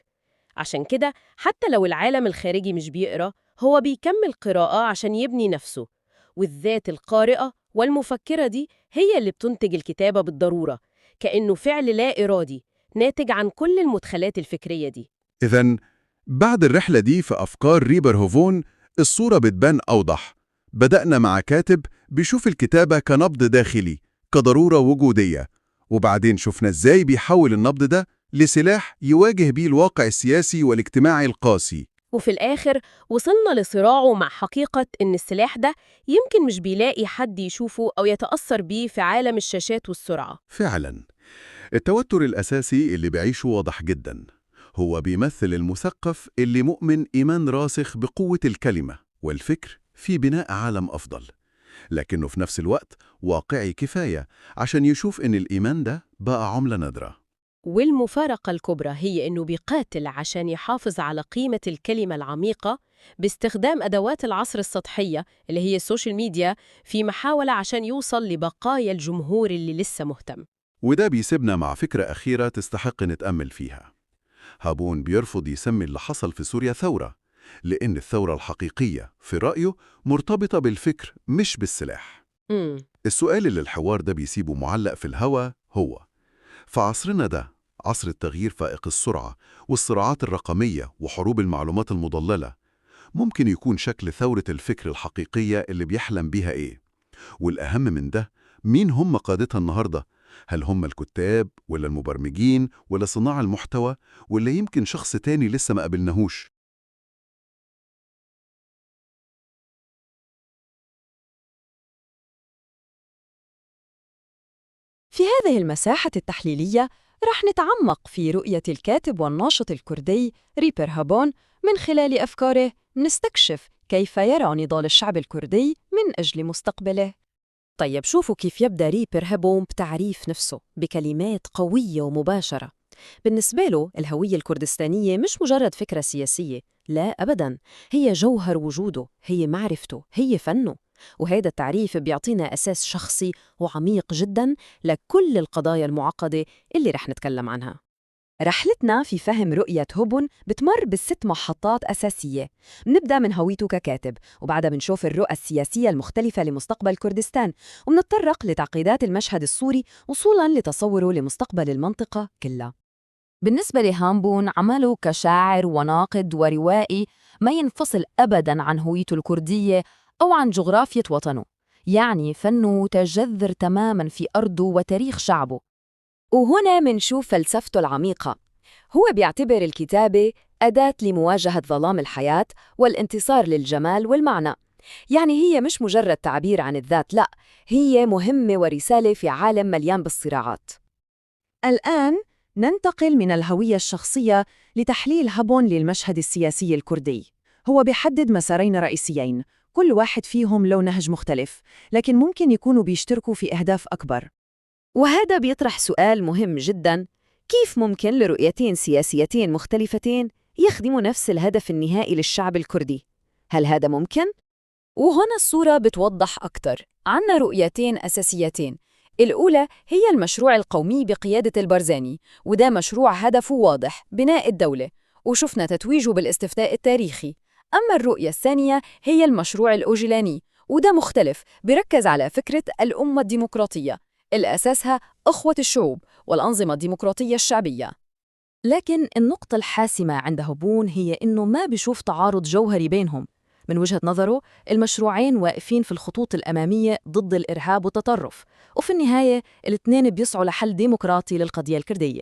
عشان كده حتى لو العالم الخارجي مش بيقرأ، هو بيكمل قراءة عشان يبني نفسه. والذات القارئة والمفكرة دي هي اللي بتنتج الكتابة بالضرورة، كأنه فعل لا إرادي ناتج عن كل المدخلات الفكرية دي. إذا بعد الرحلة دي في أفكار ريبر هوفون الصورة بتبان أوضح. بدأنا مع كاتب بيشوف الكتابة كنبض داخلي، كضرورة وجودية، وبعدين شفنا إزاي بيحول النبض ده لسلاح يواجه بيه الواقع السياسي والاجتماعي القاسي. وفي الآخر وصلنا لصراعه مع حقيقة إن السلاح ده يمكن مش بيلاقي حد يشوفه أو يتأثر بيه في عالم الشاشات والسرعة. فعلاً، التوتر الأساسي اللي بيعيشه واضح جداً. هو بيمثل المثقف اللي مؤمن إيمان راسخ بقوة الكلمة والفكر في بناء عالم أفضل، لكنه في نفس الوقت واقعي كفاية عشان يشوف إن الإيمان ده بقى عملة نادرة. والمفارقة الكبرى هي إنه بيقاتل عشان يحافظ على قيمة الكلمة العميقة باستخدام أدوات العصر السطحية اللي هي ال social media، في محاولة عشان يوصل لبقايا الجمهور اللي لسه مهتم. وده بيسيبنا مع فكرة أخيرة تستحق نتأمل فيها. هابون بيرفض يسمي اللي حصل في سوريا ثورة، لأن الثورة الحقيقية في رأيه مرتبطة بالفكر مش بالسلاح. السؤال اللي الحوار ده بيسيبه معلق في الهوا هو: في عصرنا ده، عصر التغيير فائق السرعة والصراعات الرقمية وحروب المعلومات المضللة، ممكن يكون شكل ثورة الفكر الحقيقية اللي بيحلم بيها إيه؟ والأهم من ده، مين هم قادتها النهاردة؟ هل هم الكتاب ولا المبرمجين ولا صناع المحتوى ولا يمكن شخص تاني لسه ما قابلناهوش؟ في هذه المساحة التحليلية رح نتعمق في رؤية الكاتب والناشط الكردي ريبر هابون. من خلال أفكاره نستكشف كيف يرى نضال الشعب الكردي من أجل مستقبله. طيب شوفوا كيف يبدأ ريبر هابون بتعريف نفسه بكلمات قوية ومباشرة. بالنسبة له الهوية الكردستانية مش مجرد فكرة سياسية، لا أبداً، هي جوهر وجوده، هي معرفته، هي فنه. وهذا التعريف بيعطينا أساس شخصي وعميق جداً لكل القضايا المعقدة اللي رح نتكلم عنها. رحلتنا في فهم رؤية هوبون بتمر بالست محطات أساسية. بنبدأ من هويته ككاتب، وبعدها بنشوف الرؤى السياسية المختلفة لمستقبل كردستان، وبنتطرق لتعقيدات المشهد السوري وصولاً لتصوره لمستقبل المنطقة كلها. بالنسبة لهامبون، عمله كشاعر وناقد وروائي ما ينفصل أبداً عن هويته الكردية أو عن جغرافية وطنه، يعني فنه تجذر تماماً في أرضه وتاريخ شعبه. وهنا منشوف فلسفته العميقة. هو بيعتبر الكتابة أداة لمواجهة ظلام الحياة والانتصار للجمال والمعنى. يعني هي مش مجرد تعبير عن الذات، لا، هي مهمة ورسالة في عالم مليان بالصراعات. الآن ننتقل من الهوية الشخصية لتحليل هابون للمشهد السياسي الكردي. هو بيحدد مسارين رئيسيين، كل واحد فيهم له نهج مختلف، لكن ممكن يكونوا بيشتركوا في أهداف أكبر. وهذا بيطرح سؤال مهم جداً: كيف ممكن لرؤيتين سياسيتين مختلفتين يخدموا نفس الهدف النهائي للشعب الكردي؟ هل هذا ممكن؟ وهنا الصورة بتوضح أكتر. عنا رؤيتين أساسيتين. الأولى هي المشروع القومي بقيادة البرزاني، وده مشروع هدفه واضح، بناء الدولة. وشفنا تتويجه بالاستفتاء التاريخي. أما الرؤية الثانية هي المشروع الأوجلاني، وده مختلف، بيركز على فكرة الأمة الديمقراطية اللي أساسها أخوة الشعوب والأنظمة الديمقراطية الشعبية. لكن النقطة الحاسمة عند هبون هي إنه ما بيشوف تعارض جوهري بينهم. من وجهة نظره المشروعين واقفين في الخطوط الأمامية ضد الإرهاب والتطرف، وفي النهاية الاثنين بيسعوا لحل ديمقراطي للقضية الكردية.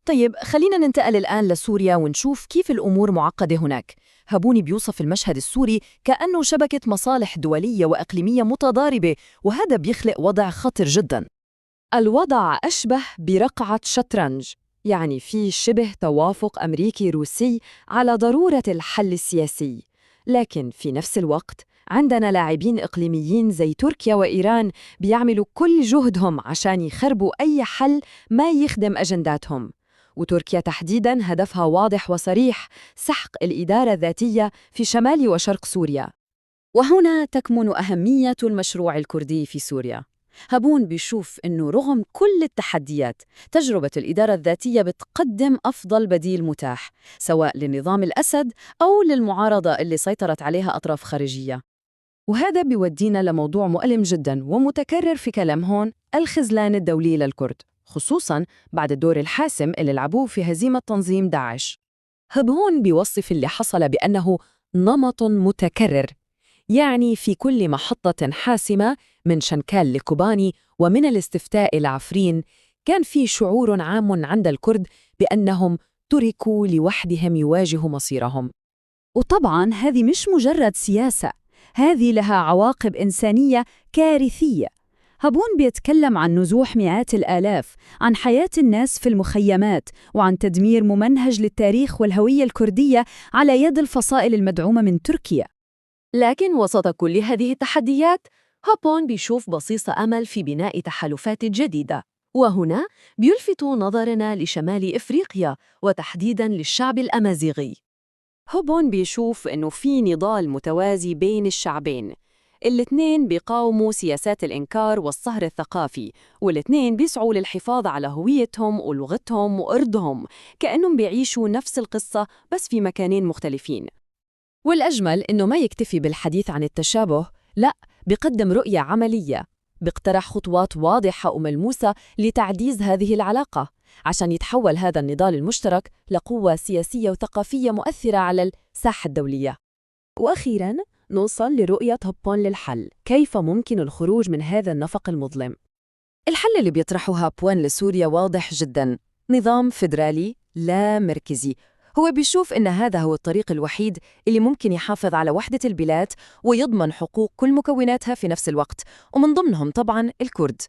طيب خلينا ننتقل الآن لسوريا ونشوف كيف الأمور معقدة هناك. هابوني بيوصف المشهد السوري كأنه شبكة مصالح دولية وإقليمية متضاربة، وهذا بيخلق وضع خطر جداً. الوضع أشبه برقعة شطرنج، يعني في شبه توافق أمريكي روسي على ضرورة الحل السياسي، لكن في نفس الوقت عندنا لاعبين إقليميين زي تركيا وإيران بيعملوا كل جهدهم عشان يخربوا أي حل ما يخدم أجنداتهم. وتركيا تحديداً هدفها واضح وصريح، سحق الإدارة الذاتية في شمال وشرق سوريا. وهنا تكمن أهمية المشروع الكردي في سوريا. هابون بيشوف إنه رغم كل التحديات، تجربة الإدارة الذاتية بتقدم أفضل بديل متاح، سواء لنظام الأسد أو للمعارضة اللي سيطرت عليها أطراف خارجية. وهذا بيودينا لموضوع مؤلم جداً ومتكرر في كلام هون، الخذلان الدولي للكرد، خصوصاً بعد الدور الحاسم اللي لعبوه في هزيمة تنظيم داعش. هابون بيوصف اللي حصل بأنه نمط متكرر، يعني في كل محطة حاسمة من شنكال لكوباني ومن الاستفتاء لعفرين، كان في شعور عام عند الكرد بأنهم تركوا لوحدهم يواجهوا مصيرهم. وطبعاً هذه مش مجرد سياسة، هذه لها عواقب إنسانية كارثية. هابون بيتكلم عن نزوح مئات الآلاف، عن حياة الناس في المخيمات، وعن تدمير ممنهج للتاريخ والهوية الكردية على يد الفصائل المدعومة من تركيا. لكن وسط كل هذه التحديات، هابون بيشوف بصيص أمل في بناء تحالفات جديدة، وهنا بيلفت نظرنا لشمال إفريقيا وتحديداً للشعب الأمازيغي. هابون بيشوف إنه في نضال متوازي بين الشعبين، الاثنين بيقاوموا سياسات الإنكار والصهر الثقافي، والاثنين بيسعوا للحفاظ على هويتهم ولغتهم وأرضهم، كأنهم بيعيشوا نفس القصة بس في مكانين مختلفين. والأجمل إنه ما يكتفي بالحديث عن التشابه، لا، بيقدم رؤية عملية، بيقترح خطوات واضحة وملموسة لتعزيز هذه العلاقة، عشان يتحول هذا النضال المشترك لقوة سياسية وثقافية مؤثرة على الساحة الدولية. وأخيراً نوصل لرؤية هابون للحل، كيف ممكن الخروج من هذا النفق المظلم؟ الحل اللي بيطرحه هابون لسوريا واضح جداً، نظام فيدرالي لا مركزي. هو بيشوف إن هذا هو الطريق الوحيد اللي ممكن يحافظ على وحدة البلاد ويضمن حقوق كل مكوناتها في نفس الوقت، ومن ضمنهم طبعاً الكرد.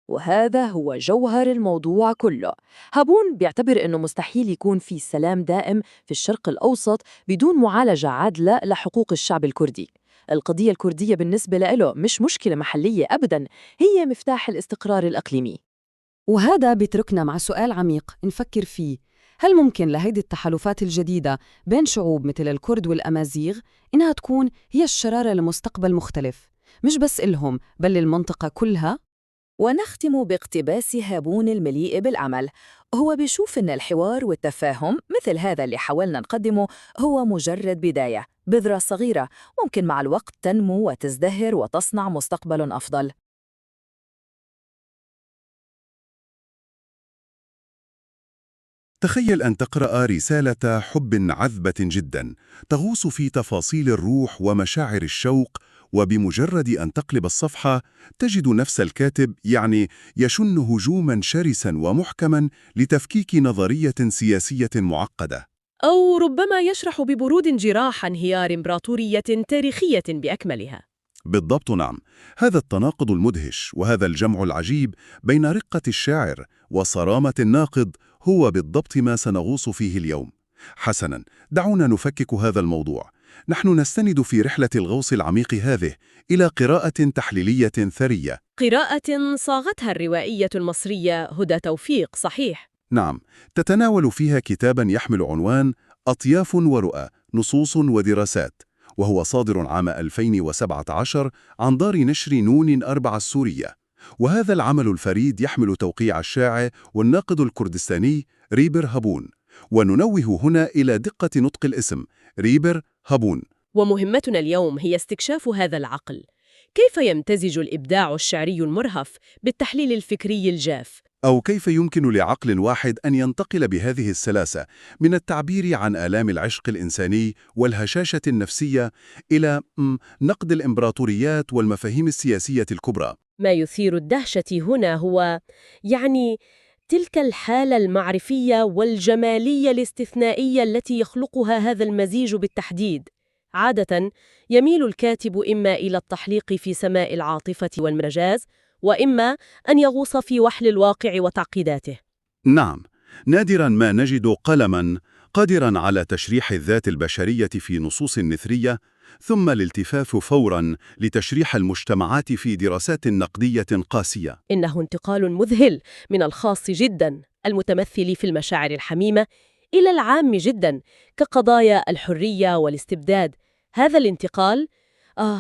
وهذا هو جوهر الموضوع كله. هابون بيعتبر إنه مستحيل يكون في سلام دائم في الشرق الأوسط بدون معالجة عادلة لحقوق الشعب الكردي. القضية الكردية بالنسبة له مش مشكلة محلية أبداً، هي مفتاح الاستقرار الإقليمي. وهذا بيتركنا مع سؤال عميق نفكر فيه، هل ممكن لهيدي التحالفات الجديدة بين شعوب مثل الكرد والأمازيغ إنها تكون هي الشرارة لمستقبل مختلف، مش بس إلهم بل للمنطقة كلها؟ ونختم باقتباس هابون المليء بالأمل. هو بيشوف إن الحوار والتفاهم مثل هذا اللي حاولنا نقدمه هو مجرد بداية، بذرة صغيرة ممكن مع الوقت تنمو وتزدهر وتصنع مستقبل أفضل. تخيل أن تقرأ رسالة حب عذبة جدا تغوص في تفاصيل الروح ومشاعر الشوق، وبمجرد أن تقلب الصفحة تجد نفس الكاتب يعني يشن هجوما شرسا ومحكما لتفكيك نظرية سياسية معقدة. أو ربما يشرح ببرود جراح انهيار إمبراطورية تاريخية بأكملها. بالضبط، نعم. هذا التناقض المدهش وهذا الجمع العجيب بين رقة الشاعر وصرامة الناقد هو بالضبط ما سنغوص فيه اليوم. حسناً، دعونا نفكك هذا الموضوع. نحن نستند في رحلة الغوص العميق هذه إلى قراءة تحليلية ثرية. قراءة صاغتها الروائية المصرية هدى توفيق، صحيح؟ نعم، تتناول فيها كتاباً يحمل عنوان أطياف ورؤى، نصوص ودراسات، وهو صادر عام 2017 عن دار نشر نون 4 السورية. وهذا العمل الفريد يحمل توقيع الشاعر والناقد الكردستاني ريبر هابون، وننوه هنا إلى دقة نطق الاسم ريبر هابون. ومهمتنا اليوم هي استكشاف هذا العقل، كيف يمتزج الإبداع الشعري المرهف بالتحليل الفكري الجاف؟ أو كيف يمكن لعقل واحد أن ينتقل بهذه السلاسة من التعبير عن آلام العشق الإنساني والهشاشة النفسية إلى نقد الإمبراطوريات والمفاهيم السياسية الكبرى. ما يثير الدهشة هنا هو يعني تلك الحالة المعرفية والجمالية الاستثنائية التي يخلقها هذا المزيج بالتحديد. عادة يميل الكاتب إما إلى التحليق في سماء العاطفة والمجاز، وإما أن يغوص في وحل الواقع وتعقيداته. نعم، نادراً ما نجد قلماً قادراً على تشريح الذات البشرية في نصوص نثرية، ثم الالتفاف فوراً لتشريح المجتمعات في دراسات نقدية قاسية. إنه انتقال مذهل من الخاص جداً المتمثل في المشاعر الحميمة إلى العام جداً كقضايا الحرية والاستبداد. هذا الانتقال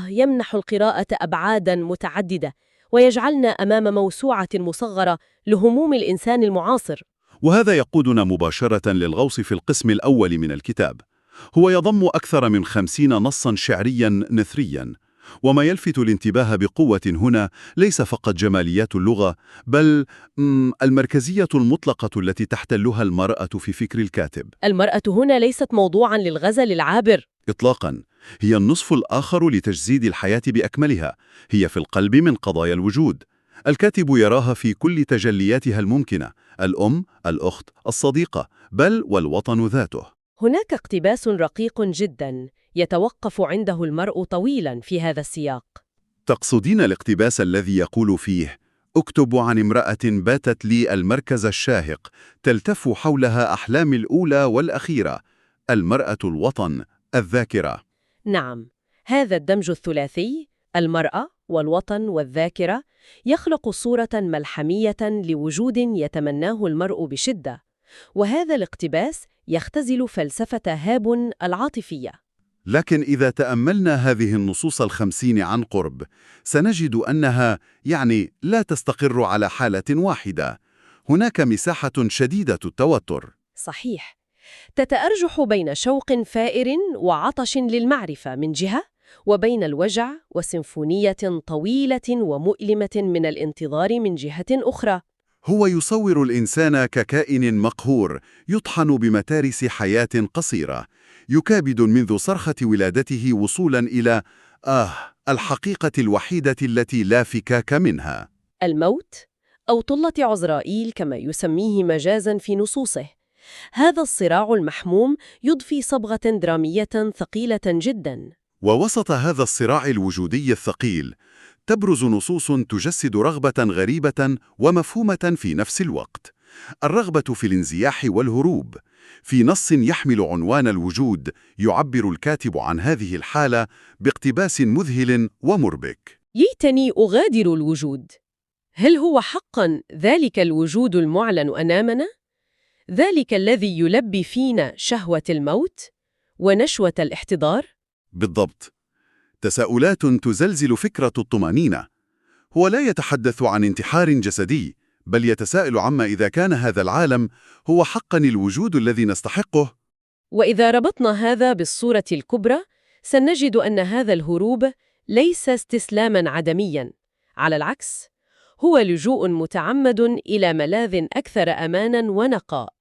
يمنح القراءة أبعاداً متعددة ويجعلنا أمام موسوعة مصغرة لهموم الإنسان المعاصر. وهذا يقودنا مباشرة للغوص في القسم الأول من الكتاب. هو يضم أكثر من 50 نصاً شعرياً نثرياً، وما يلفت الانتباه بقوة هنا ليس فقط جماليات اللغة، بل المركزية المطلقة التي تحتلها المرأة في فكر الكاتب. المرأة هنا ليست موضوعاً للغزل العابر إطلاقاً، هي النصف الآخر لتجسيد الحياة بأكملها، هي في القلب من قضايا الوجود. الكاتب يراها في كل تجلياتها الممكنة: الأم، الأخت، الصديقة، بل والوطن ذاته. هناك اقتباس رقيق جداً يتوقف عنده المرء طويلاً في هذا السياق. تقصدين الاقتباس الذي يقول فيه: أكتب عن امرأة باتت لي المركز الشاهق، تلتف حولها أحلامي الأولى والأخيرة، المرأة الوطن، الذاكرة. نعم، هذا الدمج الثلاثي، المرأة والوطن والذاكرة، يخلق صورة ملحمية لوجود يتمناه المرء بشدة. وهذا الاقتباس يختزل فلسفة هابون العاطفية. لكن إذا تأملنا هذه النصوص 50 عن قرب، سنجد أنها يعني لا تستقر على حالة واحدة. هناك مساحة شديدة التوتر. صحيح، تتأرجح بين شوق فائر وعطش للمعرفة من جهة، وبين الوجع وسيمفونية طويلة ومؤلمة من الانتظار من جهة أخرى. هو يصور الإنسان ككائن مقهور يطحن بمتارس حياة قصيرة، يكابد منذ صرخة ولادته وصولاً إلى الحقيقة الوحيدة التي لا فكاك منها، الموت أو طلة عزرائيل كما يسميه مجازاً في نصوصه. هذا الصراع المحموم يضفي صبغة درامية ثقيلة جداً. ووسط هذا الصراع الوجودي الثقيل تبرز نصوص تجسد رغبة غريبة ومفهومة في نفس الوقت، الرغبة في الانزياح والهروب. في نص يحمل عنوان الوجود يعبر الكاتب عن هذه الحالة باقتباس مذهل ومربك. ليتني أغادر الوجود. هل هو حقاً ذلك الوجود المعلن أمامنا؟ ذلك الذي يلبي فينا شهوة الموت ونشوة الاحتضار؟ بالضبط. تساؤلات تزلزل فكرة الطمأنينة. هو لا يتحدث عن انتحار جسدي، بل يتساءل عما إذا كان هذا العالم هو حقاً الوجود الذي نستحقه. وإذا ربطنا هذا بالصورة الكبرى، سنجد أن هذا الهروب ليس استسلاماً عدمياً، على العكس، هو لجوء متعمد إلى ملاذ أكثر أماناً ونقاء.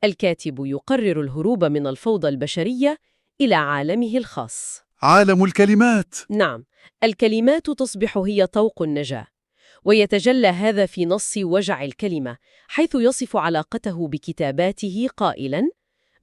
الكاتب يقرر الهروب من الفوضى البشرية إلى عالمه الخاص. عالم الكلمات. نعم، الكلمات تصبح هي طوق النجاة، ويتجلى هذا في نص وجع الكلمة، حيث يصف علاقته بكتاباته قائلاً: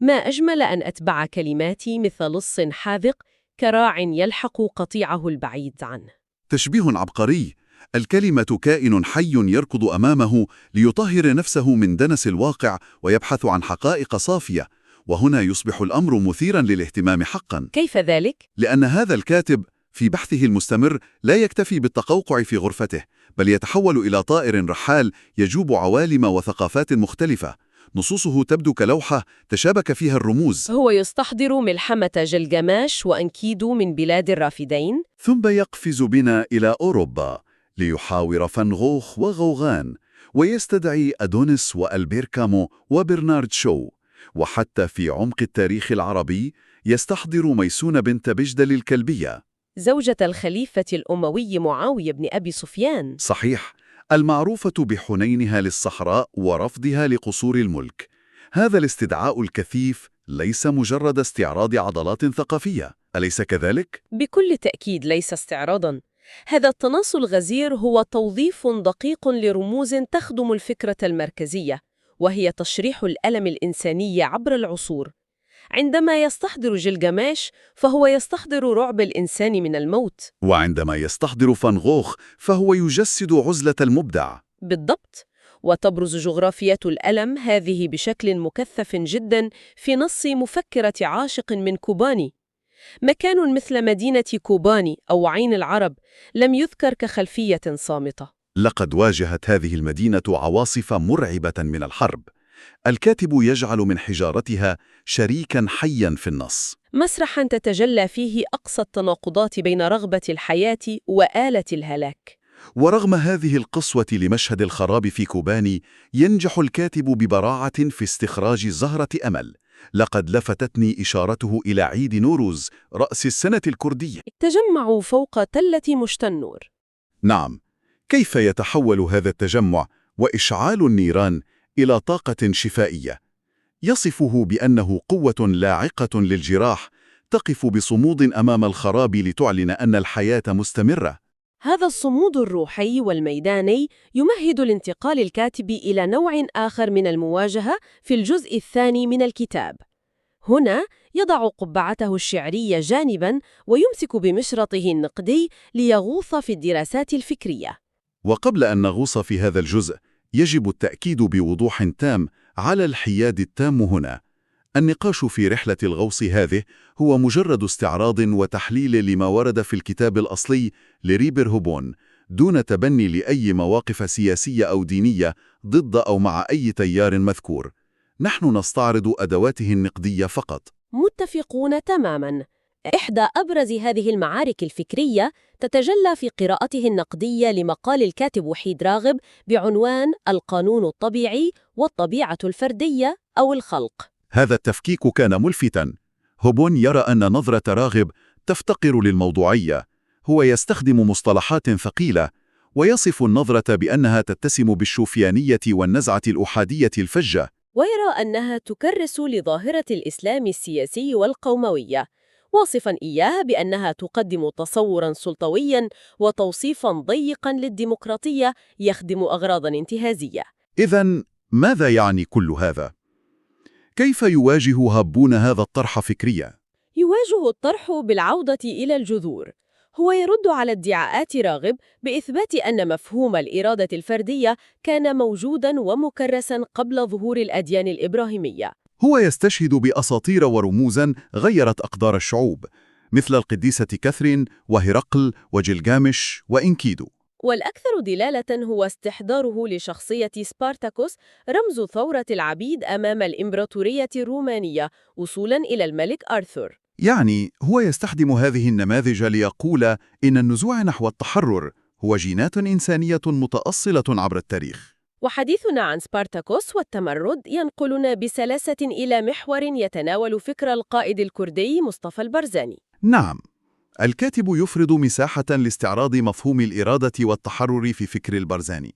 ما أجمل أن أتبع كلماتي مثل لص حاذق كراع يلحق قطيعه البعيد عنه. تشبيه عبقري. الكلمة كائن حي يركض أمامه ليطهر نفسه من دنس الواقع ويبحث عن حقائق صافية. وهنا يصبح الأمر مثيراً للاهتمام حقاً. كيف ذلك؟ لأن هذا الكاتب في بحثه المستمر لا يكتفي بالتقوقع في غرفته، بل يتحول إلى طائر رحال يجوب عوالم وثقافات مختلفة. نصوصه تبدو كلوحة تشابك فيها الرموز. هو يستحضر ملحمة جلجماش وأنكيدو من بلاد الرافدين، ثم يقفز بنا إلى أوروبا ليحاور فان غوخ وغوغان، ويستدعي أدونيس وألبير كامو وبرنارد شو. وحتى في عمق التاريخ العربي يستحضر ميسون بنت بجدل الكلبية، زوجة الخليفة الأموي معاوية بن أبي سفيان. صحيح، المعروفة بحنينها للصحراء ورفضها لقصور الملك. هذا الاستدعاء الكثيف ليس مجرد استعراض عضلات ثقافية، أليس كذلك؟ بكل تأكيد ليس استعراضاً. هذا التناص الغزير هو توظيف دقيق لرموز تخدم الفكرة المركزية، وهي تشريح الألم الإنساني عبر العصور. عندما يستحضر جلجماش فهو يستحضر رعب الإنسان من الموت. وعندما يستحضر فان غوخ فهو يجسد عزلة المبدع. بالضبط. وتبرز جغرافية الألم هذه بشكل مكثف جدا في نص مفكرة عاشق من كوباني. مكان مثل مدينة كوباني أو عين العرب لم يذكر كخلفية صامتة. لقد واجهت هذه المدينة عواصف مرعبة من الحرب. الكاتب يجعل من حجارتها شريكاً حياً في النص. مسرحاً تتجلى فيه أقصى التناقضات بين رغبة الحياة وآلة الهلاك. ورغم هذه القسوة لمشهد الخراب في كوباني، ينجح الكاتب ببراعة في استخراج زهرة أمل. لقد لفتتني إشارته إلى عيد نوروز، رأس السنة الكردية. تجمعوا فوق تلة مشتنور. نعم، كيف يتحول هذا التجمع وإشعال النيران إلى طاقة شفائية؟ يصفه بأنه قوة لاعقة للجراح، تقف بصمود أمام الخراب لتعلن أن الحياة مستمرة. هذا الصمود الروحي والميداني يمهد لانتقال الكاتب إلى نوع آخر من المواجهة في الجزء الثاني من الكتاب. هنا يضع قبعته الشعرية جانباً ويمسك بمشرطه النقدي ليغوص في الدراسات الفكرية. وقبل أن نغوص في هذا الجزء، يجب التأكيد بوضوح تام على الحياد التام هنا. النقاش في رحلة الغوص هذه هو مجرد استعراض وتحليل لما ورد في الكتاب الأصلي لريبر هوبون، دون تبني لأي مواقف سياسية أو دينية ضد أو مع أي تيار مذكور. نحن نستعرض أدواته النقدية فقط. متفقون تماماً. إحدى أبرز هذه المعارك الفكرية تتجلى في قراءته النقدية لمقال الكاتب وحيد راغب بعنوان القانون الطبيعي والطبيعة الفردية أو الخلق. هذا التفكيك كان ملفتا. هوبون يرى أن نظرة راغب تفتقر للموضوعية. هو يستخدم مصطلحات ثقيلة ويصف النظرة بأنها تتسم بالشوفيانية والنزعة الأحادية الفجة. ويرى أنها تكرس لظاهرة الإسلام السياسي والقوموية، واصفاً إياها بأنها تقدم تصوراً سلطوياً وتوصيفاً ضيقاً للديمقراطية يخدم أغراضاً انتهازية. إذن ماذا يعني كل هذا؟ كيف يواجه هابون هذا الطرح فكرياً؟ يواجه الطرح بالعودة إلى الجذور. هو يرد على ادعاءات راغب بإثبات أن مفهوم الإرادة الفردية كان موجوداً ومكرساً قبل ظهور الأديان الإبراهيمية. هو يستشهد بأساطير ورموزاً غيرت أقدار الشعوب، مثل القديسة كاثرين وهرقل وجلجامش وإنكيدو. والأكثر دلالة هو استحضاره لشخصية سبارتاكوس، رمز ثورة العبيد أمام الإمبراطورية الرومانية، وصولاً إلى الملك آرثر. يعني هو يستخدم هذه النماذج ليقول إن النزوع نحو التحرر هو جينات إنسانية متأصلة عبر التاريخ. وحديثنا عن سبارتاكوس والتمرد ينقلنا بسلاسة إلى محور يتناول فكر القائد الكردي مصطفى البرزاني. نعم، الكاتب يفرض مساحة لاستعراض مفهوم الإرادة والتحرر في فكر البرزاني.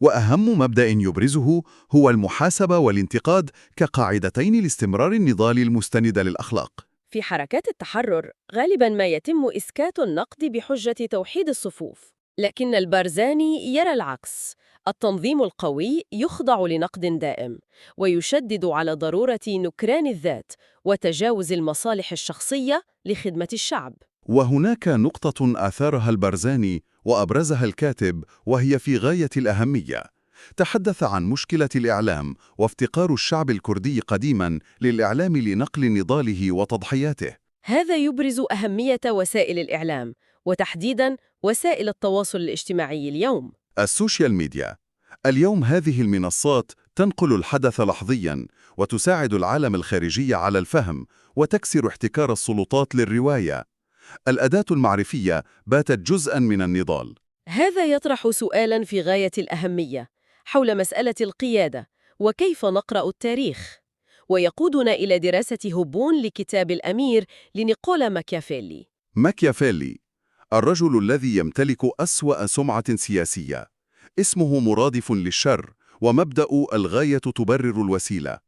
وأهم مبدأ يبرزه هو المحاسبة والانتقاد كقاعدتين لاستمرار النضال المستند للأخلاق. في حركات التحرر غالباً ما يتم إسكات النقد بحجة توحيد الصفوف، لكن البرزاني يرى العكس. التنظيم القوي يخضع لنقد دائم، ويشدد على ضرورة نكران الذات وتجاوز المصالح الشخصية لخدمة الشعب. وهناك نقطة آثارها البرزاني وأبرزها الكاتب وهي في غاية الأهمية. تحدث عن مشكلة الإعلام وافتقار الشعب الكردي قديماً للإعلام لنقل نضاله وتضحياته. هذا يبرز أهمية وسائل الإعلام، وتحديداً وسائل التواصل الاجتماعي اليوم. السوشيال ميديا. اليوم هذه المنصات تنقل الحدث لحظياً وتساعد العالم الخارجي على الفهم وتكسر احتكار السلطات للرواية. الأداة المعرفية باتت جزءاً من النضال. هذا يطرح سؤالاً في غاية الأهمية حول مسألة القيادة وكيف نقرأ التاريخ. ويقودنا إلى دراسة هبون لكتاب الأمير لنيقولا ماكيافيلي. ماكيافيلي، الرجل الذي يمتلك أسوأ سمعة سياسية، اسمه مرادف للشر، ومبدأ الغاية تبرر الوسيلة.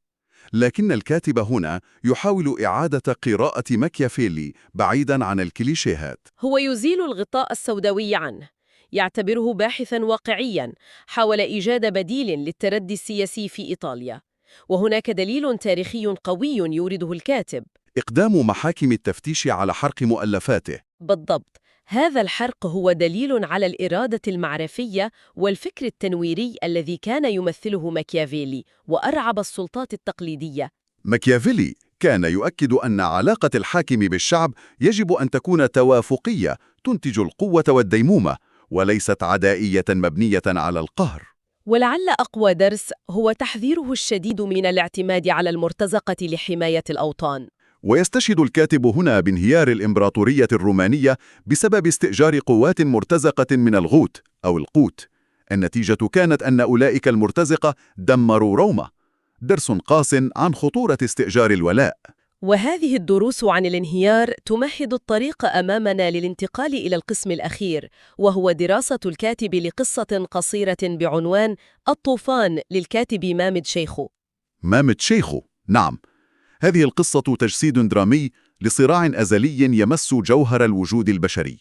لكن الكاتب هنا يحاول إعادة قراءة ماكيافيلي بعيداً عن الكليشيهات. هو يزيل الغطاء السوداوي عنه، يعتبره باحثاً واقعياً حاول إيجاد بديل للتردي السياسي في إيطاليا، وهناك دليل تاريخي قوي يورده الكاتب. إقدام محاكم التفتيش على حرق مؤلفاته. بالضبط، هذا الحرق هو دليل على الإرادة المعرفية والفكر التنويري الذي كان يمثله ماكيافيلي وأرعب السلطات التقليدية. ماكيافيلي كان يؤكد أن علاقة الحاكم بالشعب يجب أن تكون توافقية تنتج القوة والديمومة، وليست عدائية مبنية على القهر. ولعل أقوى درس هو تحذيره الشديد من الاعتماد على المرتزقة لحماية الأوطان. ويستشهد الكاتب هنا بانهيار الإمبراطورية الرومانية بسبب استئجار قوات مرتزقة من الغوت أو القوت. النتيجة كانت أن أولئك المرتزقة دمروا روما. درس قاس عن خطورة استئجار الولاء. وهذه الدروس عن الانهيار تمهد الطريق أمامنا للانتقال إلى القسم الأخير، وهو دراسة الكاتب لقصة قصيرة بعنوان الطوفان للكاتب مامد شيخو. مامد شيخو، نعم. هذه القصة تجسيد درامي لصراع أزلي يمس جوهر الوجود البشري.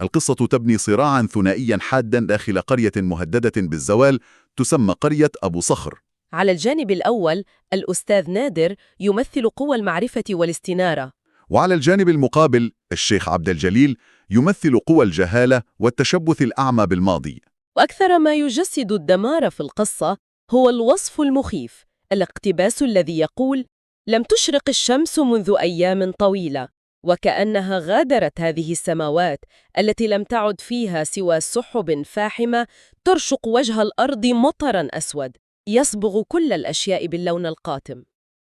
القصة تبني صراعاً ثنائياً حاداً داخل قرية مهددة بالزوال تسمى قرية أبو صخر. على الجانب الأول، الأستاذ نادر يمثل قوى المعرفة والاستنارة. وعلى الجانب المقابل، الشيخ عبد الجليل يمثل قوى الجهالة والتشبث الأعمى بالماضي. وأكثر ما يجسد الدمار في القصة هو الوصف المخيف، الاقتباس الذي يقول: لم تشرق الشمس منذ أيام طويلة، وكأنها غادرت هذه السماوات التي لم تعد فيها سوى سحب فاحمة ترشق وجه الأرض مطراً أسود يصبغ كل الأشياء باللون القاتم.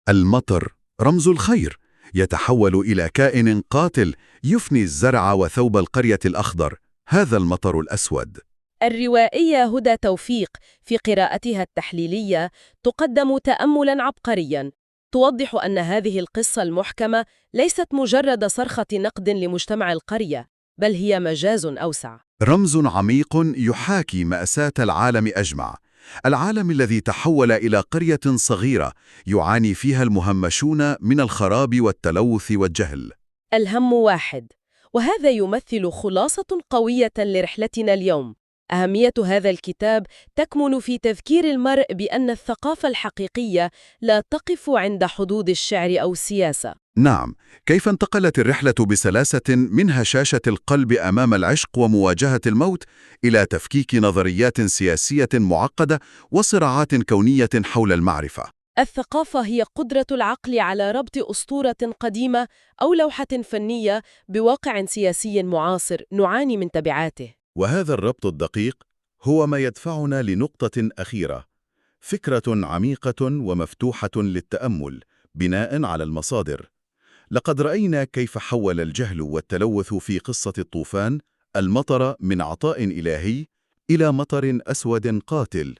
المطر رمز الخير، يتحول إلى كائن قاتل يفني الزرع وثوب القرية الأخضر، هذا المطر الأسود. الروائية هدى توفيق في قراءتها التحليلية تقدم تأملاً عبقرياً، توضح أن هذه القصة المحكمة ليست مجرد صرخة نقد لمجتمع القرية، بل هي مجاز أوسع. رمز عميق يحاكي مأساة العالم أجمع، العالم الذي تحول إلى قرية صغيرة يعاني فيها المهمشون من الخراب والتلوث والجهل. الهم واحد، وهذا يمثل خلاصة قوية لرحلتنا اليوم. أهمية هذا الكتاب تكمن في تذكير المرء بأن الثقافة الحقيقية لا تقف عند حدود الشعر أو السياسة. نعم، كيف انتقلت الرحلة بسلاسة من هشاشة القلب أمام العشق ومواجهة الموت إلى تفكيك نظريات سياسية معقدة وصراعات كونية حول المعرفة. الثقافة هي قدرة العقل على ربط أسطورة قديمة أو لوحة فنية بواقع سياسي معاصر نعاني من تبعاته. وهذا الربط الدقيق هو ما يدفعنا لنقطة أخيرة، فكرة عميقة ومفتوحة للتأمل بناء على المصادر. لقد رأينا كيف حول الجهل والتلوث في قصة الطوفان المطر من عطاء إلهي إلى مطر أسود قاتل.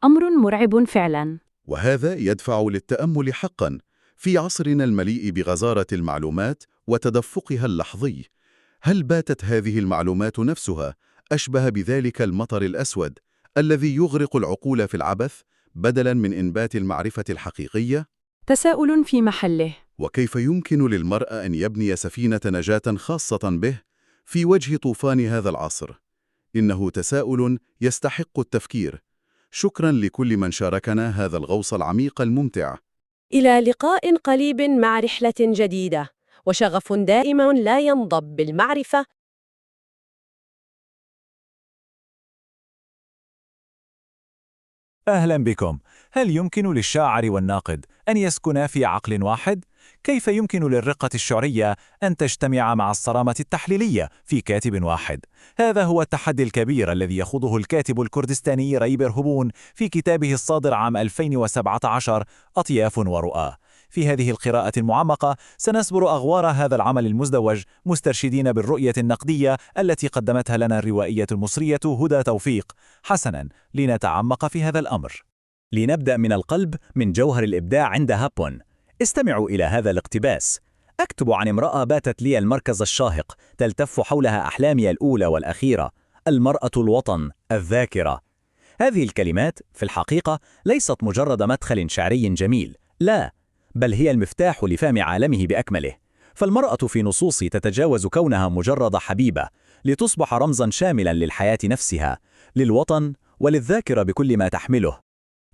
أمر مرعب فعلاً. وهذا يدفع للتأمل حقاً في عصرنا المليء بغزارة المعلومات وتدفقها اللحظي. هل باتت هذه المعلومات نفسها أشبه بذلك المطر الأسود الذي يغرق العقول في العبث بدلاً من إنبات المعرفة الحقيقية؟ تساؤل في محله. وكيف يمكن للمرء أن يبني سفينة نجاة خاصة به في وجه طوفان هذا العصر؟ إنه تساؤل يستحق التفكير. شكراً لكل من شاركنا هذا الغوص العميق الممتع. إلى لقاء قريب مع رحلة جديدة وشغف دائم لا ينضب بالمعرفة. أهلا بكم. هل يمكن للشاعر والناقد أن يسكنا في عقل واحد؟ كيف يمكن للرقة الشعرية أن تجتمع مع الصرامة التحليلية في كاتب واحد؟ هذا هو التحدي الكبير الذي يخوضه الكاتب الكردستاني ريبر هبون في كتابه الصادر عام 2017 أطياف ورؤى. في هذه القراءة المعمقة سنسبر أغوار هذا العمل المزدوج مسترشدين بالرؤية النقدية التي قدمتها لنا الروائية المصرية هدى توفيق. حسنا، لنتعمق في هذا الأمر. لنبدأ من القلب، من جوهر الإبداع عند هابون. استمعوا إلى هذا الاقتباس: أكتب عن امرأة باتت لي المركز الشاهق، تلتف حولها أحلامي الأولى والأخيرة، المرأة، الوطن، الذاكرة. هذه الكلمات في الحقيقة ليست مجرد مدخل شعري جميل، لا، بل هي المفتاح لفهم عالمه بأكمله. فالمرأة في نصوصي تتجاوز كونها مجرد حبيبة لتصبح رمزا شاملا للحياة نفسها، للوطن وللذاكرة بكل ما تحمله.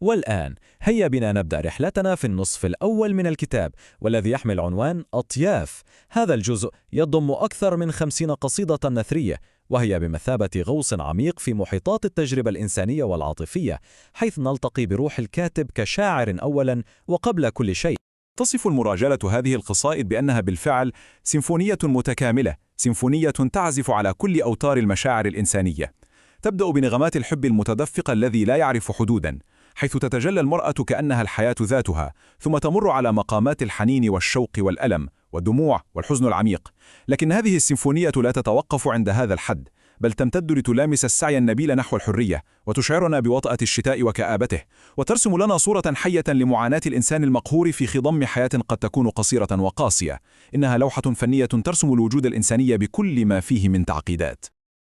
والآن هيا بنا نبدأ رحلتنا في النصف الأول من الكتاب، والذي يحمل عنوان أطياف. هذا الجزء يضم أكثر من 50 قصيدة نثرية، وهي بمثابة غوص عميق في محيطات التجربة الإنسانية والعاطفية، حيث نلتقي بروح الكاتب كشاعر أولاً وقبل كل شيء. تصف المراجلة هذه القصائد بأنها بالفعل سيمفونية متكاملة، سيمفونية تعزف على كل أوتار المشاعر الإنسانية. تبدأ بنغمات الحب المتدفق الذي لا يعرف حدوداً، حيث تتجلى المرأة كأنها الحياة ذاتها، ثم تمر على مقامات الحنين والشوق والألم والدموع والحزن العميق. لكن هذه السيمفونية لا تتوقف عند هذا الحد، بل تمتد لتلامس السعي النبيل نحو الحرية، وتشعرنا بوطأة الشتاء وكآبته، وترسم لنا صورة حية لمعاناة الإنسان المقهور في خضم حياة قد تكون قصيرة وقاسية. إنها لوحة فنية ترسم الوجود الإنساني بكل ما فيه من تعقيدات.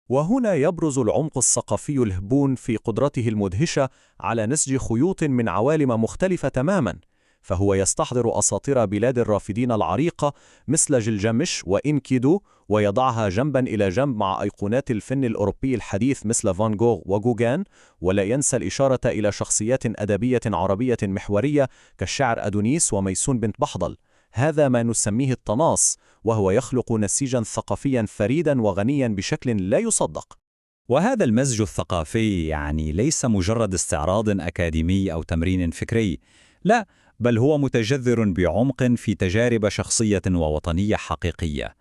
وهنا يبرز العمق الثقافي الهبون في قدرته المدهشة على نسج خيوط من عوالم مختلفة تماماً، فهو يستحضر أساطير بلاد الرافدين العريقة مثل جلجمش وإنكيدو، ويضعها جنباً إلى جنب مع أيقونات الفن الأوروبي الحديث مثل فان جوغ وغوغان، ولا ينسى الإشارة إلى شخصيات أدبية عربية محورية كالشاعر أدونيس وميسون بنت بحضل. هذا ما نسميه التناص، وهو يخلق نسيجاً ثقافياً فريداً وغنياً بشكل لا يصدق. وهذا المزج الثقافي يعني ليس مجرد استعراض أكاديمي أو تمرين فكري، لا، بل هو متجذر بعمق في تجارب شخصية ووطنية حقيقية.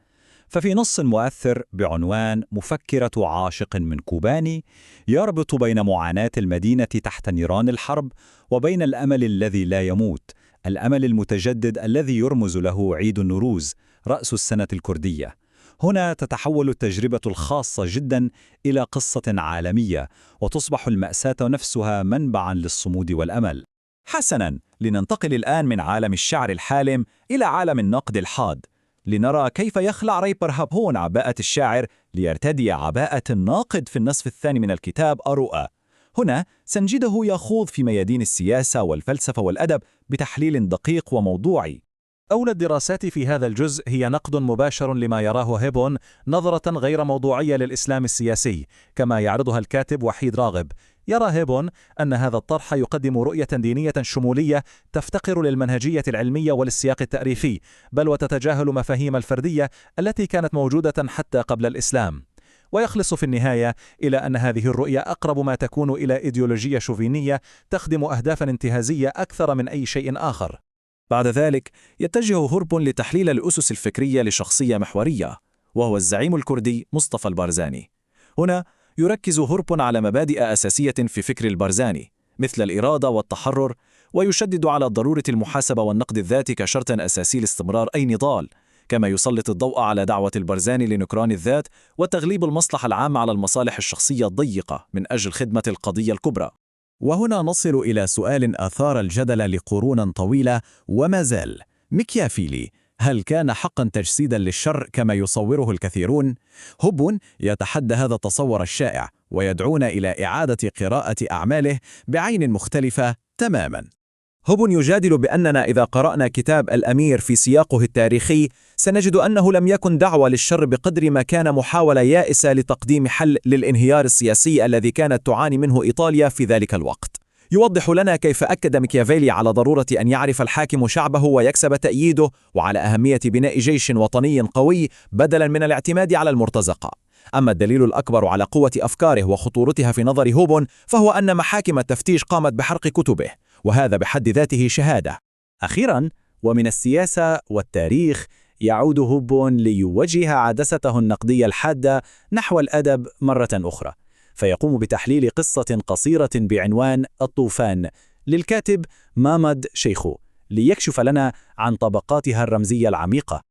ففي نص مؤثر بعنوان مفكرة عاشق من كوباني، يربط بين معاناة المدينة تحت نيران الحرب وبين الأمل الذي لا يموت، الأمل المتجدد الذي يرمز له عيد النوروز، رأس السنة الكردية. هنا تتحول التجربة الخاصة جدا إلى قصة عالمية، وتصبح المأساة نفسها منبعا للصمود والأمل. حسناً، لننتقل الآن من عالم الشعر الحالم إلى عالم النقد الحاد، لنرى كيف يخلع ريبر هابون عباءة الشاعر ليرتدي عباءة الناقد في النصف الثاني من الكتاب الرؤى. هنا سنجده يخوض في ميادين السياسة والفلسفة والأدب بتحليل دقيق وموضوعي. أولى الدراسات في هذا الجزء هي نقد مباشر لما يراه هيبون نظرة غير موضوعية للإسلام السياسي، كما يعرضها الكاتب وحيد راغب. يرى هيبون أن هذا الطرح يقدم رؤية دينية شمولية تفتقر للمنهجية العلمية وللسياق التاريخي، بل وتتجاهل مفاهيم الفردية التي كانت موجودة حتى قبل الإسلام. ويخلص في النهاية إلى أن هذه الرؤية أقرب ما تكون إلى إيديولوجية شوفينية تخدم أهدافا انتهازية أكثر من أي شيء آخر. بعد ذلك يتجه هرب لتحليل الأسس الفكرية لشخصية محورية، وهو الزعيم الكردي مصطفى البارزاني. هنا يركز هرب على مبادئ أساسية في فكر البارزاني، مثل الإرادة والتحرر، ويشدد على ضرورة المحاسبة والنقد الذاتي كشرط أساسي لاستمرار أي نضال، كما يسلط الضوء على دعوة البارزاني لنكران الذات وتغليب المصلحة العامة على المصالح الشخصية الضيقة من أجل خدمة القضية الكبرى. وهنا نصل إلى سؤال أثار الجدل لقرون طويلة وما زال: ميكيافيلي هل كان حقا تجسيدا للشر كما يصوره الكثيرون؟ هوبون يتحدى هذا التصور الشائع ويدعونا إلى إعادة قراءة أعماله بعين مختلفة تماما. هوبون يجادل بأننا إذا قرأنا كتاب الأمير في سياقه التاريخي سنجد أنه لم يكن دعوة للشر بقدر ما كان محاولة يائسة لتقديم حل للانهيار السياسي الذي كانت تعاني منه إيطاليا في ذلك الوقت. يوضح لنا كيف أكد ميكيافيلي على ضرورة أن يعرف الحاكم شعبه ويكسب تأييده، وعلى أهمية بناء جيش وطني قوي بدلا من الاعتماد على المرتزقة. أما الدليل الأكبر على قوة أفكاره وخطورتها في نظر هوبون فهو أن محاكم التفتيش قامت بحرق كتبه، وهذا بحد ذاته شهادة. أخيراً، ومن السياسة والتاريخ يعود هوبون ليوجه عدسته النقدية الحادة نحو الأدب مرة أخرى، فيقوم بتحليل قصة قصيرة بعنوان الطوفان للكاتب مامد شيخو، ليكشف لنا عن طبقاتها الرمزية العميقة.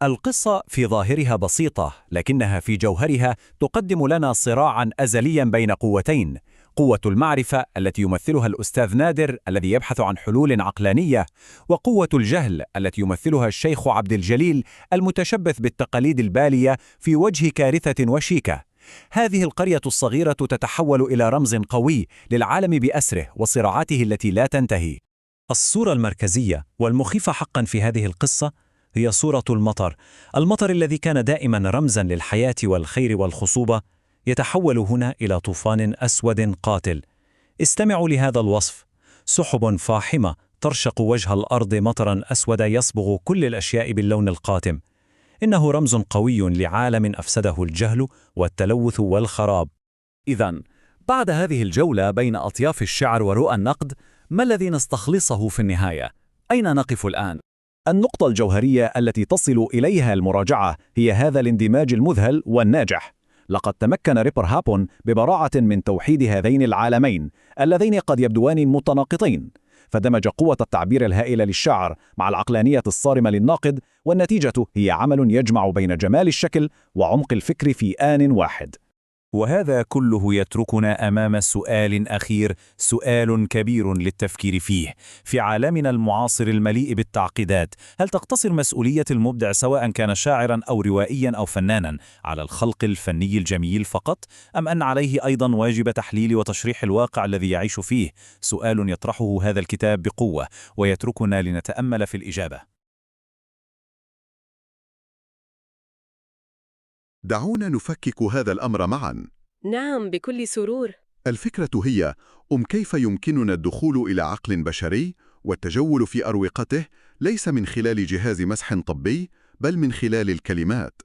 القصة في ظاهرها بسيطة، لكنها في جوهرها تقدم لنا صراعاً أزلياً بين قوتين، قوة المعرفة التي يمثلها الأستاذ نادر الذي يبحث عن حلول عقلانية، وقوة الجهل التي يمثلها الشيخ عبدالجليل المتشبث بالتقاليد البالية في وجه كارثة وشيكة. هذه القرية الصغيرة تتحول إلى رمز قوي للعالم بأسره وصراعاته التي لا تنتهي. الصورة المركزية والمخيفة حقا في هذه القصة هي صورة المطر. المطر الذي كان دائما رمزا للحياة والخير والخصوبة يتحول هنا إلى طوفان أسود قاتل. استمعوا لهذا الوصف: سحب فاحمة ترشق وجه الأرض مطرا أسود يصبغ كل الأشياء باللون القاتم. إنه رمز قوي لعالم أفسده الجهل والتلوث والخراب. إذن بعد هذه الجولة بين أطياف الشعر ورؤى النقد، ما الذي نستخلصه في النهاية؟ أين نقف الآن؟ النقطة الجوهرية التي تصل إليها المراجعة هي هذا الاندماج المذهل والناجح. لقد تمكن ريبر هابون ببراعة من توحيد هذين العالمين اللذين قد يبدوان متناقضين، فدمج قوة التعبير الهائلة للشاعر مع العقلانية الصارمة للناقد، والنتيجة هي عمل يجمع بين جمال الشكل وعمق الفكر في آن واحد. وهذا كله يتركنا أمام سؤال أخير، سؤال كبير للتفكير فيه. في عالمنا المعاصر المليء بالتعقيدات، هل تقتصر مسؤولية المبدع سواء كان شاعرا أو روائيا أو فنانا على الخلق الفني الجميل فقط، أم أن عليه أيضا واجب تحليل وتشريح الواقع الذي يعيش فيه؟ سؤال يطرحه هذا الكتاب بقوة ويتركنا لنتأمل في الإجابة. دعونا نفكك هذا الأمر معاً. نعم، بكل سرور. الفكرة هي كيف يمكننا الدخول إلى عقل بشري والتجول في أروقته ليس من خلال جهاز مسح طبي، بل من خلال الكلمات.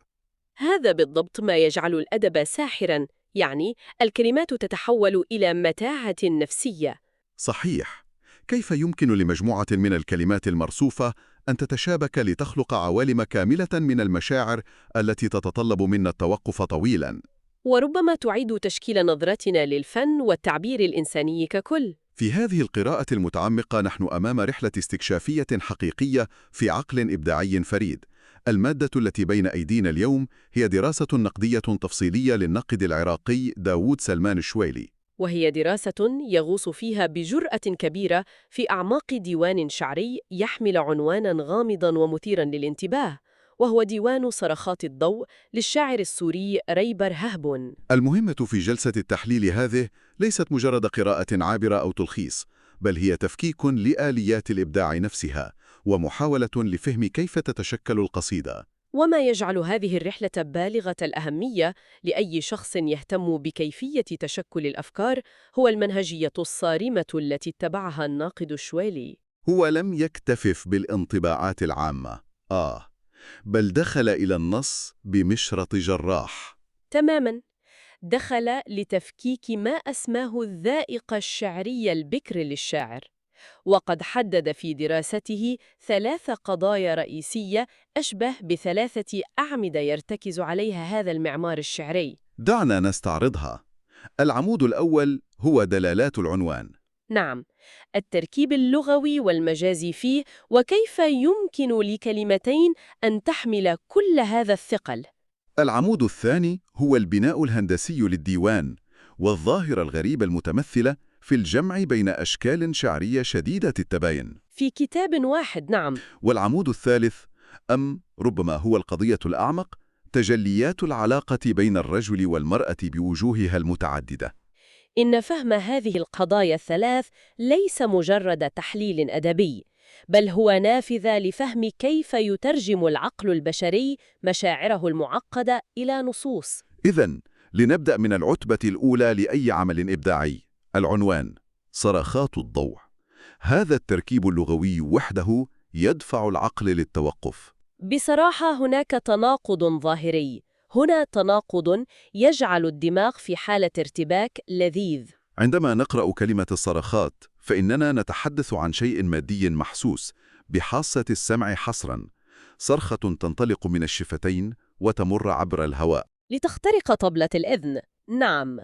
هذا بالضبط ما يجعل الأدب ساحراً، يعني الكلمات تتحول إلى متاهة نفسية. صحيح. كيف يمكن لمجموعة من الكلمات المرصوفة أن تتشابك لتخلق عوالم كاملة من المشاعر التي تتطلب منا التوقف طويلاً؟ وربما تعيد تشكيل نظرتنا للفن والتعبير الإنساني ككل. في هذه القراءة المتعمقة نحن أمام رحلة استكشافية حقيقية في عقل إبداعي فريد. المادة التي بين أيدينا اليوم هي دراسة نقدية تفصيلية للناقد العراقي داوود سلمان الشويلي. وهي دراسة يغوص فيها بجرأة كبيرة في أعماق ديوان شعري يحمل عنواناً غامضاً ومثيراً للانتباه، وهو ديوان صرخات الضوء للشاعر السوري ريبر ههبون. المهمة في جلسة التحليل هذه ليست مجرد قراءة عابرة أو تلخيص، بل هي تفكيك لآليات الإبداع نفسها، ومحاولة لفهم كيف تتشكل القصيدة. وما يجعل هذه الرحلة بالغة الأهمية لأي شخص يهتم بكيفية تشكل الأفكار هو المنهجية الصارمة التي اتبعها الناقد الشويلي. هو لم يكتفف بالانطباعات العامة، بل دخل إلى النص بمشرط جراح. تماماً، دخل لتفكيك ما أسماه الذائقة الشعرية البكر للشاعر، وقد حدد في دراسته 3 قضايا رئيسية أشبه ب3 أعمدة يرتكز عليها هذا المعمار الشعري. دعنا نستعرضها. العمود الأول هو دلالات العنوان. نعم، التركيب اللغوي والمجازي فيه، وكيف يمكن لكلمتين أن تحمل كل هذا الثقل. العمود الثاني هو البناء الهندسي للديوان، والظاهرة الغريبة المتمثلة في الجمع بين أشكال شعرية شديدة التباين في كتاب واحد. نعم. والعمود الثالث، ربما هو القضية الأعمق، تجليات العلاقة بين الرجل والمرأة بوجوهها المتعددة. إن فهم هذه القضايا الثلاث ليس مجرد تحليل أدبي، بل هو نافذة لفهم كيف يترجم العقل البشري مشاعره المعقدة إلى نصوص. إذن لنبدأ من العتبة الأولى لأي عمل إبداعي، العنوان، صرخات الضوء. هذا التركيب اللغوي وحده يدفع العقل للتوقف. بصراحة هناك تناقض ظاهري، هنا تناقض يجعل الدماغ في حالة ارتباك لذيذ. عندما نقرأ كلمة الصرخات فإننا نتحدث عن شيء مادي محسوس بحاسة السمع حصرا، صرخة تنطلق من الشفتين وتمر عبر الهواء لتخترق طبلة الإذن. نعم،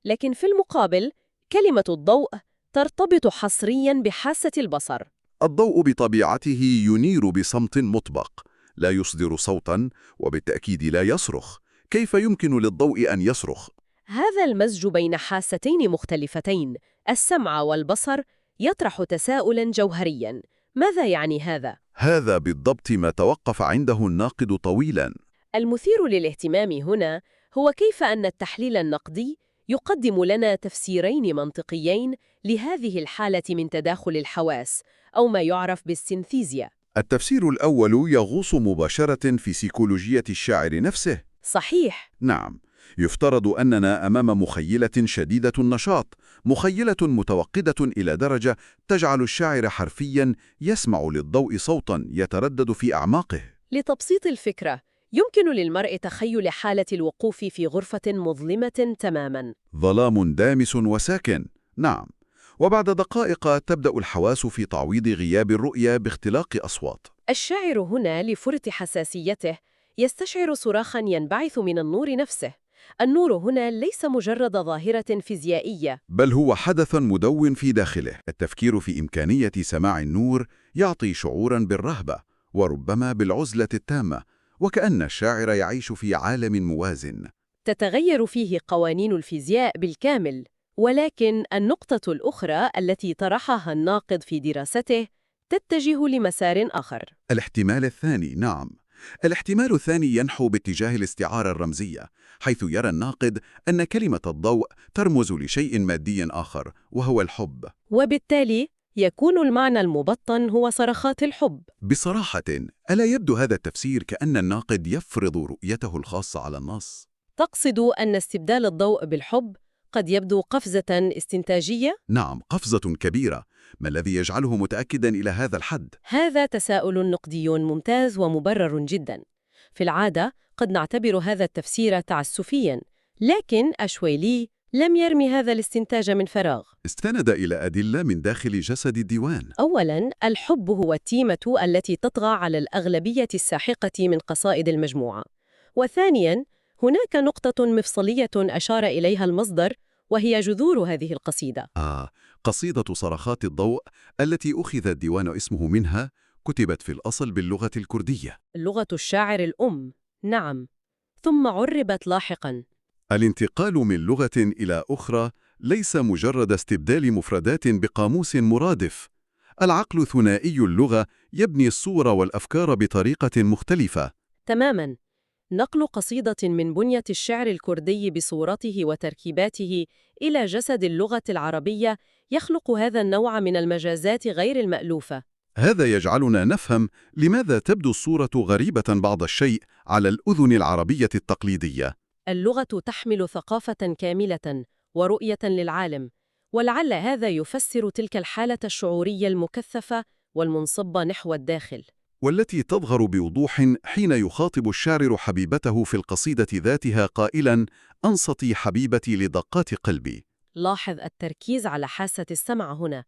لكن في المقابل كلمة الضوء ترتبط حصرياً بحاسة البصر. الضوء بطبيعته ينير بصمت مطبق، لا يصدر صوتاً وبالتأكيد لا يصرخ. كيف يمكن للضوء أن يصرخ؟ هذا المزج بين حاستين مختلفتين، السمع والبصر، يطرح تساؤلاً جوهرياً. ماذا يعني هذا؟ هذا بالضبط ما توقف عنده الناقد طويلاً. المثير للاهتمام هنا هو كيف أن التحليل النقدي يقدم لنا تفسيرين منطقيين لهذه الحالة من تداخل الحواس، أو ما يعرف بالسينثيزيا. التفسير الأول يغوص مباشرة في سيكولوجية الشاعر نفسه. صحيح. نعم، يفترض أننا أمام مخيلة شديدة النشاط، مخيلة متوقدة إلى درجة تجعل الشاعر حرفياً يسمع للضوء صوتاً يتردد في أعماقه. لتبسيط الفكرة، يمكن للمرء تخيل حالة الوقوف في غرفة مظلمة تماماً. ظلام دامس وساكن، نعم. وبعد دقائق تبدأ الحواس في تعويض غياب الرؤية باختلاق أصوات. الشاعر هنا لفرط حساسيته يستشعر صراخاً ينبعث من النور نفسه. النور هنا ليس مجرد ظاهرة فيزيائية، بل هو حدث مدون في داخله. التفكير في إمكانية سماع النور يعطي شعوراً بالرهبة، وربما بالعزلة التامة، وكأن الشاعر يعيش في عالم موازن تتغير فيه قوانين الفيزياء بالكامل. ولكن النقطة الأخرى التي طرحها الناقد في دراسته تتجه لمسار آخر. الاحتمال الثاني، نعم. الاحتمال الثاني ينحو باتجاه الاستعارة الرمزية، حيث يرى الناقد أن كلمة الضوء ترمز لشيء مادي آخر، وهو الحب. وبالتالي يكون المعنى المبطن هو صرخات الحب. بصراحة، ألا يبدو هذا التفسير كأن الناقد يفرض رؤيته الخاصة على النص؟ تقصد أن استبدال الضوء بالحب قد يبدو قفزة استنتاجية؟ نعم، قفزة كبيرة. ما الذي يجعله متأكدا إلى هذا الحد؟ هذا تساؤل نقدي ممتاز ومبرر جدا. في العادة قد نعتبر هذا التفسير تعسفيا، لكن أشويلي لم يرمي هذا الاستنتاج من فراغ. استند إلى أدلة من داخل جسد الديوان. أولاً، الحب هو التيمة التي تطغى على الأغلبية الساحقة من قصائد المجموعة. وثانياً، هناك نقطة مفصلية أشار إليها المصدر، وهي جذور هذه القصيدة. قصيدة صرخات الضوء التي أخذ الديوان اسمه منها كتبت في الأصل باللغة الكردية. لغة الشاعر الأم، نعم، ثم عربت لاحقاً. الانتقال من لغة إلى أخرى ليس مجرد استبدال مفردات بقاموس مرادف. العقل ثنائي اللغة يبني الصور والأفكار بطريقة مختلفة. تماماً. نقل قصيدة من بنية الشعر الكردي بصورته وتركيباته إلى جسد اللغة العربية يخلق هذا النوع من المجازات غير المألوفة. هذا يجعلنا نفهم لماذا تبدو الصورة غريبة بعض الشيء على الأذن العربية التقليدية. اللغة تحمل ثقافة كاملة ورؤية للعالم، ولعل هذا يفسر تلك الحالة الشعورية المكثفة والمنصبة نحو الداخل، والتي تظهر بوضوح حين يخاطب الشاعر حبيبته في القصيدة ذاتها قائلاً: أنصتي حبيبتي لدقات قلبي. لاحظ التركيز على حاسة السمع هنا،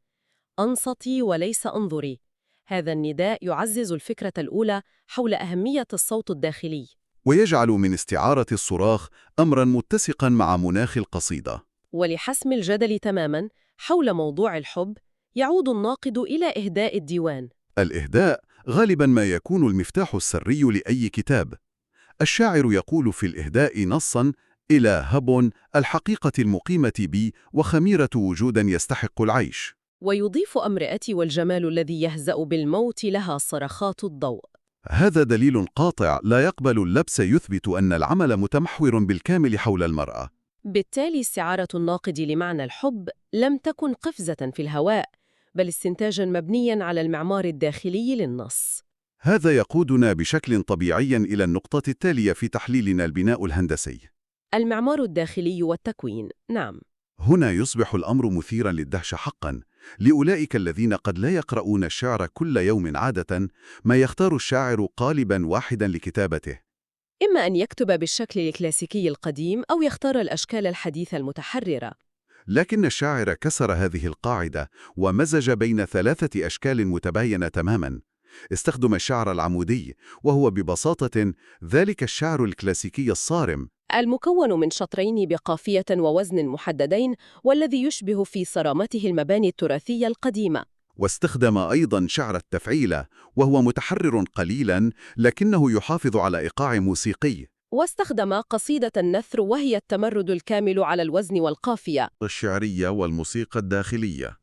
أنصتي وليس أنظري. هذا النداء يعزز الفكرة الأولى حول أهمية الصوت الداخلي، ويجعل من استعارة الصراخ أمراً متسقاً مع مناخ القصيدة. ولحسم الجدل تماماً حول موضوع الحب، يعود الناقد إلى إهداء الديوان. الإهداء غالباً ما يكون المفتاح السري لأي كتاب. الشاعر يقول في الإهداء نصاً: إلى هب الحقيقة المقيمة بي وخميرة وجودا يستحق العيش. ويضيف أمرأتي والجمال الذي يهزأ بالموت لها صرخات الضوء. هذا دليل قاطع لا يقبل اللبس، يثبت أن العمل متمحور بالكامل حول المرأة. بالتالي استعارة الناقد لمعنى الحب لم تكن قفزة في الهواء، بل استنتاجاً مبنياً على المعمار الداخلي للنص. هذا يقودنا بشكل طبيعي إلى النقطة التالية في تحليلنا: البناء الهندسي. المعمار الداخلي والتكوين، نعم. هنا يصبح الأمر مثيراً للدهشة حقاً لأولئك الذين قد لا يقرؤون الشعر كل يوم عادة، ما يختار الشاعر قالباً واحداً لكتابته. إما أن يكتب بالشكل الكلاسيكي القديم أو يختار الأشكال الحديثة المتحررة. لكن الشاعر كسر هذه القاعدة ومزج بين 3 أشكال متباينة تماماً. استخدم الشعر العمودي، وهو ببساطة ذلك الشعر الكلاسيكي الصارم المكون من شطرين بقافية ووزن محددين، والذي يشبه في صرامته المباني التراثية القديمة. واستخدم أيضاً شعر التفعيلة، وهو متحرر قليلاً لكنه يحافظ على إيقاع موسيقي. واستخدم قصيدة النثر وهي التمرد الكامل على الوزن والقافية. الشعرية والموسيقى الداخلية.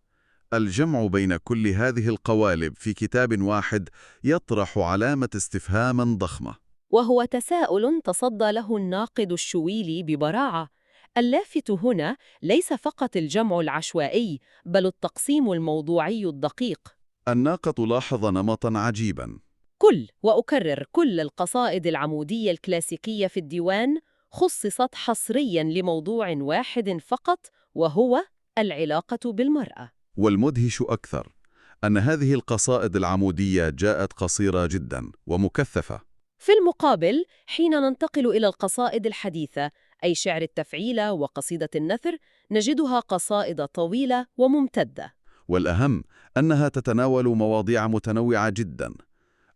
الجمع بين كل هذه القوالب في كتاب واحد يطرح علامة استفهاما ضخمة. وهو تساؤل تصدى له الناقد الشويلي ببراعة. اللافت هنا ليس فقط الجمع العشوائي، بل التقسيم الموضوعي الدقيق. الناقد لاحظ نمطا عجيبا. كل، وأكرر، كل القصائد العمودية الكلاسيكية في الديوان خصصت حصرياً لموضوع واحد فقط، وهو العلاقة بالمرأة. والمدهش أكثر أن هذه القصائد العمودية جاءت قصيرة جدا ومكثفة. في المقابل، حين ننتقل إلى القصائد الحديثة، أي شعر التفعيلة وقصيدة النثر، نجدها قصائد طويلة وممتدة. والأهم أنها تتناول مواضيع متنوعة جدا.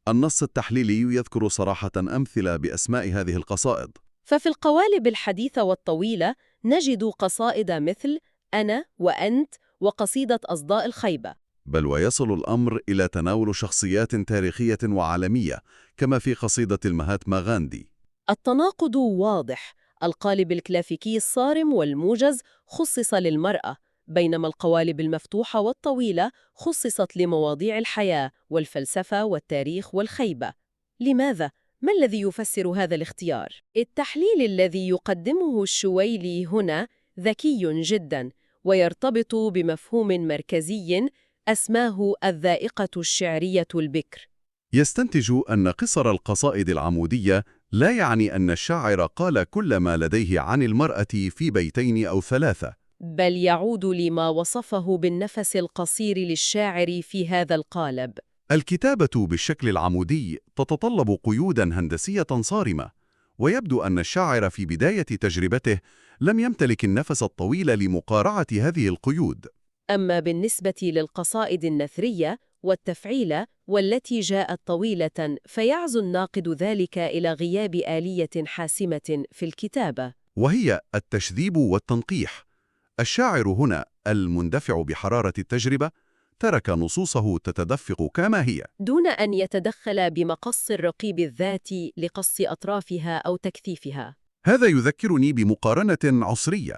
النص التحليلي يذكر صراحة أمثلة بأسماء هذه القصائد. ففي القوالب الحديثة والطويلة نجد قصائد مثل أنا وأنت وقصيدة أصداء الخيبة. بل ويصل الأمر إلى تناول شخصيات تاريخية وعالمية، كما في قصيدة المهاتما غاندي. التناقض واضح. القالب الكلاسيكي الصارم والموجز خصص للمرأة، بينما القوالب المفتوحة والطويلة خصصت لمواضيع الحياة والفلسفة والتاريخ والخيبة. لماذا؟ ما الذي يفسر هذا الاختيار؟ التحليل الذي يقدمه الشويلي هنا ذكي جداً، ويرتبط بمفهوم مركزي أسماه الذائقة الشعرية البكر. يستنتج أن قصر القصائد العمودية لا يعني أن الشاعر قال كل ما لديه عن المرأة في بيتين أو ثلاثة، بل يعود لما وصفه بالنفس القصير للشاعر في هذا القالب. الكتابة بالشكل العمودي تتطلب قيوداً هندسية صارمة، ويبدو أن الشاعر في بداية تجربته لم يمتلك النفس الطويل لمقارعة هذه القيود. أما بالنسبة للقصائد النثرية والتفعيلة والتي جاءت طويلة، فيعزو الناقد ذلك إلى غياب آلية حاسمة في الكتابة، وهي التشذيب والتنقيح. الشاعر هنا المندفع بحرارة التجربة ترك نصوصه تتدفق كما هي، دون أن يتدخل بمقص الرقيب الذاتي لقص أطرافها أو تكثيفها. هذا يذكرني بمقارنة عصرية.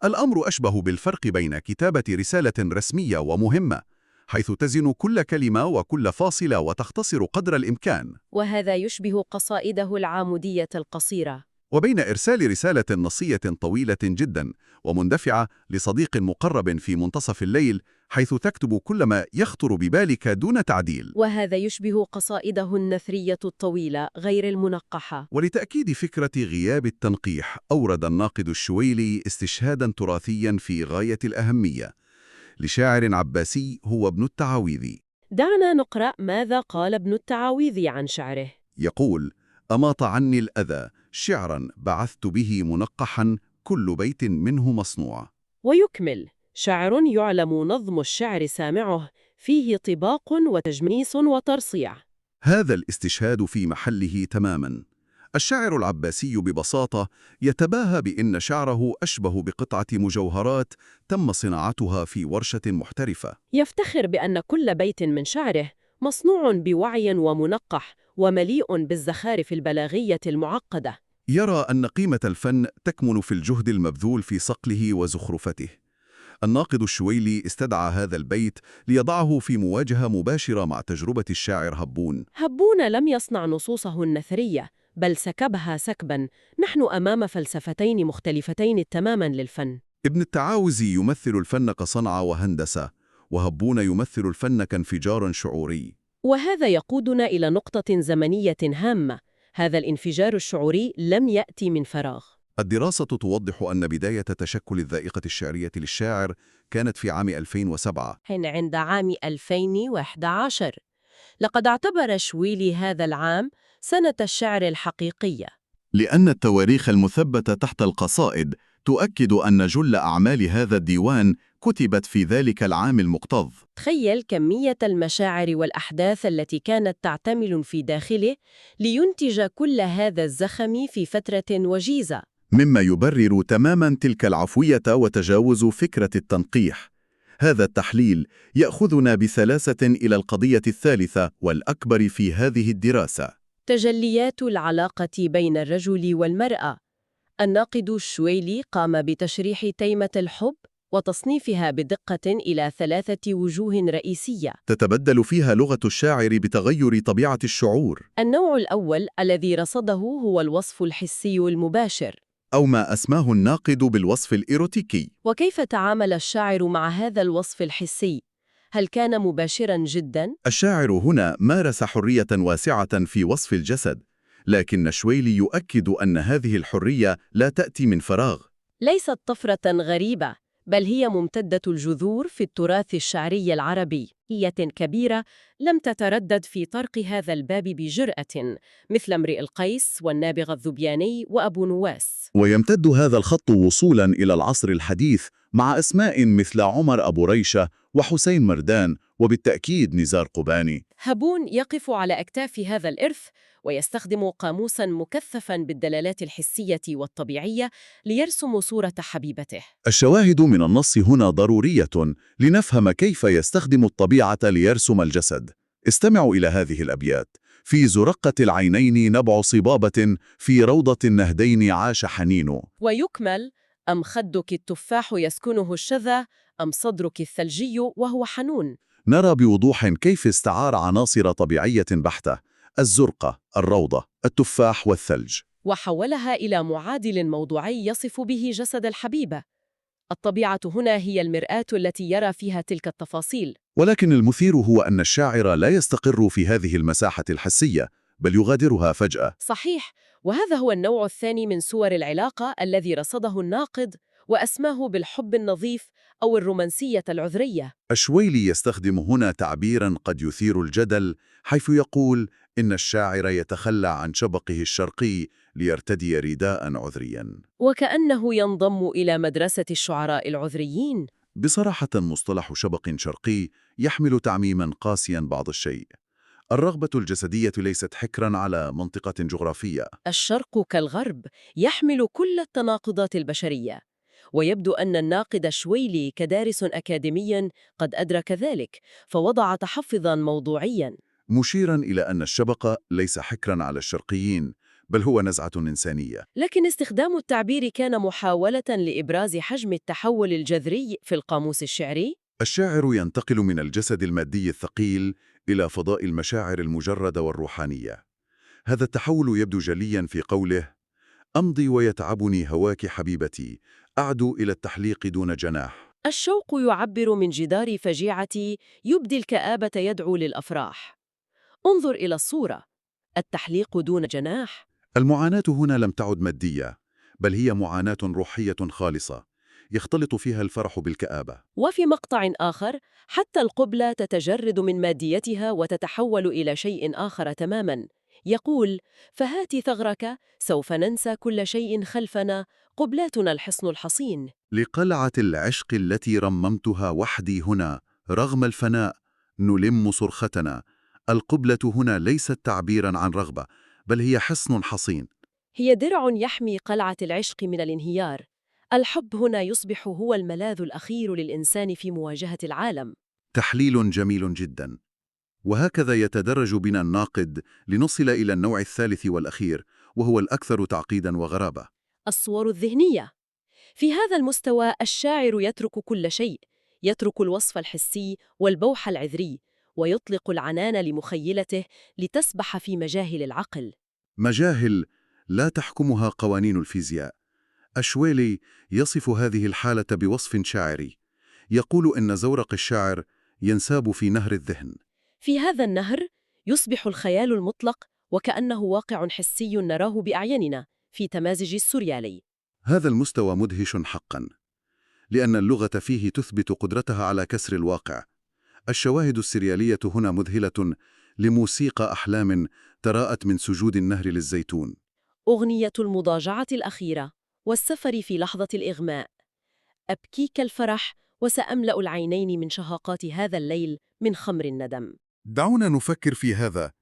الأمر أشبه بالفرق بين كتابة رسالة رسمية ومهمة، حيث تزن كل كلمة وكل فاصلة وتختصر قدر الإمكان، وهذا يشبه قصائده العامودية القصيرة، وبين إرسال رسالة نصية طويلة جدا ومندفعة لصديق مقرب في منتصف الليل، حيث تكتب كل ما يخطر ببالك دون تعديل. وهذا يشبه قصائده النثرية الطويلة غير المنقحة. ولتأكيد فكرة غياب التنقيح، أورد الناقد الشويلي استشهادا تراثيا في غاية الأهمية لشاعر عباسي هو ابن التعاويذي. دعنا نقرأ ماذا قال ابن التعاويذي عن شعره. يقول: أماط عني الأذى شعرا بعثت به منقحا، كل بيت منه مصنوع. ويكمل: شعر يعلم نظم الشعر سامعه، فيه طباق وتجميس وترصيع. هذا الاستشهاد في محله تماما. الشاعر العباسي ببساطة يتباهى بأن شعره أشبه بقطعة مجوهرات تم صناعتها في ورشة محترفة. يفتخر بأن كل بيت من شعره مصنوع بوعي ومنقح ومليء بالزخارف البلاغية المعقدة. يرى أن قيمة الفن تكمن في الجهد المبذول في صقله وزخرفته. الناقد الشويلي استدعى هذا البيت ليضعه في مواجهة مباشرة مع تجربة الشاعر هبون. هبون لم يصنع نصوصه النثرية، بل سكبها سكبا. نحن أمام فلسفتين مختلفتين تماما للفن. ابن التعاوزي يمثل الفن كصنعة وهندسة، وهبون يمثل الفن كانفجار شعوري. وهذا يقودنا إلى نقطة زمنية هامة. هذا الانفجار الشعوري لم يأتي من فراغ. الدراسة توضح أن بداية تشكل الذائقة الشعرية للشاعر كانت في عام 2007. حين عند عام 2011. لقد اعتبر شويلي هذا العام سنة الشعر الحقيقية. لأن التواريخ المثبتة تحت القصائد تؤكد أن جل أعمال هذا الديوان كتبت في ذلك العام المكتظ. تخيل كمية المشاعر والأحداث التي كانت تعتمل في داخله لينتج كل هذا الزخم في فترة وجيزة. مما يبرر تماما تلك العفوية وتجاوز فكرة التنقيح. هذا التحليل يأخذنا بسلاسة إلى القضية الثالثة والأكبر في هذه الدراسة. تجليات العلاقة بين الرجل والمرأة. الناقد الشويلي قام بتشريح تيمة الحب وتصنيفها بدقة إلى 3 وجوه رئيسية تتبدل فيها لغة الشاعر بتغير طبيعة الشعور. النوع الأول الذي رصده هو الوصف الحسي المباشر، أو ما أسماه الناقد بالوصف الإيروتيكي. وكيف تعامل الشاعر مع هذا الوصف الحسي؟ هل كان مباشراً جداً؟ الشاعر هنا مارس حرية واسعة في وصف الجسد، لكن الشويلي يؤكد أن هذه الحرية لا تأتي من فراغ. ليست طفرة غريبة، بل هي ممتدة الجذور في التراث الشعري العربي. هي كبيرة لم تتردد في طرق هذا الباب بجرأة، مثل امرئ القيس والنابغة الذبياني وأبو نواس. ويمتد هذا الخط وصولاً إلى العصر الحديث مع أسماء مثل عمر أبو ريشة وحسين مردان وبالتأكيد نزار قباني. هابون يقف على أكتاف هذا الإرث ويستخدم قاموساً مكثفاً بالدلالات الحسية والطبيعية ليرسم صورة حبيبته. الشواهد من النص هنا ضرورية لنفهم كيف يستخدم الطبيعة ليرسم الجسد. استمعوا إلى هذه الأبيات: في زرقة العينين نبع صبابة، في روضة النهدين عاش حنين. ويكمل: أم خدك التفاح يسكنه الشذا، أم صدرك الثلجي وهو حنون. نرى بوضوح كيف استعار عناصر طبيعية بحتة: الزرقة، الروضة، التفاح والثلج، وحولها إلى معادل موضوعي يصف به جسد الحبيبة. الطبيعة هنا هي المرآة التي يرى فيها تلك التفاصيل. ولكن المثير هو أن الشاعر لا يستقر في هذه المساحة الحسية، بل يغادرها فجأة. صحيح، وهذا هو النوع الثاني من صور العلاقة الذي رصده الناقد وأسماه بالحب النظيف أو الرومانسية العذرية. الشويلي يستخدم هنا تعبيراً قد يثير الجدل، حيث يقول إن الشاعر يتخلى عن شبقه الشرقي ليرتدي رداء عذرياً، وكأنه ينضم إلى مدرسة الشعراء العذريين. بصراحة مصطلح شبق شرقي يحمل تعميماً قاسياً بعض الشيء. الرغبة الجسدية ليست حكراً على منطقة جغرافية. الشرق كالغرب يحمل كل التناقضات البشرية، ويبدو أن الناقد الشويلي كدارس أكاديمي قد أدرك ذلك، فوضع تحفظاً موضوعياً، مشيراً إلى أن الشبق ليس حكراً على الشرقيين، بل هو نزعة إنسانية. لكن استخدام التعبير كان محاولة لإبراز حجم التحول الجذري في القاموس الشعري. الشاعر ينتقل من الجسد المادي الثقيل إلى فضاء المشاعر المجردة والروحانية. هذا التحول يبدو جلياً في قوله: أمضي ويتعبني هواك حبيبتي، أعدو إلى التحليق دون جناح. الشوق يعبر من جدار فجيعتي، يبدي الكآبة يدعو للأفراح. انظر إلى الصورة، التحليق دون جناح. المعاناة هنا لم تعد مادية، بل هي معاناة روحية خالصة يختلط فيها الفرح بالكآبة. وفي مقطع آخر، حتى القبلة تتجرد من ماديتها وتتحول إلى شيء آخر تماماً. يقول: فهات ثغرك، سوف ننسى كل شيء خلفنا، قبلاتنا الحصن الحصين. لقلعة العشق التي رممتها وحدي هنا رغم الفناء نلم صرختنا. القبلة هنا ليست تعبيراً عن رغبة، بل هي حصن حصين. هي درع يحمي قلعة العشق من الانهيار. الحب هنا يصبح هو الملاذ الأخير للإنسان في مواجهة العالم. تحليل جميل جدا. وهكذا يتدرج بنا الناقد لنصل إلى النوع الثالث والأخير، وهو الأكثر تعقيداً وغرابة: الصور الذهنية. في هذا المستوى الشاعر يترك كل شيء، يترك الوصف الحسي والبوح العذري، ويطلق العنان لمخيلته لتسبح في مجاهل العقل. مجاهل لا تحكمها قوانين الفيزياء. الشويلي يصف هذه الحالة بوصف شاعري، يقول إن زورق الشاعر ينساب في نهر الذهن. في هذا النهر يصبح الخيال المطلق وكأنه واقع حسي نراه بأعيننا في تمازج السوريالي. هذا المستوى مدهش حقا، لأن اللغة فيه تثبت قدرتها على كسر الواقع. الشواهد السريالية هنا مذهلة لموسيقى أحلام تراءت من سجود النهر للزيتون. أغنية المضاجعة الأخيرة والسفر في لحظة الإغماء. أبكيك الفرح وسأملأ العينين من شهقات هذا الليل من خمر الندم. دعونا نفكر في هذا.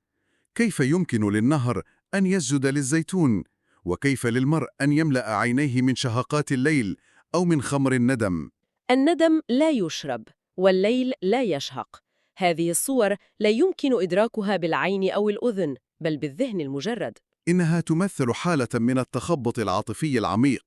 كيف يمكن للنهر أن يسجد للزيتون؟ وكيف للمرء أن يملأ عينيه من شهقات الليل أو من خمر الندم؟ الندم لا يشرب والليل لا يشهق. هذه الصور لا يمكن إدراكها بالعين أو الأذن. بل بالذهن المجرد. إنها تمثل حالة من التخبط العاطفي العميق،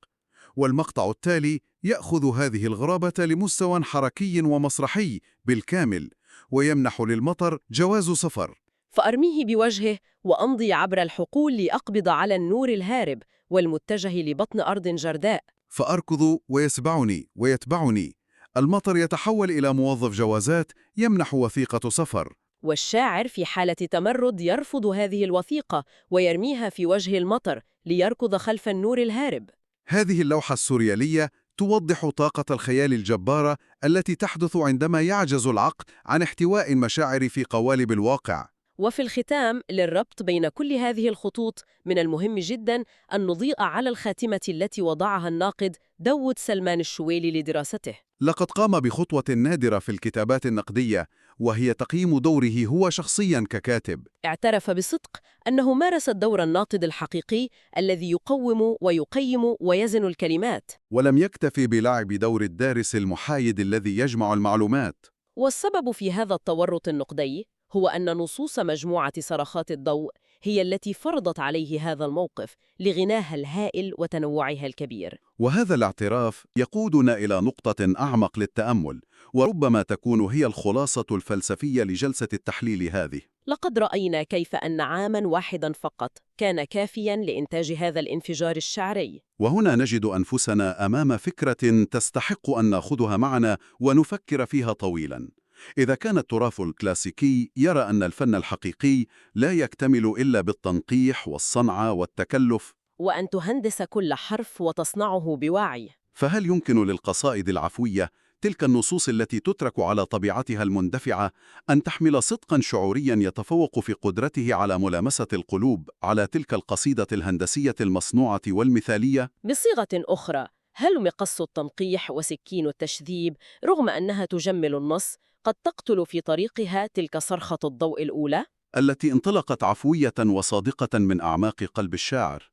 والمقطع التالي يأخذ هذه الغرابة لمستوى حركي ومسرحي بالكامل، ويمنح للمطر جواز سفر. فأرميه بوجهه وأمضي عبر الحقول لأقبض على النور الهارب والمتجه لبطن أرض جرداء. فأركض ويتبعني ويتبعني. المطر يتحول إلى موظف جوازات يمنح وثيقة سفر. والشاعر في حالة تمرد يرفض هذه الوثيقة ويرميها في وجه المطر ليركض خلف النور الهارب. هذه اللوحة السوريالية توضح طاقة الخيال الجبارة التي تحدث عندما يعجز العقل عن احتواء المشاعر في قوالب الواقع. وفي الختام، للربط بين كل هذه الخطوط، من المهم جدا أن نضيء على الخاتمة التي وضعها الناقد داود سلمان الشويلي لدراسته. لقد قام بخطوة نادرة في الكتابات النقدية، وهي تقييم دوره هو شخصياً ككاتب. اعترف بصدق أنه مارس الدور الناقد الحقيقي الذي يقوم ويقيم ويزن الكلمات. ولم يكتف بلعب دور الدارس المحايد الذي يجمع المعلومات. والسبب في هذا التورط النقدي هو أن نصوص مجموعة صرخات الضوء هي التي فرضت عليه هذا الموقف لغناها الهائل وتنوعها الكبير. وهذا الاعتراف يقودنا إلى نقطة أعمق للتأمل، وربما تكون هي الخلاصة الفلسفية لجلسة التحليل هذه. لقد رأينا كيف أن عاماً واحداً فقط كان كافياً لإنتاج هذا الانفجار الشعري. وهنا نجد أنفسنا أمام فكرة تستحق أن نأخذها معنا ونفكر فيها طويلاً. إذا كان التراث الكلاسيكي يرى أن الفن الحقيقي لا يكتمل إلا بالتنقيح والصنعة والتكلف، وأن تهندس كل حرف وتصنعه بوعي، فهل يمكن للقصائد العفوية، تلك النصوص التي تترك على طبيعتها المندفعة، أن تحمل صدقا شعوريا يتفوق في قدرته على ملامسة القلوب على تلك القصيدة الهندسية المصنوعة والمثالية؟ بصيغة أخرى، هل مقص التنقيح وسكين التشذيب، رغم أنها تجمل النص، قد تقتل في طريقها تلك صرخة الضوء الأولى؟ التي انطلقت عفوية وصادقة من أعماق قلب الشاعر.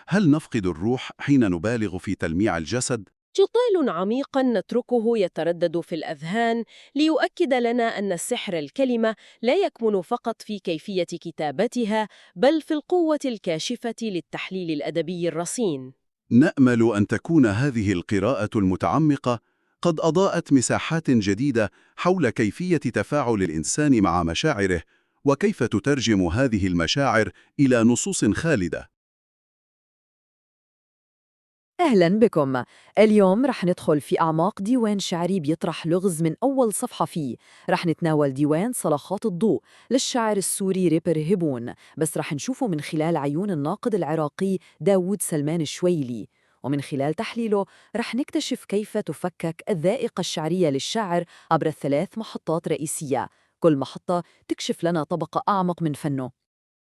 هل نفقد الروح حين نبالغ في تلميع الجسد؟ جدال عميقا نتركه يتردد في الأذهان ليؤكد لنا أن سحر الكلمة لا يكمن فقط في كيفية كتابتها، بل في القوة الكاشفة للتحليل الأدبي الرصين. نأمل أن تكون هذه القراءة المتعمقة قد أضاءت مساحات جديدة حول كيفية تفاعل الإنسان مع مشاعره، وكيف تترجم هذه المشاعر إلى نصوص خالدة. أهلاً بكم. اليوم رح ندخل في أعماق ديوان شعري بيطرح لغز من أول صفحة فيه. رح نتناول ديوان صرخات الضوء للشاعر السوري ريبر هبون، بس رح نشوفه من خلال عيون الناقد العراقي داود سلمان الشويلي، ومن خلال تحليله رح نكتشف كيف تفكك الذائقة الشعرية للشاعر عبر 3 محطات رئيسية، كل محطة تكشف لنا طبقة أعمق من فنه.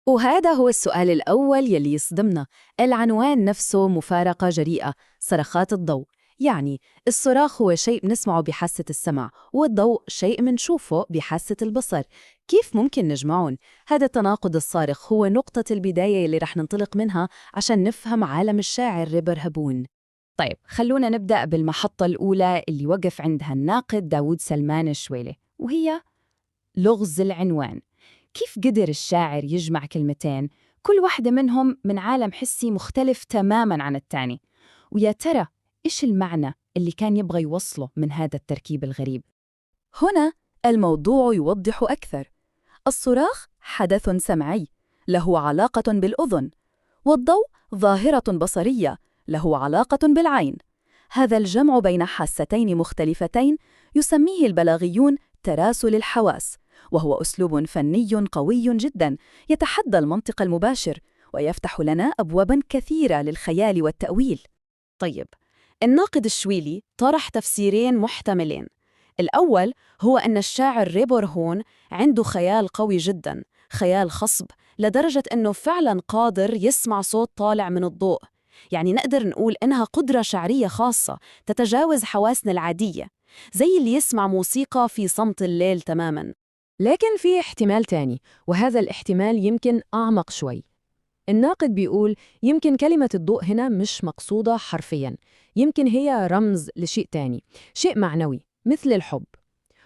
وهذا هو السؤال الأول يلي يصدمنا. العنوان نفسه مفارقة جريئة، صرخات الضوء. يعني الصراخ هو شيء بنسمعه بحاسة السمع، والضوء شيء بنشوفه بحاسة البصر. كيف ممكن نجمعهم؟ هذا التناقض الصارخ هو نقطة البداية اللي رح ننطلق منها عشان نفهم عالم الشاعر ريبر هبون. طيب خلونا نبدأ بالمحطة الأولى اللي وقف عندها الناقد داود سلمان الشويلي، وهي لغز العنوان. كيف قدر الشاعر يجمع كلمتين كل واحدة منهم من عالم حسي مختلف تماماً عن الثاني؟ ويا ترى إيش المعنى اللي كان يبغى يوصله من هذا التركيب الغريب؟ هنا الموضوع يوضح أكثر. الصراخ حدث سمعي له علاقة بالأذن، والضوء ظاهرة بصرية له علاقة بالعين. هذا الجمع بين حاستين مختلفتين يسميه البلاغيون تراسل الحواس، وهو أسلوب فني قوي جداً يتحدى المنطق المباشر ويفتح لنا أبواباً كثيرة للخيال والتأويل. طيب، الناقد الشويلي طرح تفسيرين محتملين. الأول هو أن الشاعر ريبر هون عنده خيال قوي جداً، خيال خصب لدرجة أنه فعلاً قادر يسمع صوت طالع من الضوء. يعني نقدر نقول إنها قدرة شعرية خاصة تتجاوز حواسنا العادية، زي اللي يسمع موسيقى في صمت الليل تماماً. لكن في احتمال تاني، وهذا الاحتمال يمكن أعمق شوي. الناقد بيقول يمكن كلمة الضوء هنا مش مقصودة حرفياً، يمكن هي رمز لشيء تاني، شيء معنوي مثل الحب.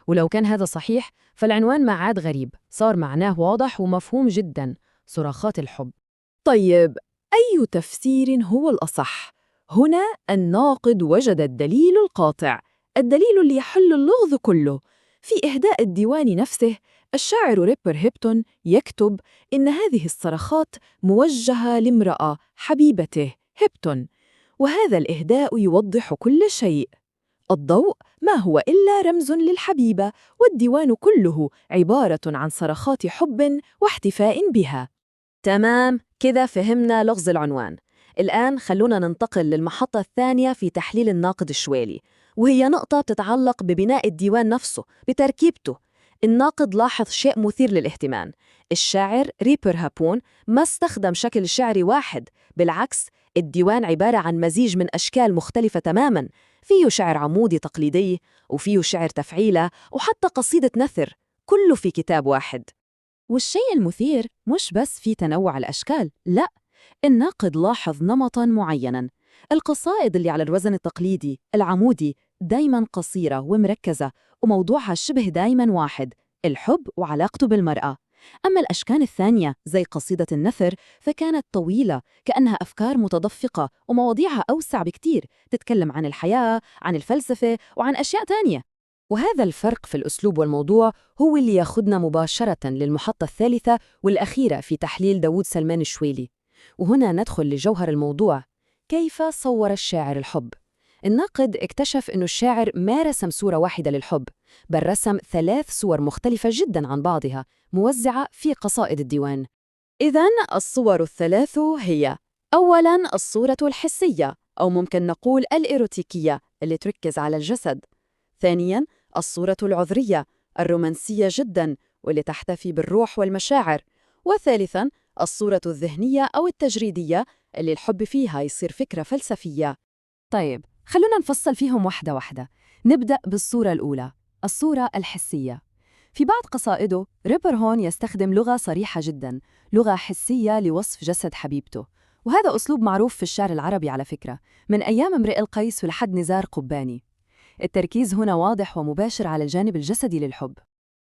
ولو كان هذا صحيح فالعنوان ما عاد غريب، صار معناه واضح ومفهوم جداً، صراخات الحب. طيب، أي تفسير هو الأصح؟ هنا الناقد وجد الدليل القاطع، الدليل اللي يحل اللغز كله. في إهداء الديوان نفسه، الشاعر ريبر هيبتون يكتب إن هذه الصرخات موجهة لامرأة حبيبته هيبتون، وهذا الإهداء يوضح كل شيء. الضوء ما هو إلا رمز للحبيبة، والديوان كله عبارة عن صرخات حب واحتفاء بها. تمام، كذا فهمنا لغز العنوان. الآن خلونا ننتقل للمحطة الثانية في تحليل الناقد الشويلي، وهي نقطة بتتعلق ببناء الديوان نفسه، بتركيبته. الناقد لاحظ شيء مثير للاهتمام. الشاعر ريبر هابون ما استخدم شكل شعري واحد، بالعكس الديوان عبارة عن مزيج من أشكال مختلفة تماماً. فيه شعر عمودي تقليدي، وفيه شعر تفعيلة، وحتى قصيدة نثر، كله في كتاب واحد. والشيء المثير مش بس في تنوع الأشكال، لا، الناقد لاحظ نمطاً معيناً. القصائد اللي على الوزن التقليدي العمودي دايماً قصيرة ومركزة، وموضوعها شبه دايماً واحد، الحب وعلاقته بالمرأة. أما الأشكال الثانية زي قصيدة النثر فكانت طويلة، كأنها أفكار متدفقة ومواضيعها أوسع بكتير، تتكلم عن الحياة، عن الفلسفة، وعن أشياء تانية. وهذا الفرق في الأسلوب والموضوع هو اللي ياخدنا مباشرة للمحطة الثالثة والأخيرة في تحليل داوود سلمان الشويلي. وهنا ندخل لجوهر الموضوع، كيف صور الشاعر الحب؟ الناقد اكتشف أنه الشاعر ما رسم صورة واحدة للحب، بل رسم 3 صور مختلفة جداً عن بعضها، موزعة في قصائد الديوان. إذن الصور الثلاث هي: أولاً الصورة الحسية، أو ممكن نقول الإيروتيكية، اللي تركز على الجسد. ثانياً الصورة العذرية، الرومانسية جداً، واللي تحتفي بالروح والمشاعر. وثالثاً الصورة الذهنية أو التجريدية، اللي الحب فيها يصير فكرة فلسفية. طيب، خلونا نفصل فيهم واحدة واحدة. نبدأ بالصورة الأولى، الصورة الحسية. في بعض قصائده ريبر هون يستخدم لغة صريحة جداً، لغة حسية لوصف جسد حبيبته، وهذا أسلوب معروف في الشعر العربي على فكرة، من أيام امرئ القيس ولحد نزار قباني. التركيز هنا واضح ومباشر على الجانب الجسدي للحب.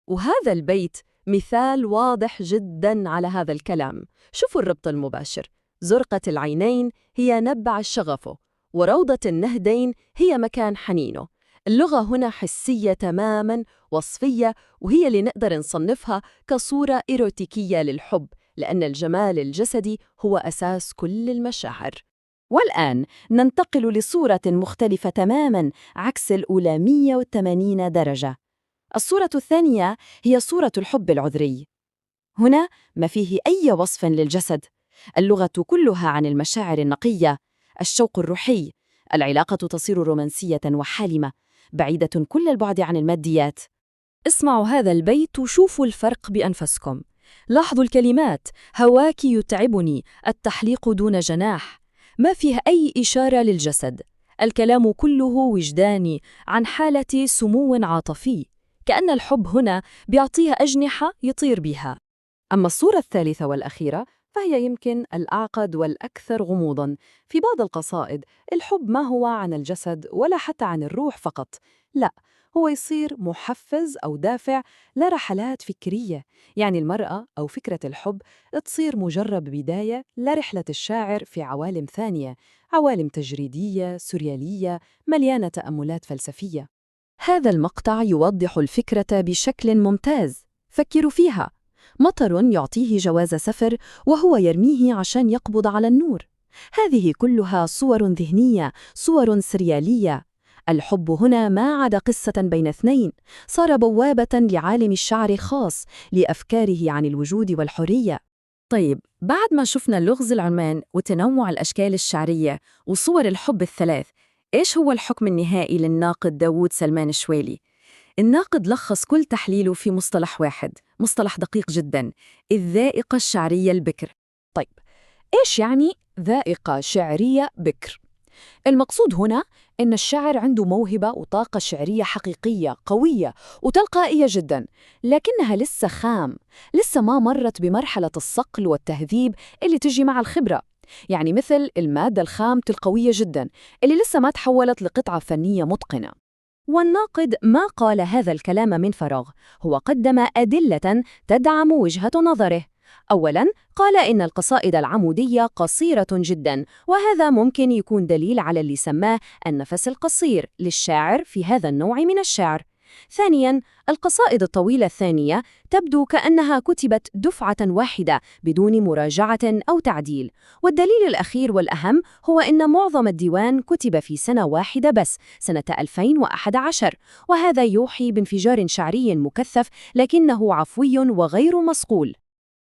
وهذا البيت مثال واضح جداً على هذا الكلام. شوفوا الربط المباشر، زرقة العينين هي نبع شغفه، وروضة النهدين هي مكان حنينه. اللغة هنا حسية تماماً، وصفية، وهي اللي نقدر نصنفها كصورة إيروتيكية للحب، لأن الجمال الجسدي هو أساس كل المشاعر. والآن ننتقل لصورة مختلفة تماماً، عكس الأولى 180 درجة. الصورة الثانية هي صورة الحب العذري. هنا ما فيه أي وصف للجسد، اللغة كلها عن المشاعر النقية، الشوق الروحي، العلاقة تصير رومانسية وحالمة، بعيدة كل البعد عن الماديات. اسمعوا هذا البيت وشوفوا الفرق بأنفسكم. لاحظوا الكلمات: هواك يتعبني، التحليق دون جناح. ما فيه أي إشارة للجسد، الكلام كله وجداني عن حالة سمو عاطفي، كأن الحب هنا بيعطيها أجنحة يطير بها. أما الصورة الثالثة والأخيرة فهي يمكن الأعقد والأكثر غموضاً. في بعض القصائد الحب ما هو عن الجسد ولا حتى عن الروح فقط، لا، هو يصير محفز أو دافع لرحلات فكرية. يعني المرأة أو فكرة الحب تصير مجرد بداية لرحلة الشاعر في عوالم ثانية، عوالم تجريدية، سوريالية، مليانة تأملات فلسفية. هذا المقطع يوضح الفكرة بشكل ممتاز، فكروا فيها. مطر يعطيه جواز سفر وهو يرميه عشان يقبض على النور. هذه كلها صور ذهنية، صور سريالية. الحب هنا ما عاد قصة بين اثنين، صار بوابة لعالم الشعر الخاص، لأفكاره عن الوجود والحرية. طيب، بعد ما شفنا لغز العنوان وتنوع الأشكال الشعرية وصور الحب الثلاث، إيش هو الحكم النهائي للناقد داوود سلمان الشويلي؟ الناقد لخص كل تحليله في مصطلح واحد، مصطلح دقيق جداً، الذائقة الشعرية البكر. طيب، إيش يعني ذائقة شعرية بكر؟ المقصود هنا إن الشاعر عنده موهبة وطاقة شعرية حقيقية قوية وتلقائية جداً، لكنها لسه خام، لسه ما مرت بمرحلة الصقل والتهذيب اللي تجي مع الخبرة. يعني مثل المادة الخام القوية جداً اللي لسه ما تحولت لقطعة فنية متقنة. والناقد ما قال هذا الكلام من فراغ، هو قدم أدلة تدعم وجهة نظره. أولاً، قال إن القصائد العمودية قصيرة جداً، وهذا ممكن يكون دليل على اللي سماه النفس القصير للشاعر في هذا النوع من الشعر. ثانياً، القصائد الطويلة الثانية تبدو كأنها كتبت دفعة واحدة بدون مراجعة أو تعديل. والدليل الأخير والأهم هو أن معظم الديوان كتب في سنة واحدة بس، سنة 2011، وهذا يوحي بانفجار شعري مكثف لكنه عفوي وغير مصقول.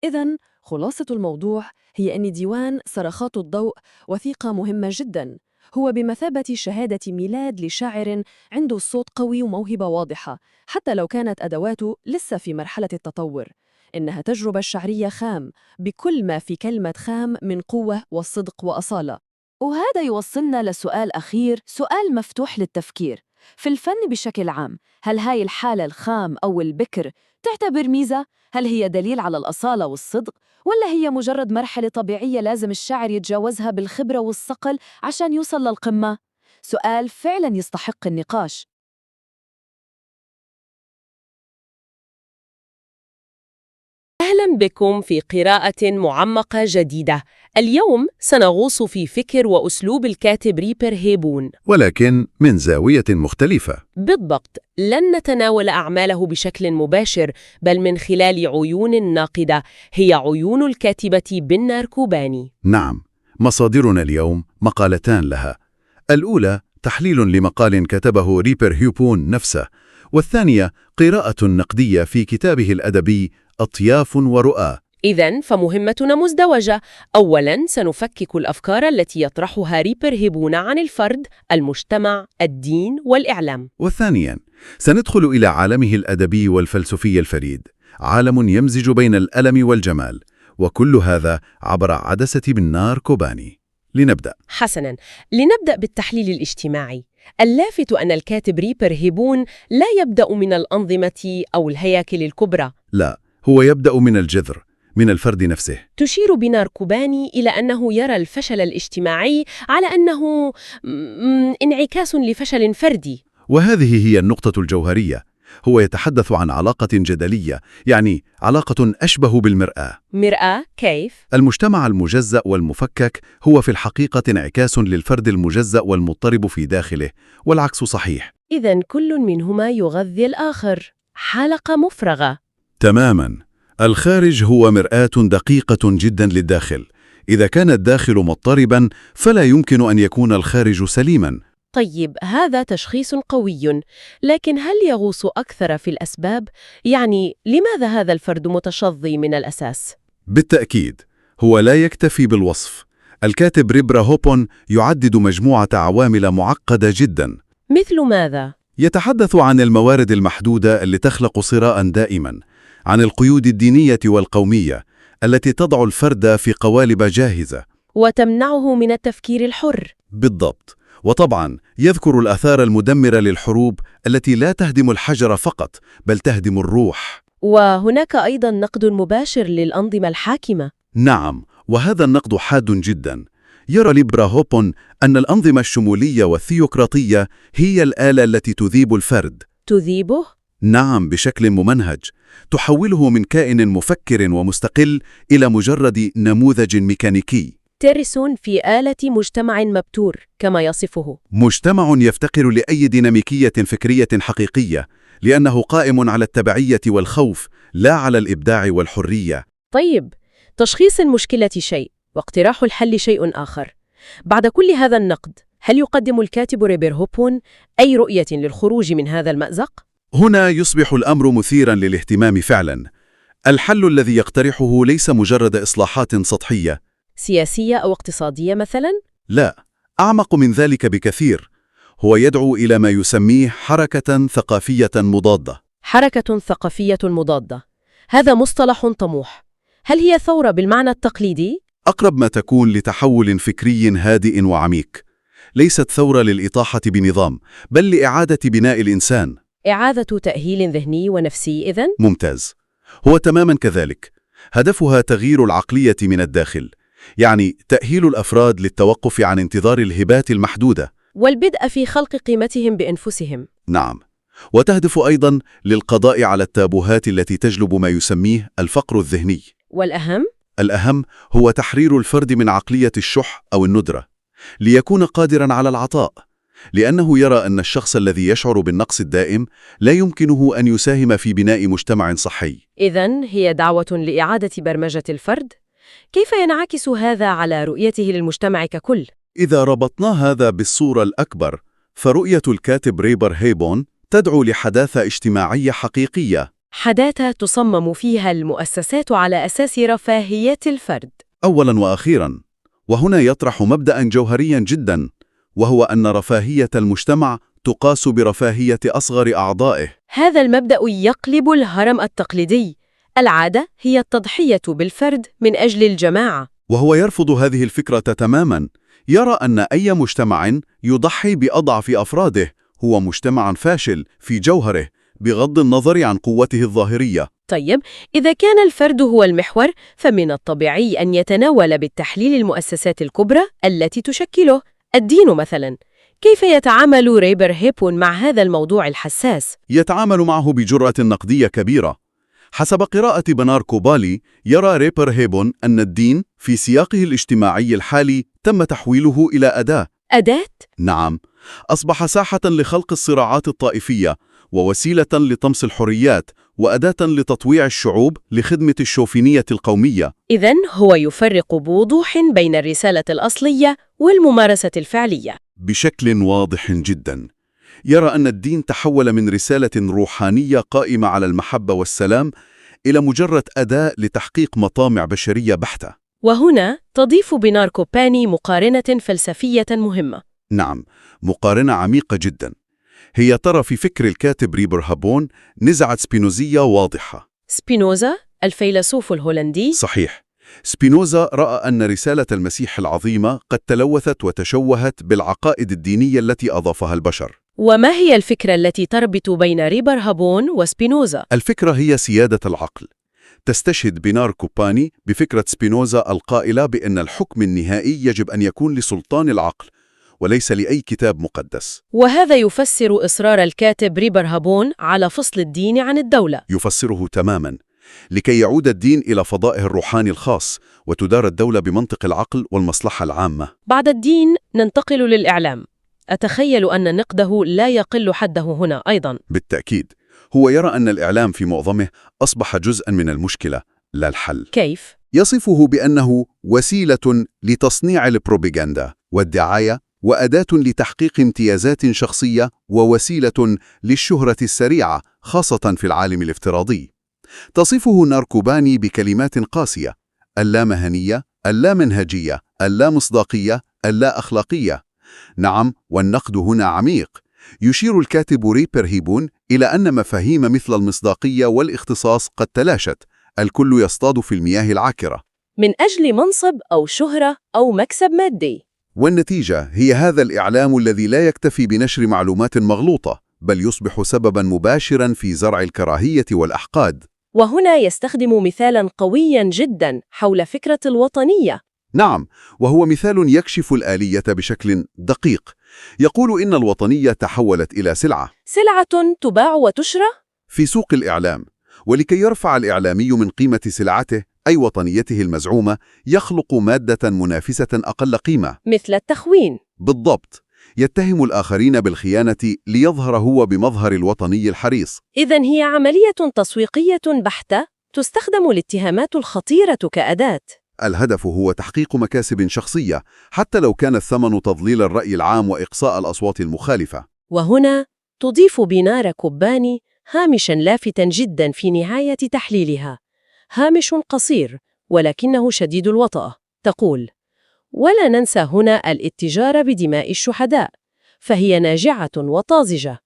إذن خلاصة الموضوع هي أن ديوان صرخات الضوء وثيقة مهمة جداً، هو بمثابة شهادة ميلاد لشاعر عنده صوت قوي وموهبة واضحة، حتى لو كانت أدواته لسه في مرحلة التطور. إنها تجربة شعرية خام بكل ما في كلمة خام من قوة وصدق وأصالة. وهذا يوصلنا لسؤال أخير، سؤال مفتوح للتفكير. في الفن بشكل عام، هل هاي الحالة الخام أو البكر تعتبر ميزة؟ هل هي دليل على الأصالة والصدق؟ ولا هي مجرد مرحلة طبيعية لازم الشاعر يتجاوزها بالخبرة والصقل عشان يوصل للقمة؟ سؤال فعلاً يستحق النقاش. أهلاً بكم في قراءة معمقة جديدة. اليوم سنغوص في فكر وأسلوب الكاتب ريبر هيبون، ولكن من زاوية مختلفة. بالضبط، لن نتناول أعماله بشكل مباشر، بل من خلال عيون ناقدة، هي عيون الكاتبة بنار كوباني. نعم، مصادرنا اليوم مقالتان لها. الأولى تحليل لمقال كتبه ريبر هيبون نفسه، والثانية قراءة نقدية في كتابه الأدبي أطياف ورؤى. إذن فمهمتنا مزدوجة. أولاً سنفكك الأفكار التي يطرحها ريبر هيبون عن الفرد، المجتمع، الدين والإعلام. وثانياً سندخل إلى عالمه الأدبي والفلسفي الفريد، عالم يمزج بين الألم والجمال، وكل هذا عبر عدسة بنار كوباني. لنبدأ. حسناً، لنبدأ بالتحليل الاجتماعي. اللافت أن الكاتب ريبر هيبون لا يبدأ من الأنظمة أو الهياكل الكبرى. لا، هو يبدأ من الجذر، من الفرد نفسه. تشير بنار كوباني إلى أنه يرى الفشل الاجتماعي على أنه انعكاس لفشل فردي. وهذه هي النقطة الجوهرية. هو يتحدث عن علاقة جدلية، يعني علاقة أشبه بالمرآة. مرآة؟ كيف؟ المجتمع المجزأ والمفكك هو في الحقيقة انعكاس للفرد المجزأ والمضطرب في داخله، والعكس صحيح. إذن كل منهما يغذي الآخر، حلقة مفرغة. تماماً. الخارج هو مرآة دقيقة جدا للداخل. إذا كان الداخل مضطرباً فلا يمكن أن يكون الخارج سليماً. طيب، هذا تشخيص قوي، لكن هل يغوص أكثر في الأسباب؟ يعني لماذا هذا الفرد متشظي من الأساس؟ بالتأكيد، هو لا يكتفي بالوصف. الكاتب ريبر هوبون يعدد مجموعة عوامل معقدة جدا. مثل ماذا؟ يتحدث عن الموارد المحدودة اللي تخلق صراعا دائما، عن القيود الدينية والقومية التي تضع الفرد في قوالب جاهزة وتمنعه من التفكير الحر. بالضبط. وطبعا يذكر الآثار المدمرة للحروب التي لا تهدم الحجر فقط، بل تهدم الروح. وهناك أيضا نقد مباشر للأنظمة الحاكمة. نعم، وهذا النقد حاد جدا. يرى ليبرا هوبون أن الأنظمة الشمولية والثيوقراطية هي الآلة التي تذيب الفرد. تذيبه؟ نعم، بشكل ممنهج، تحوله من كائن مفكر ومستقل إلى مجرد نموذج ميكانيكي. ترس في آلة مجتمع مبتور كما يصفه. مجتمع يفتقر لأي ديناميكية فكرية حقيقية، لأنه قائم على التبعية والخوف، لا على الإبداع والحرية. طيب، تشخيص المشكلة شيء، واقتراح الحل شيء آخر. بعد كل هذا النقد، هل يقدم الكاتب ريبر هوبون أي رؤية للخروج من هذا المأزق؟ هنا يصبح الأمر مثيراً للاهتمام فعلاً. الحل الذي يقترحه ليس مجرد إصلاحات سطحية. سياسية أو اقتصادية مثلاً؟ لا، أعمق من ذلك بكثير. هو يدعو إلى ما يسميه حركة ثقافية مضادة. حركة ثقافية مضادة. هذا مصطلح طموح. هل هي ثورة بالمعنى التقليدي؟ أقرب ما تكون لتحول فكري هادئ وعميق. ليست ثورة للإطاحة بنظام، بل لإعادة بناء الإنسان. إعادة تأهيل ذهني ونفسي إذن؟ ممتاز. هو تماما كذلك. هدفها تغيير العقلية من الداخل، يعني تأهيل الأفراد للتوقف عن انتظار الهبات المحدودة والبدء في خلق قيمتهم بأنفسهم. نعم، وتهدف أيضا للقضاء على التابوهات التي تجلب ما يسميه الفقر الذهني. والأهم؟ الأهم هو تحرير الفرد من عقلية الشح أو الندرة، ليكون قادراً على العطاء، لأنه يرى أن الشخص الذي يشعر بالنقص الدائم لا يمكنه أن يساهم في بناء مجتمع صحي. إذن هي دعوة لإعادة برمجة الفرد؟ كيف ينعكس هذا على رؤيته للمجتمع ككل؟ إذا ربطنا هذا بالصورة الأكبر، فرؤية الكاتب ريبر هيبون تدعو لحداثة اجتماعية حقيقية. حداثة تصمم فيها المؤسسات على أساس رفاهية الفرد. أولاً وأخيراً، وهنا يطرح مبدأ جوهرياً جداً، وهو أن رفاهية المجتمع تقاس برفاهية أصغر أعضائه. هذا المبدأ يقلب الهرم التقليدي. العادة هي التضحية بالفرد من أجل الجماعة. وهو يرفض هذه الفكرة تماماً. يرى أن أي مجتمع يضحي بأضعف أفراده هو مجتمع فاشل في جوهره، بغض النظر عن قوته الظاهرية. طيب، إذا كان الفرد هو المحور، فمن الطبيعي أن يتناول بالتحليل المؤسسات الكبرى التي تشكله، الدين مثلاً. كيف يتعامل ريبر هيبون مع هذا الموضوع الحساس؟ يتعامل معه بجرأة نقدية كبيرة. حسب قراءة بنار كوبالي، يرى ريبر هيبون أن الدين في سياقه الاجتماعي الحالي تم تحويله إلى أداة. أداة؟ نعم، أصبح ساحة لخلق الصراعات الطائفية، ووسيلة لطمس الحريات، وأداة لتطويع الشعوب لخدمة الشوفينية القومية. إذن هو يفرق بوضوح بين الرسالة الأصلية والممارسة الفعلية. بشكل واضح جدا. يرى أن الدين تحول من رسالة روحانية قائمة على المحبة والسلام إلى مجرد أداة لتحقيق مطامع بشرية بحتة. وهنا تضيف بنار كوباني مقارنة فلسفية مهمة. نعم، مقارنة عميقة جدا. هي ترى في فكر الكاتب ريبر هابون نزعة سبينوزية واضحة. سبينوزا الفيلسوف الهولندي؟ صحيح. سبينوزا رأى أن رسالة المسيح العظيمة قد تلوثت وتشوهت بالعقائد الدينية التي أضافها البشر. وما هي الفكرة التي تربط بين ريبر هابون وسبينوزا؟ الفكرة هي سيادة العقل. تستشهد بنار كوباني بفكرة سبينوزا القائلة بأن الحكم النهائي يجب أن يكون لسلطان العقل وليس لأي كتاب مقدس. وهذا يفسر إصرار الكاتب ريبر هابون على فصل الدين عن الدولة. يفسره تماماً، لكي يعود الدين إلى فضائه الروحاني الخاص وتدار الدولة بمنطق العقل والمصلحة العامة. بعد الدين ننتقل للإعلام. أتخيل أن نقده لا يقل حده هنا أيضاً. بالتأكيد، هو يرى أن الإعلام في معظمه أصبح جزءاً من المشكلة لا الحل. كيف؟ يصفه بأنه وسيلة لتصنيع البروباغندا والدعاية، وأداة لتحقيق امتيازات شخصية، ووسيلة للشهرة السريعة خاصة في العالم الافتراضي. تصفه ناركوباني بكلمات قاسية: اللامهنية، اللامنهجية، اللامصداقية، اللا أخلاقية. نعم، والنقد هنا عميق. يشير الكاتب ريبر هيبون إلى أن مفاهيم مثل المصداقية والاختصاص قد تلاشت، الكل يصطاد في المياه العكرة من أجل منصب أو شهرة أو مكسب مادي. والنتيجة هي هذا الإعلام الذي لا يكتفي بنشر معلومات مغلوطة، بل يصبح سبباً مباشراً في زرع الكراهية والأحقاد. وهنا يستخدم مثالاً قوياً جداً حول فكرة الوطنية. نعم، وهو مثال يكشف الآلية بشكل دقيق. يقول إن الوطنية تحولت إلى سلعة. سلعة تباع وتشرى؟ في سوق الإعلام. ولكي يرفع الإعلامي من قيمة سلعته، أي وطنيته المزعومة، يخلق مادة منافسة أقل قيمة. مثل التخوين. بالضبط. يتهم الآخرين بالخيانة ليظهر هو بمظهر الوطني الحريص. إذن هي عملية تسويقية بحتة تستخدم الاتهامات الخطيرة كأداة. الهدف هو تحقيق مكاسب شخصية، حتى لو كان الثمن تضليل الرأي العام وإقصاء الأصوات المخالفة. وهنا تضيف بنار كوباني هامشاً لافتا جداً في نهاية تحليلها، هامش قصير ولكنه شديد الوطأة. تقول: ولا ننسى هنا الاتجار بدماء الشهداء، فهي ناجعة وطازجة.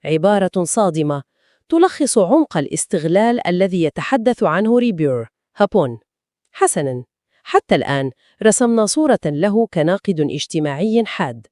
عبارة صادمة تلخص عمق الاستغلال الذي يتحدث عنه ريبر هابون. حسناً، حتى الآن رسمنا صورة له كناقد اجتماعي حاد،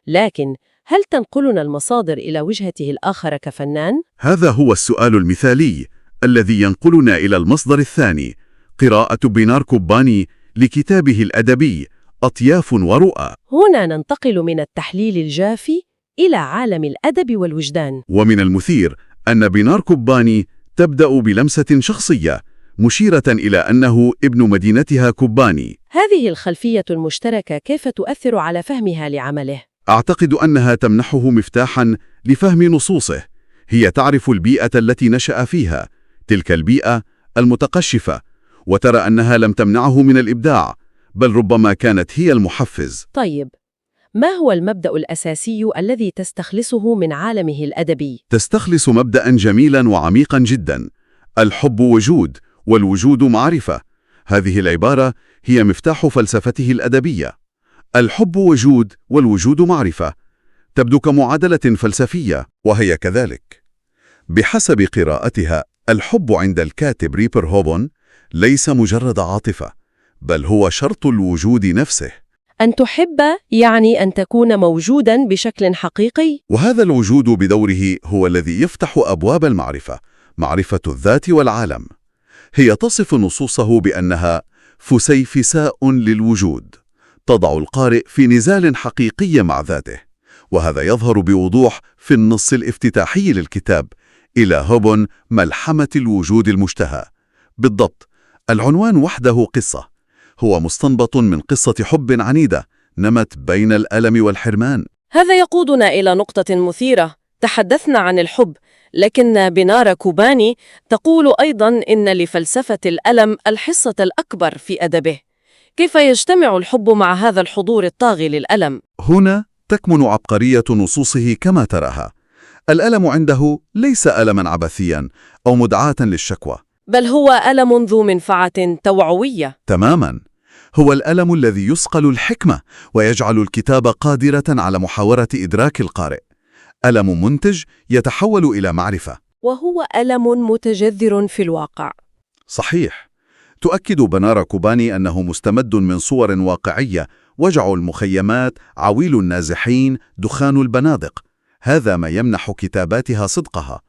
لكن هل تنقلنا المصادر إلى وجهته الآخر كفنان؟ هذا هو السؤال المثالي الذي ينقلنا إلى المصدر الثاني، قراءة بنار كوباني لكتابه الأدبي أطياف ورؤى. هنا ننتقل من التحليل الجافي إلى عالم الأدب والوجدان. ومن المثير أن بنار كوباني تبدأ بلمسة شخصية. مشيرة إلى أنه ابن مدينتها كوباني. هذه الخلفية المشتركة كيف تؤثر على فهمها لعمله؟ أعتقد أنها تمنحه مفتاحاً لفهم نصوصه. هي تعرف البيئة التي نشأ فيها، تلك البيئة المتقشفة، وترى أنها لم تمنعه من الإبداع، بل ربما كانت هي المحفز. طيب، ما هو المبدأ الأساسي الذي تستخلصه من عالمه الأدبي؟ تستخلص مبدأ جميلا وعميقا جدا: الحب وجود، والوجود معرفة. هذه العبارة هي مفتاح فلسفته الأدبية. الحب وجود والوجود معرفة، تبدو كمعادلة فلسفية، وهي كذلك. بحسب قراءتها، الحب عند الكاتب ريبر هوبون ليس مجرد عاطفة، بل هو شرط الوجود نفسه. أن تحب يعني أن تكون موجوداً بشكل حقيقي؟ وهذا الوجود بدوره هو الذي يفتح أبواب المعرفة، معرفة الذات والعالم. هي تصف نصوصه بأنها فسيفساء للوجود، تضع القارئ في نزال حقيقي مع ذاته، وهذا يظهر بوضوح في النص الافتتاحي للكتاب، إلى هوبون ملحمة الوجود المشتهى. بالضبط، العنوان وحده قصة، هو مستنبط من قصة حب عنيدة نمت بين الألم والحرمان. هذا يقودنا إلى نقطة مثيرة. تحدثنا عن الحب، لكن بنارا كوباني تقول أيضاً إن لفلسفة الألم الحصة الأكبر في أدبه. كيف يجتمع الحب مع هذا الحضور الطاغي للألم؟ هنا تكمن عبقرية نصوصه كما تراها. الألم عنده ليس ألماً عبثياً أو مدعاة للشكوى، بل هو ألم ذو منفعة توعوية. تماماً، هو الألم الذي يصقل الحكمة ويجعل الكتاب قادرة على محاورة إدراك القارئ. ألم منتج يتحول إلى معرفة، وهو ألم متجذر في الواقع. صحيح. تؤكد بنارا كوباني أنه مستمد من صور واقعية: وجع المخيمات، عويل النازحين، دخان البنادق. هذا ما يمنح كتاباتها صدقها.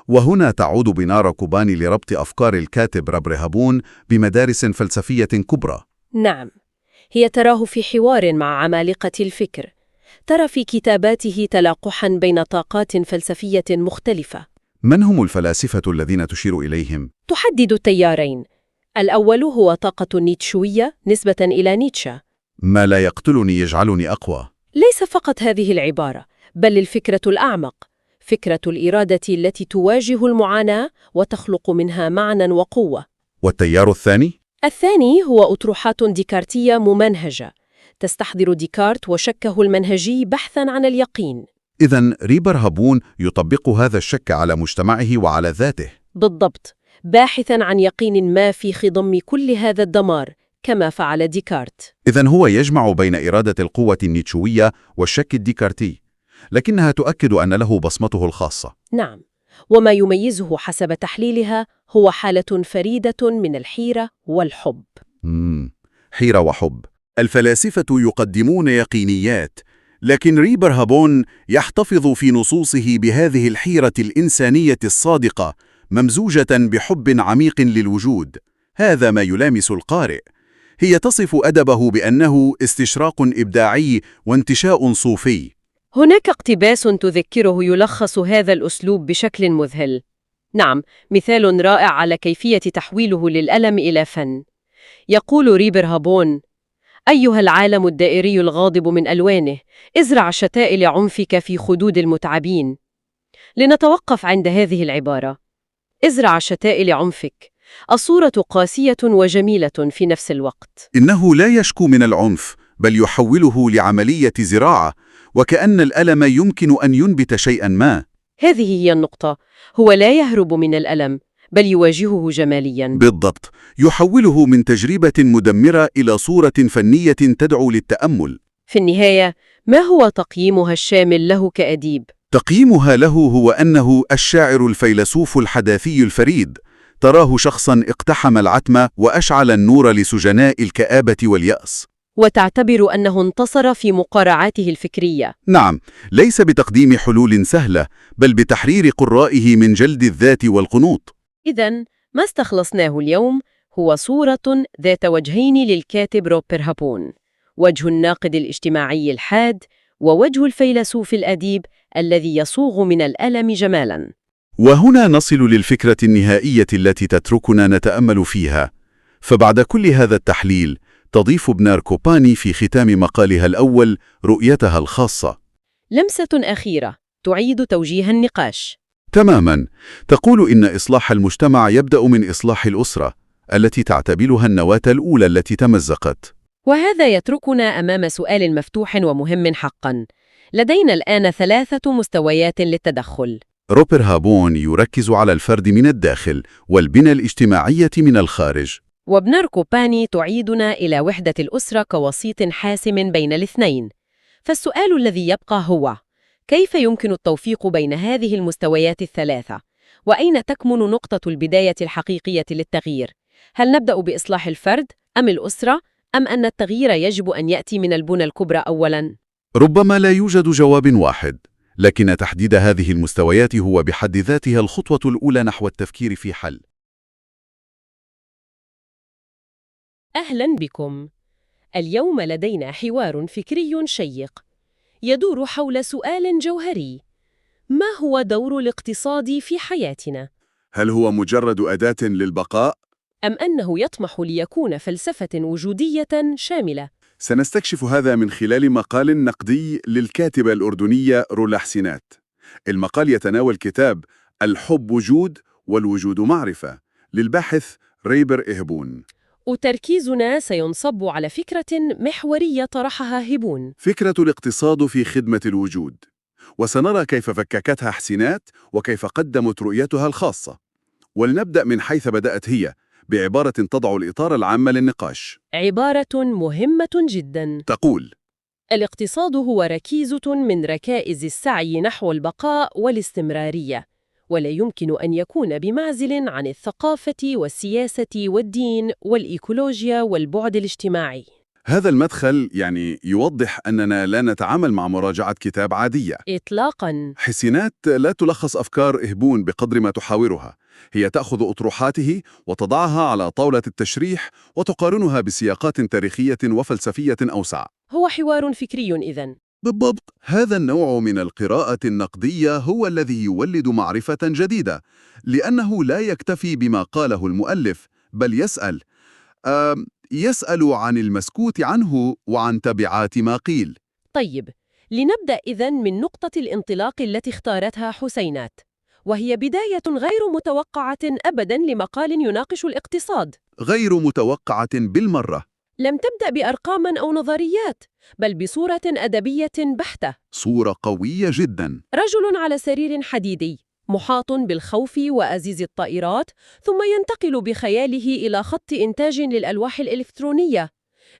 وهنا تعود بنارا كوباني لربط أفكار الكاتب ربر هابون بمدارس فلسفية كبرى. نعم، هي تراه في حوار مع عمالقة الفكر، ترى في كتاباته تلاقحا بين طاقات فلسفية مختلفة. من هم الفلاسفة الذين تشير إليهم؟ تحدد التيارين. الأول هو طاقة النيتشوية نسبة إلى نيتشه. ما لا يقتلني يجعلني أقوى. ليس فقط هذه العبارة، بل الفكرة الأعمق، فكرة الإرادة التي تواجه المعاناة وتخلق منها معنى وقوة. والتيار الثاني؟ الثاني هو أطروحات ديكارتية ممنهجة، تستحضر ديكارت وشكه المنهجي بحثاً عن اليقين. إذن ريبر هابون يطبق هذا الشك على مجتمعه وعلى ذاته. بالضبط، باحثاً عن يقين ما في خضم كل هذا الدمار، كما فعل ديكارت. إذن هو يجمع بين إرادة القوة النيتشوية والشك الديكارتي، لكنها تؤكد أن له بصمته الخاصة. نعم، وما يميزه حسب تحليلها هو حالة فريدة من الحيرة والحب. حيرة وحب. الفلاسفة يقدمون يقينيات، لكن ريبر هابون يحتفظ في نصوصه بهذه الحيرة الإنسانية الصادقة، ممزوجة بحب عميق للوجود. هذا ما يلامس القارئ. هي تصف أدبه بأنه استشراق إبداعي وانتشاء صوفي. هناك اقتباس تذكره يلخص هذا الأسلوب بشكل مذهل. نعم، مثال رائع على كيفية تحويله للألم إلى فن. يقول ريبر هابون: أيها العالم الدائري الغاضب من ألوانه، ازرع شتائل عنفك في خدود المتعبين. لنتوقف عند هذه العبارة: ازرع شتائل عنفك. الصورة قاسية وجميلة في نفس الوقت. إنه لا يشكو من العنف، بل يحوله لعملية زراعة، وكأن الألم يمكن أن ينبت شيئا ما. هذه هي النقطة، هو لا يهرب من الألم، بل يواجهه جماليا. بالضبط، يحوله من تجربة مدمرة إلى صورة فنية تدعو للتأمل. في النهاية، ما هو تقييمها الشامل له كأديب؟ تقييمها له هو أنه الشاعر الفيلسوف الحداثي الفريد. تراه شخصا اقتحم العتمة وأشعل النور لسجناء الكآبة واليأس. وتعتبر أنه انتصر في مقارعاته الفكرية. نعم، ليس بتقديم حلول سهلة، بل بتحرير قرائه من جلد الذات والقنوط. إذن ما استخلصناه اليوم هو صورة ذات وجهين للكاتب روبر هابون: وجه الناقد الاجتماعي الحاد، ووجه الفيلسوف الأديب الذي يصوغ من الألم جمالاً. وهنا نصل للفكرة النهائية التي تتركنا نتأمل فيها. فبعد كل هذا التحليل، تضيف بنار كوباني في ختام مقالها الأول رؤيتها الخاصة. لمسة أخيرة تعيد توجيه النقاش. تماما، تقول إن إصلاح المجتمع يبدأ من إصلاح الأسرة التي تعتبرها النواة الأولى التي تمزقت. وهذا يتركنا أمام سؤال مفتوح ومهم حقا. لدينا الآن 3 مستويات للتدخل. روبر هابون يركز على الفرد من الداخل والبنى الاجتماعية من الخارج. وبنار كوباني تعيدنا إلى وحدة الأسرة كوسيط حاسم بين الاثنين. فالسؤال الذي يبقى هو: كيف يمكن التوفيق بين هذه المستويات الثلاثة؟ وأين تكمن نقطة البداية الحقيقية للتغيير؟ هل نبدأ بإصلاح الفرد أم الأسرة؟ أم أن التغيير يجب أن يأتي من البنى الكبرى أولاً؟ ربما لا يوجد جواب واحد، لكن تحديد هذه المستويات هو بحد ذاتها الخطوة الأولى نحو التفكير في حل. أهلاً بكم. اليوم لدينا حوار فكري شيق يدور حول سؤال جوهري: ما هو دور الاقتصاد في حياتنا؟ هل هو مجرد أداة للبقاء؟ أم أنه يطمح ليكون فلسفة وجودية شاملة؟ سنستكشف هذا من خلال مقال نقدي للكاتبة الأردنية رولا حسينات. المقال يتناول كتاب الحب وجود والوجود معرفة للباحث ريبر إهبون. وتركيزنا سينصب على فكرة محورية طرحها هبون، فكرة الاقتصاد في خدمة الوجود، وسنرى كيف فككتها حسينات وكيف قدمت رؤيتها الخاصة. ولنبدأ من حيث بدأت هي، بعبارة تضع الإطار العام للنقاش. عبارة مهمة جدا. تقول: الاقتصاد هو ركيزة من ركائز السعي نحو البقاء والاستمرارية، ولا يمكن أن يكون بمعزل عن الثقافة والسياسة والدين والإيكولوجيا والبعد الاجتماعي. هذا المدخل يعني يوضح أننا لا نتعامل مع مراجعة كتاب عادية إطلاقاً. حسينات لا تلخص أفكار إهبون بقدر ما تحاورها، هي تأخذ أطروحاته وتضعها على طاولة التشريح وتقارنها بسياقات تاريخية وفلسفية أوسع. هو حوار فكري إذن. بالضبط، هذا النوع من القراءة النقدية هو الذي يولد معرفة جديدة، لأنه لا يكتفي بما قاله المؤلف، بل يسأل يسأل عن المسكوت عنه وعن تبعات ما قيل. طيب، لنبدأ إذن من نقطة الانطلاق التي اختارتها حسينات، وهي بداية غير متوقعة أبداً لمقال يناقش الاقتصاد. غير متوقعة بالمرة. لم تبدأ بأرقام أو نظريات، بل بصورة أدبية بحتة. صورة قوية جداً. رجل على سرير حديدي، محاط بالخوف وأزيز الطائرات، ثم ينتقل بخياله إلى خط إنتاج للألواح الإلكترونية.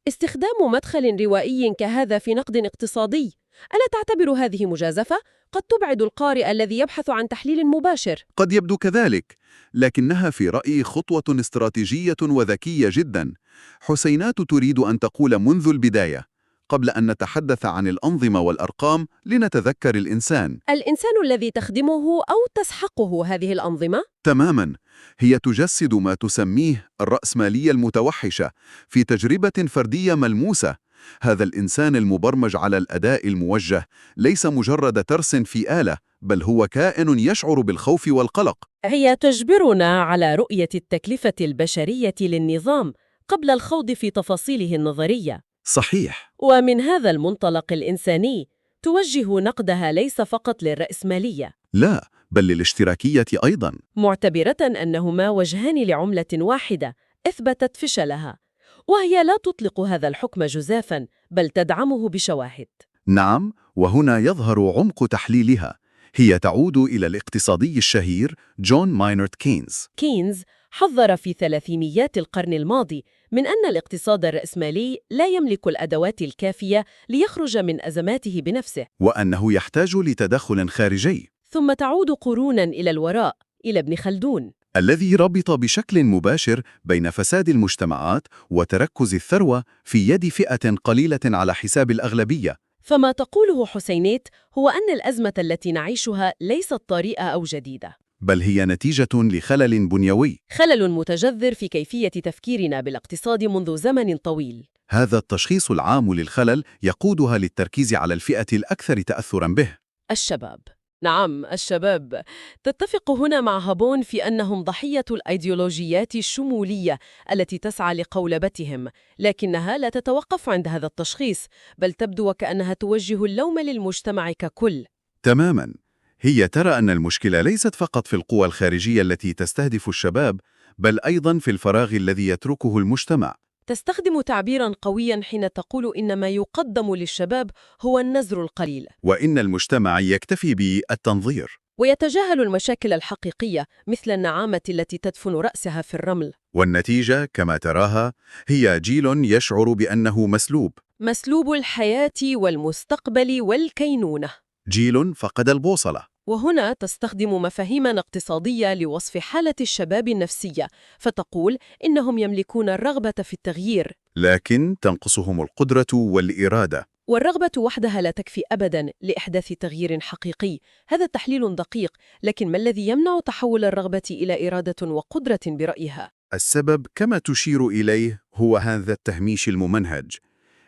استخدام مدخل روائي كهذا في نقد اقتصادي، ألا تعتبر هذه مجازفة؟ قد تبعد القارئ الذي يبحث عن تحليل مباشر. قد يبدو كذلك، لكنها في رأيي خطوة استراتيجية وذكية جدا. حسينات تريد أن تقول منذ البداية، قبل أن نتحدث عن الأنظمة والأرقام لنتذكر الإنسان. الإنسان الذي تخدمه أو تسحقه هذه الأنظمة؟ تماما، هي تجسد ما تسميه الرأسمالية المتوحشة في تجربة فردية ملموسة. هذا الإنسان المبرمج على الأداء الموجه ليس مجرد ترس في آلة، بل هو كائن يشعر بالخوف والقلق. هي تجبرنا على رؤية التكلفة البشرية للنظام قبل الخوض في تفاصيله النظرية. صحيح. ومن هذا المنطلق الإنساني توجه نقدها ليس فقط للرأسمالية، لا، بل للاشتراكية أيضا، معتبرة أنهما وجهان لعملة واحدة أثبتت فشلها، وهي لا تطلق هذا الحكم جزافا، بل تدعمه بشواهد. نعم، وهنا يظهر عمق تحليلها. هي تعود إلى الاقتصادي الشهير جون ماينارد كينز. كينز حذر في ثلاثينيات القرن الماضي من أن الاقتصاد الرأسمالي لا يملك الأدوات الكافية ليخرج من أزماته بنفسه، وأنه يحتاج لتدخل خارجي. ثم تعود قرونا إلى الوراء، إلى ابن خلدون، الذي ربط بشكل مباشر بين فساد المجتمعات وتركز الثروة في يد فئة قليلة على حساب الأغلبية. فما تقوله حسينات هو أن الأزمة التي نعيشها ليست طريئة أو جديدة، بل هي نتيجة لخلل بنيوي، خلل متجذر في كيفية تفكيرنا بالاقتصاد منذ زمن طويل. هذا التشخيص العام للخلل يقودها للتركيز على الفئة الأكثر تأثراً به، الشباب. نعم، الشباب. تتفق هنا مع هابون في أنهم ضحية الأيديولوجيات الشمولية التي تسعى لقولبتهم، لكنها لا تتوقف عند هذا التشخيص، بل تبدو وكأنها توجه اللوم للمجتمع ككل. تماماً. هي ترى أن المشكلة ليست فقط في القوى الخارجية التي تستهدف الشباب، بل أيضاً في الفراغ الذي يتركه المجتمع. تستخدم تعبيراً قوياً حين تقول إن ما يقدم للشباب هو النزر القليل، وإن المجتمع يكتفي بالتنظير ويتجاهل المشاكل الحقيقية مثل النعامة التي تدفن رأسها في الرمل. والنتيجة كما تراها هي جيل يشعر بأنه مسلوب، مسلوب الحياة والمستقبل والكينونة. جيل فقد البوصلة. وهنا تستخدم مفاهيم اقتصادية لوصف حالة الشباب النفسية، فتقول إنهم يملكون الرغبة في التغيير، لكن تنقصهم القدرة والإرادة. والرغبة وحدها لا تكفي أبداً لإحداث تغيير حقيقي. هذا تحليل دقيق، لكن ما الذي يمنع تحول الرغبة إلى إرادة وقدرة برأيها؟ السبب كما تشير إليه هو هذا التهميش الممنهج.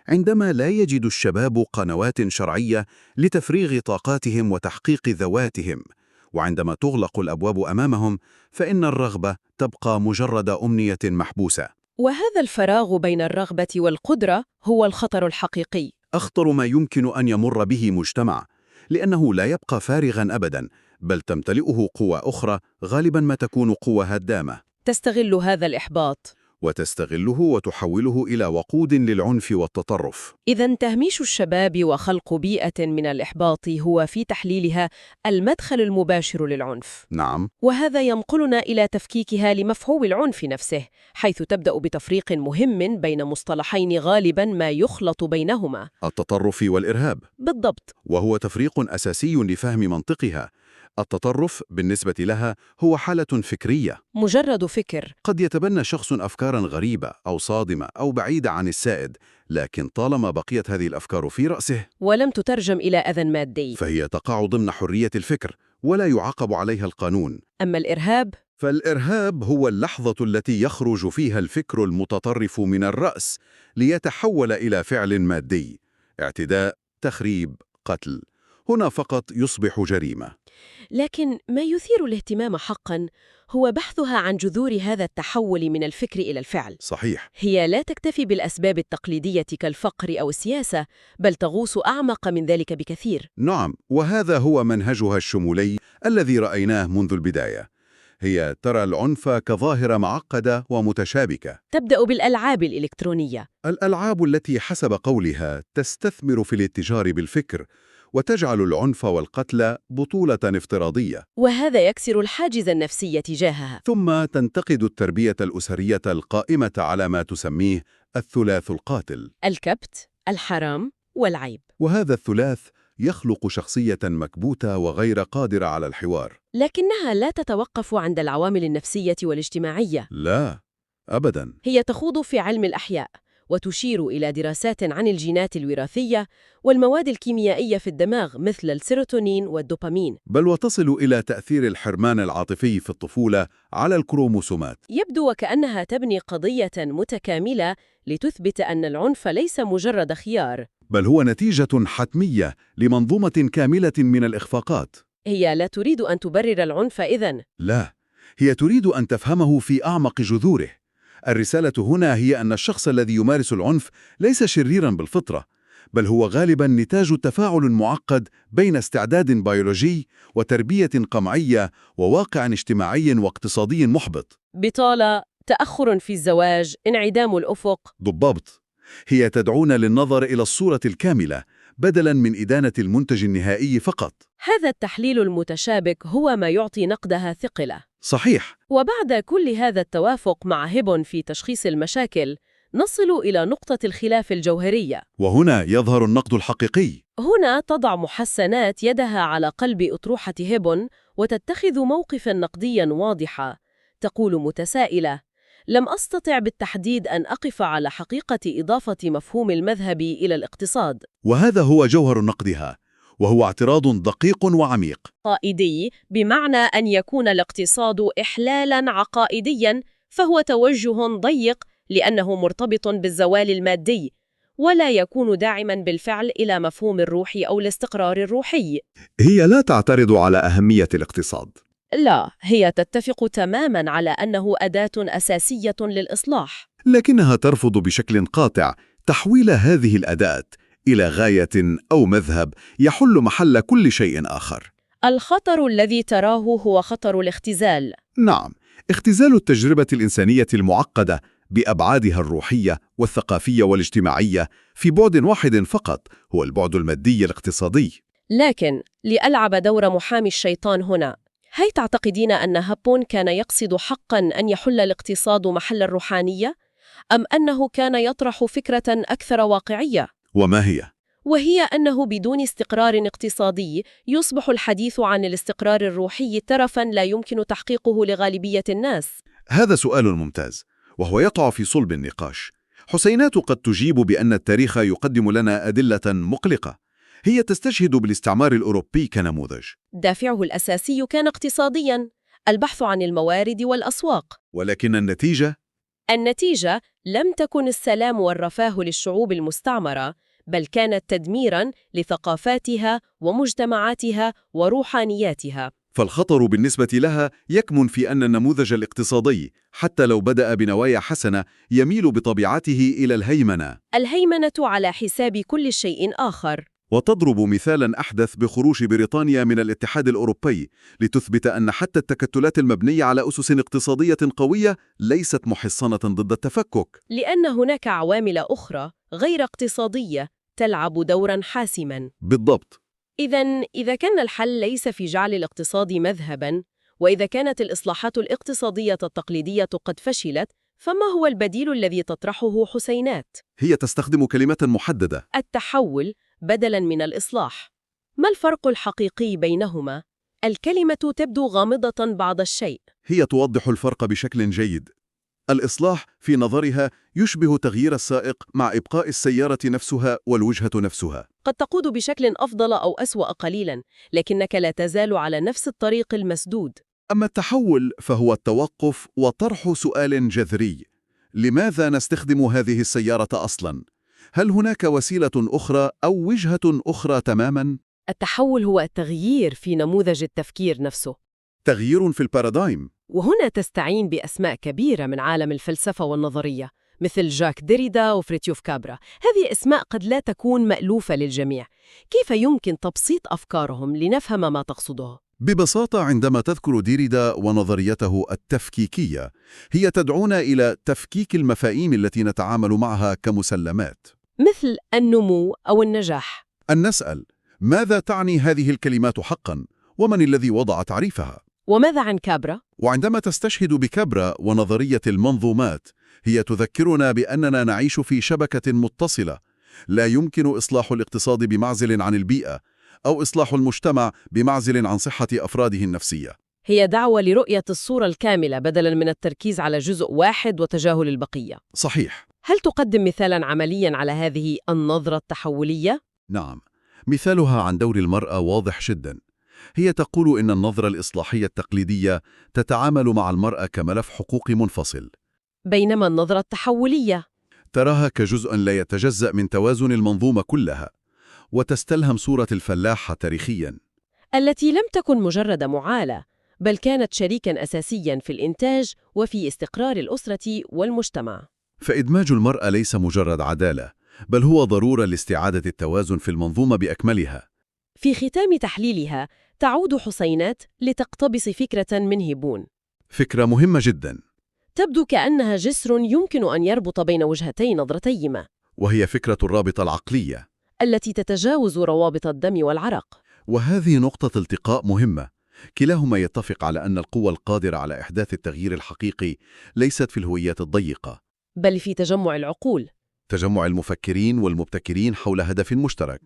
عندما لا يجد الشباب قنوات شرعية لتفريغ طاقاتهم وتحقيق ذواتهم، وعندما تغلق الأبواب أمامهم، فإن الرغبة تبقى مجرد أمنية محبوسة. وهذا الفراغ بين الرغبة والقدرة هو الخطر الحقيقي. أخطر ما يمكن أن يمر به مجتمع، لأنه لا يبقى فارغاً أبداً، بل تمتلئه قوى أخرى غالباً ما تكون قوى هدامة. تستغل هذا الإحباط. وتستغله وتحوله إلى وقود للعنف والتطرف. إذا تهميش الشباب وخلق بيئة من الإحباط هو في تحليلها المدخل المباشر للعنف. نعم. وهذا ينقلنا إلى تفكيكها لمفهوم العنف نفسه، حيث تبدأ بتفريق مهم بين مصطلحين غالباً ما يخلط بينهما: التطرف والإرهاب. بالضبط. وهو تفريق أساسي لفهم منطقها. التطرف بالنسبة لها هو حالة فكرية، مجرد فكر. قد يتبنى شخص أفكاراً غريبة أو صادمة أو بعيدة عن السائد، لكن طالما بقيت هذه الأفكار في رأسه ولم تترجم إلى أذى مادي، فهي تقع ضمن حرية الفكر ولا يعاقب عليها القانون. أما الإرهاب؟ فالإرهاب هو اللحظة التي يخرج فيها الفكر المتطرف من الرأس ليتحول إلى فعل مادي: اعتداء، تخريب، قتل. هنا فقط يصبح جريمة. لكن ما يثير الاهتمام حقاً هو بحثها عن جذور هذا التحول من الفكر إلى الفعل. صحيح. هي لا تكتفي بالأسباب التقليدية كالفقر أو السياسة، بل تغوص أعمق من ذلك بكثير. نعم، وهذا هو منهجها الشمولي الذي رأيناه منذ البداية. هي ترى العنف كظاهرة معقدة ومتشابكة. تبدأ بالألعاب الإلكترونية. الألعاب التي حسب قولها تستثمر في الاتجار بالفكر وتجعل العنف والقتل بطولة افتراضية. وهذا يكسر الحاجز النفسي تجاهها. ثم تنتقد التربية الأسرية القائمة على ما تسميه الثلاث القاتل: الكبت، الحرام، والعيب. وهذا الثلاث يخلق شخصية مكبوتة وغير قادرة على الحوار. لكنها لا تتوقف عند العوامل النفسية والاجتماعية. لا، أبداً. هي تخوض في علم الأحياء، وتشير إلى دراسات عن الجينات الوراثية والمواد الكيميائية في الدماغ مثل السيروتونين والدوبامين. بل وتصل إلى تأثير الحرمان العاطفي في الطفولة على الكروموسومات. يبدو وكأنها تبني قضية متكاملة لتثبت أن العنف ليس مجرد خيار، بل هو نتيجة حتمية لمنظومة كاملة من الإخفاقات. هي لا تريد أن تبرر العنف إذن. لا، هي تريد أن تفهمه في أعمق جذوره. الرسالة هنا هي أن الشخص الذي يمارس العنف ليس شريراً بالفطرة، بل هو غالباً نتاج تفاعل معقد بين استعداد بيولوجي وتربية قمعية وواقع اجتماعي واقتصادي محبط. بطالة، تأخر في الزواج، انعدام الأفق. بالضبط. هي تدعونا للنظر إلى الصورة الكاملة بدلاً من إدانة المنتج النهائي فقط. هذا التحليل المتشابك هو ما يعطي نقدها ثقله. صحيح. وبعد كل هذا التوافق مع هيبون في تشخيص المشاكل، نصل إلى نقطة الخلاف الجوهرية. وهنا يظهر النقد الحقيقي. هنا تضع محسنات يدها على قلب أطروحة هيبون وتتخذ موقفاً نقدياً واضحا. تقول متسائلة: لم أستطع بالتحديد أن أقف على حقيقة إضافة مفهوم المذهب إلى الاقتصاد. وهذا هو جوهر نقدها، وهو اعتراض دقيق وعميق. عقائدي بمعنى أن يكون الاقتصاد إحلالاً عقائدياً، فهو توجه ضيق لأنه مرتبط بالزوال المادي، ولا يكون داعماً بالفعل إلى مفهوم الروح أو الاستقرار الروحي. هي لا تعترض على أهمية الاقتصاد. لا، هي تتفق تماماً على أنه أداة أساسية للإصلاح. لكنها ترفض بشكل قاطع تحويل هذه الأداة إلى غاية أو مذهب يحل محل كل شيء آخر. الخطر الذي تراه هو خطر الاختزال. نعم، اختزال التجربة الإنسانية المعقدة بأبعادها الروحية والثقافية والاجتماعية في بعد واحد فقط، هو البعد المادي الاقتصادي. لكن لألعب دور محامي الشيطان هنا، هل تعتقدين أن هابون كان يقصد حقاً أن يحل الاقتصاد محل الروحانية؟ أم أنه كان يطرح فكرة أكثر واقعية؟ وما هي؟ وهي أنه بدون استقرار اقتصادي يصبح الحديث عن الاستقرار الروحي ترفاً لا يمكن تحقيقه لغالبية الناس. هذا سؤال ممتاز، وهو يقع في صلب النقاش. حسينات قد تجيب بأن التاريخ يقدم لنا أدلة مقلقة. هي تستشهد بالاستعمار الأوروبي كنموذج. دافعه الأساسي كان اقتصادياً، البحث عن الموارد والأسواق. ولكن النتيجة؟ النتيجة لم تكن السلام والرفاه للشعوب المستعمرة، بل كانت تدميراً لثقافاتها ومجتمعاتها وروحانياتها. فالخطر بالنسبة لها يكمن في أن النموذج الاقتصادي، حتى لو بدأ بنوايا حسنة، يميل بطبيعته إلى الهيمنة. الهيمنة على حساب كل شيء آخر. وتضرب مثالاً أحدث بخروج بريطانيا من الاتحاد الأوروبي لتثبت أن حتى التكتلات المبنية على أسس اقتصادية قوية ليست محصنة ضد التفكك. لأن هناك عوامل أخرى غير اقتصادية تلعب دوراً حاسماً. بالضبط. إذن إذا كان الحل ليس في جعل الاقتصاد مذهباً، وإذا كانت الإصلاحات الاقتصادية التقليدية قد فشلت، فما هو البديل الذي تطرحه حسينات؟ هي تستخدم كلمة محددة: التحول بدلاً من الإصلاح. ما الفرق الحقيقي بينهما؟ الكلمة تبدو غامضة بعض الشيء. هي توضح الفرق بشكل جيد. الإصلاح في نظرها يشبه تغيير السائق مع إبقاء السيارة نفسها والوجهة نفسها. قد تقود بشكل أفضل أو أسوأ قليلاً، لكنك لا تزال على نفس الطريق المسدود. أما التحول فهو التوقف وطرح سؤال جذري: لماذا نستخدم هذه السيارة أصلاً؟ هل هناك وسيلة أخرى أو وجهة أخرى تماماً؟ التحول هو التغيير في نموذج التفكير نفسه. تغيير في البارادايم. وهنا تستعين بأسماء كبيرة من عالم الفلسفة والنظرية، مثل جاك ديريدا وفريتيوف كابرا. هذه أسماء قد لا تكون مألوفة للجميع. كيف يمكن تبسيط أفكارهم لنفهم ما تقصده؟ ببساطة، عندما تذكر ديريدا ونظريته التفكيكية، هي تدعونا إلى تفكيك المفاهيم التي نتعامل معها كمسلمات، مثل النمو أو النجاح. أن نسأل: ماذا تعني هذه الكلمات حقاً؟ ومن الذي وضع تعريفها؟ وماذا عن كابرا؟ وعندما تستشهد بكابرا ونظرية المنظومات، هي تذكرنا بأننا نعيش في شبكة متصلة. لا يمكن إصلاح الاقتصاد بمعزل عن البيئة، أو إصلاح المجتمع بمعزل عن صحة أفراده النفسية. هي دعوة لرؤية الصورة الكاملة بدلاً من التركيز على جزء واحد وتجاهل البقية. صحيح. هل تقدم مثالاً عملياً على هذه النظرة التحولية؟ نعم، مثالها عن دور المرأة واضح جداً. هي تقول إن النظرة الإصلاحية التقليدية تتعامل مع المرأة كملف حقوقي منفصل، بينما النظرة التحولية تراها كجزء لا يتجزأ من توازن المنظومة كلها، وتستلهم صورة الفلاحة تاريخياً التي لم تكن مجرد معالة، بل كانت شريكاً أساسياً في الإنتاج وفي استقرار الأسرة والمجتمع. فإدماج المرأة ليس مجرد عدالة، بل هو ضرورة لاستعادة التوازن في المنظومة بأكملها. في ختام تحليلها تعود حسينات لتقتبس فكرة من هيبون. فكرة مهمة جداً، تبدو كأنها جسر يمكن أن يربط بين وجهتي نظرتيهما، وهي فكرة الرابطة العقلية التي تتجاوز روابط الدم والعرق. وهذه نقطة التقاء مهمة. كلاهما يتفق على أن القوة القادرة على إحداث التغيير الحقيقي ليست في الهويات الضيقة، بل في تجمع العقول، تجمع المفكرين والمبتكرين حول هدف مشترك.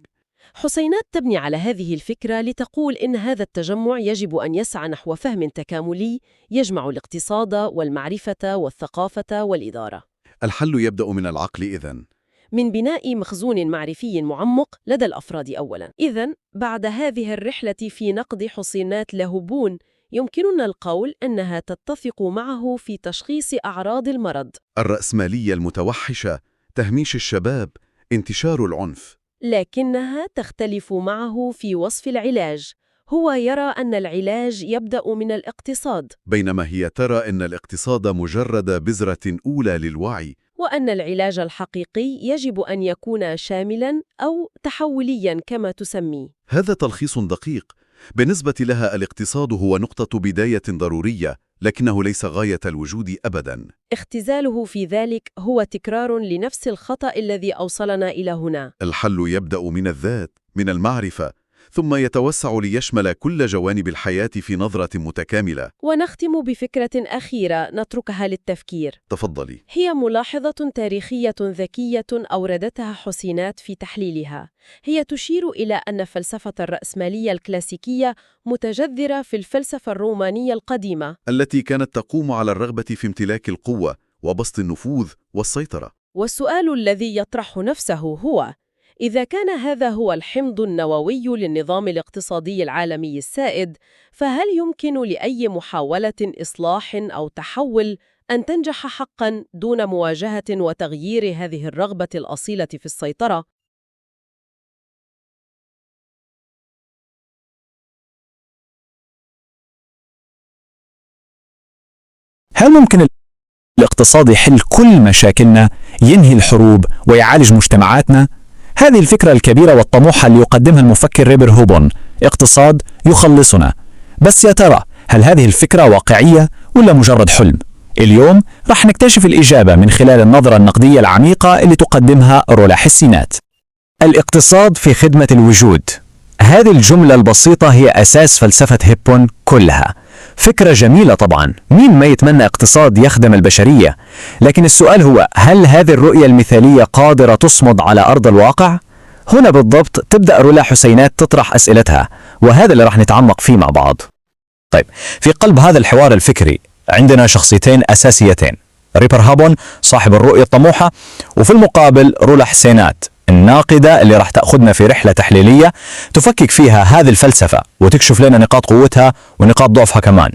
حسينات تبني على هذه الفكرة لتقول إن هذا التجمع يجب أن يسعى نحو فهم تكاملي يجمع الاقتصاد والمعرفة والثقافة والإدارة. الحل يبدأ من العقل إذن، من بناء مخزون معرفي معمق لدى الأفراد أولاً. إذن بعد هذه الرحلة في نقد حسينات لهبون، يمكننا القول أنها تتفق معه في تشخيص أعراض المرض: الرأسمالية المتوحشة، تهميش الشباب، انتشار العنف. لكنها تختلف معه في وصف العلاج. هو يرى أن العلاج يبدأ من الاقتصاد، بينما هي ترى أن الاقتصاد مجرد بذرة أولى للوعي، وأن العلاج الحقيقي يجب أن يكون شاملاً أو تحولياً كما تسميه. هذا تلخيص دقيق. بالنسبة لها الاقتصاد هو نقطة بداية ضرورية، لكنه ليس غاية الوجود أبداً. اختزاله في ذلك هو تكرار لنفس الخطأ الذي أوصلنا إلى هنا. الحل يبدأ من الذات، من المعرفة، ثم يتوسع ليشمل كل جوانب الحياة في نظرة متكاملة. ونختم بفكرة أخيرة نتركها للتفكير. تفضلي. هي ملاحظة تاريخية ذكية أوردتها حسينات في تحليلها. هي تشير إلى أن فلسفة الرأسمالية الكلاسيكية متجذرة في الفلسفة الرومانية القديمة، التي كانت تقوم على الرغبة في امتلاك القوة وبسط النفوذ والسيطرة. والسؤال الذي يطرح نفسه هو: إذا كان هذا هو الحمض النووي للنظام الاقتصادي العالمي السائد، فهل يمكن لأي محاولة إصلاح أو تحول أن تنجح حقاً دون مواجهة وتغيير هذه الرغبة الأصيلة في السيطرة؟ هل ممكن الاقتصاد يحل كل مشاكلنا، ينهي الحروب ويعالج مجتمعاتنا؟ هذه الفكرة الكبيرة والطموحة اللي يقدمها المفكر ريبر هوبون، اقتصاد يخلصنا. بس يا ترى هل هذه الفكرة واقعية ولا مجرد حلم؟ اليوم رح نكتشف الإجابة من خلال النظرة النقدية العميقة اللي تقدمها رولا حسينات. الاقتصاد في خدمة الوجود. هذه الجملة البسيطة هي أساس فلسفة هيبون كلها. فكرة جميلة طبعا، مين ما يتمنى اقتصاد يخدم البشرية؟ لكن السؤال هو: هل هذه الرؤية المثالية قادرة تصمد على أرض الواقع؟ هنا بالضبط تبدأ رولا حسينات تطرح أسئلتها، وهذا اللي راح نتعمق فيه مع بعض. طيب، في قلب هذا الحوار الفكري عندنا شخصيتين أساسيتين، ريبر هابون صاحب الرؤية الطموحة، وفي المقابل رولا حسينات الناقدة اللي راح تأخذنا في رحلة تحليلية تفكك فيها هذه الفلسفة وتكشف لنا نقاط قوتها ونقاط ضعفها كمان.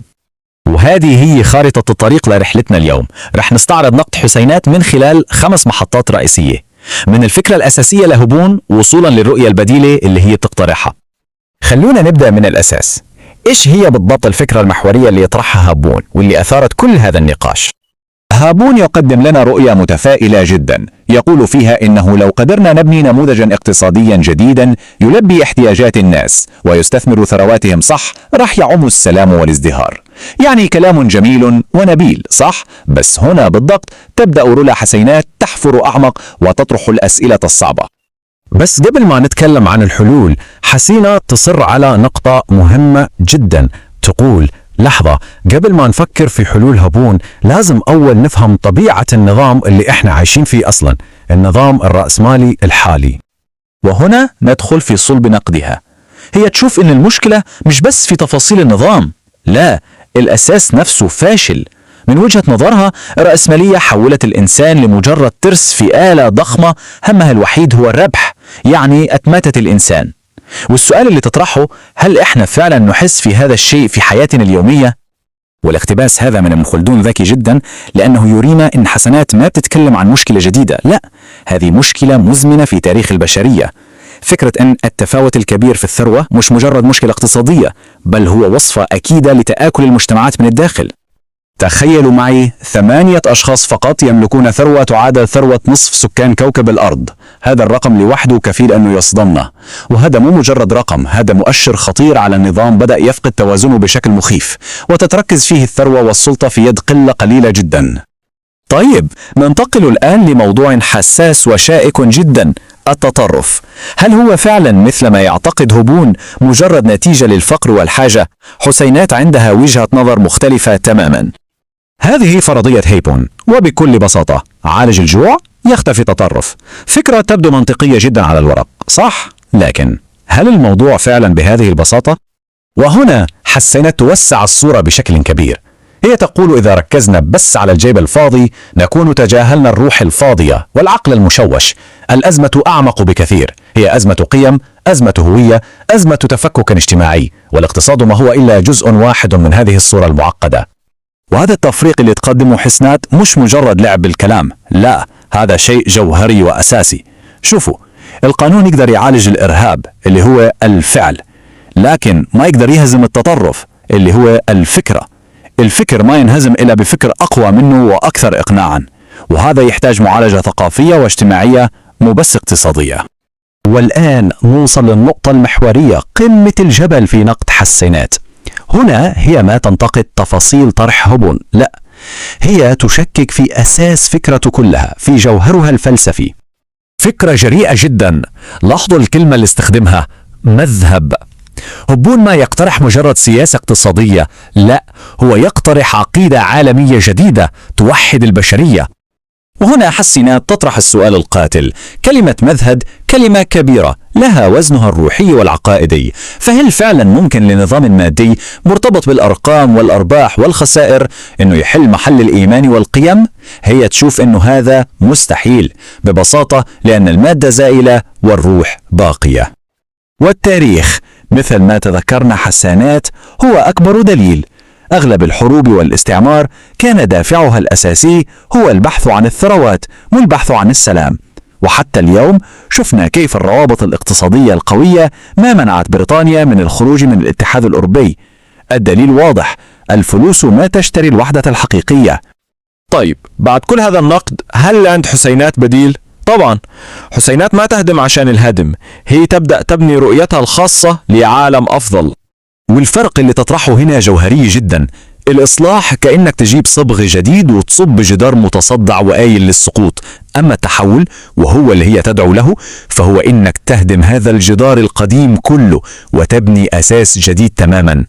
وهذه هي خارطة الطريق لرحلتنا اليوم. رح نستعرض نقد حسينات من خلال 5 محطات رئيسية، من الفكرة الأساسية لهبون وصولا للرؤية البديلة اللي هي تقترحها. خلونا نبدأ من الأساس. إيش هي بالضبط الفكرة المحورية اللي يطرحها هابون واللي أثارت كل هذا النقاش؟ هابون يقدم لنا رؤية متفائلة جدا، يقول فيها إنه لو قدرنا نبني نموذجا اقتصاديا جديدا يلبي احتياجات الناس ويستثمر ثرواتهم صح، راح يعم السلام والازدهار. يعني كلام جميل ونبيل، صح؟ بس هنا بالضبط تبدأ رولا حسينات تحفر أعمق وتطرح الأسئلة الصعبة. بس قبل ما نتكلم عن الحلول، حسينة تصر على نقطة مهمة جدا. تقول: لحظة، قبل ما نفكر في حلول هابون لازم أول نفهم طبيعة النظام اللي إحنا عايشين فيه أصلا، النظام الرأسمالي الحالي. وهنا ندخل في صلب نقدها. هي تشوف إن المشكلة مش بس في تفاصيل النظام، لا، الأساس نفسه فاشل. من وجهة نظرها الرأسمالية حولت الإنسان لمجرد ترس في آلة ضخمة همها الوحيد هو الربح، يعني أتمتت الإنسان. والسؤال اللي تطرحه: هل إحنا فعلا نحس في هذا الشيء في حياتنا اليومية؟ والاقتباس هذا من ابن خلدون ذكي جدا، لأنه يرينا إن حسنات ما بتتكلم عن مشكلة جديدة، لا، هذه مشكلة مزمنة في تاريخ البشرية. فكرة أن التفاوت الكبير في الثروة مش مجرد مشكلة اقتصادية، بل هو وصفة أكيدة لتآكل المجتمعات من الداخل. تخيلوا معي 8 أشخاص فقط يملكون ثروة تعادل ثروة نصف سكان كوكب الأرض. هذا الرقم لوحده كفيل أنه يصدمنا، وهذا مو مجرد رقم، هذا مؤشر خطير على النظام بدأ يفقد توازنه بشكل مخيف، وتتركز فيه الثروة والسلطة في يد قلة قليلة جدا. طيب، ننتقل الآن لموضوع حساس وشائك جدا، التطرف. هل هو فعلا مثل ما يعتقد هبون مجرد نتيجة للفقر والحاجة؟ حسينات عندها وجهة نظر مختلفة تماما. هذه فرضية هيبون، وبكل بساطة عالج الجوع يختفي التطرف. فكرة تبدو منطقية جدا على الورق، صح؟ لكن هل الموضوع فعلا بهذه البساطة؟ وهنا حسينات توسع الصورة بشكل كبير. هي تقول إذا ركزنا بس على الجيب الفاضي نكون تجاهلنا الروح الفاضية والعقل المشوش. الأزمة أعمق بكثير، هي أزمة قيم، أزمة هوية، أزمة تفكك اجتماعي، والاقتصاد ما هو إلا جزء واحد من هذه الصورة المعقدة. وهذا التفريق اللي تقدمه حسنات مش مجرد لعب بالكلام، لا، هذا شيء جوهري وأساسي. شوفوا، القانون يقدر يعالج الإرهاب اللي هو الفعل، لكن ما يقدر يهزم التطرف اللي هو الفكرة. الفكر ما ينهزم إلا بفكر أقوى منه وأكثر إقناعاً، وهذا يحتاج معالجة ثقافية واجتماعية مو بس اقتصادية. والآن نوصل للنقطة المحورية، قمة الجبل في نقد حسينات. هنا هي ما تنتقد تفاصيل طرح هوبون، لا، هي تشكك في أساس فكرته كلها، في جوهرها الفلسفي. فكرة جريئة جدا. لاحظوا الكلمة اللي استخدمها، مذهب. هوبون ما يقترح مجرد سياسة اقتصادية، لا، هو يقترح عقيدة عالمية جديدة توحد البشرية. وهنا حسينات تطرح السؤال القاتل، كلمة مذهب كلمة كبيرة لها وزنها الروحي والعقائدي، فهل فعلا ممكن لنظام مادي مرتبط بالأرقام والأرباح والخسائر إنه يحل محل الإيمان والقيم؟ هي تشوف إنه هذا مستحيل ببساطة، لأن المادة زائلة والروح باقية. والتاريخ مثل ما تذكرنا حسانات هو أكبر دليل. أغلب الحروب والاستعمار كان دافعها الأساسي هو البحث عن الثروات، مو البحث عن السلام. وحتى اليوم شفنا كيف الروابط الاقتصادية القوية ما منعت بريطانيا من الخروج من الاتحاد الأوروبي. الدليل واضح، الفلوس ما تشتري الوحدة الحقيقية. طيب، بعد كل هذا النقد، هل عند حسينات بديل؟ طبعا، حسينات ما تهدم عشان الهدم، هي تبدأ تبني رؤيتها الخاصة لعالم أفضل. والفرق اللي تطرحه هنا جوهري جدا. الإصلاح كأنك تجيب صبغ جديد وتصب جدار متصدع وآيل للسقوط، أما التحول وهو اللي هي تدعو له فهو إنك تهدم هذا الجدار القديم كله وتبني أساس جديد تماما.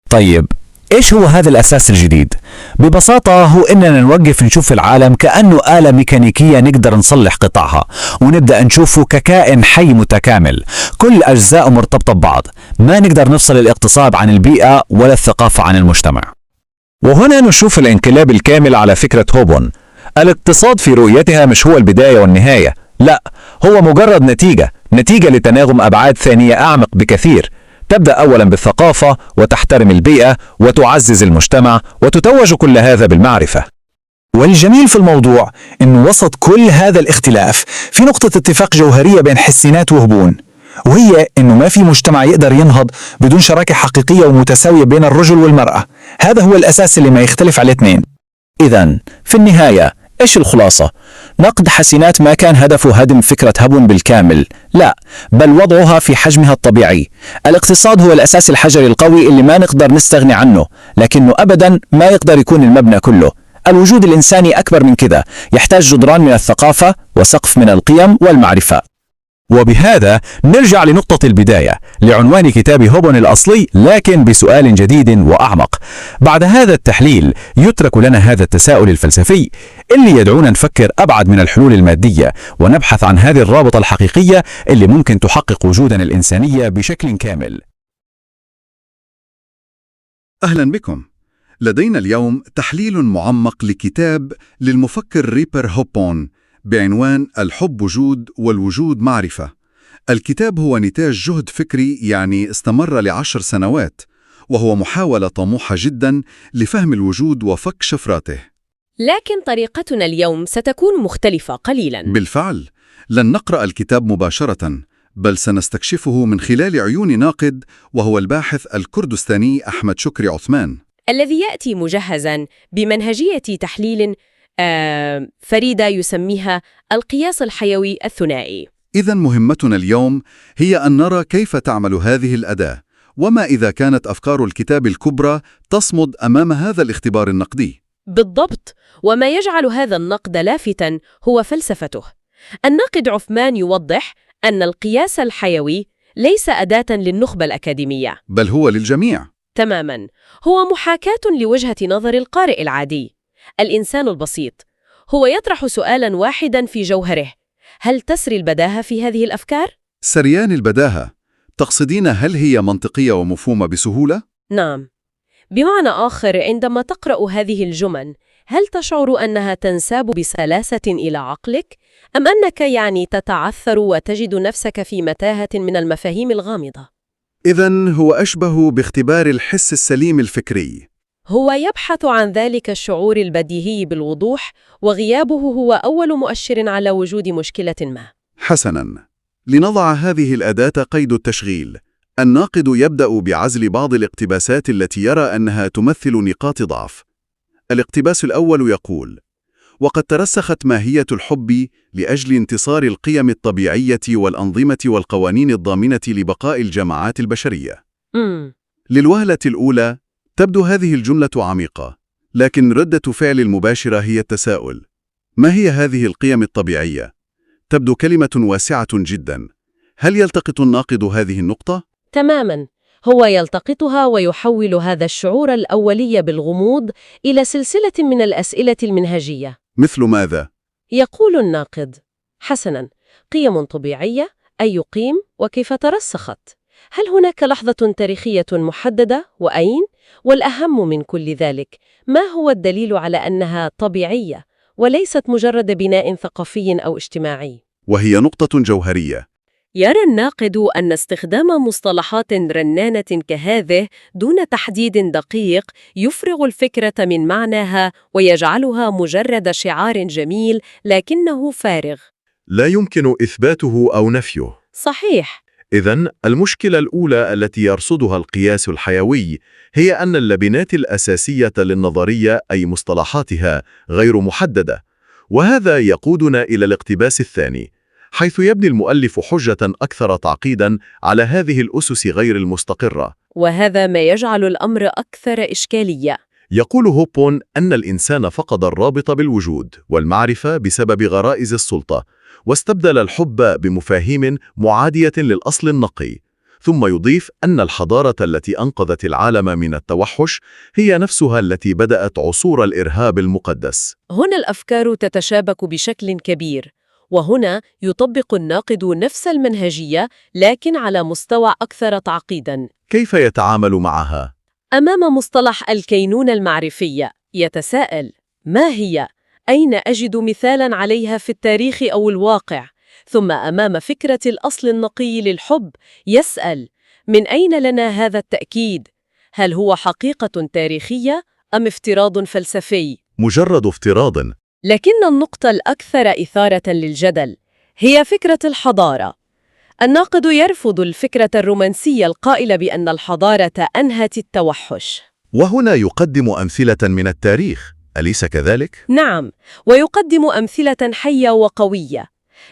طيب، إيش هو هذا الأساس الجديد؟ ببساطة هو إننا نوقف نشوف العالم كأنه آلة ميكانيكية نقدر نصلح قطعها، ونبدأ نشوفه ككائن حي متكامل، كل أجزاءه مرتبطة ببعض، ما نقدر نفصل الاقتصاد عن البيئة ولا الثقافة عن المجتمع. وهنا نشوف الانقلاب الكامل على فكرة هوبون. الاقتصاد في رؤيتها مش هو البداية والنهاية، لا، هو مجرد نتيجة، نتيجة لتناغم أبعاد ثانية أعمق بكثير، تبدأ أولا بالثقافة وتحترم البيئة وتعزز المجتمع وتتوج كل هذا بالمعرفة. والجميل في الموضوع إنه وسط كل هذا الاختلاف في نقطة اتفاق جوهرية بين حسينات وهبون، وهي إنه ما في مجتمع يقدر ينهض بدون شراكة حقيقية ومتساوية بين الرجل والمرأة. هذا هو الأساس اللي ما يختلف على الاثنين. إذن في النهاية إيش الخلاصة؟ نقد حسينات ما كان هدفه هدم فكرة هبون بالكامل، لا، بل وضعها في حجمها الطبيعي. الاقتصاد هو الأساس الحجري القوي اللي ما نقدر نستغني عنه، لكنه أبدا ما يقدر يكون المبنى كله. الوجود الإنساني أكبر من كذا، يحتاج جدران من الثقافة وسقف من القيم والمعرفة. وبهذا نرجع لنقطة البداية، لعنوان كتاب هوبون الأصلي، لكن بسؤال جديد وأعمق. بعد هذا التحليل يترك لنا هذا التساؤل الفلسفي اللي يدعونا نفكر أبعد من الحلول المادية، ونبحث عن هذه الرابطة الحقيقية اللي ممكن تحقق وجودنا الإنسانية بشكل كامل. أهلا بكم. لدينا اليوم تحليل معمق لكتاب للمفكر ريبر هوبون بعنوان الحب وجود والوجود معرفة. الكتاب هو نتاج جهد فكري يعني استمر ل10 سنوات، وهو محاولة طموحة جدا لفهم الوجود وفك شفراته. لكن طريقتنا اليوم ستكون مختلفة قليلاً. بالفعل، لن نقرأ الكتاب مباشرة، بل سنستكشفه من خلال عيون ناقد، وهو الباحث الكردستاني أحمد شكري عثمان، الذي يأتي مجهزاً بمنهجية تحليل فريدة يسميها القياس الحيوي الثنائي. إذا مهمتنا اليوم هي أن نرى كيف تعمل هذه الأداة، وما إذا كانت أفكار الكتاب الكبرى تصمد أمام هذا الاختبار النقدي. بالضبط، وما يجعل هذا النقد لافتا هو فلسفته. الناقد عثمان يوضح أن القياس الحيوي ليس أداة للنخبة الأكاديمية، بل هو للجميع. تماماً، هو محاكاة لوجهة نظر القارئ العادي، الإنسان البسيط. هو يطرح سؤالاً واحداً في جوهره: هل تسري البداهة في هذه الأفكار؟ سريان البداهة، تقصدين هل هي منطقية ومفهومة بسهولة؟ نعم. بمعنى آخر، عندما تقرأ هذه الجمل، هل تشعر أنها تنساب بسلاسة إلى عقلك؟ أم أنك يعني تتعثر وتجد نفسك في متاهة من المفاهيم الغامضة؟ إذن هو أشبه باختبار الحس السليم الفكري. هو يبحث عن ذلك الشعور البديهي بالوضوح، وغيابه هو أول مؤشر على وجود مشكلة ما. حسناً، لنضع هذه الأداة قيد التشغيل. الناقد يبدأ بعزل بعض الاقتباسات التي يرى أنها تمثل نقاط ضعف. الاقتباس الأول يقول: وقد ترسخت ماهية الحب لأجل انتصار القيم الطبيعية والأنظمة والقوانين الضامنة لبقاء الجماعات البشرية. للوهلة الأولى تبدو هذه الجملة عميقة، لكن ردة فعل المباشرة هي التساؤل: ما هي هذه القيم الطبيعية؟ تبدو كلمة واسعة جدا. هل يلتقط الناقد هذه النقطة؟ تماماً، هو يلتقطها ويحول هذا الشعور الأولي بالغموض إلى سلسلة من الأسئلة المنهجية. مثل ماذا؟ يقول الناقد: حسناً، قيم طبيعية، أي قيم وكيف ترسخت؟ هل هناك لحظة تاريخية محددة وأين؟ والأهم من كل ذلك، ما هو الدليل على أنها طبيعية وليست مجرد بناء ثقافي أو اجتماعي؟ وهي نقطة جوهرية. يرى الناقد أن استخدام مصطلحات رنانة كهذه دون تحديد دقيق يفرغ الفكرة من معناها ويجعلها مجرد شعار جميل لكنه فارغ. لا يمكن إثباته أو نفيه. صحيح. إذن المشكلة الأولى التي يرصدها القياس الحيوي هي أن اللبنات الأساسية للنظرية، أي مصطلحاتها، غير محددة، وهذا يقودنا إلى الاقتباس الثاني، حيث يبني المؤلف حجة أكثر تعقيداً على هذه الأسس غير المستقرة. وهذا ما يجعل الأمر أكثر إشكالية. يقول هوبون أن الإنسان فقد الرابط بالوجود والمعرفة بسبب غرائز السلطة، واستبدل الحب بمفاهيم معادية للأصل النقي، ثم يضيف أن الحضارة التي أنقذت العالم من التوحش هي نفسها التي بدأت عصور الإرهاب المقدس. هنا الأفكار تتشابك بشكل كبير، وهنا يطبق الناقد نفس المنهجية لكن على مستوى أكثر تعقيداً. كيف يتعامل معها؟ أمام مصطلح الكينونة المعرفية يتساءل: ما هي؟ أين أجد مثالاً عليها في التاريخ أو الواقع؟ ثم أمام فكرة الأصل النقي للحب يسأل: من أين لنا هذا التأكيد؟ هل هو حقيقة تاريخية أم افتراض فلسفي؟ مجرد افتراض. لكن النقطة الأكثر إثارة للجدل هي فكرة الحضارة. الناقد يرفض الفكرة الرومانسية القائلة بأن الحضارة أنهت التوحش. وهنا يقدم أمثلة من التاريخ، أليس كذلك؟ نعم، ويقدم أمثلة حية وقوية.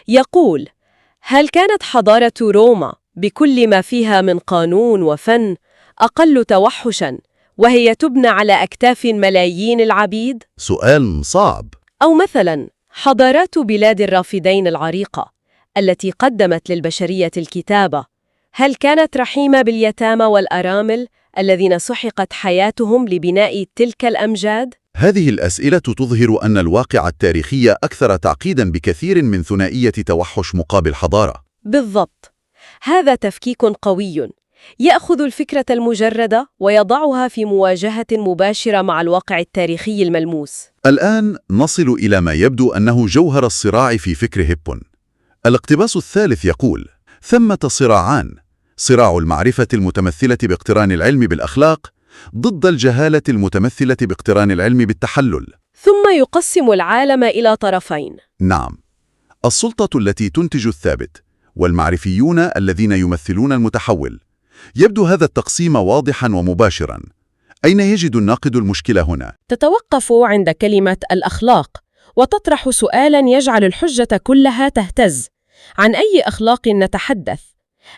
يقول: هل كانت حضارة روما بكل ما فيها من قانون وفن أقل توحشاً وهي تبنى على أكتاف ملايين العبيد؟ سؤال صعب. أو مثلاً حضارات بلاد الرافدين العريقة التي قدمت للبشرية الكتابة، هل كانت رحيمة باليتامى والأرامل الذين سحقت حياتهم لبناء تلك الأمجاد؟ هذه الأسئلة تظهر أن الواقع التاريخي أكثر تعقيداً بكثير من ثنائية توحش مقابل حضارة. بالضبط. هذا تفكيك قوي يأخذ الفكرة المجردة ويضعها في مواجهة مباشرة مع الواقع التاريخي الملموس. الآن نصل إلى ما يبدو أنه جوهر الصراع في فكر هيبون. الاقتباس الثالث يقول: ثمة صراعان، صراع المعرفة المتمثلة باقتران العلم بالأخلاق ضد الجهالة المتمثلة باقتران العلم بالتحلل. ثم يقسم العالم إلى طرفين. نعم، السلطة التي تنتج الثابت، والمعرفيون الذين يمثلون المتحول. يبدو هذا التقسيم واضحا ومباشرا. أين يجد الناقد المشكلة هنا؟ تتوقف عند كلمة الأخلاق، وتطرح سؤالا يجعل الحجة كلها تهتز. عن أي أخلاق نتحدث؟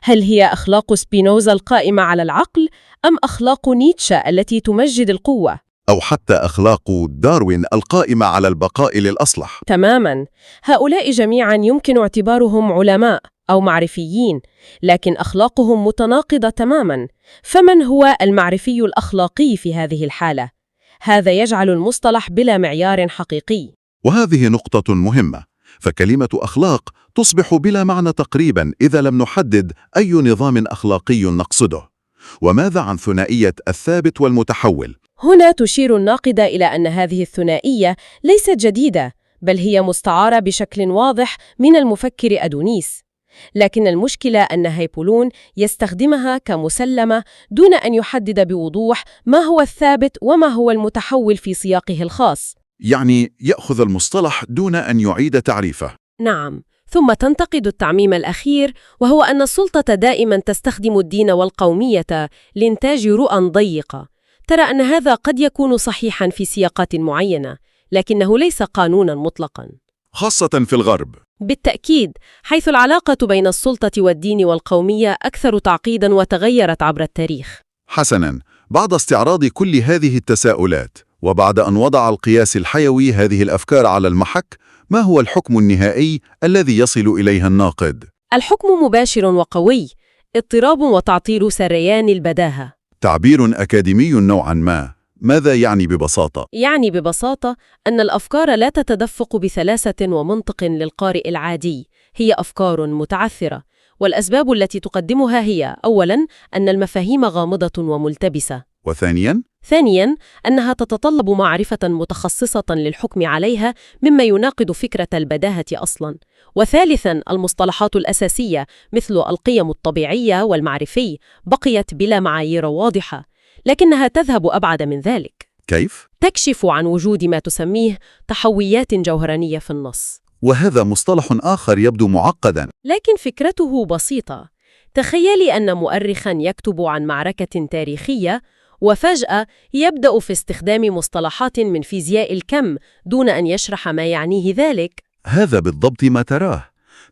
هل هي أخلاق سبينوزا القائمة على العقل أم أخلاق نيتشه التي تمجد القوة؟ أو حتى أخلاق داروين القائمة على البقاء للأصلح. تماماً، هؤلاء جميعاً يمكن اعتبارهم علماء أو معرفيين، لكن أخلاقهم متناقضة تماماً. فمن هو المعرفي الأخلاقي في هذه الحالة؟ هذا يجعل المصطلح بلا معيار حقيقي. وهذه نقطة مهمة، فكلمة أخلاق تصبح بلا معنى تقريباً إذا لم نحدد أي نظام أخلاقي نقصده. وماذا عن ثنائية الثابت والمتحول؟ هنا تشير الناقدة إلى أن هذه الثنائية ليست جديدة، بل هي مستعارة بشكل واضح من المفكر أدونيس. لكن المشكلة أن هيبولون يستخدمها كمسلمة دون أن يحدد بوضوح ما هو الثابت وما هو المتحول في سياقه الخاص. يعني يأخذ المصطلح دون أن يعيد تعريفه. نعم، ثم تنتقد التعميم الأخير، وهو أن السلطة دائما تستخدم الدين والقومية لإنتاج رؤى ضيقة. ترى أن هذا قد يكون صحيحا في سياقات معينة، لكنه ليس قانونا مطلقا. خاصة في الغرب. بالتأكيد، حيث العلاقة بين السلطة والدين والقومية أكثر تعقيدا وتغيرت عبر التاريخ. حسناً، بعد استعراض كل هذه التساؤلات، وبعد أن وضع القياس الحيوي هذه الأفكار على المحك، ما هو الحكم النهائي الذي يصل إليه الناقد؟ الحكم مباشر وقوي، اضطراب وتعطيل سريان البداهة. تعبير أكاديمي نوعاً ما، ماذا يعني ببساطة؟ يعني ببساطة أن الأفكار لا تتدفق بسلاسة ومنطق للقارئ العادي، هي أفكار متعثرة، والأسباب التي تقدمها هي: أولاً، أن المفاهيم غامضة وملتبسة. وثانياً؟ ثانياً، أنها تتطلب معرفة متخصصة للحكم عليها، مما يناقض فكرة البداهة أصلاً. وثالثاً، المصطلحات الأساسية مثل القيم الطبيعية والمعرفي بقيت بلا معايير واضحة، لكنها تذهب أبعد من ذلك. كيف؟ تكشف عن وجود ما تسميه تحويات جوهرانية في النص. وهذا مصطلح آخر يبدو معقداً. لكن فكرته بسيطة. تخيلي أن مؤرخاً يكتب عن معركة تاريخية، وفجأة يبدأ في استخدام مصطلحات من فيزياء الكم دون أن يشرح ما يعنيه ذلك. هذا بالضبط ما تراه.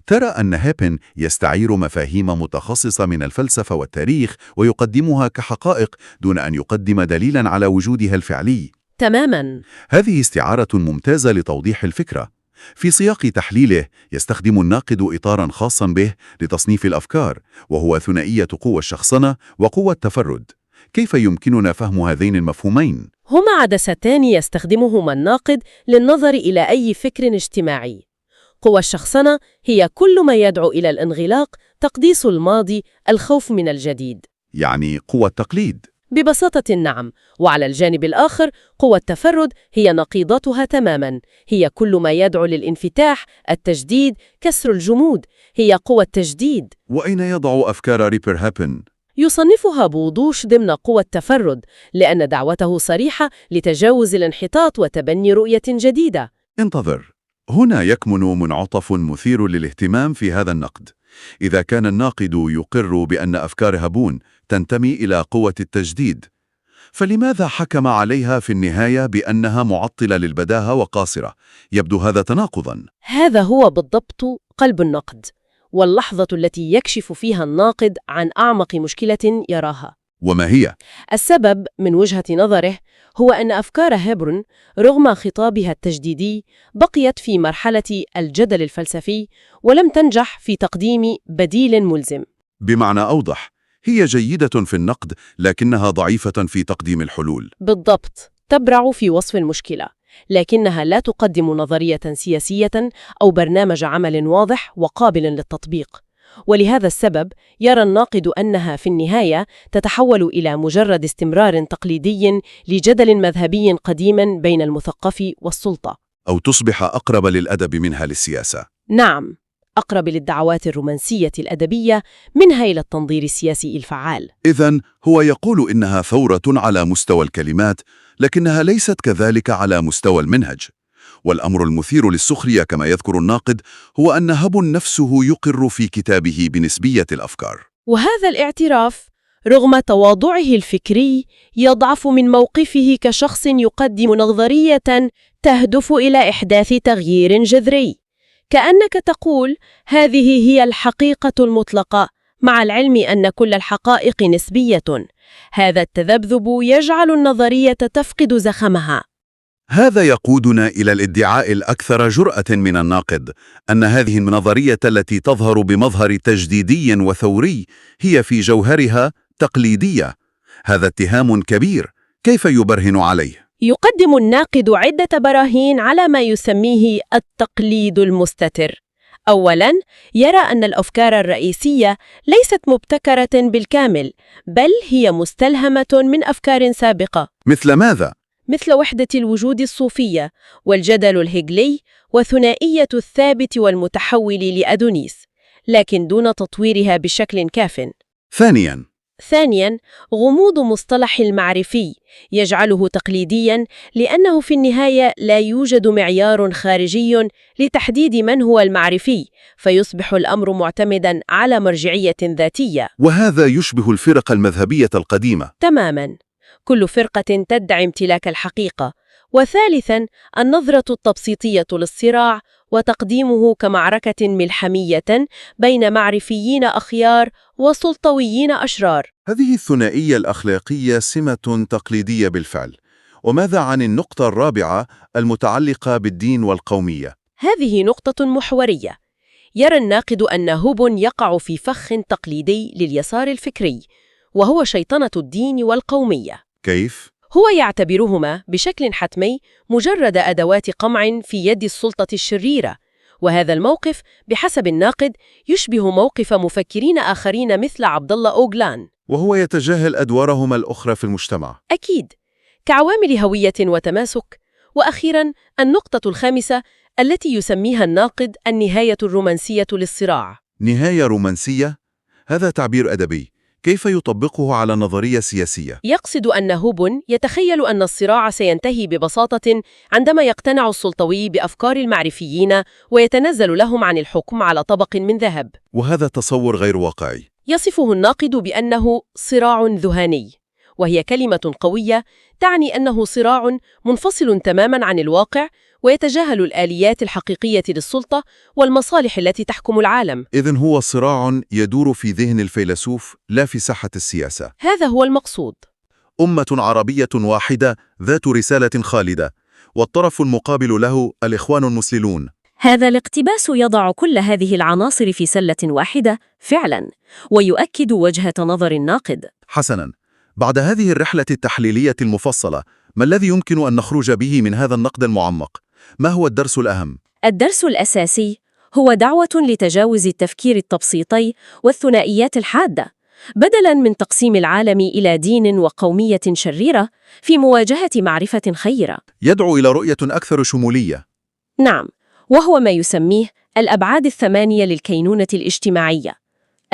ترى أن هابن يستعير مفاهيم متخصصة من الفلسفة والتاريخ ويقدمها كحقائق دون أن يقدم دليلاً على وجودها الفعلي. تماماً. هذه استعارة ممتازة لتوضيح الفكرة. في سياق تحليله يستخدم الناقد إطاراً خاصاً به لتصنيف الأفكار، وهو ثنائية قوة الشخصنة وقوة التفرد. كيف يمكننا فهم هذين المفهومين؟ هما عدستان يستخدمهما الناقد للنظر إلى أي فكر اجتماعي. قوى الشخصنة هي كل ما يدعو إلى الانغلاق، تقديس الماضي، الخوف من الجديد. يعني قوة التقليد. ببساطة نعم. وعلى الجانب الآخر قوة التفرد هي نقيضتها تماما، هي كل ما يدعو للانفتاح، التجديد، كسر الجمود، هي قوة التجديد. وأين يضع أفكار ريبر هابن؟ يصنفها بوضوح ضمن قوة التفرد، لأن دعوته صريحة لتجاوز الانحطاط وتبني رؤية جديدة. انتظر، هنا يكمن منعطف مثير للاهتمام في هذا النقد. إذا كان الناقد يقر بأن أفكار هابون تنتمي إلى قوة التجديد، فلماذا حكم عليها في النهاية بأنها معطلة للبداهة وقاصرة؟ يبدو هذا تناقضا. هذا هو بالضبط قلب النقد، واللحظة التي يكشف فيها الناقد عن أعمق مشكلة يراها. وما هي؟ السبب من وجهة نظره هو أن أفكار هابرون رغم خطابها التجديدي بقيت في مرحلة الجدل الفلسفي ولم تنجح في تقديم بديل ملزم. بمعنى أوضح، هي جيدة في النقد لكنها ضعيفة في تقديم الحلول. بالضبط، تبرع في وصف المشكلة، لكنها لا تقدم نظرية سياسية أو برنامج عمل واضح وقابل للتطبيق. ولهذا السبب يرى الناقد أنها في النهاية تتحول إلى مجرد استمرار تقليدي لجدل مذهبي قديم بين المثقف والسلطة. أو تصبح أقرب للأدب منها للسياسة. نعم، أقرب للدعوات الرومانسية الأدبية منها إلى التنظير السياسي الفعال. إذن هو يقول إنها ثورة على مستوى الكلمات، لكنها ليست كذلك على مستوى المنهج. والأمر المثير للسخرية كما يذكر الناقد هو أن هابون نفسه يقر في كتابه بنسبية الأفكار. وهذا الاعتراف رغم تواضعه الفكري يضعف من موقفه كشخص يقدم نظرية تهدف إلى إحداث تغيير جذري. كأنك تقول هذه هي الحقيقة المطلقة، مع العلم أن كل الحقائق نسبية. هذا التذبذب يجعل النظرية تفقد زخمها. هذا يقودنا إلى الادعاء الأكثر جرأة من الناقد، أن هذه النظرية التي تظهر بمظهر تجديدي وثوري هي في جوهرها تقليدية. هذا اتهام كبير، كيف يبرهن عليه؟ يقدم الناقد عدة براهين على ما يسميه التقليد المستتر. أولاً، يرى أن الأفكار الرئيسية ليست مبتكرة بالكامل، بل هي مستلهمة من أفكار سابقة. مثل ماذا؟ مثل وحدة الوجود الصوفية والجدل الهيجلي وثنائية الثابت والمتحول لأدونيس، لكن دون تطويرها بشكل كاف. ثانياً، ثانياً، غموض مصطلح المعرفي يجعله تقليدياً لأنه في النهاية لا يوجد معيار خارجي لتحديد من هو المعرفي، فيصبح الأمر معتمداً على مرجعية ذاتية. وهذا يشبه الفرق المذهبية القديمة. تماماً، كل فرقة تدعي امتلاك الحقيقة. وثالثاً، النظرة التبسيطية للصراع وتقديمه كمعركة ملحمية بين معرفيين أخيار وسلطويين أشرار. هذه الثنائية الأخلاقية سمة تقليدية بالفعل. وماذا عن النقطة الرابعة المتعلقة بالدين والقومية؟ هذه نقطة محورية. يرى الناقد أن هوبون يقع في فخ تقليدي لليسار الفكري، وهو شيطنة الدين والقومية. كيف؟ هو يعتبرهما بشكل حتمي مجرد أدوات قمع في يد السلطة الشريرة، وهذا الموقف بحسب الناقد يشبه موقف مفكرين آخرين مثل عبد الله أوغلان. وهو يتجاهل أدوارهما الأخرى في المجتمع. أكيد، كعوامل هوية وتماسك. وأخيراً، النقطة الخامسة التي يسميها الناقد النهاية الرومانسية للصراع. نهاية رومانسية؟ هذا تعبير أدبي، كيف يطبقه على نظرية سياسية؟ يقصد أن هوبون يتخيل أن الصراع سينتهي ببساطة عندما يقتنع السلطوي بأفكار المعرفيين ويتنزل لهم عن الحكم على طبق من ذهب. وهذا تصور غير واقعي. يصفه الناقد بأنه صراع ذهاني، وهي كلمة قوية تعني أنه صراع منفصل تماماً عن الواقع ويتجاهل الآليات الحقيقية للسلطة والمصالح التي تحكم العالم. إذن هو صراع يدور في ذهن الفيلسوف لا في ساحة السياسة. هذا هو المقصود. أمة عربية واحدة ذات رسالة خالدة، والطرف المقابل له الإخوان المسلمون. هذا الاقتباس يضع كل هذه العناصر في سلة واحدة فعلاً، ويؤكد وجهة نظر الناقد. حسناً، بعد هذه الرحلة التحليلية المفصلة، ما الذي يمكن أن نخرج به من هذا النقد المعمق؟ ما هو الدرس الأهم؟ الدرس الأساسي هو دعوة لتجاوز التفكير التبسيطي والثنائيات الحادة، بدلاً من تقسيم العالم إلى دين وقومية شريرة في مواجهة معرفة خيرة. يدعو إلى رؤية أكثر شمولية. نعم، وهو ما يسميه الأبعاد الثمانية للكينونة الاجتماعية: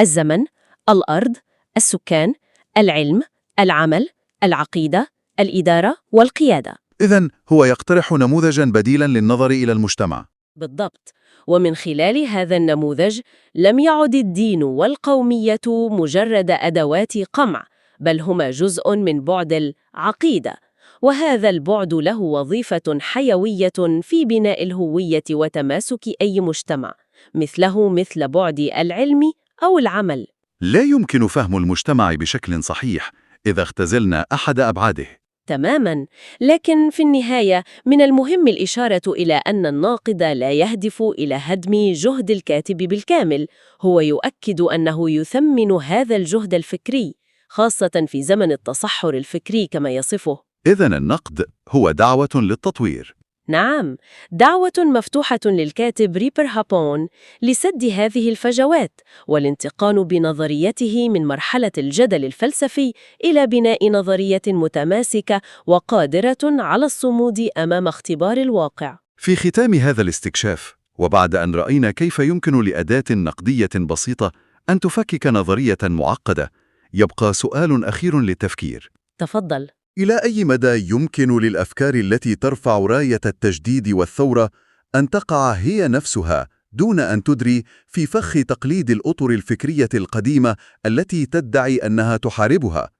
الزمن، الأرض، السكان، العلم، العمل، العقيدة، الإدارة والقيادة. إذن هو يقترح نموذجاً بديلاً للنظر إلى المجتمع. بالضبط، ومن خلال هذا النموذج لم يعد الدين والقومية مجرد أدوات قمع، بل هما جزء من بعد العقيدة، وهذا البعد له وظيفة حيوية في بناء الهوية وتماسك أي مجتمع، مثله مثل بعد العلم أو العمل. لا يمكن فهم المجتمع بشكل صحيح إذا اختزلنا أحد أبعاده. تماماً، لكن في النهاية من المهم الإشارة إلى أن الناقد لا يهدف إلى هدم جهد الكاتب بالكامل، هو يؤكد أنه يثمن هذا الجهد الفكري، خاصة في زمن التصحر الفكري كما يصفه. إذن النقد هو دعوة للتطوير. نعم، دعوة مفتوحة للكاتب ريبر هابون لسد هذه الفجوات والانتقال بنظريته من مرحلة الجدل الفلسفي إلى بناء نظرية متماسكة وقادرة على الصمود أمام اختبار الواقع. في ختام هذا الاستكشاف، وبعد أن رأينا كيف يمكن لأداة نقدية بسيطة أن تفكك نظرية معقدة، يبقى سؤال أخير للتفكير. تفضل. إلى أي مدى يمكن للأفكار التي ترفع راية التجديد والثورة أن تقع هي نفسها دون أن تدري في فخ تقليد الأطر الفكرية القديمة التي تدعي أنها تحاربها؟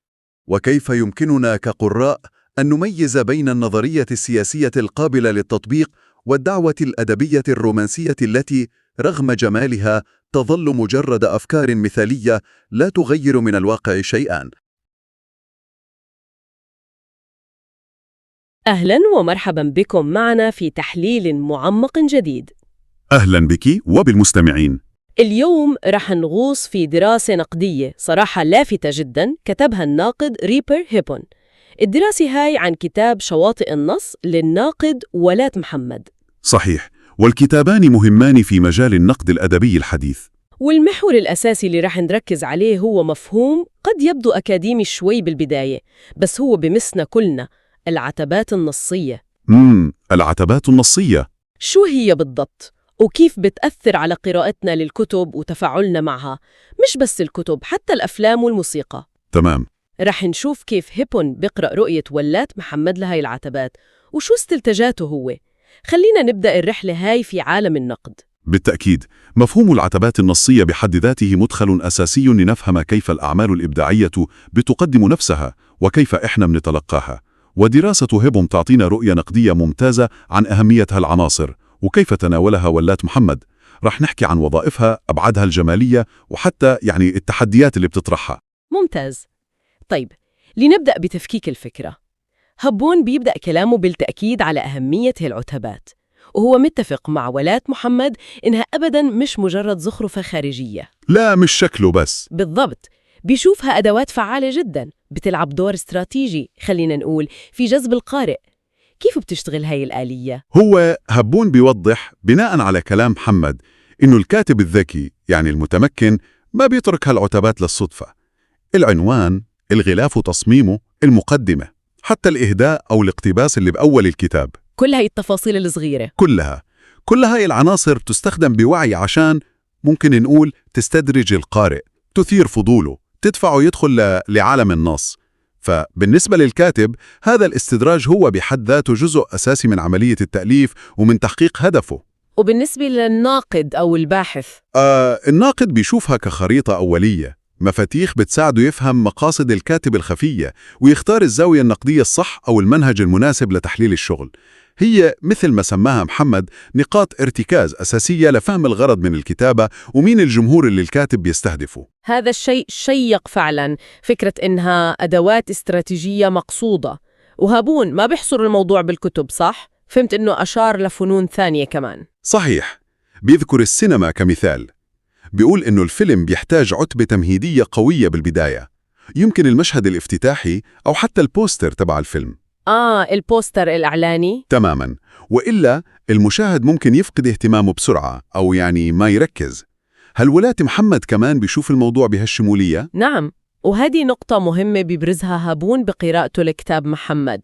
وكيف يمكننا كقراء أن نميز بين النظرية السياسية القابلة للتطبيق والدعوة الأدبية الرومانسية التي رغم جمالها تظل مجرد أفكار مثالية لا تغير من الواقع شيئاً؟ أهلاً ومرحباً بكم معنا في تحليل معمق جديد. أهلاً بك وبالمستمعين. اليوم رح نغوص في دراسة نقدية صراحة لافتة جداً كتبها الناقد ريبر هيبون. الدراسة هاي عن كتاب شواطئ النص للناقد ولات محمد. صحيح، والكتابان مهمان في مجال النقد الأدبي الحديث. والمحور الأساسي اللي رح نركز عليه هو مفهوم قد يبدو أكاديمي شوي بالبداية، بس هو بمسنا كلنا: العتبات النصية. العتبات النصية. شو هي بالضبط؟ وكيف بتأثر على قراءتنا للكتب وتفاعلنا معها؟ مش بس الكتب، حتى الأفلام والموسيقى. تمام. رح نشوف كيف هيبون بيقرأ رؤية ولات محمد لهاي العتبات وشو استنتاجاته هو. خلينا نبدأ الرحلة هاي في عالم النقد. بالتأكيد، مفهوم العتبات النصية بحد ذاته مدخل أساسي لنفهم كيف الأعمال الإبداعية بتقدم نفسها وكيف إحنا بنتلقاها. ودراسة هيبون تعطينا رؤية نقدية ممتازة عن أهمية هالعناصر وكيف تناولها ولات محمد. رح نحكي عن وظائفها، أبعادها الجمالية، وحتى يعني التحديات اللي بتطرحها. ممتاز. طيب، لنبدأ بتفكيك الفكرة. هبون بيبدأ كلامه بالتأكيد على أهمية العتبات، وهو متفق مع ولات محمد إنها أبداً مش مجرد زخرفة خارجية. لا، مش شكله بس. بالضبط، بيشوفها أدوات فعالة جداً بتلعب دور استراتيجي، خلينا نقول، في جذب القارئ. كيف بتشتغل هاي الآلية؟ هو هبون بيوضح بناء على كلام محمد إنه الكاتب الذكي، يعني المتمكن، ما بيترك هالعتبات للصدفة. العنوان، الغلاف وتصميمه، المقدمة، حتى الإهداء أو الاقتباس اللي بأول الكتاب. كل هاي التفاصيل الصغيرة. كلها، كل هاي العناصر بتستخدم بوعي عشان ممكن نقول تستدرج القارئ، تثير فضوله، تدفعه يدخل لعالم النص. فبالنسبة للكاتب هذا الاستدراج هو بحد ذاته جزء أساسي من عملية التأليف ومن تحقيق هدفه. وبالنسبة للناقد أو الباحث؟ الناقد بيشوفها كخريطة أولية، مفاتيح بتساعده يفهم مقاصد الكاتب الخفية ويختار الزاوية النقدية الصح أو المنهج المناسب لتحليل الشغل. هي مثل ما سماها محمد نقاط ارتكاز أساسية لفهم الغرض من الكتابة ومين الجمهور اللي الكاتب بيستهدفه. هذا الشيء شيق فعلا، فكرة إنها أدوات استراتيجية مقصودة. وهابون ما بيحصر الموضوع بالكتب، صح؟ فهمت إنه أشار لفنون ثانية كمان. صحيح، بيذكر السينما كمثال. بيقول إنه الفيلم بيحتاج عتبة تمهيدية قوية بالبداية، يمكن المشهد الافتتاحي أو حتى البوستر تبع الفيلم. البوستر الإعلاني. تماماً، وإلا المشاهد ممكن يفقد اهتمامه بسرعة أو يعني ما يركز. هل ولات محمد كمان بيشوف الموضوع بهالشمولية؟ نعم، وهذه نقطة مهمة بيبرزها هابون بقراءته لكتاب محمد.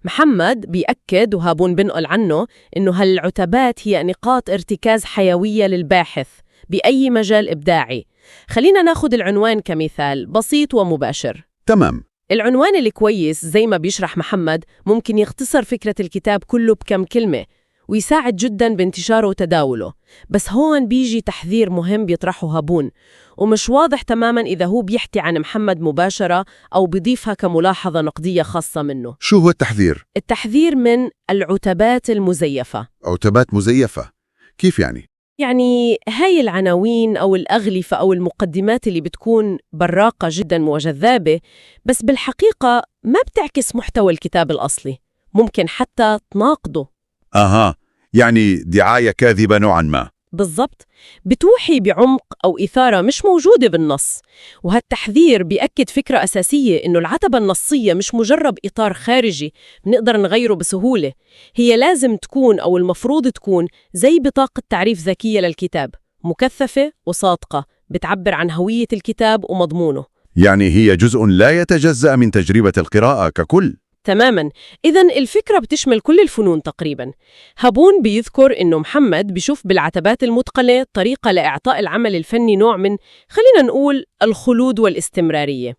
محمد بيأكد، وهابون بنقل عنه، إنه هالعتبات هي نقاط ارتكاز حيوية للباحث بأي مجال إبداعي. خلينا ناخد العنوان كمثال بسيط ومباشر. تمام. العنوان اللي كويس زي ما بيشرح محمد ممكن يختصر فكرة الكتاب كله بكم كلمة ويساعد جدا بانتشاره وتداوله. بس هون بيجي تحذير مهم بيطرحه هابون، ومش واضح تماما إذا هو بيحكي عن محمد مباشرة أو بيضيفها كملاحظة نقدية خاصة منه. شو هو التحذير؟ التحذير من العتبات المزيفة. عتبات مزيفة؟ كيف يعني؟ يعني هاي العناوين أو الأغلفة أو المقدمات اللي بتكون براقة جداً وجذابة، بس بالحقيقة ما بتعكس محتوى الكتاب الأصلي، ممكن حتى تناقضه. أها، يعني دعاية كاذبة نوعاً ما. بالضبط، بتوحي بعمق أو إثارة مش موجودة بالنص. وهالتحذير بيأكد فكرة أساسية إنه العتبة النصية مش مجرد إطار خارجي بنقدر نغيره بسهولة، هي لازم تكون أو المفروض تكون زي بطاقة تعريف ذكية للكتاب، مكثفة وصادقة، بتعبر عن هوية الكتاب ومضمونه. يعني هي جزء لا يتجزأ من تجربة القراءة ككل. تماماً. إذن الفكرة بتشمل كل الفنون تقريباً. هابون بيذكر إنه محمد بيشوف بالعتبات المتقنة طريقة لإعطاء العمل الفني نوع من، خلينا نقول، الخلود والاستمرارية.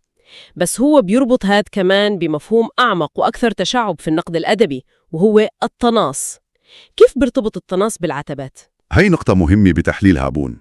بس هو بيربط هذا كمان بمفهوم أعمق وأكثر تشعب في النقد الأدبي، وهو التناص. كيف بيرتبط التناص بالعتبات؟ هي نقطة مهمة بتحليل هابون.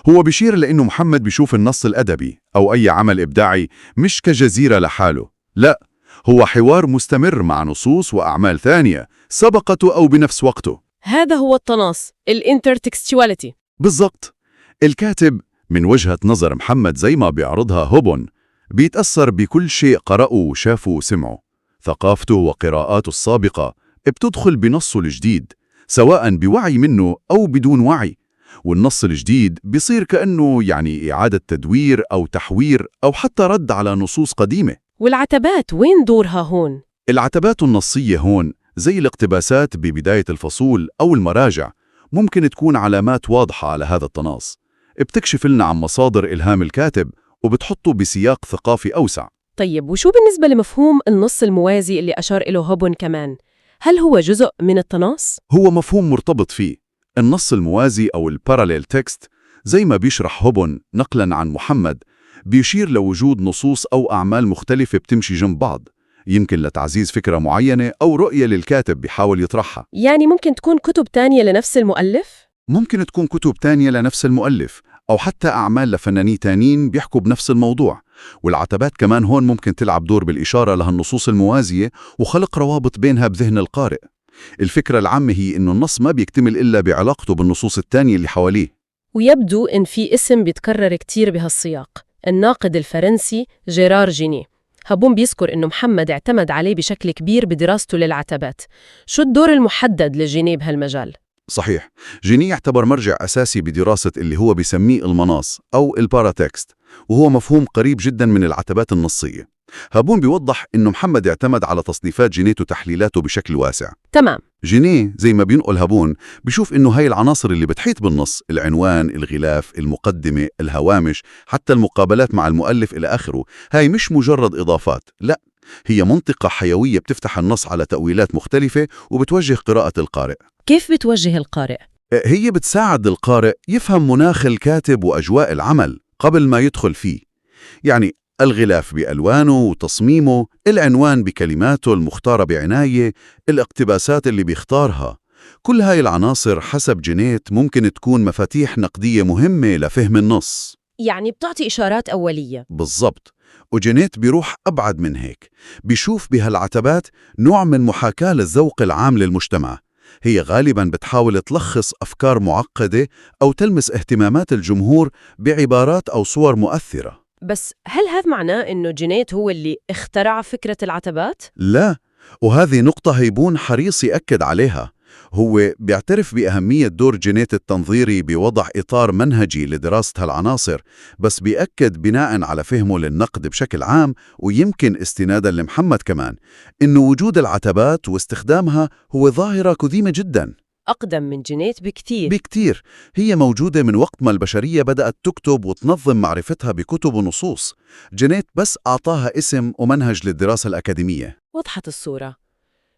هو بيشير لأنه محمد بيشوف النص الأدبي أو أي عمل إبداعي مش كجزيرة لحاله، لا، هو حوار مستمر مع نصوص وأعمال ثانية سبقته أو بنفس وقته. هذا هو التناص، ال intertextuality. بالضبط. الكاتب من وجهة نظر محمد زي ما بيعرضها هوبون بيتأثر بكل شيء قرأه وشافه وسمعه. ثقافته وقراءاته السابقة بتدخل بنصه الجديد، سواء بوعي منه أو بدون وعي. والنص الجديد بيصير كأنه يعني إعادة تدوير أو تحوير أو حتى رد على نصوص قديمة. والعتبات وين دورها هون؟ العتبات النصية هون زي الاقتباسات ببداية الفصول أو المراجع ممكن تكون علامات واضحة على هذا التناص، بتكشف لنا عن مصادر إلهام الكاتب وبتحطه بسياق ثقافي أوسع. طيب، وشو بالنسبة لمفهوم النص الموازي اللي أشار إله هوبون كمان؟ هل هو جزء من التناص؟ هو مفهوم مرتبط فيه. النص الموازي أو ال parallel text زي ما بيشرح هوبون نقلاً عن محمد بيشير لوجود نصوص أو أعمال مختلفة بتمشي جنب بعض، يمكن لتعزيز فكرة معينة أو رؤية للكاتب بيحاول يطرحها. يعني ممكن تكون كتب تانية لنفس المؤلف؟ ممكن تكون كتب تانية لنفس المؤلف، أو حتى أعمال لفنانين تانيين بيحكوا بنفس الموضوع. والعتبات كمان هون ممكن تلعب دور بالإشارة لهالنصوص الموازية وخلق روابط بينها بذهن القارئ. الفكرة العامة هي إنه النص ما بيكتمل إلا بعلاقته بالنصوص التانية اللي حواليه. ويبدو إن في اسم بيتكرر كتير بهالسياق، الناقد الفرنسي جيرار جيني. هابون بيذكر إنه محمد اعتمد عليه بشكل كبير بدراسته للعتبات. شو الدور المحدد لجيني بهالمجال؟ صحيح، جيني يعتبر مرجع أساسي بدراسة اللي هو بيسميه المناص أو ال paratexte، وهو مفهوم قريب جدا من العتبات النصية. هابون بيوضح إنه محمد اعتمد على تصنيفات جينيته وتحليلاته بشكل واسع. تمام. جينيه زي ما بينقل هابون بيشوف إنه هاي العناصر اللي بتحيط بالنص، العنوان، الغلاف، المقدمة، الهوامش، حتى المقابلات مع المؤلف إلى آخره، هاي مش مجرد إضافات، لا، هي منطقة حيوية بتفتح النص على تأويلات مختلفة وبتوجه قراءة القارئ. كيف بتوجه القارئ؟ هي بتساعد القارئ يفهم مناخ الكاتب وأجواء العمل قبل ما يدخل فيه. يعني الغلاف بألوانه وتصميمه، العنوان بكلماته المختارة بعناية، الاقتباسات اللي بيختارها، كل هاي العناصر حسب جينيت ممكن تكون مفاتيح نقدية مهمة لفهم النص. يعني بتعطي إشارات أولية. بالضبط. وجينيت بيروح أبعد من هيك، بيشوف بهالعتبات نوع من محاكاة للذوق العام للمجتمع. هي غالباً بتحاول تلخص أفكار معقدة أو تلمس اهتمامات الجمهور بعبارات أو صور مؤثرة. بس هل هذا معناه إنه جينيت هو اللي اخترع فكرة العتبات؟ لا، وهذه نقطة هيبون حريص يأكد عليها. هو بيعترف بأهمية دور جينيت التنظيري بوضع إطار منهجي لدراسة هالعناصر، بس بيأكد بناء على فهمه للنقد بشكل عام، ويمكن استنادا لمحمد كمان، إنه وجود العتبات واستخدامها هو ظاهرة قديمة جدا. أقدم من جينيت بكتير. بكتير. هي موجودة من وقت ما البشرية بدأت تكتب وتنظم معرفتها بكتب ونصوص. جينيت بس أعطاها اسم ومنهج للدراسة الأكاديمية. وضحت الصورة.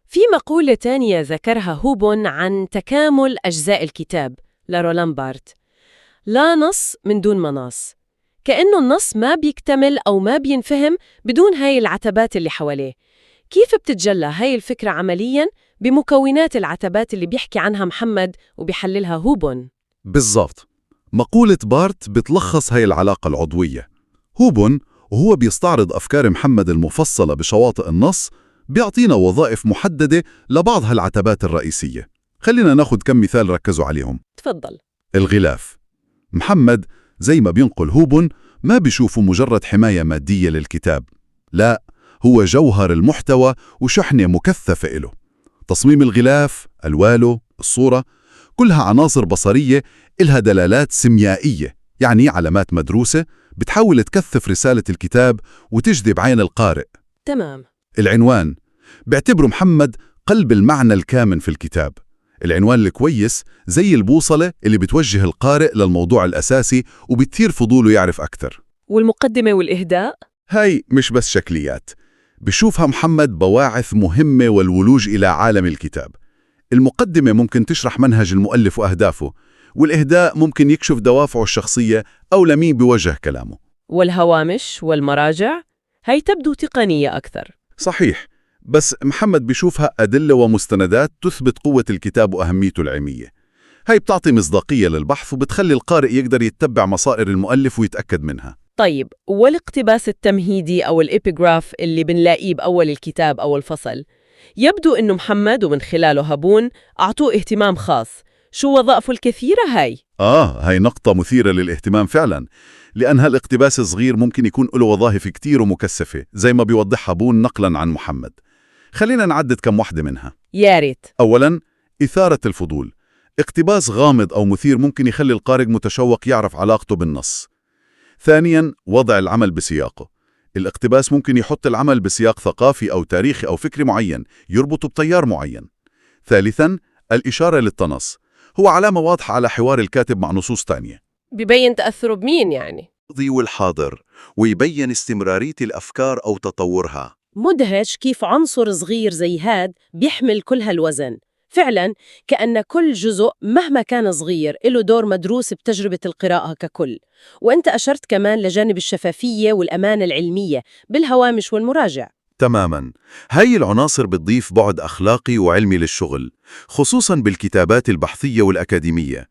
في مقولة تانية ذكرها هوبون عن تكامل أجزاء الكتاب لرولان بارت: لا نص من دون مناص. كأنه النص ما بيكتمل أو ما بينفهم بدون هاي العتبات اللي حواليه. كيف بتتجلى هاي الفكرة عملياً بمكونات العتبات اللي بيحكي عنها محمد وبيحللها هوبون؟ بالضبط. مقولة بارت بتلخص هاي العلاقة العضوية. هوبون وهو بيستعرض أفكار محمد المفصلة بشواطئ النص بيعطينا وظائف محددة لبعض هالعتبات الرئيسية. خلينا ناخد كم مثال ركزوا عليهم. تفضل. الغلاف. محمد زي ما بينقل هوبون ما بيشوفه مجرد حماية مادية للكتاب، لا، هو جوهر المحتوى وشحنة مكثفة إله. تصميم الغلاف، ألوانه، الصورة، كلها عناصر بصرية إلها دلالات سيميائية، يعني علامات مدروسة بتحاول تكثف رسالة الكتاب وتجذب عين القارئ. تمام. العنوان بيعتبره محمد قلب المعنى الكامن في الكتاب. العنوان الكويس زي البوصلة اللي بتوجه القارئ للموضوع الأساسي وبتثير فضوله يعرف أكثر. والمقدمة والإهداء؟ هاي مش بس شكليات، بشوفها محمد بواعث مهمة والولوج إلى عالم الكتاب. المقدمة ممكن تشرح منهج المؤلف وأهدافه، والإهداء ممكن يكشف دوافعه الشخصية أو لمين بوجه كلامه. والهوامش والمراجع؟ هاي تبدو تقنية أكثر. صحيح، بس محمد بيشوفها أدلة ومستندات تثبت قوة الكتاب وأهميته العلمية. هاي بتعطي مصداقية للبحث وبتخلي القارئ يقدر يتبع مصائر المؤلف ويتأكد منها. طيب، والاقتباس التمهيدي أو ال epigraph اللي بنلاقيه بأول الكتاب أو الفصل، يبدو إنه محمد ومن خلاله هابون أعطوه اهتمام خاص. شو وظائفه الكثيرة هاي؟ هاي نقطة مثيرة للاهتمام فعلا، لأن هالاقتباس الصغير ممكن يكون له وظائف كتير ومكثفة زي ما بيوضحها بون نقلا عن محمد. خلينا نعدد كم واحدة منها. يا ريت. أولا، إثارة الفضول. اقتباس غامض أو مثير ممكن يخلي القارئ متشوق يعرف علاقته بالنص. ثانيا، وضع العمل بسياقه. الاقتباس ممكن يحط العمل بسياق ثقافي أو تاريخي أو فكري معين، يربطه بتيار معين. ثالثا، الإشارة للتنص. هو علامة واضحة على حوار الكاتب مع نصوص تانية. ببين تأثره بمين يعني؟ والحاضر، ويبين استمرارية الأفكار أو تطورها. مدهش كيف عنصر صغير زي هاد بيحمل كل هالوزن. فعلاً كأن كل جزء مهما كان صغير له دور مدروس بتجربة القراءة ككل. وأنت أشرت كمان لجانب الشفافية والأمانة العلمية بالهوامش والمراجع. تماماً، هاي العناصر بتضيف بعد أخلاقي وعلمي للشغل، خصوصاً بالكتابات البحثية والأكاديمية.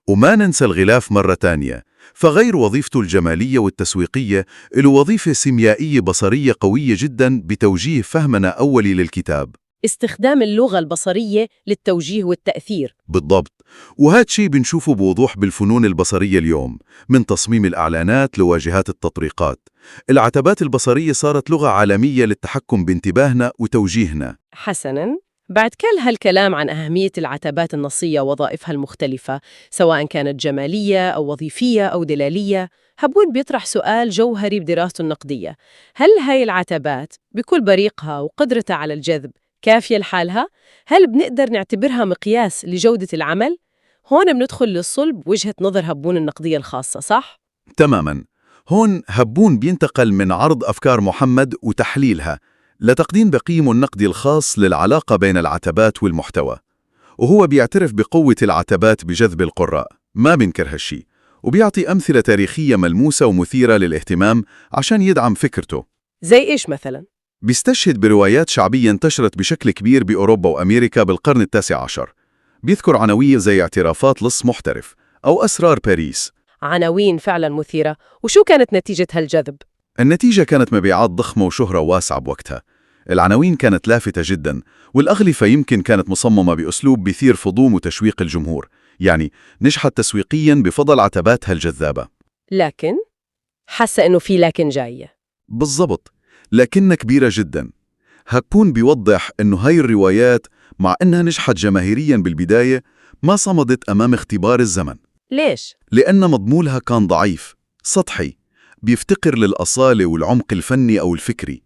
وما ننسى الغلاف مرة تانية، فغير وظيفته الجمالية والتسويقية له وظيفة سيميائية بصرية قوية جداً بتوجيه فهمنا أولي للكتاب. استخدام اللغة البصرية للتوجيه والتأثير. بالضبط، وهذا شيء بنشوفه بوضوح بالفنون البصرية اليوم، من تصميم الإعلانات لواجهات التطبيقات. العتبات البصرية صارت لغة عالمية للتحكم بانتباهنا وتوجيهنا. حسناً، بعد كل هالكلام عن أهمية العتبات النصية ووظائفها المختلفة، سواء كانت جمالية أو وظيفية أو دلالية، هبون بيطرح سؤال جوهري بدراسته النقدية. هل هاي العتبات بكل بريقها وقدرتها على الجذب كافية لحالها؟ هل بنقدر نعتبرها مقياس لجودة العمل؟ هون بندخل للصلب وجهة نظر هبون النقدية الخاصة، صح؟ تماماً، هون هبون بينتقل من عرض أفكار محمد وتحليلها لتقديم بقيمه النقدي الخاص للعلاقة بين العتبات والمحتوى. وهو بيعترف بقوة العتبات بجذب القراء، ما بينكر هالشي، وبيعطي أمثلة تاريخية ملموسة ومثيرة للاهتمام عشان يدعم فكرته. زي إيش مثلاً؟ بيستشهد بروايات شعبية انتشرت بشكل كبير بأوروبا وأمريكا بالقرن التاسع عشر. بيذكر عناوين زي اعترافات لص محترف أو أسرار باريس. عناوين فعلاً مثيرة. وشو كانت نتيجة هالجذب؟ النتيجة كانت مبيعات ضخمة وشهرة واسعة بوقتها. العناوين كانت لافتة جدا، والأغلفة يمكن كانت مصممة بأسلوب بيثير فضول وتشويق الجمهور. يعني نجحت تسويقيا بفضل عتباتها الجذابة. لكن حاسة إنه في لكن جاية. بالضبط، لكنها كبيرة جدا. هابون بيوضح إنه هاي الروايات مع إنها نجحت جماهيريا بالبداية ما صمدت أمام اختبار الزمن. ليش؟ لأن مضمونها كان ضعيف، سطحي، بيفتقر للأصالة والعمق الفني أو الفكري.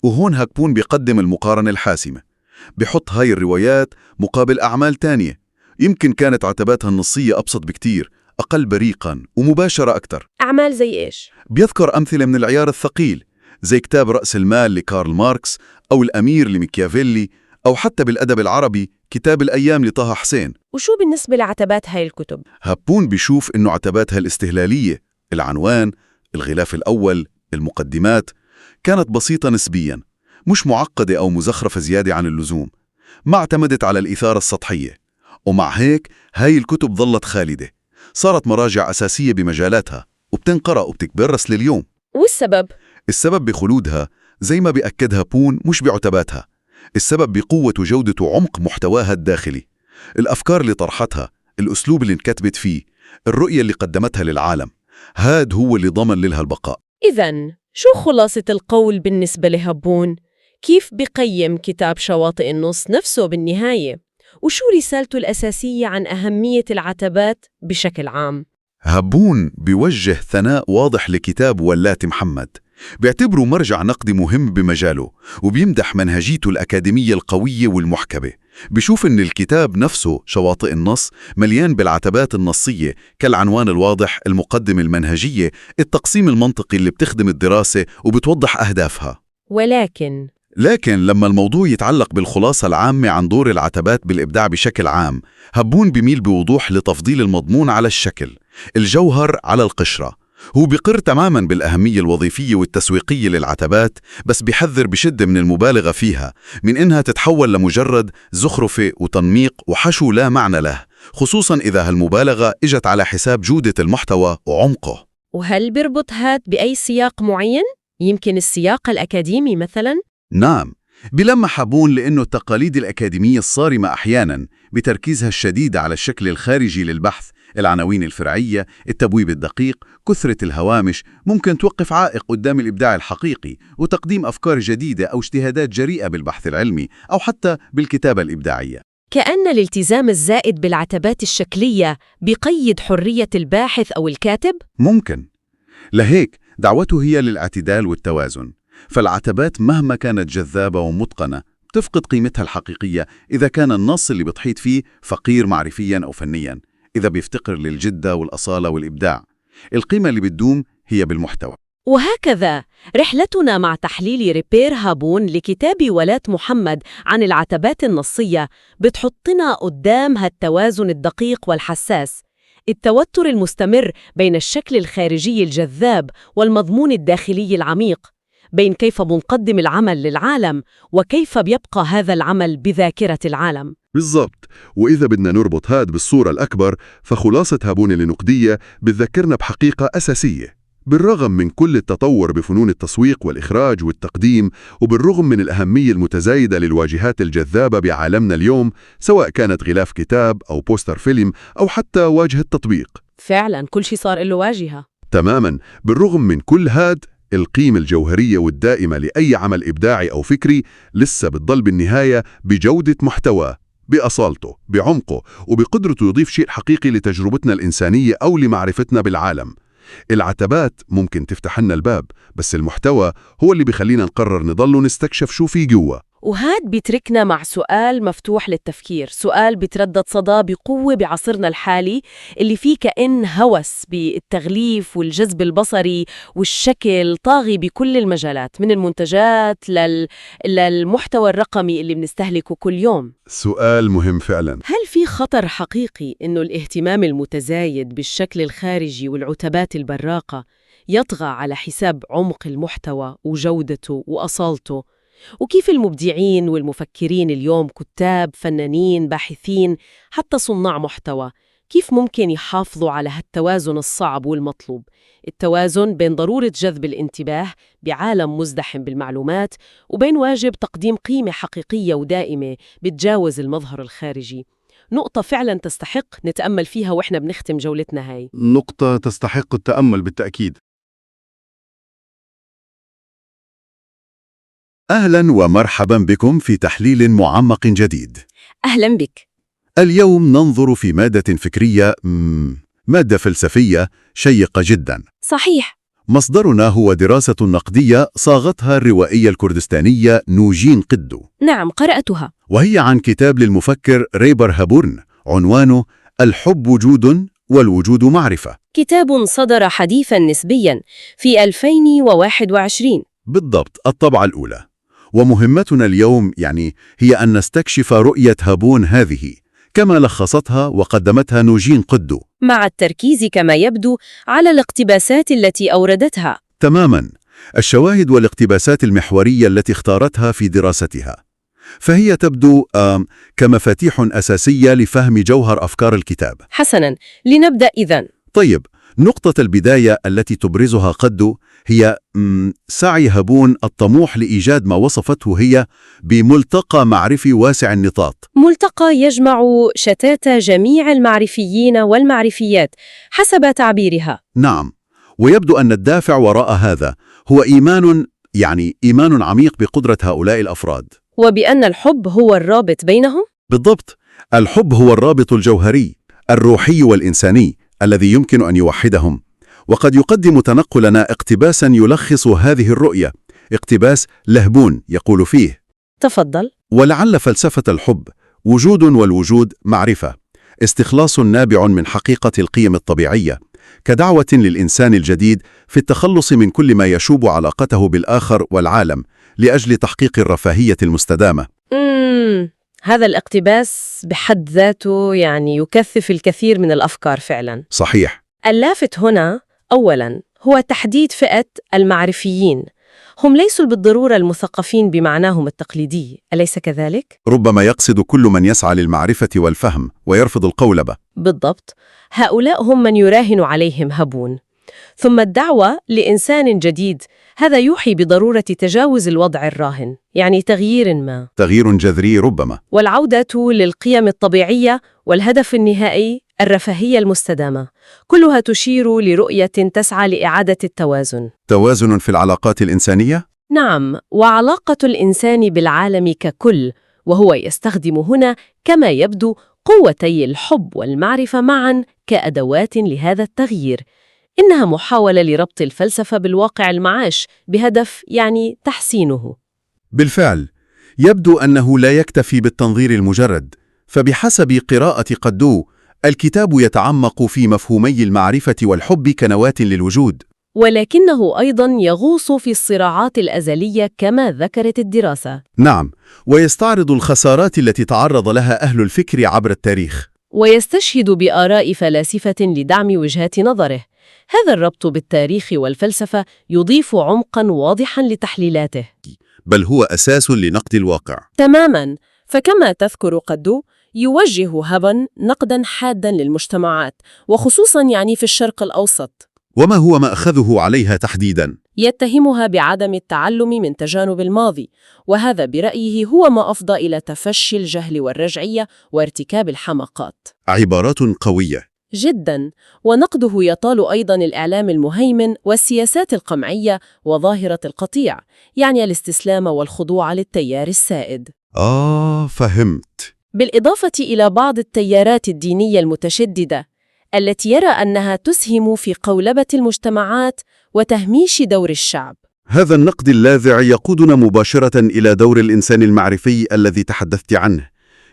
وهون هاكبون بيقدم المقارنة الحاسمة، بحط هاي الروايات مقابل أعمال تانية يمكن كانت عتباتها النصية أبسط بكتير، أقل بريقاً ومباشرة أكتر. أعمال زي إيش؟ بيذكر أمثلة من العيار الثقيل، زي كتاب رأس المال لكارل ماركس، أو الأمير لميكيافيلي، أو حتى بالأدب العربي كتاب الأيام لطه حسين. وشو بالنسبة لعتبات هاي الكتب؟ هابون بيشوف إنه عتباتها الاستهلالية، العنوان، الغلاف الأول، المقدمات، كانت بسيطة نسبياً، مش معقدة أو مزخرفة زيادة عن اللزوم، ما اعتمدت على الإثارة السطحية. ومع هيك هاي الكتب ظلت خالدة، صارت مراجع أساسية بمجالاتها وبتنقرأ وبتتدرس لليوم. والسبب؟ السبب بخلودها زي ما بيأكدها بون، مش بعتباتها. السبب بقوة وجودة وعمق محتواها الداخلي، الأفكار اللي طرحتها، الأسلوب اللي انكتبت فيه، الرؤية اللي قدمتها للعالم. هاد هو اللي ضمن لها البقاء. إذن شو خلاصة القول بالنسبة لهبون؟ كيف بقيم كتاب شواطئ النص نفسه بالنهاية؟ وشو رسالته الأساسية عن أهمية العتبات بشكل عام؟ هبون بيوجه ثناء واضح لكتاب ولات محمد، بيعتبره مرجع نقدي مهم بمجاله، وبيمدح منهجيته الأكاديمية القوية والمحكمة. بيشوف إن الكتاب نفسه شواطئ النص مليان بالعتبات النصية، كالعنوان الواضح، المقدمة المنهجية، التقسيم المنطقي اللي بتخدم الدراسة وبتوضح أهدافها. لكن لما الموضوع يتعلق بالخلاصة العامة عن دور العتبات بالإبداع بشكل عام، هبون بيميل بوضوح لتفضيل المضمون على الشكل، الجوهر على القشرة. هو بيقر تماما بالأهمية الوظيفية والتسويقية للعتبات، بس بيحذر بشدة من المبالغة فيها، من إنها تتحول لمجرد زخرفة وتنميق وحشو لا معنى له، خصوصا إذا هالمبالغة إجت على حساب جودة المحتوى وعمقه. وهل بيربط هاد بأي سياق معين؟ يمكن السياق الأكاديمي مثلاً؟ نعم، بلمح هبون لأنه التقاليد الأكاديمية الصارمة أحياناً بتركيزها الشديد على الشكل الخارجي للبحث، العناوين الفرعية، التبويب الدقيق، كثرة الهوامش، ممكن توقف عائق قدام الإبداع الحقيقي وتقديم أفكار جديدة أو اجتهادات جريئة بالبحث العلمي أو حتى بالكتابة الإبداعية. كأن الالتزام الزائد بالعتبات الشكلية بقيد حرية الباحث أو الكاتب؟ ممكن. لهيك دعوته هي للاعتدال والتوازن. فالعتبات مهما كانت جذابة ومتقنة تفقد قيمتها الحقيقية إذا كان النص اللي بتحيط فيه فقير معرفياً أو فنياً، إذا بيفتقر للجدة والأصالة والإبداع. القيمة اللي بتدوم هي بالمحتوى. وهكذا رحلتنا مع تحليل ريبير هابون لكتاب ولات محمد عن العتبات النصية بتحطنا قدام هالتوازن الدقيق والحساس، التوتر المستمر بين الشكل الخارجي الجذاب والمضمون الداخلي العميق، بين كيف بنقدم العمل للعالم وكيف بيبقى هذا العمل بذاكرة العالم. بالضبط. وإذا بدنا نربط هاد بالصورة الأكبر، فخلاصة هابون النقدية بتذكرنا بحقيقة أساسية. بالرغم من كل التطور بفنون التسويق والإخراج والتقديم، وبالرغم من الأهمية المتزايدة للواجهات الجذابة بعالمنا اليوم، سواء كانت غلاف كتاب أو بوستر فيلم أو حتى واجهة تطبيق. فعلا كل شيء صار له واجهة. تماما. بالرغم من كل هاد، القيمة الجوهرية والدائمة لأي عمل إبداعي أو فكري لسه بتضل بالنهاية بجودة محتواه، بأصالته، بعمقه، وبقدرته يضيف شيء حقيقي لتجربتنا الإنسانية أو لمعرفتنا بالعالم. العتبات ممكن تفتح لنا الباب، بس المحتوى هو اللي بيخلينا نقرر نضل ونستكشف شو في جوا. وهاد بيتركنا مع سؤال مفتوح للتفكير، سؤال بيتردد صداه بقوة بعصرنا الحالي اللي فيه كأن هوس بالتغليف والجذب البصري والشكل طاغي بكل المجالات، من المنتجات للمحتوى الرقمي اللي بنستهلكه كل يوم. سؤال مهم فعلا. هل في خطر حقيقي إنه الاهتمام المتزايد بالشكل الخارجي والعتبات البراقة يطغى على حساب عمق المحتوى وجودته وأصالته؟ وكيف المبدعين والمفكرين اليوم، كتاب، فنانين، باحثين، حتى صناع محتوى، كيف ممكن يحافظوا على هالتوازن الصعب والمطلوب؟ التوازن بين ضرورة جذب الانتباه بعالم مزدحم بالمعلومات وبين واجب تقديم قيمة حقيقية ودائمة بتجاوز المظهر الخارجي. نقطة فعلا تستحق نتأمل فيها وإحنا بنختم جولتنا هاي. نقطة تستحق التأمل بالتأكيد. أهلا ومرحبا بكم في تحليل معمق جديد. أهلا بك. اليوم ننظر في مادة فكرية، مادة فلسفية شيقة جدا. صحيح. مصدرنا هو دراسة نقدية صاغتها الروائية الكردستانية نوجين قدو. نعم، قرأتها. وهي عن كتاب للمفكر ريبر هابورن عنوانه الحب وجود والوجود معرفة. كتاب صدر حديثا نسبيا في 2021. بالضبط، الطبعة الأولى. ومهمتنا اليوم يعني هي أن نستكشف رؤية هابون هذه كما لخصتها وقدمتها نوجين قدو، مع التركيز كما يبدو على الاقتباسات التي أوردتها. تماما، الشواهد والاقتباسات المحورية التي اختارتها في دراستها، فهي تبدو كمفاتيح أساسية لفهم جوهر أفكار الكتاب. حسنا، لنبدأ إذن. طيب، نقطة البداية التي تبرزها قدو هي سعي هابون الطموح لإيجاد ما وصفته هي بملتقى معرفي واسع النطاق. ملتقى يجمع شتات جميع المعرفيين والمعرفيات حسب تعبيرها. نعم، ويبدو أن الدافع وراء هذا هو إيمان، يعني إيمان عميق بقدرة هؤلاء الأفراد. وبأن الحب هو الرابط بينهم؟ بالضبط، الحب هو الرابط الجوهري الروحي والإنساني الذي يمكن أن يوحدهم. وقد يقدم تنقلنا اقتباسا يلخص هذه الرؤية، اقتباس لهبون يقول فيه: تفضل. ولعل فلسفة الحب وجود والوجود معرفة، استخلاص نابع من حقيقة القيم الطبيعية، كدعوة للإنسان الجديد في التخلص من كل ما يشوب علاقته بالآخر والعالم لأجل تحقيق الرفاهية المستدامة. هذا الاقتباس بحد ذاته يعني يكثف الكثير من الأفكار فعلا. صحيح. اللافت هنا أولاً هو تحديد فئة المعرفيين، هم ليسوا بالضرورة المثقفين بمعناهم التقليدي، أليس كذلك؟ ربما يقصد كل من يسعى للمعرفة والفهم ويرفض القولبة. بالضبط، هؤلاء هم من يراهن عليهم هابون. ثم الدعوة لإنسان جديد، هذا يوحي بضرورة تجاوز الوضع الراهن، يعني تغيير ما. تغيير جذري ربما. والعودة للقيم الطبيعية والهدف النهائي الرفاهية المستدامة، كلها تشير لرؤية تسعى لإعادة التوازن. توازن في العلاقات الإنسانية؟ نعم، وعلاقة الإنسان بالعالم ككل، وهو يستخدم هنا كما يبدو قوتي الحب والمعرفة معا كأدوات لهذا التغيير. إنها محاولة لربط الفلسفة بالواقع المعاش بهدف يعني تحسينه. بالفعل، يبدو أنه لا يكتفي بالتنظير المجرد، فبحسب قراءة قدو، الكتاب يتعمق في مفهومي المعرفة والحب كنواة للوجود. ولكنه أيضاً يغوص في الصراعات الأزلية كما ذكرت الدراسة. نعم، ويستعرض الخسارات التي تعرض لها أهل الفكر عبر التاريخ. ويستشهد بآراء فلاسفة لدعم وجهات نظره. هذا الربط بالتاريخ والفلسفة يضيف عمقاً واضحاً لتحليلاته. بل هو أساس لنقد الواقع. تماماً، فكما تذكر قدو، يوجه هابن نقداً حاداً للمجتمعات، وخصوصاً يعني في الشرق الأوسط. وما هو مأخذه عليها تحديداً؟ يتهمها بعدم التعلم من تجانب الماضي، وهذا برأيه هو ما أفضى إلى تفشي الجهل والرجعية وارتكاب الحماقات. عبارات قوية جداً، ونقده يطال أيضاً الإعلام المهيمن والسياسات القمعية وظاهرة القطيع، يعني الاستسلام والخضوع للتيار السائد. فهمت. بالإضافة إلى بعض التيارات الدينية المتشددة التي يرى أنها تسهم في قولبة المجتمعات وتهميش دور الشعب. هذا النقد اللاذع يقودنا مباشرة إلى دور الإنسان المعرفي الذي تحدثت عنه.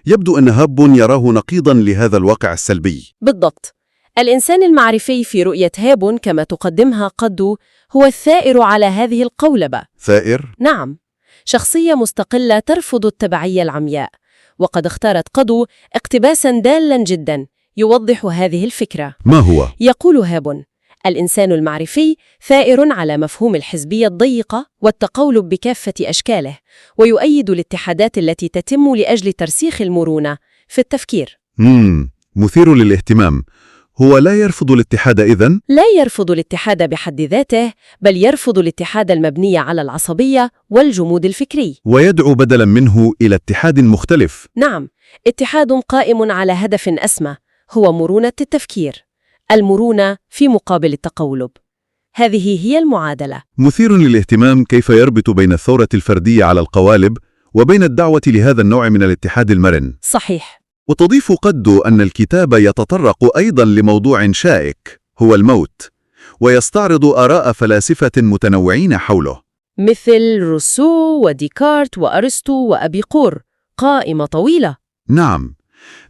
يبدو أن هابون يراه نقيضاً لهذا الواقع السلبي. بالضبط. الإنسان المعرفي في رؤية هابون كما تقدمها قدو هو الثائر على هذه القولبة. ثائر؟ نعم، شخصية مستقلة ترفض التبعية العمياء. وقد اختارت قدو اقتباساً دالاً جداً يوضح هذه الفكرة. ما هو؟ يقول هابون: الإنسان المعرفي ثائر على مفهوم الحزبية الضيقة والتقولب بكافة أشكاله، ويؤيد الاتحادات التي تتم لأجل ترسيخ المرونة في التفكير. مثير للاهتمام. هو لا يرفض الاتحاد إذن؟ لا يرفض الاتحاد بحد ذاته، بل يرفض الاتحاد المبني على العصبية والجمود الفكري. ويدعو بدلا منه إلى اتحاد مختلف. نعم، اتحاد قائم على هدف أسمى، هو مرونة التفكير. المرونة في مقابل التقولب. هذه هي المعادلة. مثير للاهتمام كيف يربط بين الثورة الفردية على القوالب وبين الدعوة لهذا النوع من الاتحاد المرن. صحيح. وتضيف قدو أن الكتاب يتطرق أيضا لموضوع شائك، هو الموت، ويستعرض آراء فلاسفة متنوعين حوله، مثل روسو وديكارت وأرسطو وأبيقور، قائمة طويلة. نعم،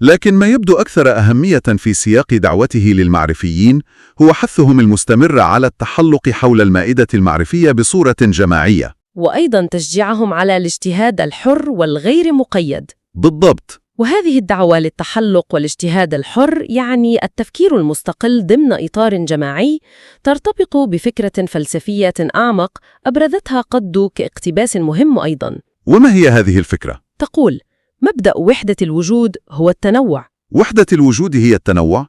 لكن ما يبدو أكثر أهمية في سياق دعوته للمعرفيين هو حثهم المستمر على التحلق حول المائدة المعرفية بصورة جماعية، وأيضا تشجيعهم على الاجتهاد الحر والغير مقيد. بالضبط. وهذه الدعوة للتحلق والاجتهاد الحر، يعني التفكير المستقل ضمن إطار جماعي، ترتبط بفكرة فلسفية أعمق أبرزتها قدو كاقتباس مهم أيضا. وما هي هذه الفكرة؟ تقول: مبدأ وحدة الوجود هو التنوع. وحدة الوجود هي التنوع؟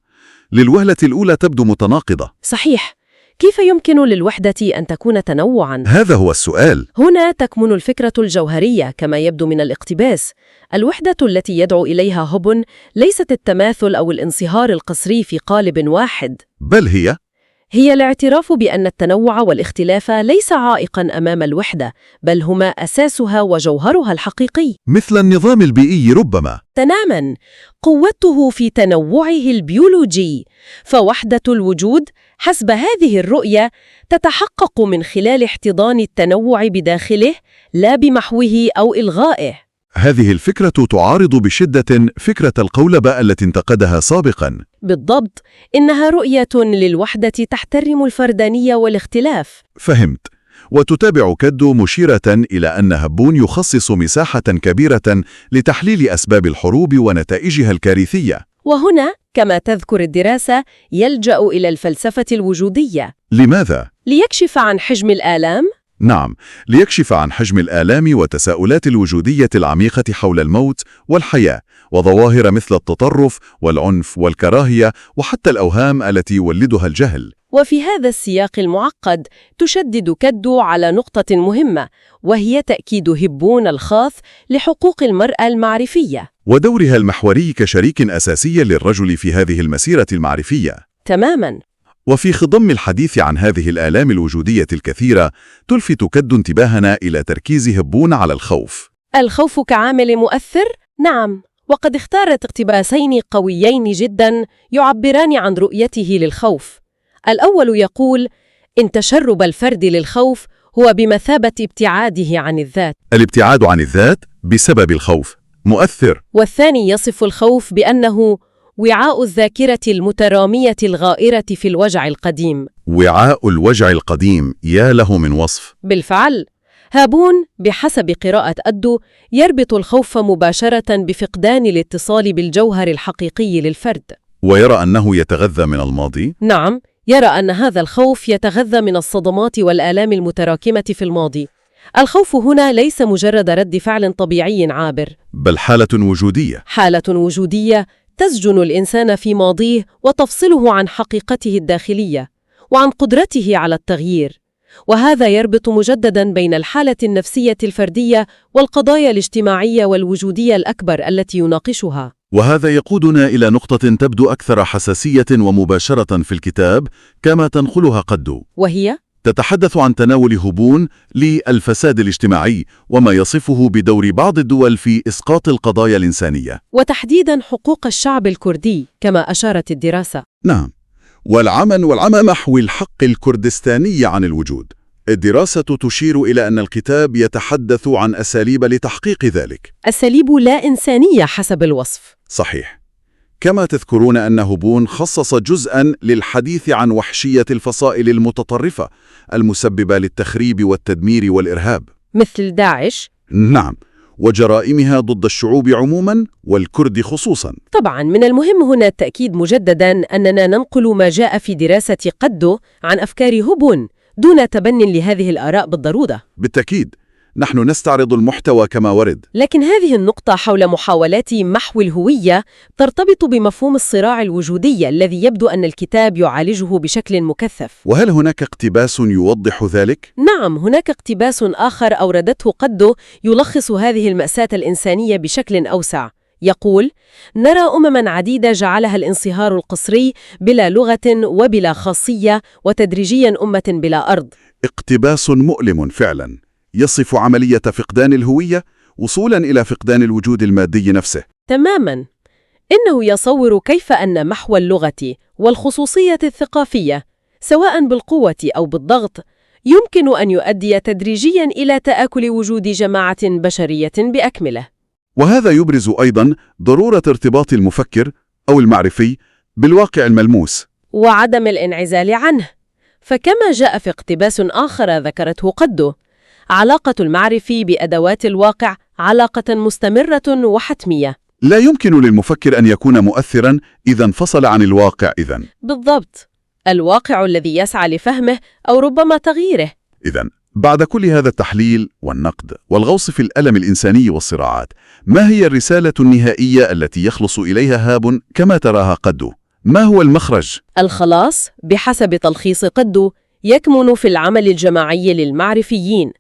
للوهلة الأولى تبدو متناقضة. صحيح، كيف يمكن للوحدة أن تكون تنوعاً؟ هذا هو السؤال. هنا تكمن الفكرة الجوهرية كما يبدو من الاقتباس. الوحدة التي يدعو إليها هوبن ليست التماثل أو الانصهار القسري في قالب واحد، بل هي الاعتراف بأن التنوع والاختلاف ليس عائقاً أمام الوحدة، بل هما أساسها وجوهرها الحقيقي. مثل النظام البيئي ربما. تماماً، قوته في تنوعه البيولوجي. فوحدة الوجود حسب هذه الرؤية تتحقق من خلال احتضان التنوع بداخله، لا بمحوه أو إلغائه. هذه الفكرة تعارض بشدة فكرة القولبة التي انتقدها سابقاً. بالضبط، إنها رؤية للوحدة تحترم الفردانية والاختلاف. فهمت. وتتابع كدو مشيرة إلى أن هبون يخصص مساحة كبيرة لتحليل أسباب الحروب ونتائجها الكارثية. وهنا كما تذكر الدراسة يلجأ إلى الفلسفة الوجودية. لماذا؟ ليكشف عن حجم الآلام؟ نعم، ليكشف عن حجم الآلام وتساؤلات الوجودية العميقة حول الموت والحياة، وظواهر مثل التطرف والعنف والكراهية وحتى الأوهام التي يولدها الجهل. وفي هذا السياق المعقد تشدد كدو على نقطة مهمة، وهي تأكيد هبون الخاص لحقوق المرأة المعرفية ودورها المحوري كشريك أساسي للرجل في هذه المسيرة المعرفية. تماماً. وفي خضم الحديث عن هذه الآلام الوجودية الكثيرة، تلفت كدو انتباهنا إلى تركيز هبون على الخوف. الخوف كعامل مؤثر؟ نعم، وقد اختارت اقتباسين قويين جداً يعبران عن رؤيته للخوف. الأول يقول: إن تشرب الفرد للخوف هو بمثابة ابتعاده عن الذات. الابتعاد عن الذات بسبب الخوف مؤثر. والثاني يصف الخوف بأنه وعاء الذاكرة المترامية الغائرة في الوجع القديم. وعاء الوجع القديم، يا له من وصف. بالفعل، هابون بحسب قراءة أدو يربط الخوف مباشرة بفقدان الاتصال بالجوهر الحقيقي للفرد. ويرى أنه يتغذى من الماضي؟ نعم، يرى أن هذا الخوف يتغذى من الصدمات والآلام المتراكمة في الماضي. الخوف هنا ليس مجرد رد فعل طبيعي عابر، بل حالة وجودية. حالة وجودية تسجن الإنسان في ماضيه وتفصله عن حقيقته الداخلية وعن قدرته على التغيير. وهذا يربط مجدداً بين الحالة النفسية الفردية والقضايا الاجتماعية والوجودية الأكبر التي يناقشها. وهذا يقودنا إلى نقطة تبدو أكثر حساسية ومباشرة في الكتاب كما تنقلها قدو، وهي؟ تتحدث عن تناول هبون للفساد الاجتماعي وما يصفه بدور بعض الدول في إسقاط القضايا الإنسانية، وتحديداً حقوق الشعب الكردي كما أشارت الدراسة. نعم، والعمى محو الحق الكردستاني عن الوجود. الدراسة تشير إلى أن الكتاب يتحدث عن أساليب لتحقيق ذلك. أساليب لا إنسانية حسب الوصف. صحيح. كما تذكرون أن هبون خصص جزءاً للحديث عن وحشية الفصائل المتطرفة المسببة للتخريب والتدمير والإرهاب، مثل داعش. نعم، وجرائمها ضد الشعوب عموماً والكرد خصوصاً. طبعاً من المهم هنا التأكيد مجدداً أننا ننقل ما جاء في دراسة قدو عن أفكار هبون دون تبن لهذه الآراء بالضرورة. بالتأكيد، نحن نستعرض المحتوى كما ورد. لكن هذه النقطة حول محاولات محو الهوية ترتبط بمفهوم الصراع الوجودي الذي يبدو أن الكتاب يعالجه بشكل مكثف. وهل هناك اقتباس يوضح ذلك؟ نعم، هناك اقتباس آخر أوردته قدو يلخص هذه المأساة الإنسانية بشكل أوسع. يقول: نرى أمماً عديدة جعلها الانصهار القسري بلا لغة وبلا خاصية، وتدريجياً أمة بلا أرض. اقتباس مؤلم فعلاً، يصف عملية فقدان الهوية وصولاً إلى فقدان الوجود المادي نفسه. تماماً. إنه يصور كيف أن محو اللغة والخصوصية الثقافية، سواء بالقوة أو بالضغط، يمكن أن يؤدي تدريجياً إلى تآكل وجود جماعة بشرية بأكمله. وهذا يبرز أيضاً ضرورة ارتباط المفكر أو المعرفي بالواقع الملموس وعدم الانعزال عنه. فكما جاء في اقتباس آخر ذكرته قدو، علاقة المعرفي بأدوات الواقع علاقة مستمرة وحتمية. لا يمكن للمفكر أن يكون مؤثراً إذا انفصل عن الواقع. إذن بالضبط، الواقع الذي يسعى لفهمه أو ربما تغييره. إذن بعد كل هذا التحليل والنقد والغوص في الألم الإنساني والصراعات، ما هي الرسالة النهائية التي يخلص إليها هابون كما تراها قدو؟ ما هو المخرج؟ الخلاص بحسب تلخيص قدو يكمن في العمل الجماعي للمعرفيين.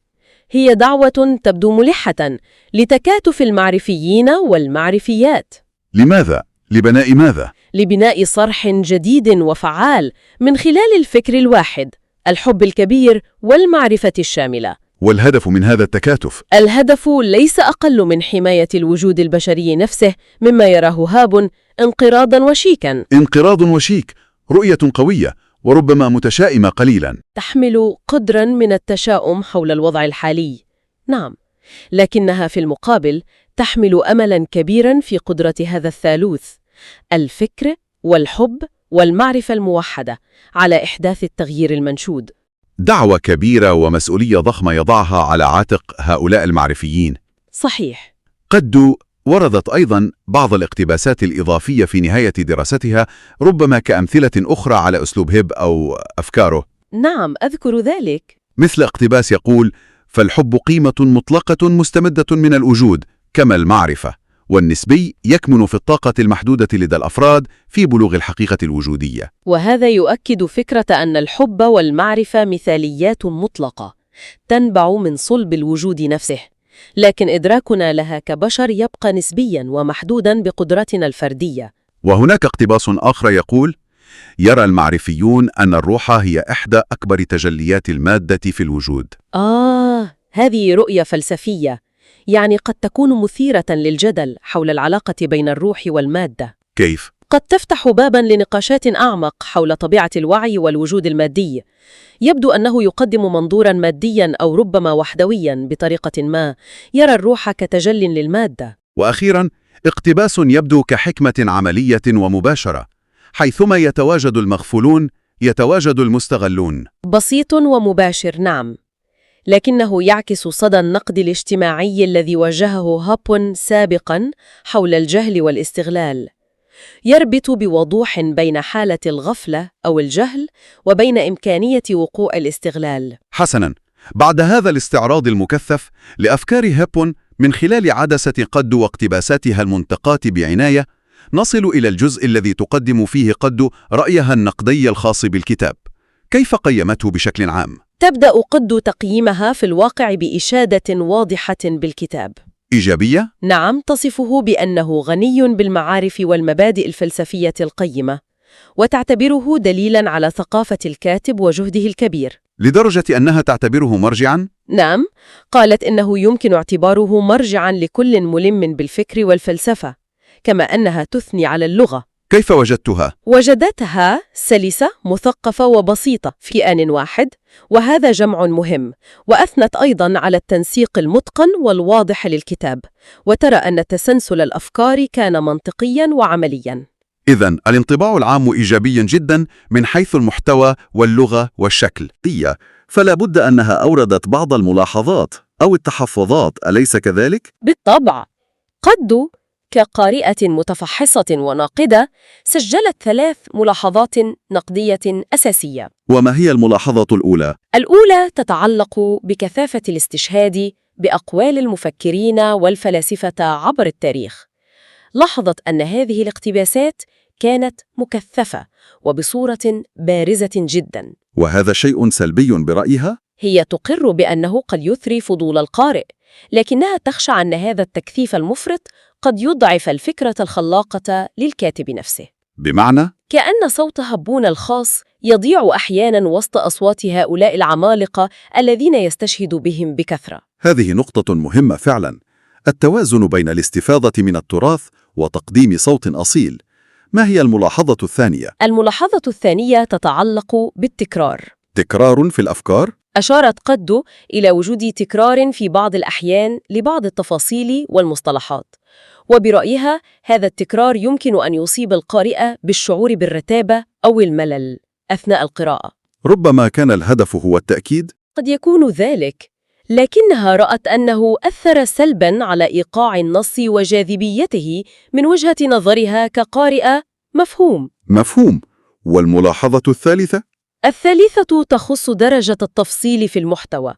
هي دعوة تبدو ملحة لتكاتف المعرفيين والمعرفيات. لماذا؟ لبناء ماذا؟ لبناء صرح جديد وفعال من خلال الفكر الواحد، الحب الكبير والمعرفة الشاملة. والهدف من هذا التكاتف؟ الهدف ليس أقل من حماية الوجود البشري نفسه مما يراه هابون انقراضاً وشيكاً. انقراض وشيك، رؤية قوية وربما متشائمة قليلاً. تحمل قدراً من التشاؤم حول الوضع الحالي، نعم، لكنها في المقابل تحمل أملاً كبيراً في قدرة هذا الثالوث، الفكر والحب والمعرفة الموحدة، على إحداث التغيير المنشود. دعوة كبيرة ومسؤولية ضخمة يضعها على عاتق هؤلاء المعرفيين. صحيح. قد وردت أيضا بعض الاقتباسات الإضافية في نهاية دراستها، ربما كأمثلة أخرى على أسلوب هب أو أفكاره. نعم، أذكر ذلك. مثل اقتباس يقول: فالحب قيمة مطلقة مستمدة من الوجود كما المعرفة، والنسبي يكمن في الطاقة المحدودة لدى الأفراد في بلوغ الحقيقة الوجودية. وهذا يؤكد فكرة أن الحب والمعرفة مثاليات مطلقة تنبع من صلب الوجود نفسه، لكن إدراكنا لها كبشر يبقى نسبياً ومحدوداً بقدرتنا الفردية. وهناك اقتباس آخر يقول: يرى المعرفيون أن الروح هي إحدى أكبر تجليات المادة في الوجود. هذه رؤية فلسفية، يعني قد تكون مثيرة للجدل حول العلاقة بين الروح والمادة. كيف؟ قد تفتح باباً لنقاشات أعمق حول طبيعة الوعي والوجود المادي. يبدو أنه يقدم منظوراً مادياً أو ربما وحدوياً بطريقة ما، يرى الروح كتجل للمادة. وأخيراً، اقتباس يبدو كحكمة عملية ومباشرة، حيثما يتواجد المغفولون يتواجد المستغلون. بسيط ومباشر، نعم، لكنه يعكس صدى النقد الاجتماعي الذي واجهه هابون سابقاً حول الجهل والاستغلال. يربط بوضوح بين حالة الغفلة أو الجهل وبين إمكانية وقوع الاستغلال. حسناً، بعد هذا الاستعراض المكثف لأفكار هابون من خلال عدسة قدو واقتباساتها المنتقاة بعناية، نصل إلى الجزء الذي تقدم فيه قدو رأيها النقدي الخاص بالكتاب. كيف قيمته بشكل عام؟ تبدأ قدو تقييمها في الواقع بإشادة واضحة بالكتاب. إيجابية؟ نعم، تصفه بأنه غني بالمعارف والمبادئ الفلسفية القيمة، وتعتبره دليلاً على ثقافة الكاتب وجهده الكبير. لدرجة أنها تعتبره مرجعاً؟ نعم، قالت إنه يمكن اعتباره مرجعاً لكل ملم بالفكر والفلسفة، كما أنها تثني على اللغة. كيف وجدتها؟ وجدتها سلسة، مثقفة وبسيطة في آن واحد، وهذا جمع مهم. وأثنت أيضاً على التنسيق المتقن والواضح للكتاب، وترى أن تسلسل الأفكار كان منطقياً وعملياً. إذن الانطباع العام إيجابي جداً من حيث المحتوى واللغة والشكل. فلا بد أنها أوردت بعض الملاحظات أو التحفظات، أليس كذلك؟ بالطبع، قدو كقارئة متفحصة وناقدة سجلت 3 ملاحظات نقدية أساسية. وما هي الملاحظة الأولى؟ الأولى تتعلق بكثافة الاستشهاد بأقوال المفكرين والفلاسفة عبر التاريخ. لاحظت أن هذه الاقتباسات كانت مكثفة وبصورة بارزة جداً. وهذا شيء سلبي برأيها؟ هي تقر بأنه قد يثري فضول القارئ، لكنها تخشى أن هذا التكثيف المفرط قد يضعف الفكرة الخلاقة للكاتب نفسه. بمعنى؟ كأن صوت هبون الخاص يضيع أحياناً وسط أصوات هؤلاء العمالقة الذين يستشهد بهم بكثرة. هذه نقطة مهمة فعلاً، التوازن بين الاستفاضة من التراث وتقديم صوت أصيل. ما هي الملاحظة الثانية؟ الملاحظة الثانية تتعلق بالتكرار. تكرار في الأفكار؟ أشارت قدو إلى وجود تكرار في بعض الأحيان لبعض التفاصيل والمصطلحات، وبرأيها هذا التكرار يمكن أن يصيب القارئ بالشعور بالرتابة أو الملل أثناء القراءة. ربما كان الهدف هو التأكيد؟ قد يكون ذلك، لكنها رأت أنه أثر سلباً على إيقاع النص وجاذبيته من وجهة نظرها كقارئة. مفهوم. مفهوم. والملاحظة الثالثة؟ الثالثة تخص درجة التفصيل في المحتوى.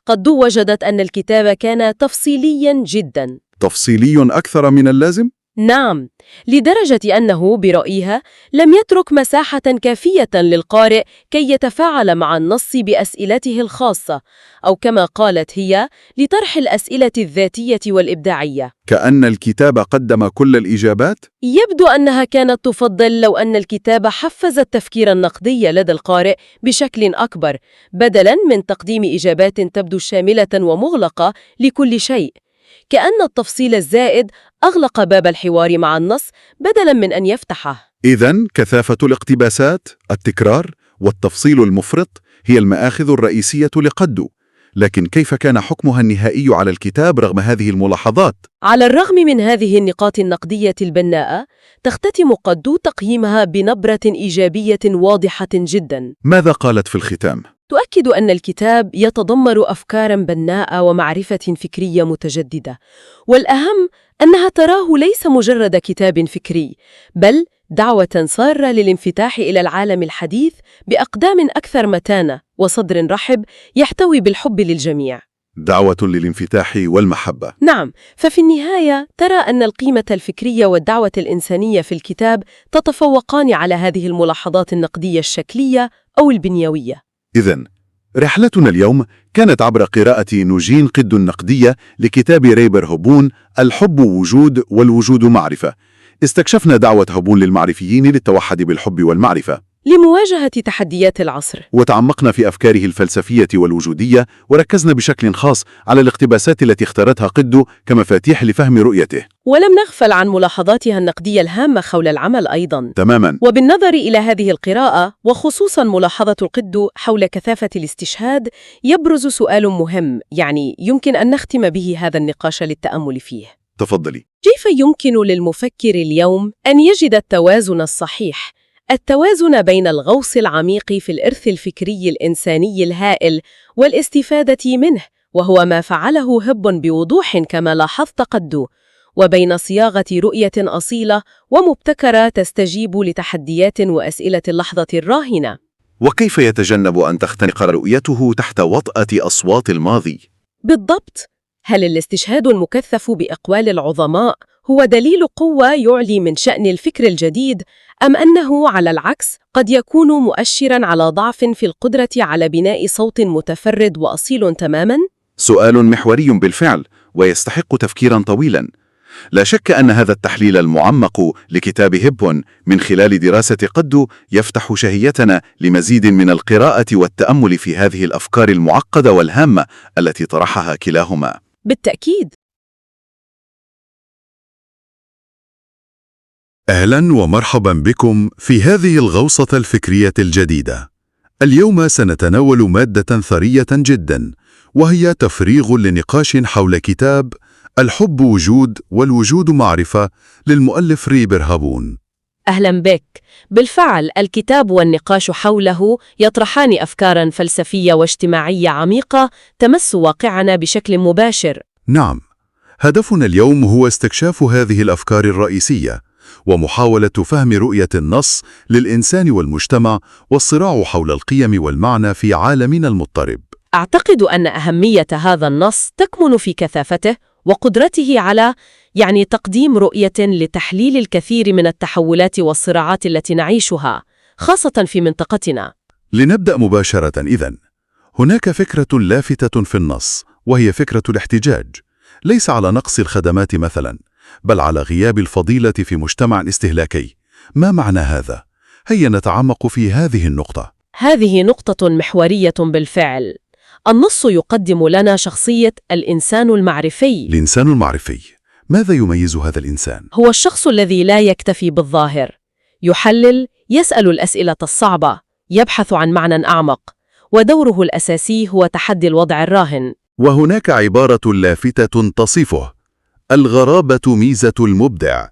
قد وجدت أن الكتاب كان تفصيلياً جداً. تفصيلي أكثر من اللازم؟ نعم، لدرجة أنه برأيها لم يترك مساحة كافية للقارئ كي يتفاعل مع النص بأسئلته الخاصة، أو كما قالت هي، لطرح الأسئلة الذاتية والإبداعية. كأن الكتاب قدم كل الإجابات؟ يبدو أنها كانت تفضل لو أن الكتاب حفز التفكير النقدي لدى القارئ بشكل أكبر، بدلاً من تقديم إجابات تبدو شاملة ومغلقة لكل شيء. كأن التفصيل الزائد أغلق باب الحوار مع النص بدلاً من أن يفتحه. إذن كثافة الاقتباسات، التكرار، والتفصيل المفرط هي المآخذ الرئيسية لقدو. لكن كيف كان حكمها النهائي على الكتاب رغم هذه الملاحظات؟ على الرغم من هذه النقاط النقدية البناءة، تختتم قدو تقييمها بنبرة إيجابية واضحة جداً. ماذا قالت في الختام؟ تؤكد أن الكتاب يتضمن أفكاراً بناءة ومعرفة فكرية متجددة، والأهم أنها تراه ليس مجرد كتاب فكري، بل دعوة سارة للانفتاح إلى العالم الحديث بأقدام أكثر متانة وصدر رحب يحتوي بالحب للجميع. دعوة للانفتاح والمحبة. نعم، ففي النهاية ترى أن القيمة الفكرية والدعوة الإنسانية في الكتاب تتفوقان على هذه الملاحظات النقدية الشكلية أو البنيوية. إذن رحلتنا اليوم كانت عبر قراءة نوجين قدو النقدية لكتاب ريبر هبون الحب وجود والوجود معرفة. استكشفنا دعوة هبون للمعرفيين للتوحد بالحب والمعرفة لمواجهة تحديات العصر، وتعمقنا في أفكاره الفلسفية والوجودية، وركزنا بشكل خاص على الاقتباسات التي اختارتها قدو كمفاتيح لفهم رؤيته. ولم نغفل عن ملاحظاتها النقدية الهامة حول العمل أيضاً. تماماً. وبالنظر إلى هذه القراءة، وخصوصاً ملاحظة القدو حول كثافة الاستشهاد، يبرز سؤال مهم، يعني يمكن أن نختم به هذا النقاش للتأمل فيه. تفضلي. كيف يمكن للمفكر اليوم أن يجد التوازن الصحيح؟ التوازن بين الغوص العميق في الإرث الفكري الإنساني الهائل والاستفادة منه، وهو ما فعله هبون بوضوح كما لاحظت قدو، وبين صياغة رؤية أصيلة ومبتكرة تستجيب لتحديات وأسئلة اللحظة الراهنة. وكيف يتجنب أن تختنق رؤيته تحت وطأة أصوات الماضي؟ بالضبط. هل الاستشهاد المكثف بأقوال العظماء هو دليل قوة يعلي من شأن الفكر الجديد، أم أنه على العكس قد يكون مؤشراً على ضعف في القدرة على بناء صوت متفرد وأصيل تماماً؟ سؤال محوري بالفعل، ويستحق تفكيراً طويلاً. لا شك أن هذا التحليل المعمق لكتاب هبون من خلال دراسة قدو يفتح شهيتنا لمزيد من القراءة والتأمل في هذه الأفكار المعقدة والهامة التي طرحها كلاهما. بالتأكيد. أهلاً ومرحباً بكم في هذه الغوصة الفكرية الجديدة. اليوم سنتناول مادة ثرية جداً، وهي تفريغ لنقاش حول كتاب الحب وجود والوجود معرفة للمؤلف ريبر هابون. أهلا بك. بالفعل الكتاب والنقاش حوله يطرحان أفكاراً فلسفية واجتماعية عميقة تمس واقعنا بشكل مباشر. نعم، هدفنا اليوم هو استكشاف هذه الأفكار الرئيسية ومحاولة فهم رؤية النص للإنسان والمجتمع والصراع حول القيم والمعنى في عالمنا المضطرب. أعتقد أن أهمية هذا النص تكمن في كثافته وقدرته على تقديم رؤية لتحليل الكثير من التحولات والصراعات التي نعيشها، خاصة في منطقتنا. لنبدأ مباشرة إذن. هناك فكرة لافتة في النص، وهي فكرة الاحتجاج، ليس على نقص الخدمات مثلا، بل على غياب الفضيلة في مجتمع استهلاكي. ما معنى هذا؟ هيا نتعمق في هذه النقطة. هذه نقطة محورية بالفعل. النص يقدم لنا شخصية الإنسان المعرفي. الإنسان المعرفي، ماذا يميز هذا الإنسان؟ هو الشخص الذي لا يكتفي بالظاهر، يحلل، يسأل الأسئلة الصعبة، يبحث عن معنى أعمق، ودوره الأساسي هو تحدي الوضع الراهن. وهناك عبارة لافتة تصفه: الغرابة ميزة المبدع،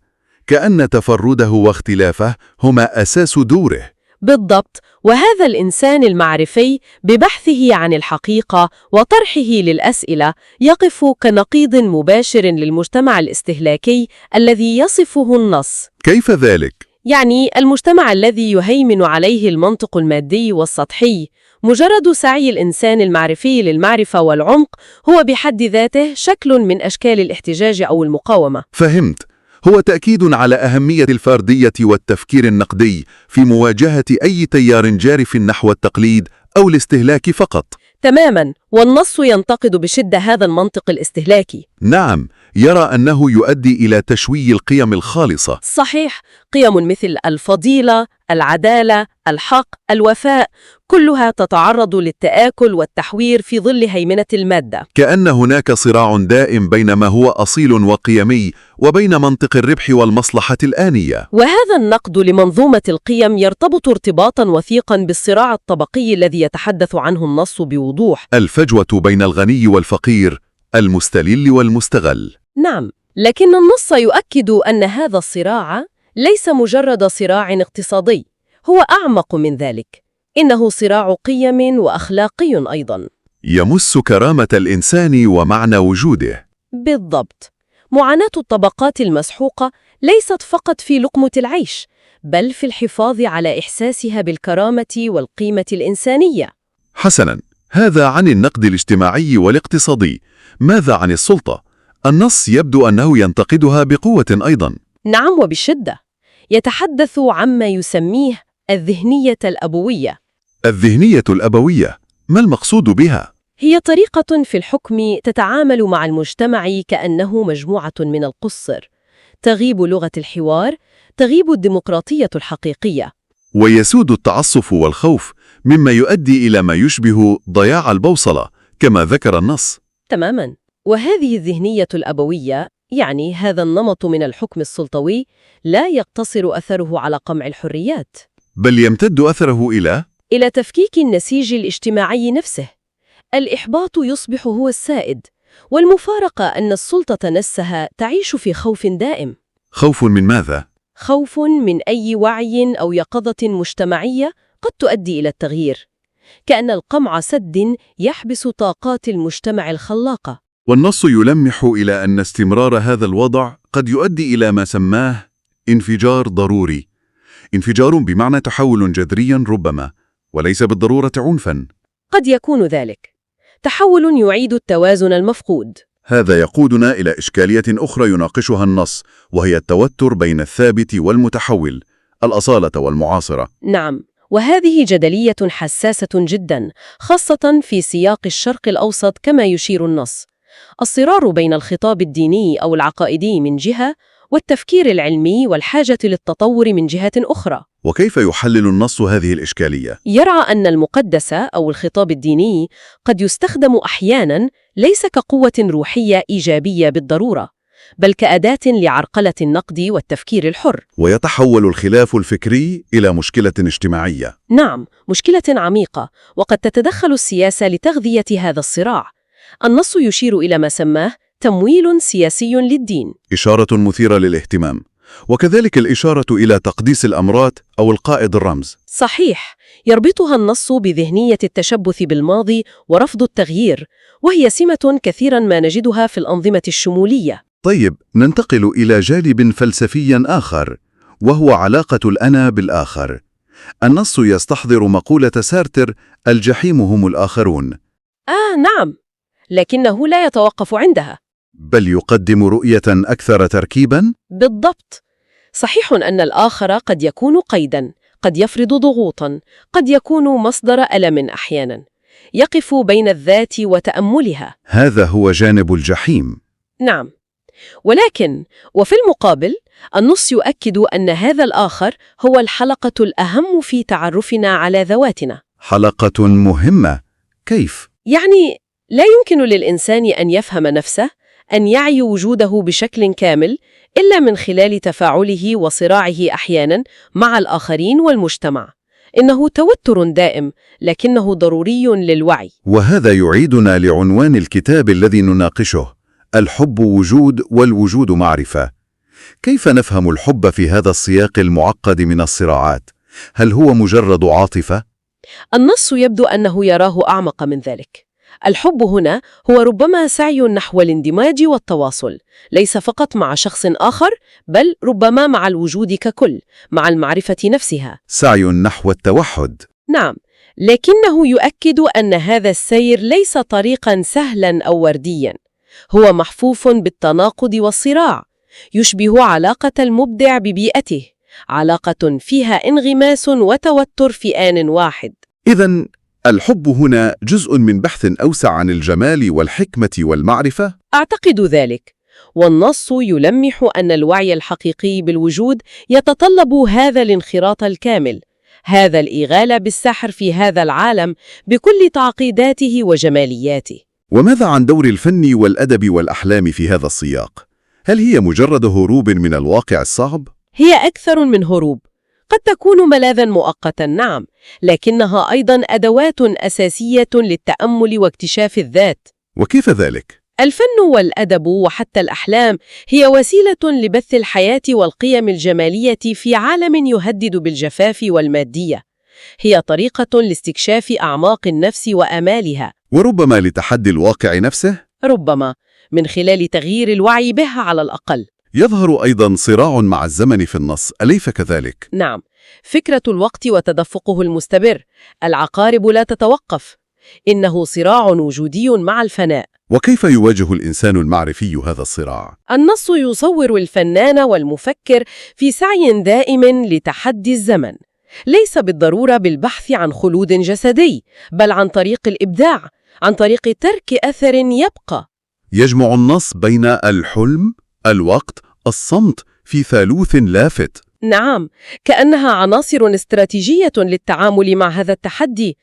كأن تفرده واختلافه هما أساس دوره. بالضبط. وهذا الإنسان المعرفي ببحثه عن الحقيقة وطرحه للأسئلة يقف كنقيض مباشر للمجتمع الاستهلاكي الذي يصفه النص. كيف ذلك؟ يعني المجتمع الذي يهيمن عليه المنطق المادي والسطحي. مجرد سعي الإنسان المعرفي للمعرفة والعمق هو بحد ذاته شكل من أشكال الاحتجاج أو المقاومة. فهمت. هو تأكيد على أهمية الفردية والتفكير النقدي في مواجهة أي تيار جارف نحو التقليد أو الاستهلاك فقط. تماماً، والنص ينتقد بشدة هذا المنطق الاستهلاكي. نعم، يرى أنه يؤدي إلى تشويه القيم الخالصة. صحيح، قيم مثل الفضيلة، العدالة، الحق، الوفاء، كلها تتعرض للتآكل والتحوير في ظل هيمنة المادة. كأن هناك صراع دائم بين ما هو أصيل وقيمي وبين منطق الربح والمصلحة الآنية. وهذا النقد لمنظومة القيم يرتبط ارتباطا وثيقا بالصراع الطبقي الذي يتحدث عنه النص بوضوح. الفجوة بين الغني والفقير، المستلل والمستغل. نعم، لكن النص يؤكد أن هذا الصراع ليس مجرد صراع اقتصادي، هو أعمق من ذلك. إنه صراع قيم وأخلاقي أيضاً. يمس كرامة الإنسان ومعنى وجوده. بالضبط. معاناة الطبقات المسحوقة ليست فقط في لقمة العيش، بل في الحفاظ على إحساسها بالكرامة والقيمة الإنسانية. حسناً، هذا عن النقد الاجتماعي والاقتصادي. ماذا عن السلطة؟ النص يبدو أنه ينتقدها بقوة أيضاً. نعم، وبشدة. يتحدث عما يسميه الذهنية الأبوية. الذهنية الأبوية، ما المقصود بها؟ هي طريقة في الحكم تتعامل مع المجتمع كأنه مجموعة من القصر. تغيب لغة الحوار، تغيب الديمقراطية الحقيقية. ويسود التعصف والخوف، مما يؤدي إلى ما يشبه ضياع البوصلة كما ذكر النص. تماماً. وهذه الذهنية الأبوية، يعني هذا النمط من الحكم السلطوي، لا يقتصر أثره على قمع الحريات، بل يمتد أثره إلى تفكيك النسيج الاجتماعي نفسه. الإحباط يصبح هو السائد، والمفارقة أن السلطة نفسها تعيش في خوف دائم. خوف من ماذا؟ خوف من أي وعي أو يقظة مجتمعية قد تؤدي إلى التغيير، كأن القمع سد يحبس طاقات المجتمع الخلاقة. والنص يلمح إلى أن استمرار هذا الوضع قد يؤدي إلى ما سماه انفجار ضروري، انفجار بمعنى تحول جذري ربما، وليس بالضرورة عنفا. قد يكون ذلك تحول يعيد التوازن المفقود. هذا يقودنا إلى إشكالية أخرى يناقشها النص، وهي التوتر بين الثابت والمتحول، الأصالة والمعاصرة. نعم، وهذه جدلية حساسة جدا، خاصة في سياق الشرق الأوسط كما يشير النص. الصراع بين الخطاب الديني أو العقائدي من جهة، والتفكير العلمي والحاجة للتطور من جهة أخرى. وكيف يحلل النص هذه الإشكالية؟ يرى أن المقدس أو الخطاب الديني قد يستخدم أحياناً ليس كقوة روحية إيجابية بالضرورة، بل كأداة لعرقلة النقد والتفكير الحر. ويتحول الخلاف الفكري إلى مشكلة اجتماعية. نعم، مشكلة عميقة، وقد تتدخل السياسة لتغذية هذا الصراع. النص يشير إلى ما سماه تمويل سياسي للدين. إشارة مثيرة للاهتمام، وكذلك الإشارة إلى تقديس الأمرات أو القائد الرمز. صحيح، يربطها النص بذهنية التشبث بالماضي ورفض التغيير، وهي سمة كثيرا ما نجدها في الأنظمة الشمولية. طيب، ننتقل إلى جانب فلسفي آخر، وهو علاقة الأنا بالآخر. النص يستحضر مقولة سارتر: الجحيم هم الآخرون. نعم، لكنه لا يتوقف عندها، بل يقدم رؤية أكثر تركيباً. بالضبط. صحيح أن الآخر قد يكون قيداً، قد يفرض ضغوطاً، قد يكون مصدر ألم أحياناً، يقف بين الذات وتأملها. هذا هو جانب الجحيم. نعم، ولكن وفي المقابل النص يؤكد أن هذا الآخر هو الحلقة الأهم في تعرفنا على ذواتنا. حلقة مهمة، كيف؟ يعني لا يمكن للإنسان أن يفهم نفسه، أن يعي وجوده بشكل كامل، إلا من خلال تفاعله وصراعه أحياناً مع الآخرين والمجتمع. إنه توتر دائم، لكنه ضروري للوعي. وهذا يعيدنا لعنوان الكتاب الذي نناقشه: الحب وجود والوجود معرفة. كيف نفهم الحب في هذا السياق المعقد من الصراعات؟ هل هو مجرد عاطفة؟ النص يبدو أنه يراه أعمق من ذلك. الحب هنا هو ربما سعي نحو الاندماج والتواصل، ليس فقط مع شخص آخر، بل ربما مع الوجود ككل، مع المعرفة نفسها. سعي نحو التوحد. نعم، لكنه يؤكد أن هذا السير ليس طريقا سهلا أو ورديا، هو محفوف بالتناقض والصراع، يشبه علاقة المبدع ببيئته، علاقة فيها انغماس وتوتر في آن واحد. إذن الحب هنا جزء من بحث أوسع عن الجمال والحكمة والمعرفة؟ أعتقد ذلك، والنص يلمح أن الوعي الحقيقي بالوجود يتطلب هذا الانخراط الكامل، هذا الإيغال بالسحر في هذا العالم بكل تعقيداته وجمالياته. وماذا عن دور الفن والأدب والأحلام في هذا السياق؟ هل هي مجرد هروب من الواقع الصعب؟ هي أكثر من هروب، قد تكون ملاذاً مؤقتاً، نعم، لكنها أيضاً أدوات أساسية للتأمل واكتشاف الذات. وكيف ذلك؟ الفن والأدب وحتى الأحلام هي وسيلة لبث الحياة والقيم الجمالية في عالم يهدد بالجفاف والمادية. هي طريقة لاستكشاف أعماق النفس وآمالها. وربما لتحدي الواقع نفسه؟ ربما، من خلال تغيير الوعي به على الأقل. يظهر أيضا صراع مع الزمن في النص، أليس كذلك؟ نعم، فكرة الوقت وتدفقه المستمر، العقارب لا تتوقف. إنه صراع وجودي مع الفناء. وكيف يواجه الإنسان المعرفي هذا الصراع؟ النص يصور الفنان والمفكر في سعي دائم لتحدي الزمن، ليس بالضرورة بالبحث عن خلود جسدي، بل عن طريق الإبداع، عن طريق ترك أثر يبقى. يجمع النص بين الحلم، الوقت، الصمت في ثالوث لافت. نعم، كأنها عناصر استراتيجية للتعامل مع هذا التحدي.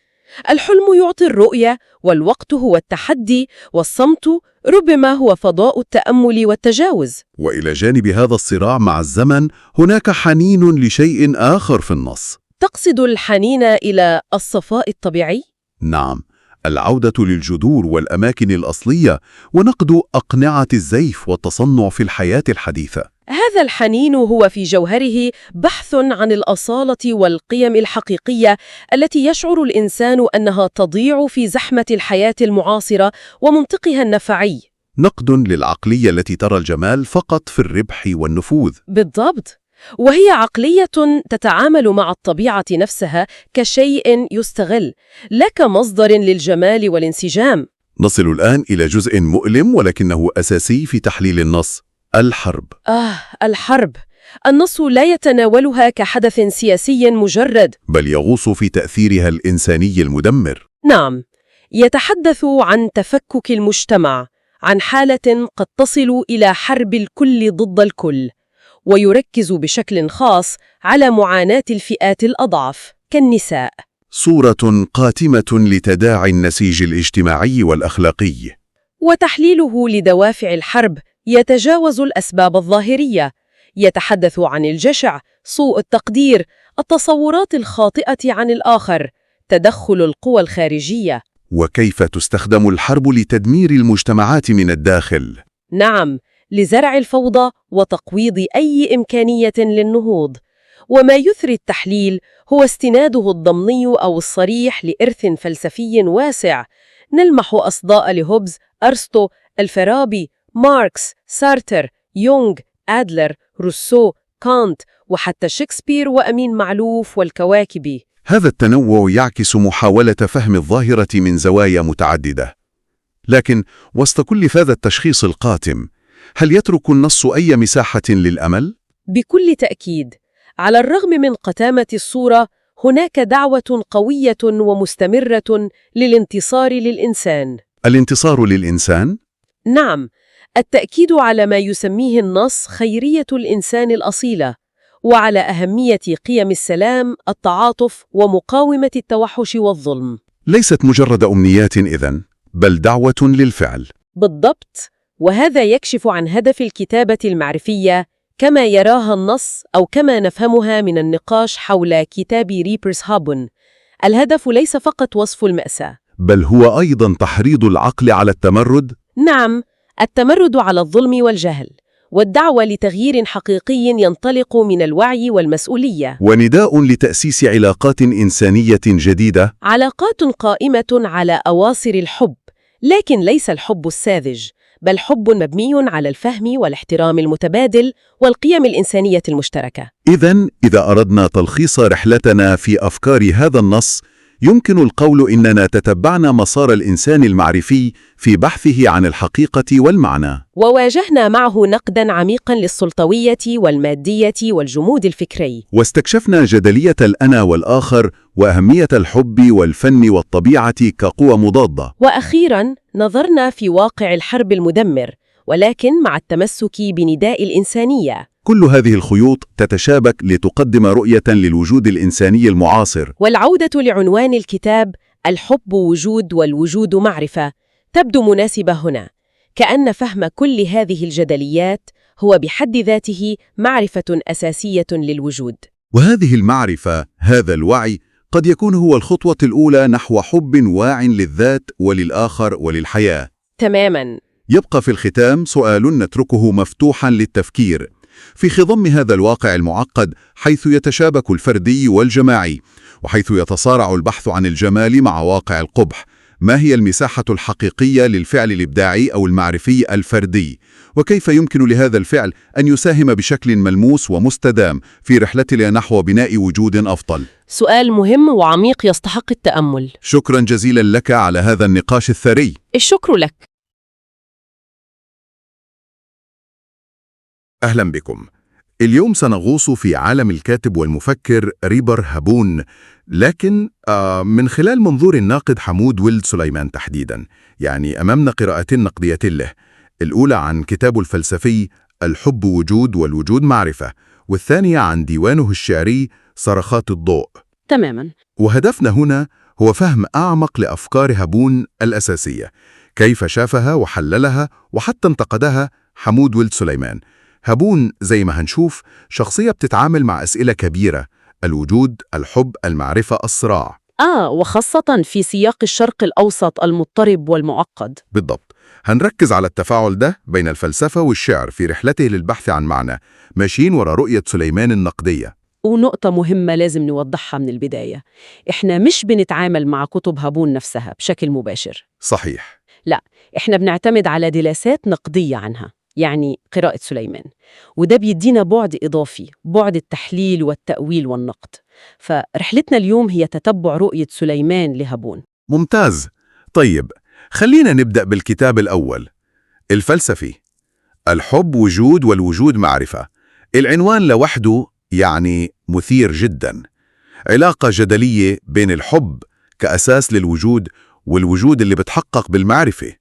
الحلم يعطي الرؤية، والوقت هو التحدي، والصمت ربما هو فضاء التأمل والتجاوز. وإلى جانب هذا الصراع مع الزمن، هناك حنين لشيء آخر في النص. تقصد الحنين إلى الصفاء الطبيعي؟ نعم، العودة للجذور والأماكن الأصلية، ونقد أقنعة الزيف والتصنع في الحياة الحديثة. هذا الحنين هو في جوهره بحث عن الأصالة والقيم الحقيقية التي يشعر الإنسان أنها تضيع في زحمة الحياة المعاصرة ومنطقها النفعي. نقد للعقلية التي ترى الجمال فقط في الربح والنفوذ. بالضبط، وهي عقلية تتعامل مع الطبيعة نفسها كشيء يستغل، لا كمصدر للجمال والانسجام. نصل الآن إلى جزء مؤلم ولكنه أساسي في تحليل النص: الحرب. الحرب. النص لا يتناولها كحدث سياسي مجرد، بل يغوص في تأثيرها الإنساني المدمر. نعم، يتحدث عن تفكك المجتمع، عن حالة قد تصل إلى حرب الكل ضد الكل، ويركز بشكل خاص على معاناة الفئات الأضعف كالنساء. صورة قاتمة لتداعي النسيج الاجتماعي والأخلاقي. وتحليله لدوافع الحرب يتجاوز الأسباب الظاهرية، يتحدث عن الجشع، سوء التقدير، التصورات الخاطئة عن الآخر، تدخل القوى الخارجية. وكيف تستخدم الحرب لتدمير المجتمعات من الداخل. نعم، لزرع الفوضى وتقويض أي إمكانية للنهوض. وما يثري التحليل هو استناده الضمني أو الصريح لإرث فلسفي واسع، نلمح أصداء لهوبز، أرسطو، الفارابي، ماركس، سارتر، يونغ، أدلر، روسو، كانت، وحتى شكسبير وأمين معلوف والكواكبي. هذا التنوع يعكس محاولة فهم الظاهرة من زوايا متعددة. لكن وسط كل هذا التشخيص القاتم، هل يترك النص أي مساحة للأمل؟ بكل تأكيد، على الرغم من قتامة الصورة، هناك دعوة قوية ومستمرة للانتصار للإنسان. الانتصار للإنسان؟ نعم، التأكيد على ما يسميه النص خيرية الإنسان الأصيلة، وعلى أهمية قيم السلام، التعاطف، ومقاومة التوحش والظلم. ليست مجرد أمنيات إذن، بل دعوة للفعل. بالضبط، وهذا يكشف عن هدف الكتابة المعرفية كما يراها النص أو كما نفهمها من النقاش حول كتاب ريبرز هابون. الهدف ليس فقط وصف المأساة، بل هو أيضا تحريض العقل على التمرد. نعم، التمرد على الظلم والجهل، والدعوة لتغيير حقيقي ينطلق من الوعي والمسؤولية، ونداء لتأسيس علاقات إنسانية جديدة، علاقات قائمة على أواصر الحب، لكن ليس الحب الساذج، بل حب مبني على الفهم والاحترام المتبادل والقيم الإنسانية المشتركة. إذن، إذا أردنا تلخيص رحلتنا في أفكار هذا النص، يمكن القول إننا تتبعنا مسار الإنسان المعرفي في بحثه عن الحقيقة والمعنى، وواجهنا معه نقداً عميقاً للسلطوية والمادية والجمود الفكري، واستكشفنا جدلية الأنا والآخر وأهمية الحب والفن والطبيعة كقوى مضادة. وأخيراً نظرنا في واقع الحرب المدمر، ولكن مع التمسك بنداء الإنسانية. كل هذه الخيوط تتشابك لتقدم رؤية للوجود الإنساني المعاصر. والعودة لعنوان الكتاب الحب وجود والوجود معرفة تبدو مناسبة هنا، كأن فهم كل هذه الجدليات هو بحد ذاته معرفة أساسية للوجود. وهذه المعرفة، هذا الوعي، قد يكون هو الخطوة الأولى نحو حب واع للذات وللآخر وللحياة. تماماً. يبقى في الختام سؤال نتركه مفتوحاً للتفكير. في خضم هذا الواقع المعقد، حيث يتشابك الفردي والجماعي، وحيث يتصارع البحث عن الجمال مع واقع القبح، ما هي المساحة الحقيقية للفعل الإبداعي أو المعرفي الفردي؟ وكيف يمكن لهذا الفعل أن يساهم بشكل ملموس ومستدام في رحلتنا نحو بناء وجود أفضل؟ سؤال مهم وعميق يستحق التأمل. شكرا جزيلا لك على هذا النقاش الثري. الشكر لك. أهلا بكم. اليوم سنغوص في عالم الكاتب والمفكر ريبر هابون، لكن من خلال منظور الناقد حمود ولد سليمان تحديدا. يعني أمامنا قراءتين نقديتين له، الأولى عن كتابه الفلسفي الحب وجود والوجود معرفة، والثانية عن ديوانه الشعري صرخات الضوء. تماما. وهدفنا هنا هو فهم أعمق لأفكار هابون الأساسية، كيف شافها وحللها وحتى انتقدها حمود ولد سليمان. هابون زي ما هنشوف شخصية بتتعامل مع أسئلة كبيرة: الوجود، الحب، المعرفة، الصراع. وخاصة في سياق الشرق الأوسط المضطرب والمعقد. بالضبط. هنركز على التفاعل ده بين الفلسفة والشعر في رحلته للبحث عن معنى، ماشيين ورا رؤية سليمان النقدية. ونقطة مهمة لازم نوضحها من البداية، إحنا مش بنتعامل مع كتب هابون نفسها بشكل مباشر. صحيح. لا، إحنا بنعتمد على دراسات نقدية عنها، يعني قراءة سليمان، وده بيدينا بعد إضافي، بعد التحليل والتأويل والنقد. فرحلتنا اليوم هي تتبع رؤية سليمان لهابون. ممتاز. طيب، خلينا نبدأ بالكتاب الأول، الفلسفي، الحب وجود والوجود معرفة. العنوان لوحده يعني مثير جدا. علاقة جدلية بين الحب كأساس للوجود والوجود اللي بتحقق بالمعرفة.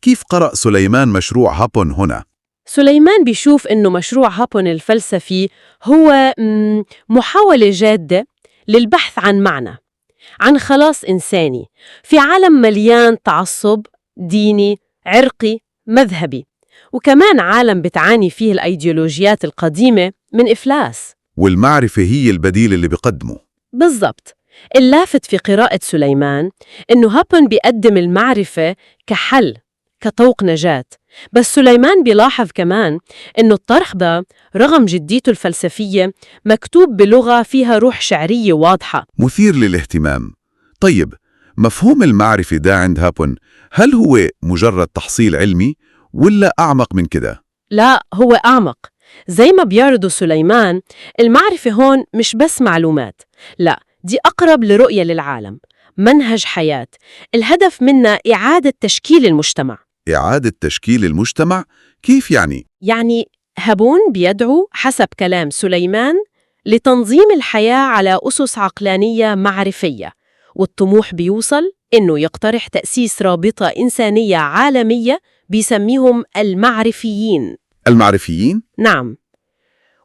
كيف قرأ سليمان مشروع هابون هنا؟ سليمان بيشوف إنه مشروع هابون الفلسفي هو محاولة جادة للبحث عن معنى، عن خلاص إنساني في عالم مليان تعصب ديني، عرقي، مذهبي، وكمان عالم بتعاني فيه الأيديولوجيات القديمة من إفلاس. والمعرفة هي البديل اللي بقدمه. بالضبط. اللافت في قراءة سليمان إنه هابون بيقدم المعرفة كحل، كطوق نجاة، بس سليمان بيلاحظ كمان إنه الطرح ده رغم جديته الفلسفية مكتوب بلغة فيها روح شعرية واضحة. مثير للاهتمام. طيب، مفهوم المعرفة ده عند هابون هل هو مجرد تحصيل علمي ولا أعمق من كده؟ لا، هو أعمق. زي ما بيعرضه سليمان، المعرفة هون مش بس معلومات، لا، دي أقرب لرؤية للعالم، منهج حياة. الهدف منها إعادة تشكيل المجتمع. إعادة تشكيل المجتمع؟ كيف يعني؟ يعني هابون بيدعو حسب كلام سليمان لتنظيم الحياة على أسس عقلانية معرفية، والطموح بيوصل إنه يقترح تأسيس رابطة إنسانية عالمية بيسميهم المعرفيين. المعرفيين؟ نعم.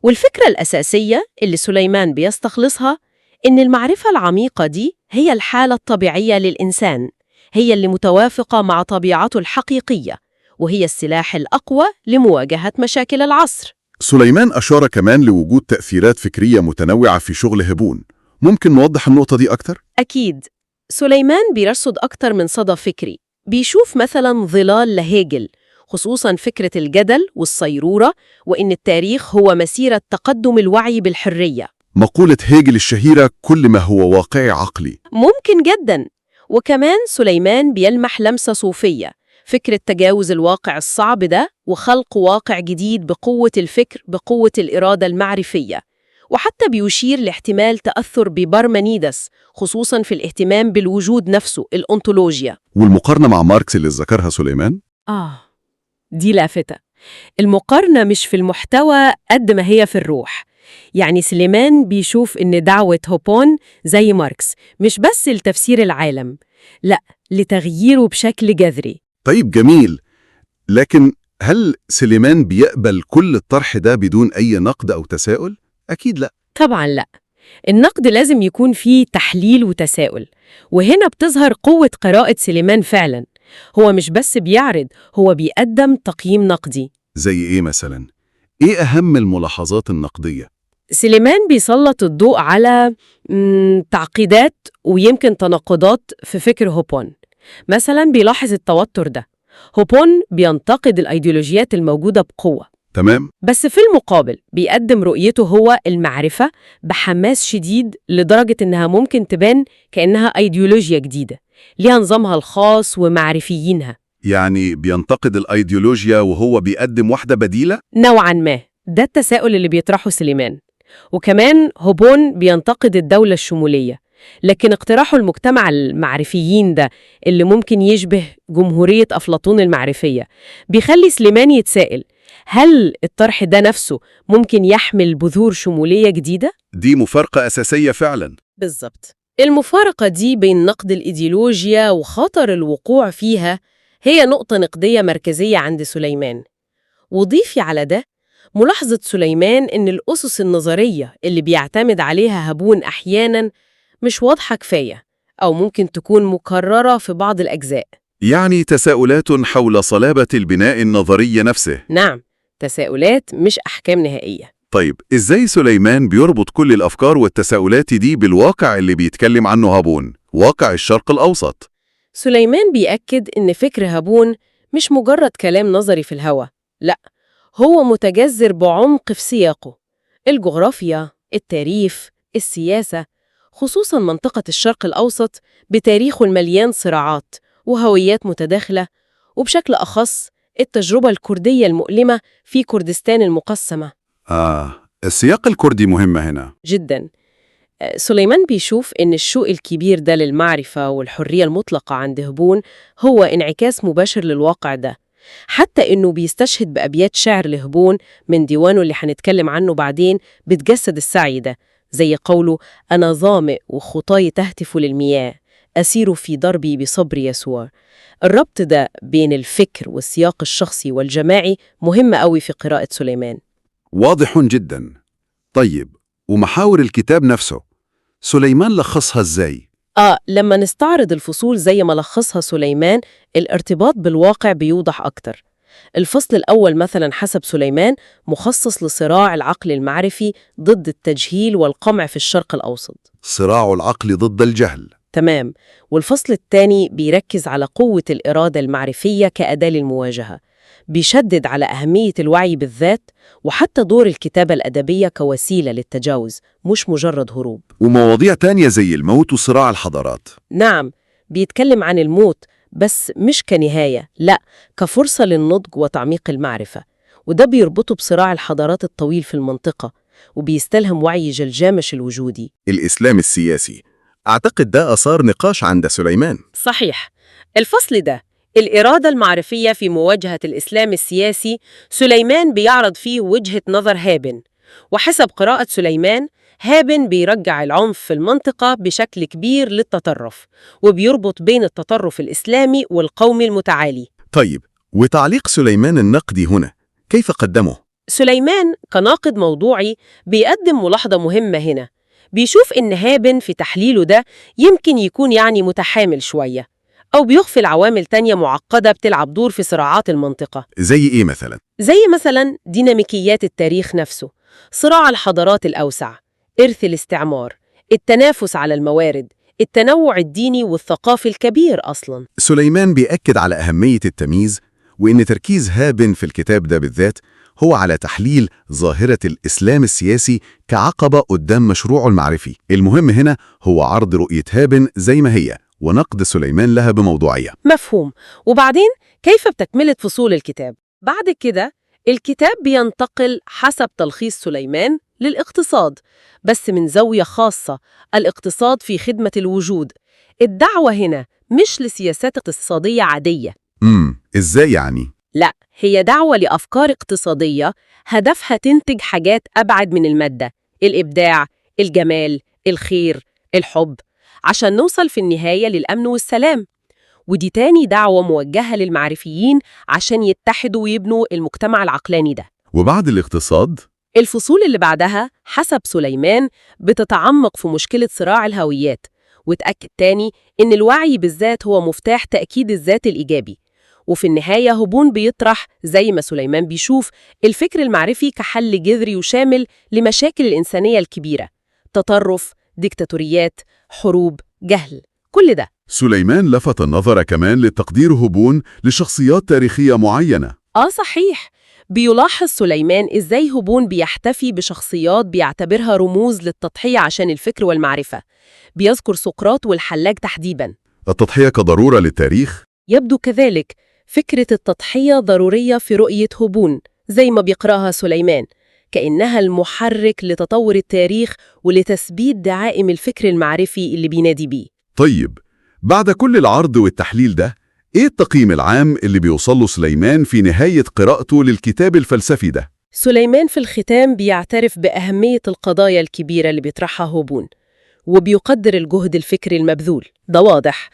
والفكرة الأساسية اللي سليمان بيستخلصها إن المعرفة العميقة دي هي الحالة الطبيعية للإنسان، هي اللي متوافقة مع طبيعته الحقيقية، وهي السلاح الأقوى لمواجهة مشاكل العصر. سليمان أشار كمان لوجود تأثيرات فكرية متنوعة في شغل هابون. ممكن نوضح النقطة دي أكتر؟ أكيد. سليمان بيرصد أكتر من صدى فكري، بيشوف مثلاً ظلال لهيجل، خصوصاً فكرة الجدل والصيرورة، وإن التاريخ هو مسيرة تقدم الوعي بالحرية. مقولة هيجل الشهيرة كل ما هو واقعي عقلي. ممكن جداً. وكمان سليمان بيلمح لمسة صوفية، فكرة تجاوز الواقع الصعب ده وخلق واقع جديد بقوة الفكر، بقوة الإرادة المعرفية. وحتى بيشير لاحتمال تأثر ببارمانيدس، خصوصاً في الاهتمام بالوجود نفسه، الأنطولوجيا. والمقارنة مع ماركس اللي ذكرها سليمان؟ دي لافتة. المقارنة مش في المحتوى قد ما هي في الروح. يعني سليمان بيشوف إن دعوة هوبون زي ماركس مش بس لتفسير العالم، لا، لتغييره بشكل جذري. طيب جميل، لكن هل سليمان بيقبل كل الطرح ده بدون أي نقد أو تساؤل؟ أكيد لا. طبعاً لا. النقد لازم يكون فيه تحليل وتساؤل، وهنا بتظهر قوة قراءة سليمان فعلاً. هو مش بس بيعرض، هو بيقدم تقييم نقدي. زي إيه مثلاً؟ إيه أهم الملاحظات النقدية؟ سليمان بيسلط الضوء على تعقيدات ويمكن تناقضات في فكر هوبون. مثلاً بيلاحظ التوتر ده. هوبون بينتقد الأيديولوجيات الموجودة بقوة. تمام. بس في المقابل بيقدم رؤيته هو المعرفة بحماس شديد لدرجة إنها ممكن تبان كأنها أيديولوجيا جديدة ليها نظامها الخاص ومعرفيينها. يعني بينتقد الأيديولوجيا وهو بيقدم واحدة بديلة؟ نوعاً ما، ده التساؤل اللي بيطرحه سليمان. وكمان هوبون بينتقد الدولة الشمولية، لكن اقتراحه المجتمع المعرفيين ده اللي ممكن يشبه جمهورية أفلاطون المعرفية بيخلي سليمان يتساءل هل الطرح ده نفسه ممكن يحمل بذور شمولية جديدة؟ دي مفارقة أساسية فعلاً. بالضبط. المفارقة دي بين نقد الإيديولوجيا وخطر الوقوع فيها هي نقطة نقدية مركزية عند سليمان. وضيفي على ده ملاحظة سليمان إن الأسس النظرية اللي بيعتمد عليها هابون أحياناً مش واضحة كفاية، أو ممكن تكون مكررة في بعض الأجزاء. يعني تساؤلات حول صلابة البناء النظري نفسه. نعم، تساؤلات مش أحكام نهائية. طيب، إزاي سليمان بيربط كل الأفكار والتساؤلات دي بالواقع اللي بيتكلم عنه هابون؟ واقع الشرق الأوسط. سليمان بيأكد إن فكر هابون مش مجرد كلام نظري في الهوى، لا، هو متجذر بعمق في سياقه، الجغرافيا، التاريخ، السياسة، خصوصاً منطقة الشرق الأوسط بتاريخه المليان صراعات وهويات متداخلة، وبشكل أخص التجربة الكردية المؤلمة في كردستان المقسمة. السياق الكردي مهم هنا جداً. سليمان بيشوف إن الشوق الكبير ده للمعرفة والحرية المطلقة عند هبون هو انعكاس مباشر للواقع ده، حتى إنه بيستشهد بأبيات شعر لهبون من ديوانه اللي هنتكلم عنه بعدين بتجسد السعي ده، زي قوله أنا ظامئ وخطاي تهتف للمياه، أسير في دربي بصبر يسوع. الربط ده بين الفكر والسياق الشخصي والجماعي مهم قوي في قراءة سليمان. واضح جدا. طيب، ومحاور الكتاب نفسه سليمان لخصها إزاي؟ لما نستعرض الفصول زي ما لخصها سليمان، الارتباط بالواقع بيوضح أكتر. الفصل الأول مثلاً حسب سليمان مخصص لصراع العقل المعرفي ضد التجهيل والقمع في الشرق الأوسط. صراع العقل ضد الجهل. تمام. والفصل الثاني بيركز على قوة الإرادة المعرفية كأداة للمواجهة، بيشدد على أهمية الوعي بالذات وحتى دور الكتابة الأدبية كوسيلة للتجاوز، مش مجرد هروب. ومواضيع تانية زي الموت وصراع الحضارات. نعم، بيتكلم عن الموت بس مش كنهاية، لا، كفرصة للنضج وتعميق المعرفة، وده بيربطه بصراع الحضارات الطويل في المنطقة، وبيستلهم وعي جلجامش الوجودي. الإسلام السياسي أعتقد ده أثار نقاش عند سليمان. صحيح. الفصل ده الإرادة المعرفية في مواجهة الإسلام السياسي، سليمان بيعرض فيه وجهة نظر هابن، وحسب قراءة سليمان هابن بيرجع العنف في المنطقة بشكل كبير للتطرف، وبيربط بين التطرف الإسلامي والقومي المتعالي. طيب، وتعليق سليمان النقدي هنا كيف قدمه؟ سليمان كناقد موضوعي بيقدم ملاحظة مهمة هنا، بيشوف إن هابن في تحليله ده يمكن يكون يعني متحامل شوية، أو بيغفل عوامل تانية معقدة بتلعب دور في صراعات المنطقة. زي إيه مثلا؟ زي مثلا ديناميكيات التاريخ نفسه، صراع الحضارات الأوسع، إرث الاستعمار، التنافس على الموارد، التنوع الديني والثقافي الكبير أصلا. سليمان بيأكد على أهمية التمييز، وإن تركيز هابن في الكتاب ده بالذات هو على تحليل ظاهرة الإسلام السياسي كعقبة قدام مشروعه المعرفي. المهم هنا هو عرض رؤية هابن زي ما هي ونقد سليمان لها بموضوعية. مفهوم. وبعدين كيف بتكملة فصول الكتاب؟ بعد كده الكتاب بينتقل حسب تلخيص سليمان للاقتصاد، بس من زاوية خاصة، الاقتصاد في خدمة الوجود. الدعوة هنا مش لسياسات اقتصادية عادية. إزاي يعني؟ لا، هي دعوة لأفكار اقتصادية هدفها تنتج حاجات أبعد من المادة، الإبداع، الجمال، الخير، الحب، عشان نوصل في النهاية للأمن والسلام. ودي تاني دعوة موجهة للمعرفيين عشان يتحدوا ويبنوا المجتمع العقلاني ده. وبعد الاقتصاد؟ الفصول اللي بعدها حسب سليمان بتتعمق في مشكلة صراع الهويات، وتأكد تاني إن الوعي بالذات هو مفتاح تأكيد الذات الإيجابي. وفي النهاية هبون بيطرح زي ما سليمان بيشوف الفكر المعرفي كحل جذري وشامل لمشاكل الإنسانية الكبيرة، تطرف، ديكتاتوريات، حروب، جهل، كل ده. سليمان لفت النظر كمان لتقدير هبون لشخصيات تاريخية معينة. صحيح. بيلاحظ سليمان إزاي هبون بيحتفي بشخصيات بيعتبرها رموز للتضحية عشان الفكر والمعرفة. بيذكر سقراط والحلاج تحديداً. التضحية كضرورة للتاريخ؟ يبدو كذلك. فكرة التضحية ضرورية في رؤية هبون زي ما بيقرأها سليمان، كأنها المحرك لتطور التاريخ ولتثبيت دعائم الفكر المعرفي اللي بينادي بيه. طيب، بعد كل العرض والتحليل ده، إيه التقييم العام اللي بيوصله سليمان في نهاية قراءته للكتاب الفلسفي ده؟ سليمان في الختام بيعترف بأهمية القضايا الكبيرة اللي بيطرحها هبون، وبيقدر الجهد الفكري المبذول، ده واضح،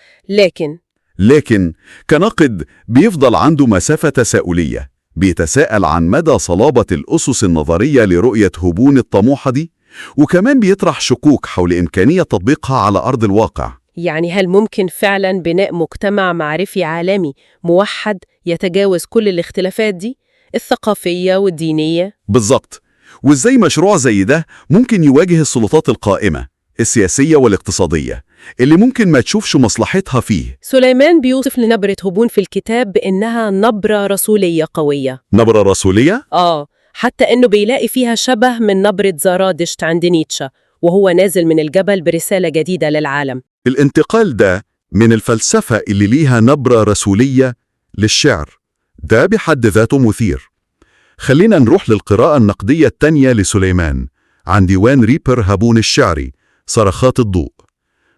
لكن كناقد بيفضل عنده مسافة تساؤلية، بيتساءل عن مدى صلابة الأسس النظرية لرؤية هبون الطموحة دي، وكمان بيطرح شكوك حول إمكانية تطبيقها على أرض الواقع. يعني هل ممكن فعلاً بناء مجتمع معرفي عالمي موحد يتجاوز كل الاختلافات دي؟ الثقافية والدينية؟ بالضبط. وإزاي مشروع زي ده ممكن يواجه السلطات القائمة؟ السياسية والاقتصادية، اللي ممكن ما تشوفش مصلحتها فيه. سليمان بيوصف لنبرة هبون في الكتاب بإنها نبرة رسولية قوية. نبرة رسولية؟ آه، حتى إنه بيلاقي فيها شبه من نبرة زرادشت عند نيتشه وهو نازل من الجبل برسالة جديدة للعالم. الانتقال ده من الفلسفة اللي ليها نبرة رسولية للشعر، ده بحد ذاته مثير. خلينا نروح للقراءة النقدية التانية لسليمان عن ديوان ريبر هابون الشعري صرخات الضوء.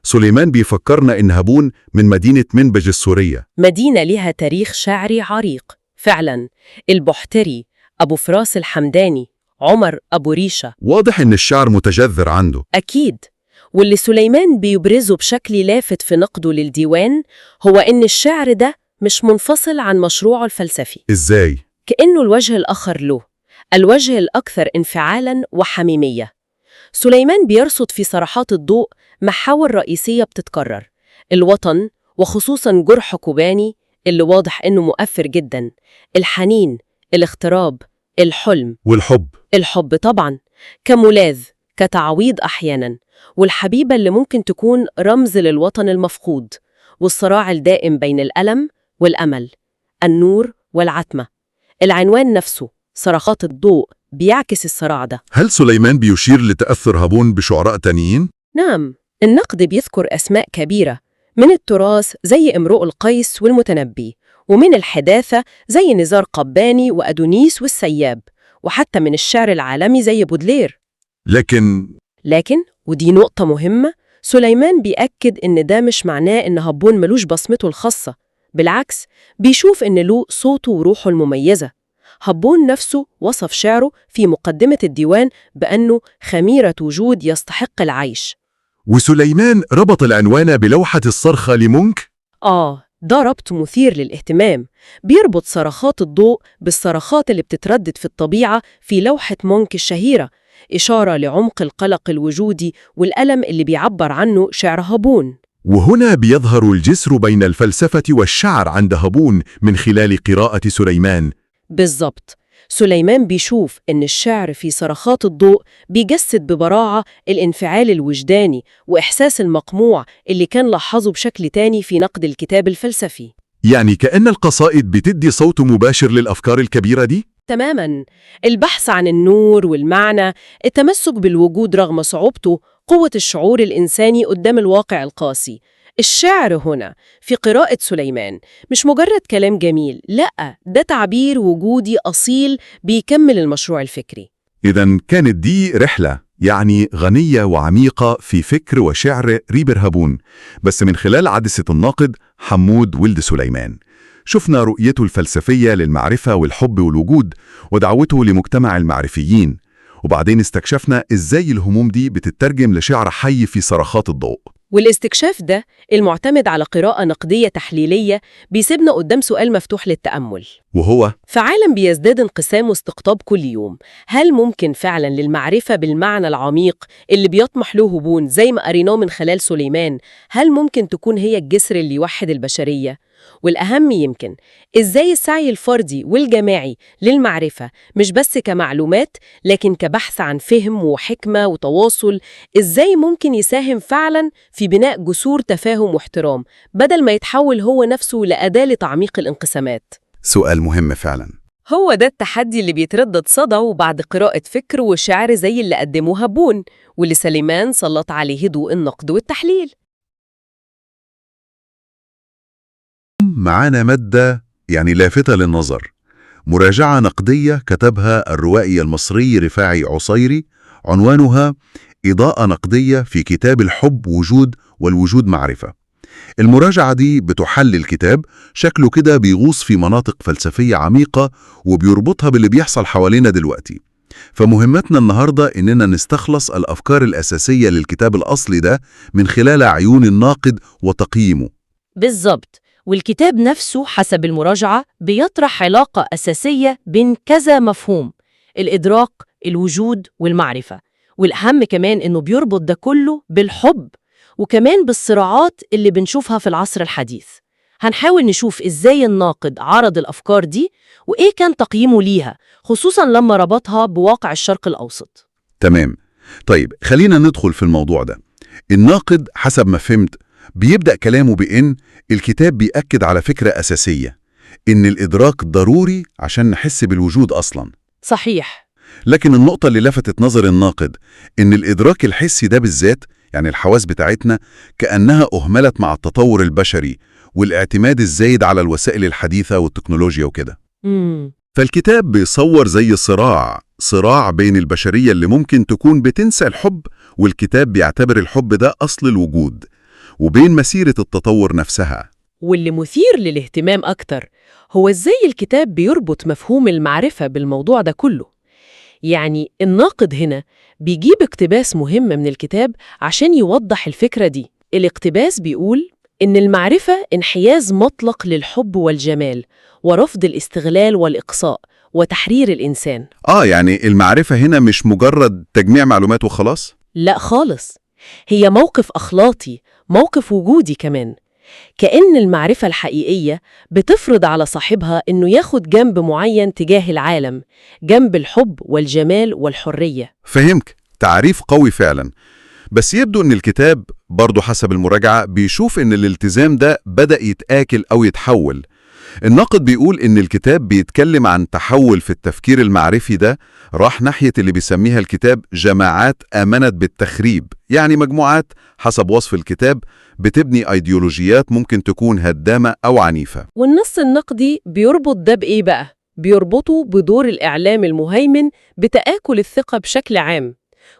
سليمان بيفكرنا إن هابون من مدينة منبج السورية. مدينة لها تاريخ شعري عريق فعلا، البحتري، أبو فراس الحمداني، عمر أبو ريشة. واضح إن الشعر متجذر عنده. أكيد. واللي سليمان بيبرزه بشكل لافت في نقده للديوان هو إن الشعر ده مش منفصل عن مشروعه الفلسفي. إزاي؟ كأنه الوجه الآخر له، الوجه الأكثر انفعالاً وحميمية. سليمان بيرصد في صرخات الضوء محاور رئيسية بتتكرر: الوطن، وخصوصاً جرح كوباني اللي واضح إنه مؤثر جداً، الحنين، الاغتراب، الحلم. والحب. الحب طبعاً، كملاذ، كتعويض أحياناً، والحبيبة اللي ممكن تكون رمز للوطن المفقود، والصراع الدائم بين الألم والأمل، النور والعتمة. العنوان نفسه صرخات الضوء بيعكس الصراع ده. هل سليمان بيشير لتأثر هابون بشعراء تانيين؟ نعم، النقد بيذكر أسماء كبيرة من التراث زي امرؤ القيس والمتنبي، ومن الحداثة زي نزار قباني وأدونيس والسياب، وحتى من الشعر العالمي زي بودلير. لكن ودي نقطة مهمة، سليمان بيأكد إن ده مش معناه إن هابون ملوش بصمته الخاصة، بالعكس بيشوف إن له صوته وروحه المميزة. هابون نفسه وصف شعره في مقدمة الديوان بأنه خميرة وجود يستحق العيش. وسليمان ربط العنوان بلوحة الصرخة لمونك؟ آه، ده ربط مثير للاهتمام. بيربط صرخات الضوء بالصرخات اللي بتتردد في الطبيعة في لوحة مونك الشهيرة، إشارة لعمق القلق الوجودي والألم اللي بيعبر عنه شعر هابون. وهنا بيظهر الجسر بين الفلسفة والشعر عند هابون من خلال قراءة سليمان. بالضبط. سليمان بيشوف إن الشعر في صرخات الضوء بيجسد ببراعة الانفعال الوجداني وإحساس المقموع اللي كان لاحظه بشكل تاني في نقد الكتاب الفلسفي. يعني كأن القصائد بتدي صوت مباشر للأفكار الكبيرة دي؟ تماماً. البحث عن النور والمعنى، التمسك بالوجود رغم صعوبته، قوة الشعور الإنساني قدام الواقع القاسي. الشعر هنا في قراءة سليمان مش مجرد كلام جميل، لأ، ده تعبير وجودي أصيل بيكمل المشروع الفكري. إذا كانت دي رحلة يعني غنية وعميقة في فكر وشعر ريبر هابون، بس من خلال عدسة الناقد حمود ولد سليمان. شفنا رؤيته الفلسفية للمعرفة والحب والوجود ودعوته لمجتمع المعرفيين، وبعدين استكشفنا إزاي الهموم دي بتترجم لشعر حي في صرخات الضوء. والاستكشاف ده المعتمد على قراءة نقدية تحليلية بيسيبنا قدام سؤال مفتوح للتأمل، وهو في عالم بيزداد انقسام واستقطاب كل يوم، هل ممكن فعلا للمعرفة بالمعنى العميق اللي بيطمح له هبون زي ما قريناه من خلال سليمان، هل ممكن تكون هي الجسر اللي يوحد البشرية؟ والأهم يمكن، إزاي السعي الفردي والجماعي للمعرفة مش بس كمعلومات لكن كبحث عن فهم وحكمة وتواصل، إزاي ممكن يساهم فعلا في بناء جسور تفاهم واحترام بدل ما يتحول هو نفسه لأداة لتعميق الانقسامات؟ سؤال مهم فعلا. هو ده التحدي اللي بيتردد صدى بعد قراءة فكر وشعر زي اللي قدموه هابون واللي سليمان سلط عليه ضوء النقد والتحليل. معانا مادة يعني لافتة للنظر، مراجعة نقدية كتبها الروائي المصري رفاعي عصيري، عنوانها إضاءة نقدية في كتاب الحب وجود والوجود معرفة. المراجعة دي بتحلل الكتاب، شكله كده بيغوص في مناطق فلسفية عميقة وبيربطها باللي بيحصل حوالينا دلوقتي. فمهمتنا النهاردة إننا نستخلص الأفكار الأساسية للكتاب الأصلي ده من خلال عيون الناقد وتقييمه. بالظبط. والكتاب نفسه حسب المراجعة بيطرح علاقة أساسية بين كذا مفهوم: الإدراك، الوجود، والمعرفة. والأهم كمان إنه بيربط ده كله بالحب، وكمان بالصراعات اللي بنشوفها في العصر الحديث. هنحاول نشوف إزاي الناقد عرض الأفكار دي وإيه كان تقييمه ليها، خصوصاً لما ربطها بواقع الشرق الأوسط. تمام. طيب خلينا ندخل في الموضوع ده. الناقد حسب ما فهمت بيبدأ كلامه بإن الكتاب بيأكد على فكرة أساسية، إن الإدراك ضروري عشان نحس بالوجود أصلاً. صحيح. لكن النقطة اللي لفتت نظر الناقد إن الإدراك الحسي ده بالذات، يعني الحواس بتاعتنا، كأنها أهملت مع التطور البشري والاعتماد الزايد على الوسائل الحديثة والتكنولوجيا وكده. فالكتاب بيصور زي صراع بين البشرية اللي ممكن تكون بتنسى الحب، والكتاب بيعتبر الحب ده أصل الوجود، وبين مسيرة التطور نفسها. واللي مثير للاهتمام أكتر هو إزاي الكتاب بيربط مفهوم المعرفة بالموضوع ده كله. يعني الناقد هنا بيجيب اقتباس مهم من الكتاب عشان يوضح الفكرة دي. الاقتباس بيقول إن المعرفة انحياز مطلق للحب والجمال ورفض الاستغلال والإقصاء وتحرير الإنسان. يعني المعرفة هنا مش مجرد تجميع معلومات وخلاص؟ لا خالص، هي موقف أخلاقي، موقف وجودي كمان. كأن المعرفة الحقيقية بتفرض على صاحبها إنه ياخد جنب معين تجاه العالم، جنب الحب والجمال والحرية. فهمك، تعريف قوي فعلا. بس يبدو إن الكتاب برضه حسب المراجعة بيشوف إن الالتزام ده بدأ يتآكل أو يتحول. الناقد بيقول إن الكتاب بيتكلم عن تحول في التفكير المعرفي ده راح ناحية اللي بيسميها الكتاب جماعات آمنت بالتخريب، يعني مجموعات حسب وصف الكتاب بتبني أيديولوجيات ممكن تكون هدامة أو عنيفة. والنص النقدي بيربط ده بإيه بقى؟ بيربطه بدور الإعلام المهيمن بتآكل الثقة بشكل عام،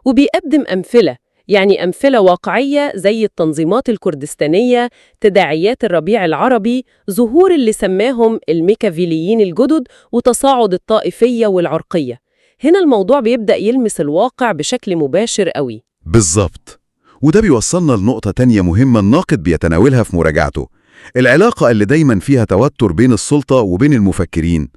وبيقدم أمثلة، يعني أمثلة واقعية زي التنظيمات الكردستانية، تداعيات الربيع العربي، ظهور اللي سماهم الميكافيليين الجدد، وتصاعد الطائفية والعرقية. هنا الموضوع بيبدأ يلمس الواقع بشكل مباشر قوي. بالظبط. وده بيوصلنا لنقطة تانية مهمة الناقد بيتناولها في مراجعته، العلاقة اللي دايما فيها توتر بين السلطة وبين المفكرين،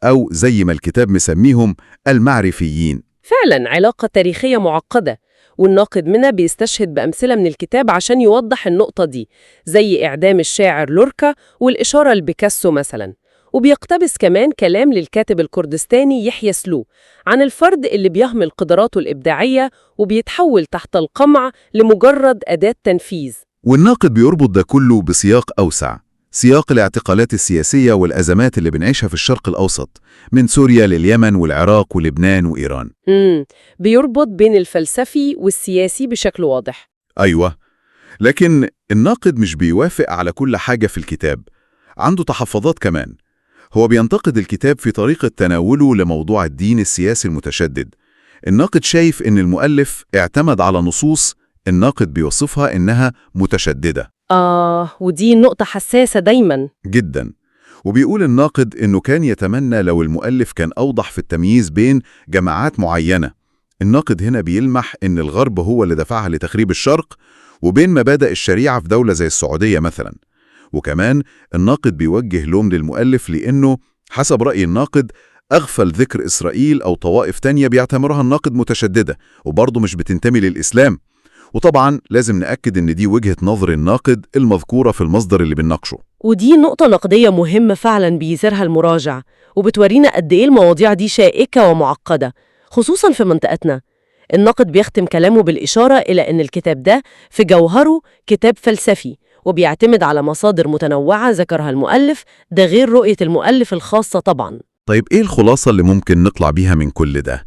أو زي ما الكتاب مسميهم المعرفيين. فعلا علاقة تاريخية معقدة، والناقد منها بيستشهد بأمثلة من الكتاب عشان يوضح النقطة دي، زي إعدام الشاعر لوركا والإشارة لبيكاسو مثلا. وبيقتبس كمان كلام للكاتب الكردستاني يحيى سلو عن الفرد اللي بيهمل قدراته الإبداعية وبيتحول تحت القمع لمجرد أداة تنفيذ. والناقد بيربط ده كله بسياق أوسع، سياق الاعتقالات السياسية والأزمات اللي بنعيشها في الشرق الأوسط، من سوريا لليمن والعراق ولبنان وإيران. بيربط بين الفلسفي والسياسي بشكل واضح. أيوة، لكن الناقد مش بيوافق على كل حاجة في الكتاب، عنده تحفظات كمان. هو بينتقد الكتاب في طريقة تناوله لموضوع الدين السياسي المتشدد. الناقد شايف إن المؤلف اعتمد على نصوص الناقد بيوصفها إنها متشددة. ودي نقطة حساسة دايماً. جداً. وبيقول الناقد إنه كان يتمنى لو المؤلف كان أوضح في التمييز بين جماعات معينة. الناقد هنا بيلمح إن الغرب هو اللي دفعها لتخريب الشرق، وبين مبادئ الشريعة في دولة زي السعودية مثلاً. وكمان الناقد بيوجه لوم للمؤلف لأنه حسب رأي الناقد أغفل ذكر إسرائيل أو طوائف تانية بيعتبرها الناقد متشددة وبرضه مش بتنتمي للإسلام. وطبعا لازم نأكد إن دي وجهة نظر الناقد المذكورة في المصدر اللي بنناقشه. ودي نقطة نقدية مهمة فعلا بيثيرها المراجع، وبتورينا قد إيه المواضيع دي شائكة ومعقدة، خصوصا في منطقتنا. الناقد بيختم كلامه بالإشارة إلى أن الكتاب ده في جوهره كتاب فلسفي، وبيعتمد على مصادر متنوعة ذكرها المؤلف، ده غير رؤية المؤلف الخاصة طبعا. طيب إيه الخلاصة اللي ممكن نطلع بيها من كل ده؟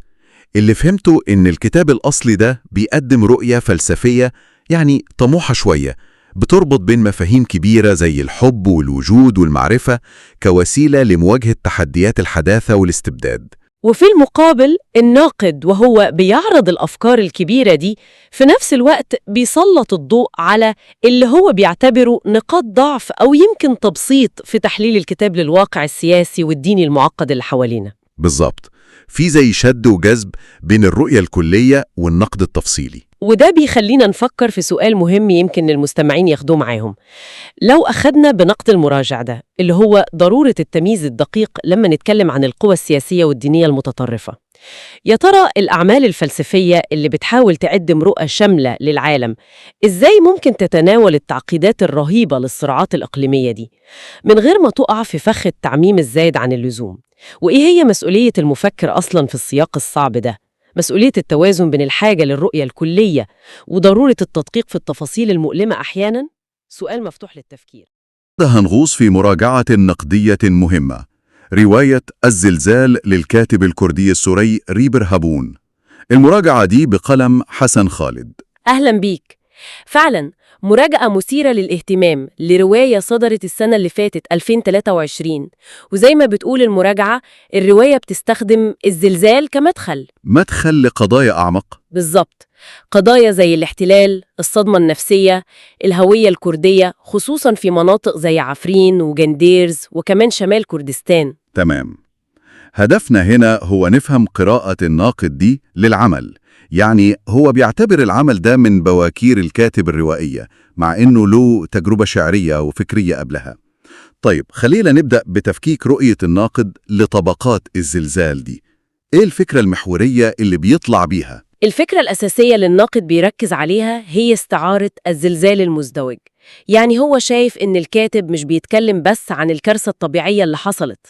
اللي فهمته إن الكتاب الأصلي ده بيقدم رؤية فلسفية يعني طموحة شوية، بتربط بين مفاهيم كبيرة زي الحب والوجود والمعرفة كوسيلة لمواجهة تحديات الحداثة والاستبداد. وفي المقابل الناقد وهو بيعرض الأفكار الكبيرة دي في نفس الوقت بيسلط الضوء على اللي هو بيعتبره نقاط ضعف أو يمكن تبسيط في تحليل الكتاب للواقع السياسي والديني المعقد اللي حوالينا. بالظبط، في زي شد وجذب بين الرؤية الكلية والنقد التفصيلي. وده بيخلينا نفكر في سؤال مهم يمكن المستمعين ياخدوه معاهم. لو أخدنا بنقد المراجع ده اللي هو ضرورة التمييز الدقيق لما نتكلم عن القوى السياسية والدينية المتطرفة، يا ترى الأعمال الفلسفية اللي بتحاول تقدم رؤى شاملة للعالم إزاي ممكن تتناول التعقيدات الرهيبة للصراعات الإقليمية دي من غير ما تقع في فخ التعميم الزايد عن اللزوم؟ وإيه هي مسؤولية المفكر أصلاً في السياق الصعب ده؟ مسؤولية التوازن بين الحاجة للرؤية الكلية وضرورة التدقيق في التفاصيل المؤلمة أحياناً؟ سؤال مفتوح للتفكير. هنغوص في مراجعة نقدية مهمة، رواية الزلزال للكاتب الكردي السوري ريبر هابون. المراجعة دي بقلم حسن خالد. أهلا بيك. فعلا مراجعة مثيرة للاهتمام لرواية صدرت السنة اللي فاتت 2023، وزي ما بتقول المراجعة الرواية بتستخدم الزلزال كمدخل. مدخل لقضايا أعمق؟ بالظبط، قضايا زي الاحتلال، الصدمة النفسية، الهوية الكردية، خصوصا في مناطق زي عفرين وجنديرز وكمان شمال كردستان. تمام. هدفنا هنا هو نفهم قراءة الناقد دي للعمل، يعني هو بيعتبر العمل ده من بواكير الكاتب الروائية، مع إنه له تجربة شعرية وفكرية قبلها. طيب خلينا نبدأ بتفكيك رؤية الناقد لطبقات الزلزال دي. إيه الفكرة المحورية اللي بيطلع بيها؟ الفكرة الأساسية اللي الناقد بيركز عليها هي استعارة الزلزال المزدوج. يعني هو شايف إن الكاتب مش بيتكلم بس عن الكارثة الطبيعية اللي حصلت.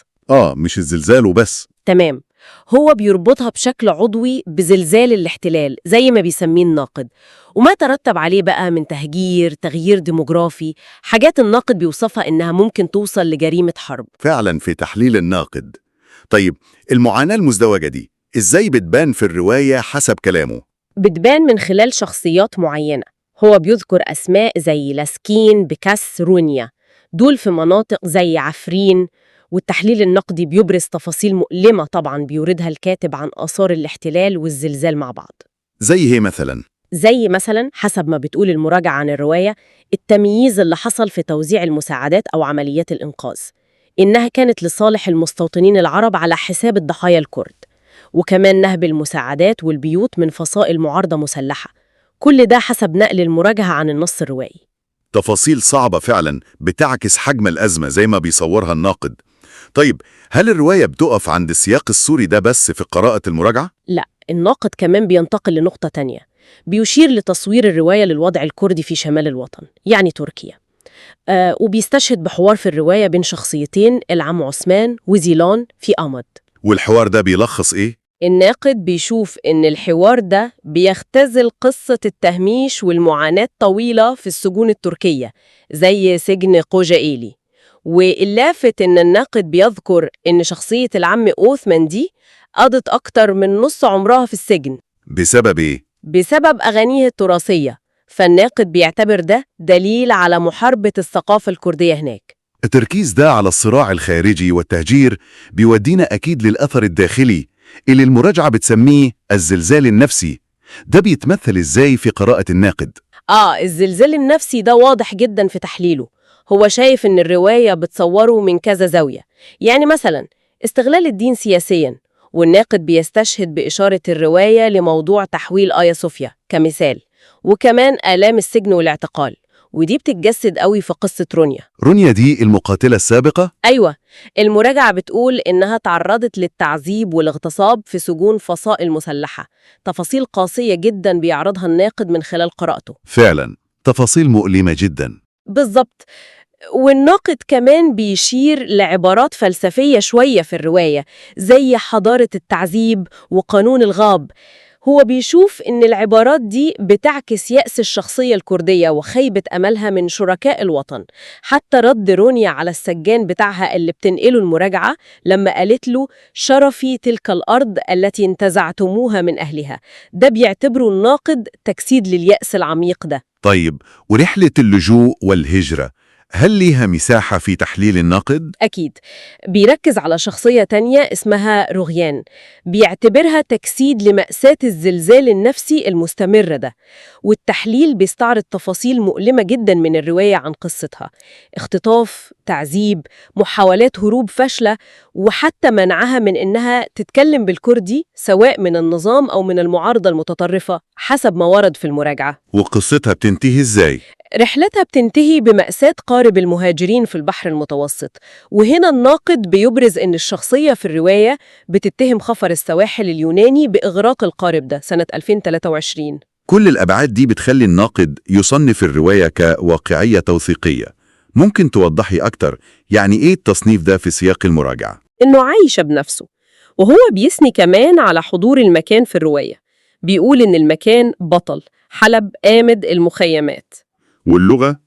مش الزلزال وبس. تمام، هو بيربطها بشكل عضوي بزلزال الاحتلال زي ما بيسميه الناقد، وما ترتب عليه بقى من تهجير، تغيير ديموغرافي، حاجات الناقد بيوصفها إنها ممكن توصل لجريمة حرب. فعلا في تحليل الناقد. طيب المعاناة المزدوجة دي إزاي بتبان في الرواية حسب كلامه؟ بتبان من خلال شخصيات معينة، هو بيذكر أسماء زي لاسكين، بكاس، رونيا، دول في مناطق زي عفرين. والتحليل النقدي بيبرز تفاصيل مؤلمة طبعاً بيوردها الكاتب عن آثار الاحتلال والزلزال مع بعض. زي هي مثلاً؟ زي مثلاً حسب ما بتقول المراجعة عن الرواية التمييز اللي حصل في توزيع المساعدات أو عمليات الإنقاذ، إنها كانت لصالح المستوطنين العرب على حساب الضحايا الكرد، وكمان نهب المساعدات والبيوت من فصائل معارضة مسلحة. كل ده حسب نقل المراجعة عن النص الروائي. تفاصيل صعبة فعلاً بتعكس حجم الأزمة زي ما بيصورها الناقد. طيب هل الرواية بتقف عند السياق السوري ده بس في قراءة المراجعة؟ لا، الناقد كمان بينتقل لنقطة تانية، بيشير لتصوير الرواية للوضع الكردي في شمال الوطن، يعني تركيا. وبيستشهد بحوار في الرواية بين شخصيتين، العم عثمان وزيلان في أمد. والحوار ده بيلخص إيه؟ الناقد بيشوف إن الحوار ده بيختزل قصة التهميش والمعاناة الطويلة في السجون التركية زي سجن قوجا إيلي. واللافت إن الناقد بيذكر إن شخصية العم أوثمان دي قضت أكتر من نص عمرها في السجن. بسبب إيه؟ بسبب أغانيه التراثية، فالناقد بيعتبر ده دليل على محاربة الثقافة الكردية هناك. التركيز ده على الصراع الخارجي والتهجير بيودينا أكيد للأثر الداخلي اللي المراجعة بتسميه الزلزال النفسي. ده بيتمثل إزاي في قراءة الناقد؟ الزلزال النفسي ده واضح جدا في تحليله. هو شايف إن الرواية بتصوره من كذا زاوية، يعني مثلا استغلال الدين سياسيا، والناقد بيستشهد بإشارة الرواية لموضوع تحويل آيا صوفيا كمثال، وكمان آلام السجن والاعتقال، ودي بتتجسد قوي في قصة رونيا. رونيا دي المقاتلة السابقة؟ أيوة، المراجعة بتقول إنها تعرضت للتعذيب والاغتصاب في سجون فصائل مسلحة. تفاصيل قاسية جدا بيعرضها الناقد من خلال قراءته. فعلا، تفاصيل مؤلمة جدا. بالظبط. والناقد كمان بيشير لعبارات فلسفية شوية في الرواية زي حضارة التعذيب وقانون الغاب. هو بيشوف إن العبارات دي بتعكس يأس الشخصية الكردية وخيبة أملها من شركاء الوطن. حتى رد رونيا على السجان بتاعها اللي بتنقله المراجعة لما قالت له شرفي تلك الأرض التي انتزعتموها من أهلها، ده بيعتبره الناقد تجسيد لليأس العميق ده. طيب ورحلة اللجوء والهجرة هل ليها مساحة في تحليل الناقد؟ أكيد. بيركز على شخصية تانية اسمها روغيان، بيعتبرها تجسيد لمأساة الزلزال النفسي المستمر ده. والتحليل بيستعرض تفاصيل مؤلمة جدا من الرواية عن قصتها، اختطاف، تعذيب، محاولات هروب فاشلة، وحتى منعها من إنها تتكلم بالكردي سواء من النظام أو من المعارضة المتطرفة حسب ما ورد في المراجعة. وقصتها بتنتهي إزاي؟ رحلتها بتنتهي بمأساة قارب المهاجرين في البحر المتوسط، وهنا الناقد بيبرز إن الشخصية في الرواية بتتهم خفر السواحل اليوناني بإغراق القارب ده سنة 2023. كل الأبعاد دي بتخلي الناقد يصنف الرواية كواقعية توثيقية. ممكن توضحي أكتر يعني إيه التصنيف ده في سياق المراجعة؟ إنه عايشة بنفسه، وهو بيثني كمان على حضور المكان في الرواية، بيقول إن المكان بطل، حلب، آمد، المخيمات. واللغة؟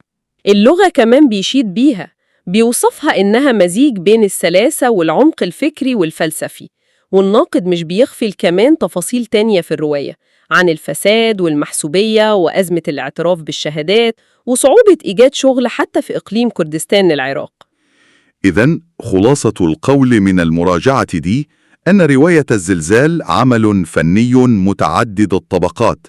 اللغة كمان بيشيد بيها، بيوصفها إنها مزيج بين السلاسة والعمق الفكري والفلسفي. والناقد مش بيغفل كمان تفاصيل تانية في الرواية عن الفساد والمحسوبية وأزمة الاعتراف بالشهادات وصعوبة إيجاد شغل حتى في إقليم كردستان العراق. إذن خلاصة القول من المراجعة دي أن رواية الزلزال عمل فني متعدد الطبقات،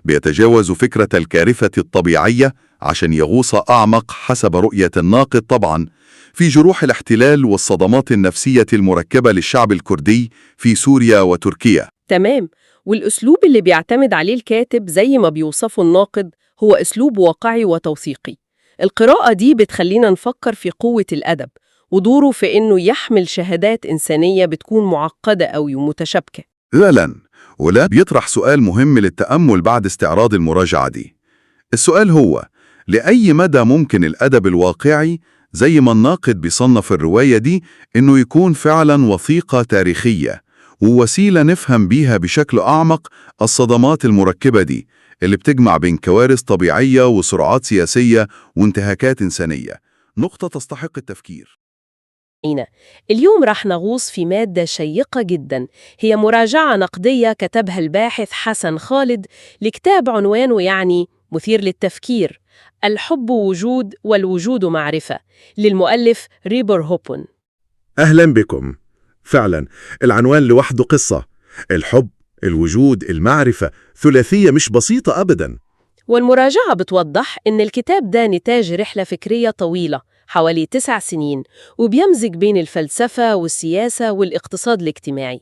بيتجاوز فكرة الكارثة الطبيعية عشان يغوص أعمق حسب رؤية الناقد طبعا في جروح الاحتلال والصدمات النفسية المركبة للشعب الكردي في سوريا وتركيا. تمام. والأسلوب اللي بيعتمد عليه الكاتب زي ما بيوصفه الناقد هو أسلوب واقعي وتوثيقي. القراءة دي بتخلينا نفكر في قوة الأدب ودوره في إنه يحمل شهادات إنسانية بتكون معقدة أوي ومتشابكة. فعلا، ولا بيطرح سؤال مهم للتأمل بعد استعراض المراجعة دي. السؤال هو: لأي مدى ممكن الأدب الواقعي زي ما الناقد بيصنف الرواية دي إنه يكون فعلا وثيقة تاريخية ووسيلة نفهم بيها بشكل أعمق الصدمات المركبة دي اللي بتجمع بين كوارث طبيعية وصراعات سياسية وانتهاكات إنسانية؟ نقطة تستحق التفكير. اليوم راح نغوص في مادة شيقة جدا، هي مراجعة نقدية كتبها الباحث حسن خالد لكتاب عنوانه يعني مثير للتفكير، الحب وجود والوجود معرفة، للمؤلف ريبر هوبون. أهلا بكم. فعلا العنوان لوحده قصة، الحب، الوجود، المعرفة، ثلاثية مش بسيطة أبدا. والمراجعة بتوضح إن الكتاب ده نتاج رحلة فكرية طويلة حوالي 9 سنين، وبيمزج بين الفلسفة والسياسة والاقتصاد الاجتماعي.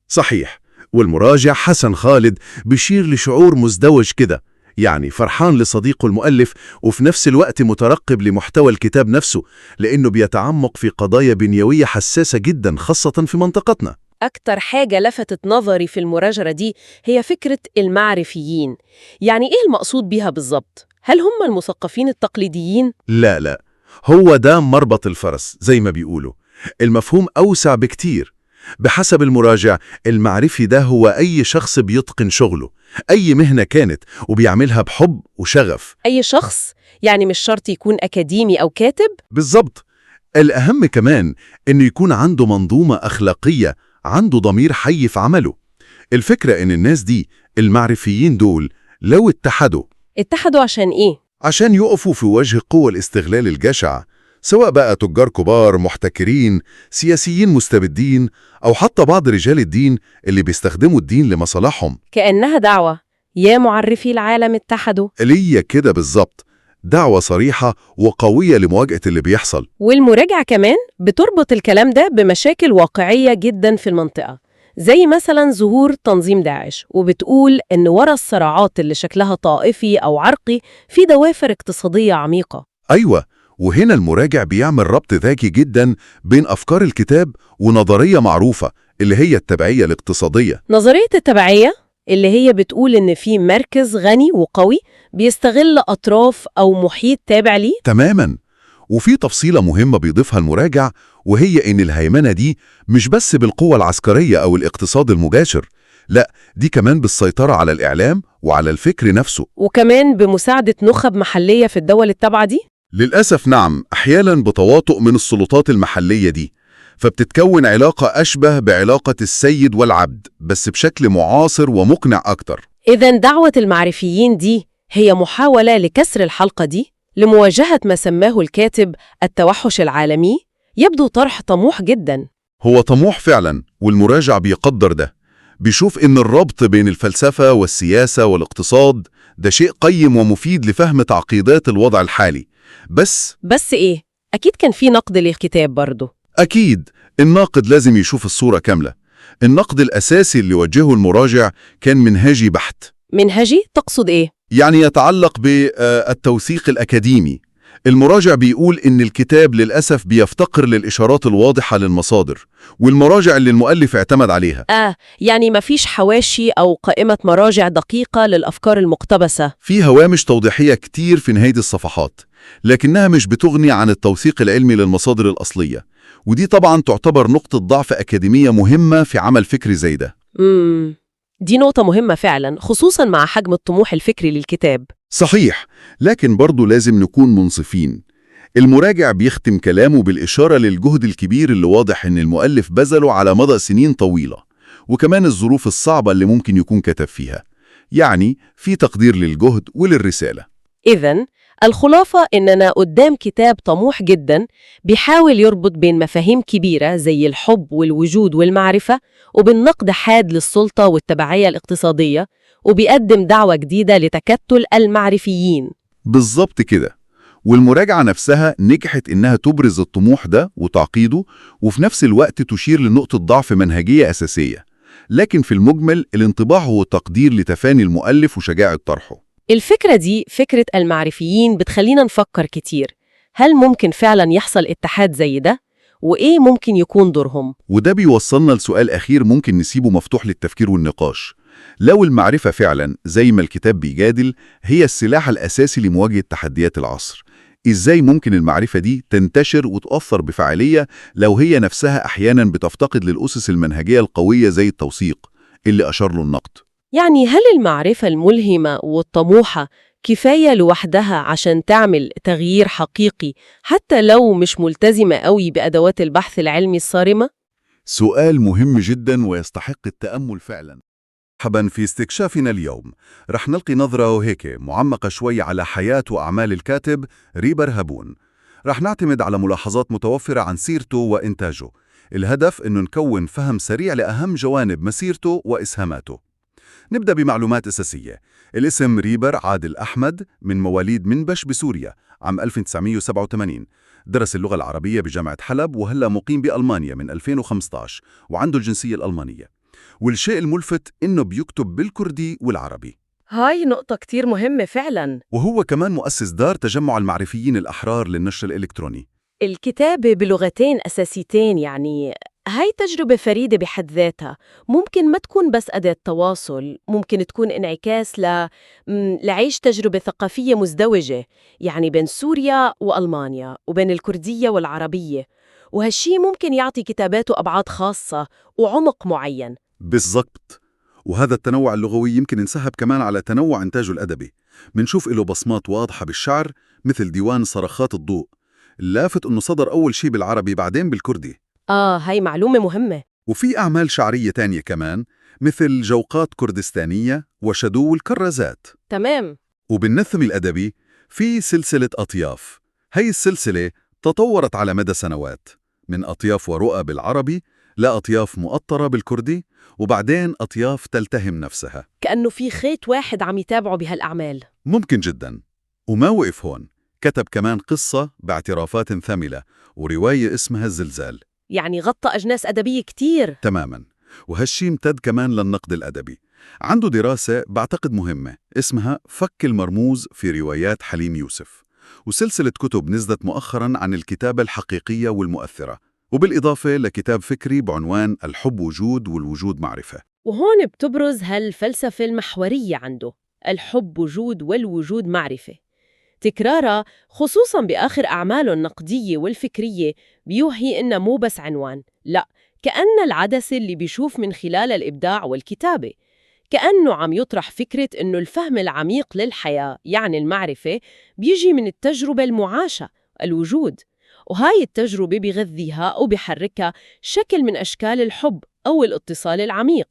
صحيح، والمراجع حسن خالد بيشير لشعور مزدوج كده، يعني فرحان لصديقه المؤلف وفي نفس الوقت مترقب لمحتوى الكتاب نفسه، لأنه بيتعمق في قضايا بنيوية حساسة جدا خاصة في منطقتنا. أكتر حاجة لفتت نظري في المراجعة دي هي فكرة المعرفيين. يعني إيه المقصود بيها بالظبط؟ هل هم المثقفين التقليديين؟ لا لا، هو ده مربط الفرس زي ما بيقولوا. المفهوم أوسع بكتير. بحسب المراجع، المعرفي ده هو أي شخص بيتقن شغله، أي مهنة كانت، وبيعملها بحب وشغف. أي شخص؟ يعني مش شرط يكون أكاديمي أو كاتب؟ بالظبط. الأهم كمان إنه يكون عنده منظومة أخلاقية، عنده ضمير حي في عمله. الفكرة إن الناس دي، المعرفيين دول، لو اتحدوا. اتحدوا عشان إيه؟ عشان يقفوا في وجه قوى الاستغلال الجشع، سواء بقى تجار كبار محتكرين، سياسيين مستبدين، أو حتى بعض رجال الدين اللي بيستخدموا الدين لمصالحهم. كأنها دعوة، يا معرفي العالم اتحدوا. ليه كده بالظبط، دعوة صريحة وقوية لمواجهة اللي بيحصل. والمراجعة كمان بتربط الكلام ده بمشاكل واقعية جدا في المنطقة، زي مثلا ظهور تنظيم داعش، وبتقول إن ورا الصراعات اللي شكلها طائفي أو عرقي في دوافر اقتصادية عميقة. أيوة، وهنا المراجع بيعمل ربط ذكي جدا بين أفكار الكتاب ونظرية معروفة اللي هي التبعية الاقتصادية. نظرية التبعية اللي هي بتقول إن في مركز غني وقوي بيستغل أطراف أو محيط تابع ليه. تماما. وفي تفصيلة مهمة بيضيفها المراجع، وهي إن الهيمنة دي مش بس بالقوة العسكرية أو الاقتصاد المباشر، لا، دي كمان بالسيطرة على الإعلام وعلى الفكر نفسه. وكمان بمساعدة نخب محلية في الدول التابعة دي؟ للأسف نعم، أحيانا بتواطؤ من السلطات المحلية دي، فبتتكون علاقة أشبه بعلاقة السيد والعبد، بس بشكل معاصر ومقنع أكتر. إذا دعوة المعرفيين دي هي محاولة لكسر الحلقة دي، لمواجهة ما سماه الكاتب التوحش العالمي. يبدو طرح طموح جدا. هو طموح فعلا، والمراجع بيقدر ده، بيشوف إن الربط بين الفلسفة والسياسة والاقتصاد ده شيء قيم ومفيد لفهم تعقيدات الوضع الحالي. بس إيه؟ أكيد كان في نقد للكتاب برضه. أكيد، الناقد لازم يشوف الصورة كاملة. النقد الأساسي اللي وجهه المراجع كان منهجي بحت. منهجي؟ تقصد إيه؟ يعني يتعلق بالتوثيق الأكاديمي. المراجع بيقول إن الكتاب للأسف بيفتقر للإشارات الواضحة للمصادر والمراجع اللي المؤلف اعتمد عليها. يعني مفيش حواشي أو قائمة مراجع دقيقة للأفكار المقتبسة. في هوامش توضيحية كتير في نهاية الصفحات، لكنها مش بتغني عن التوثيق العلمي للمصادر الأصلية، ودي طبعاً تعتبر نقطة ضعف أكاديمية مهمة في عمل فكري زي ده. دي نقطة مهمة فعلا، خصوصا مع حجم الطموح الفكري للكتاب. صحيح، لكن برضو لازم نكون منصفين. المراجع بيختم كلامه بالإشارة للجهد الكبير اللي واضح إن المؤلف بذله على مدى سنين طويلة، وكمان الظروف الصعبة اللي ممكن يكون كتب فيها. يعني في تقدير للجهد وللرسالة. إذن الخلاصة إننا قدام كتاب طموح جدا بيحاول يربط بين مفاهيم كبيرة زي الحب والوجود والمعرفة، وبين نقد حاد للسلطة والتبعية الاقتصادية، وبيقدم دعوة جديدة لتكتل المعرفيين. بالظبط كده. والمراجعة نفسها نجحت إنها تبرز الطموح ده وتعقيده، وفي نفس الوقت تشير لنقطة ضعف منهجية أساسية. لكن في المجمل الانطباع هو تقدير لتفاني المؤلف وشجاعة طرحه. الفكرة دي، فكرة المعرفيين، بتخلينا نفكر كتير. هل ممكن فعلا يحصل اتحاد زي ده؟ وإيه ممكن يكون دورهم؟ وده بيوصلنا لسؤال أخير ممكن نسيبه مفتوح للتفكير والنقاش. لو المعرفة فعلا زي ما الكتاب بيجادل هي السلاح الأساسي لمواجهة تحديات العصر، إزاي ممكن المعرفة دي تنتشر وتؤثر بفعالية لو هي نفسها أحيانا بتفتقد للأسس المنهجية القوية زي التوثيق اللي أشار له النقد؟ يعني هل المعرفة الملهمة والطموحة كفاية لوحدها عشان تعمل تغيير حقيقي حتى لو مش ملتزمة قوي بأدوات البحث العلمي الصارمة؟ سؤال مهم جدا ويستحق التأمل فعلا. مرحبا في استكشافنا اليوم رح نلقي نظرة وهيك معمقة شوي على حياة وأعمال الكاتب ريبر هابون. رح نعتمد على ملاحظات متوفرة عن سيرته وإنتاجه. الهدف إنه نكون فهم سريع لأهم جوانب مسيرته وإسهاماته. نبدأ بمعلومات أساسية. الاسم ريبر عادل أحمد، من مواليد منبش بسوريا عام 1987. درس اللغة العربية بجامعة حلب، وهلا مقيم بألمانيا من 2015 وعنده الجنسية الألمانية. والشيء الملفت إنه بيكتب بالكردي والعربي. هاي نقطة كتير مهمة فعلاً. وهو كمان مؤسس دار تجمع المعرفيين الأحرار للنشر الإلكتروني. الكتابة بلغتين أساسيتين، يعني هاي تجربة فريدة بحد ذاتها. ممكن ما تكون بس أداة تواصل، ممكن تكون انعكاس لعيش تجربة ثقافية مزدوجة، يعني بين سوريا وألمانيا وبين الكردية والعربية، وهالشي ممكن يعطي كتاباته أبعاد خاصة وعمق معين. بالضبط. وهذا التنوع اللغوي يمكن ينسحب كمان على تنوع إنتاجه الأدبي. منشوف له بصمات واضحة بالشعر مثل ديوان صرخات الضوء. اللافت إنه صدر أول شيء بالعربي بعدين بالكردي. هاي معلومة مهمة. وفي أعمال شعرية تانية كمان مثل جوقات كردستانية وشدو الكرازات. تمام. وبالنثم الأدبي في سلسلة أطياف. هي السلسلة تطورت على مدى سنوات، من أطياف ورؤى بالعربي لأطياف مؤطرة بالكردي، وبعدين أطياف تلتهم نفسها. كأنه في خيط واحد عم يتابعه بهالأعمال. ممكن جدا. وما وقف هون، كتب كمان قصة باعترافات ثملة ورواية اسمها الزلزال. يعني غطى أجناس أدبية كتير. تماما. وهالشي امتد كمان للنقد الأدبي. عنده دراسة بعتقد مهمة اسمها فك المرموز في روايات حليم يوسف، وسلسلة كتب نزلت مؤخرا عن الكتابة الحقيقية والمؤثرة، وبالإضافة لكتاب فكري بعنوان الحب وجود والوجود معرفة. وهون بتبرز هالفلسفة المحورية عنده، الحب وجود والوجود معرفة. تكرارها خصوصاً بآخر أعماله النقدية والفكرية بيوحي إنه مو بس عنوان، لا، كأن العدسة اللي بيشوف من خلال الإبداع والكتابة، كأنه عم يطرح فكرة إنه الفهم العميق للحياة، يعني المعرفة، بيجي من التجربة المعاشة، الوجود، وهاي التجربة بيغذيها أو بيحركها شكل من أشكال الحب أو الاتصال العميق.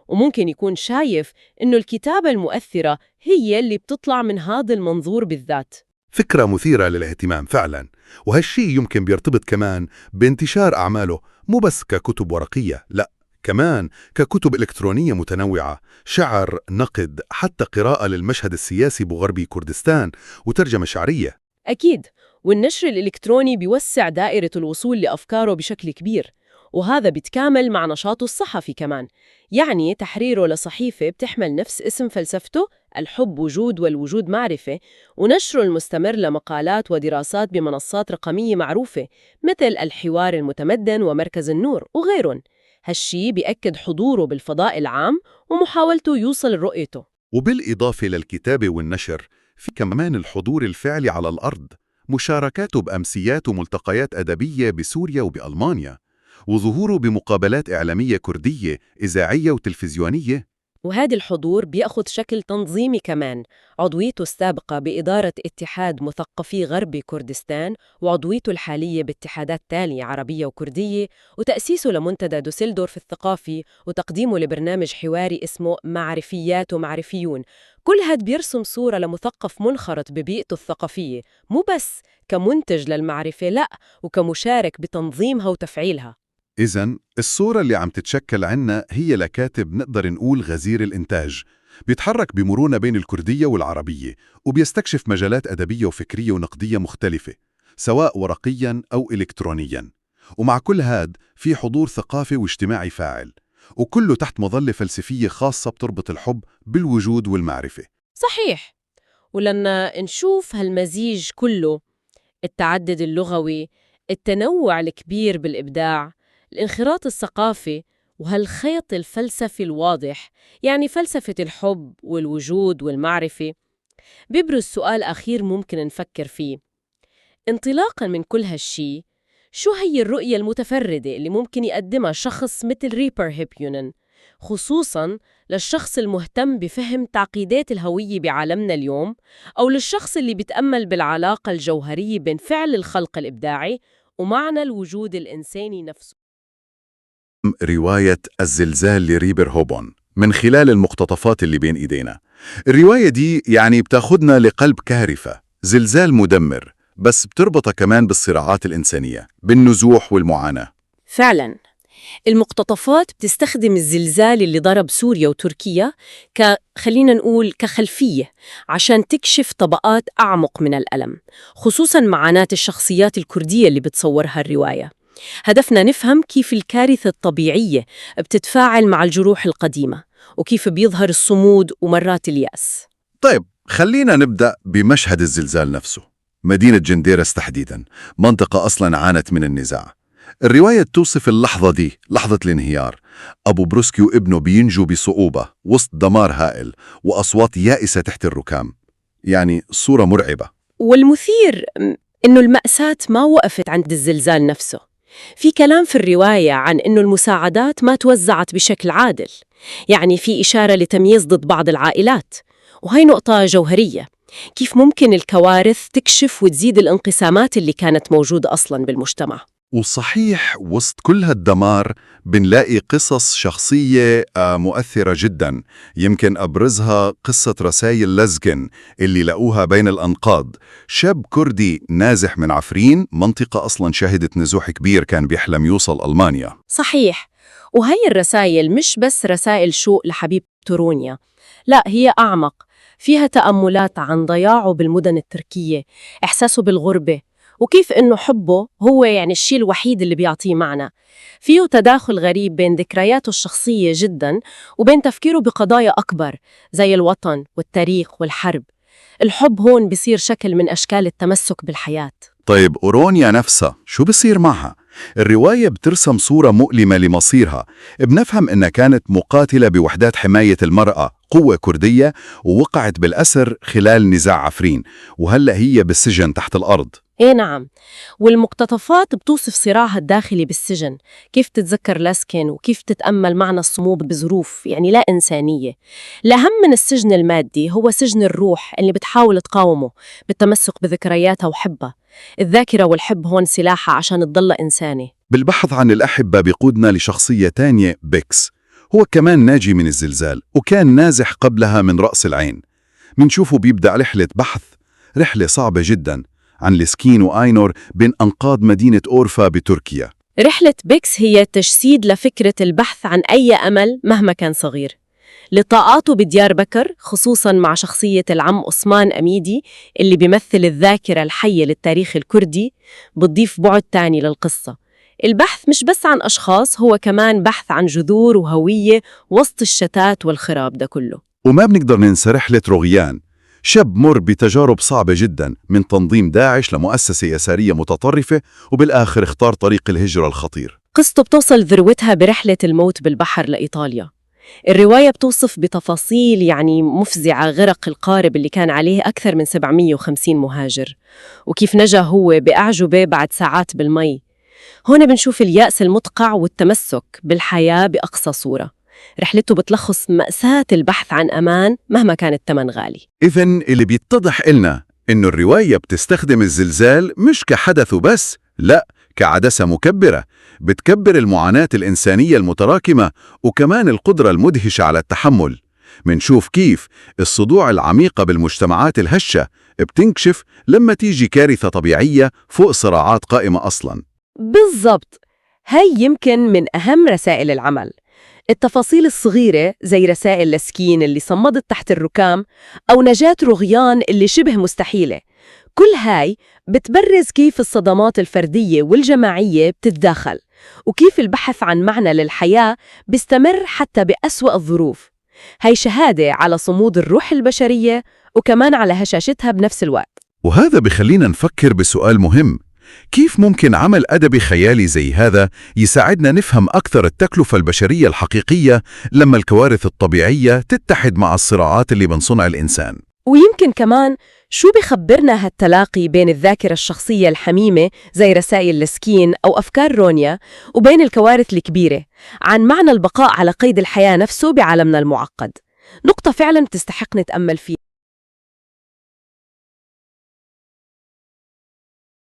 وممكن يكون شايف إنه الكتابة المؤثرة هي اللي بتطلع من هذا المنظور بالذات. فكرة مثيرة للاهتمام فعلا، وهالشيء يمكن بيرتبط كمان بانتشار أعماله، مو بس ككتب ورقية، لا، كمان ككتب إلكترونية متنوعة، شعر، نقد، حتى قراءة للمشهد السياسي بغربي كردستان وترجمة شعرية. أكيد، والنشر الإلكتروني بيوسع دائرة الوصول لأفكاره بشكل كبير، وهذا بيتكامل مع نشاطه الصحفي كمان، يعني تحريره لصحيفة بتحمل نفس اسم فلسفته، الحب وجود والوجود معرفة، ونشره المستمر لمقالات ودراسات بمنصات رقمية معروفة مثل الحوار المتمدن ومركز النور وغيرهم. هالشي بيأكد حضوره بالفضاء العام ومحاولته يوصل رؤيته. وبالإضافة للكتابة والنشر، في كمان الحضور الفعلي على الأرض. مشاركاته بأمسيات وملتقيات أدبية بسوريا وبألمانيا، وظهوره بمقابلات إعلامية كردية إذاعية وتلفزيونية. وهذا الحضور بيأخذ شكل تنظيمي كمان. عضويته السابقة بإدارة اتحاد مثقفي غرب كردستان، وعضويته الحالية باتحادات تانية عربية وكردية، وتأسيسه لمنتدى دوسلدورف الثقافي، وتقديمه لبرنامج حواري اسمه معرفيات ومعرفيون. كل هاد بيرسم صورة لمثقف منخرط ببيئته الثقافية، مو بس كمنتج للمعرفة، لا، وكمشارك بتنظيمها وتفعيلها. إذن الصورة اللي عم تتشكل عنا هي لكاتب نقدر نقول غزير الإنتاج، بيتحرك بمرونة بين الكردية والعربية، وبيستكشف مجالات أدبية وفكرية ونقدية مختلفة، سواء ورقياً أو إلكترونياً. ومع كل هاد في حضور ثقافي واجتماعي فاعل، وكله تحت مظلة فلسفية خاصة بتربط الحب بالوجود والمعرفة. صحيح. ولما نشوف هالمزيج كله، التعدد اللغوي، التنوع الكبير بالإبداع، الانخراط الثقافي، وهالخيط الفلسفي الواضح، يعني فلسفة الحب والوجود والمعرفة، بيبرز سؤال أخير ممكن نفكر فيه. انطلاقاً من كل هالشي، شو هي الرؤية المتفردة اللي ممكن يقدمها شخص مثل ريبر هيبيونن، خصوصاً للشخص المهتم بفهم تعقيدات الهوية بعالمنا اليوم، أو للشخص اللي بيتأمل بالعلاقة الجوهرية بين فعل الخلق الإبداعي ومعنى الوجود الإنساني نفسه؟ رواية الزلزال لريبر هوبون من خلال المقتطفات اللي بين إيدينا. الرواية دي يعني بتاخدنا لقلب كارثة، زلزال مدمر، بس بتربطها كمان بالصراعات الإنسانية، بالنزوح والمعاناة. فعلاً المقتطفات بتستخدم الزلزال اللي ضرب سوريا وتركيا خلينا نقول كخلفية عشان تكشف طبقات أعمق من الألم، خصوصاً معاناة الشخصيات الكردية اللي بتصورها الرواية. هدفنا نفهم كيف الكارثة الطبيعية بتتفاعل مع الجروح القديمة، وكيف بيظهر الصمود ومرات اليأس. طيب، خلينا نبدأ بمشهد الزلزال نفسه، مدينة جنديرس تحديداً، منطقة أصلاً عانت من النزاع. الرواية توصف اللحظة دي، لحظة الانهيار. أبو بروسكي وابنه بينجوا بصعوبة وسط دمار هائل وأصوات يائسة تحت الركام. يعني صورة مرعبة. والمثير إنه المأساة ما وقفت عند الزلزال نفسه. في كلام في الرواية عن إنه المساعدات ما توزعت بشكل عادل، يعني في إشارة لتمييز ضد بعض العائلات، وهي نقطة جوهرية. كيف ممكن الكوارث تكشف وتزيد الانقسامات اللي كانت موجودة أصلاً بالمجتمع؟ وصحيح وسط كل هالدمار بنلاقي قصص شخصية مؤثرة جدا، يمكن أبرزها قصة رسائل لزكن اللي لقوها بين الأنقاض. شاب كردي نازح من عفرين، منطقة أصلا شهدت نزوح كبير، كان بيحلم يوصل ألمانيا. صحيح. وهي الرسائل مش بس رسائل شوق لحبيب تورونيا، لا، هي أعمق، فيها تأملات عن ضياعه بالمدن التركية، إحساسه بالغربة، وكيف إنه حبه هو يعني الشيء الوحيد اللي بيعطيه معنى. فيه تداخل غريب بين ذكرياته الشخصية جدا وبين تفكيره بقضايا أكبر زي الوطن والتاريخ والحرب. الحب هون بيصير شكل من أشكال التمسك بالحياة. طيب أورونيا نفسها شو بصير معها؟ الرواية بترسم صورة مؤلمة لمصيرها. بنفهم إنها كانت مقاتلة بوحدات حماية المرأة، قوة كردية، ووقعت بالأسر خلال نزاع عفرين، وهلأ هي بالسجن تحت الأرض. إيه نعم. والمقتطفات بتوصف صراعها الداخلي بالسجن، كيف تتذكر لاسكن وكيف تتأمل معنى الصمود بظروف يعني لا إنسانية. الأهم من السجن المادي هو سجن الروح اللي بتحاول تقاومه بالتمسك بذكرياتها وحبها. الذاكرة والحب هون سلاحها عشان تضل إنسانة. بالبحث عن الأحبة بيقودنا لشخصية تانية، بيكس. هو كمان ناجي من الزلزال، وكان نازح قبلها من رأس العين. منشوفه بيبدأ رحلة بحث، رحلة صعبة جدا، عن لسكين وآينور بين أنقاض مدينة أورفا بتركيا. رحلة بيكس هي تجسيد لفكرة البحث عن أي أمل مهما كان صغير. لقاءاته بديار بكر، خصوصاً مع شخصية العم عثمان أميدي اللي بيمثل الذاكرة الحية للتاريخ الكردي، بتضيف بعد تاني للقصة. البحث مش بس عن أشخاص، هو كمان بحث عن جذور وهوية وسط الشتات والخراب ده كله. وما بنقدر ننسى رحلة روغيان، شاب مر بتجارب صعبة جدا، من تنظيم داعش لمؤسسة يسارية متطرفة، وبالآخر اختار طريق الهجرة الخطير. قصته بتوصل ذروتها برحلة الموت بالبحر لإيطاليا. الرواية بتوصف بتفاصيل يعني مفزعة غرق القارب اللي كان عليه أكثر من 750 مهاجر، وكيف نجا هو بأعجوبة بعد ساعات بالمي. هون بنشوف اليأس المدقع والتمسك بالحياة بأقصى صورة. رحلته بتلخص مأساة البحث عن أمان مهما كان الثمن غالي. إذن اللي بيتضح إلنا إنه الرواية بتستخدم الزلزال مش كحدث وبس، لا، كعدسة مكبرة بتكبر المعاناة الإنسانية المتراكمة وكمان القدرة المدهشة على التحمل. منشوف كيف الصدوع العميقة بالمجتمعات الهشة بتنكشف لما تيجي كارثة طبيعية فوق صراعات قائمة أصلاً. بالضبط، هاي يمكن من أهم رسائل العمل. التفاصيل الصغيرة زي رسائل لسكين اللي صمدت تحت الركام أو نجاة رغيان اللي شبه مستحيلة، كل هاي بتبرز كيف الصدمات الفردية والجماعية بتتداخل، وكيف البحث عن معنى للحياة بيستمر حتى بأسوأ الظروف. هاي شهادة على صمود الروح البشرية وكمان على هشاشتها بنفس الوقت. وهذا بخلينا نفكر بسؤال مهم: كيف ممكن عمل أدبي خيالي زي هذا يساعدنا نفهم أكثر التكلفة البشرية الحقيقية لما الكوارث الطبيعية تتحد مع الصراعات اللي من صنع الإنسان؟ ويمكن كمان شو بخبرنا هالتلاقي بين الذاكرة الشخصية الحميمة زي رسائل لسكين أو أفكار رونيا وبين الكوارث الكبيرة عن معنى البقاء على قيد الحياة نفسه بعالمنا المعقد. نقطة فعلا بتستحق نتأمل فيها.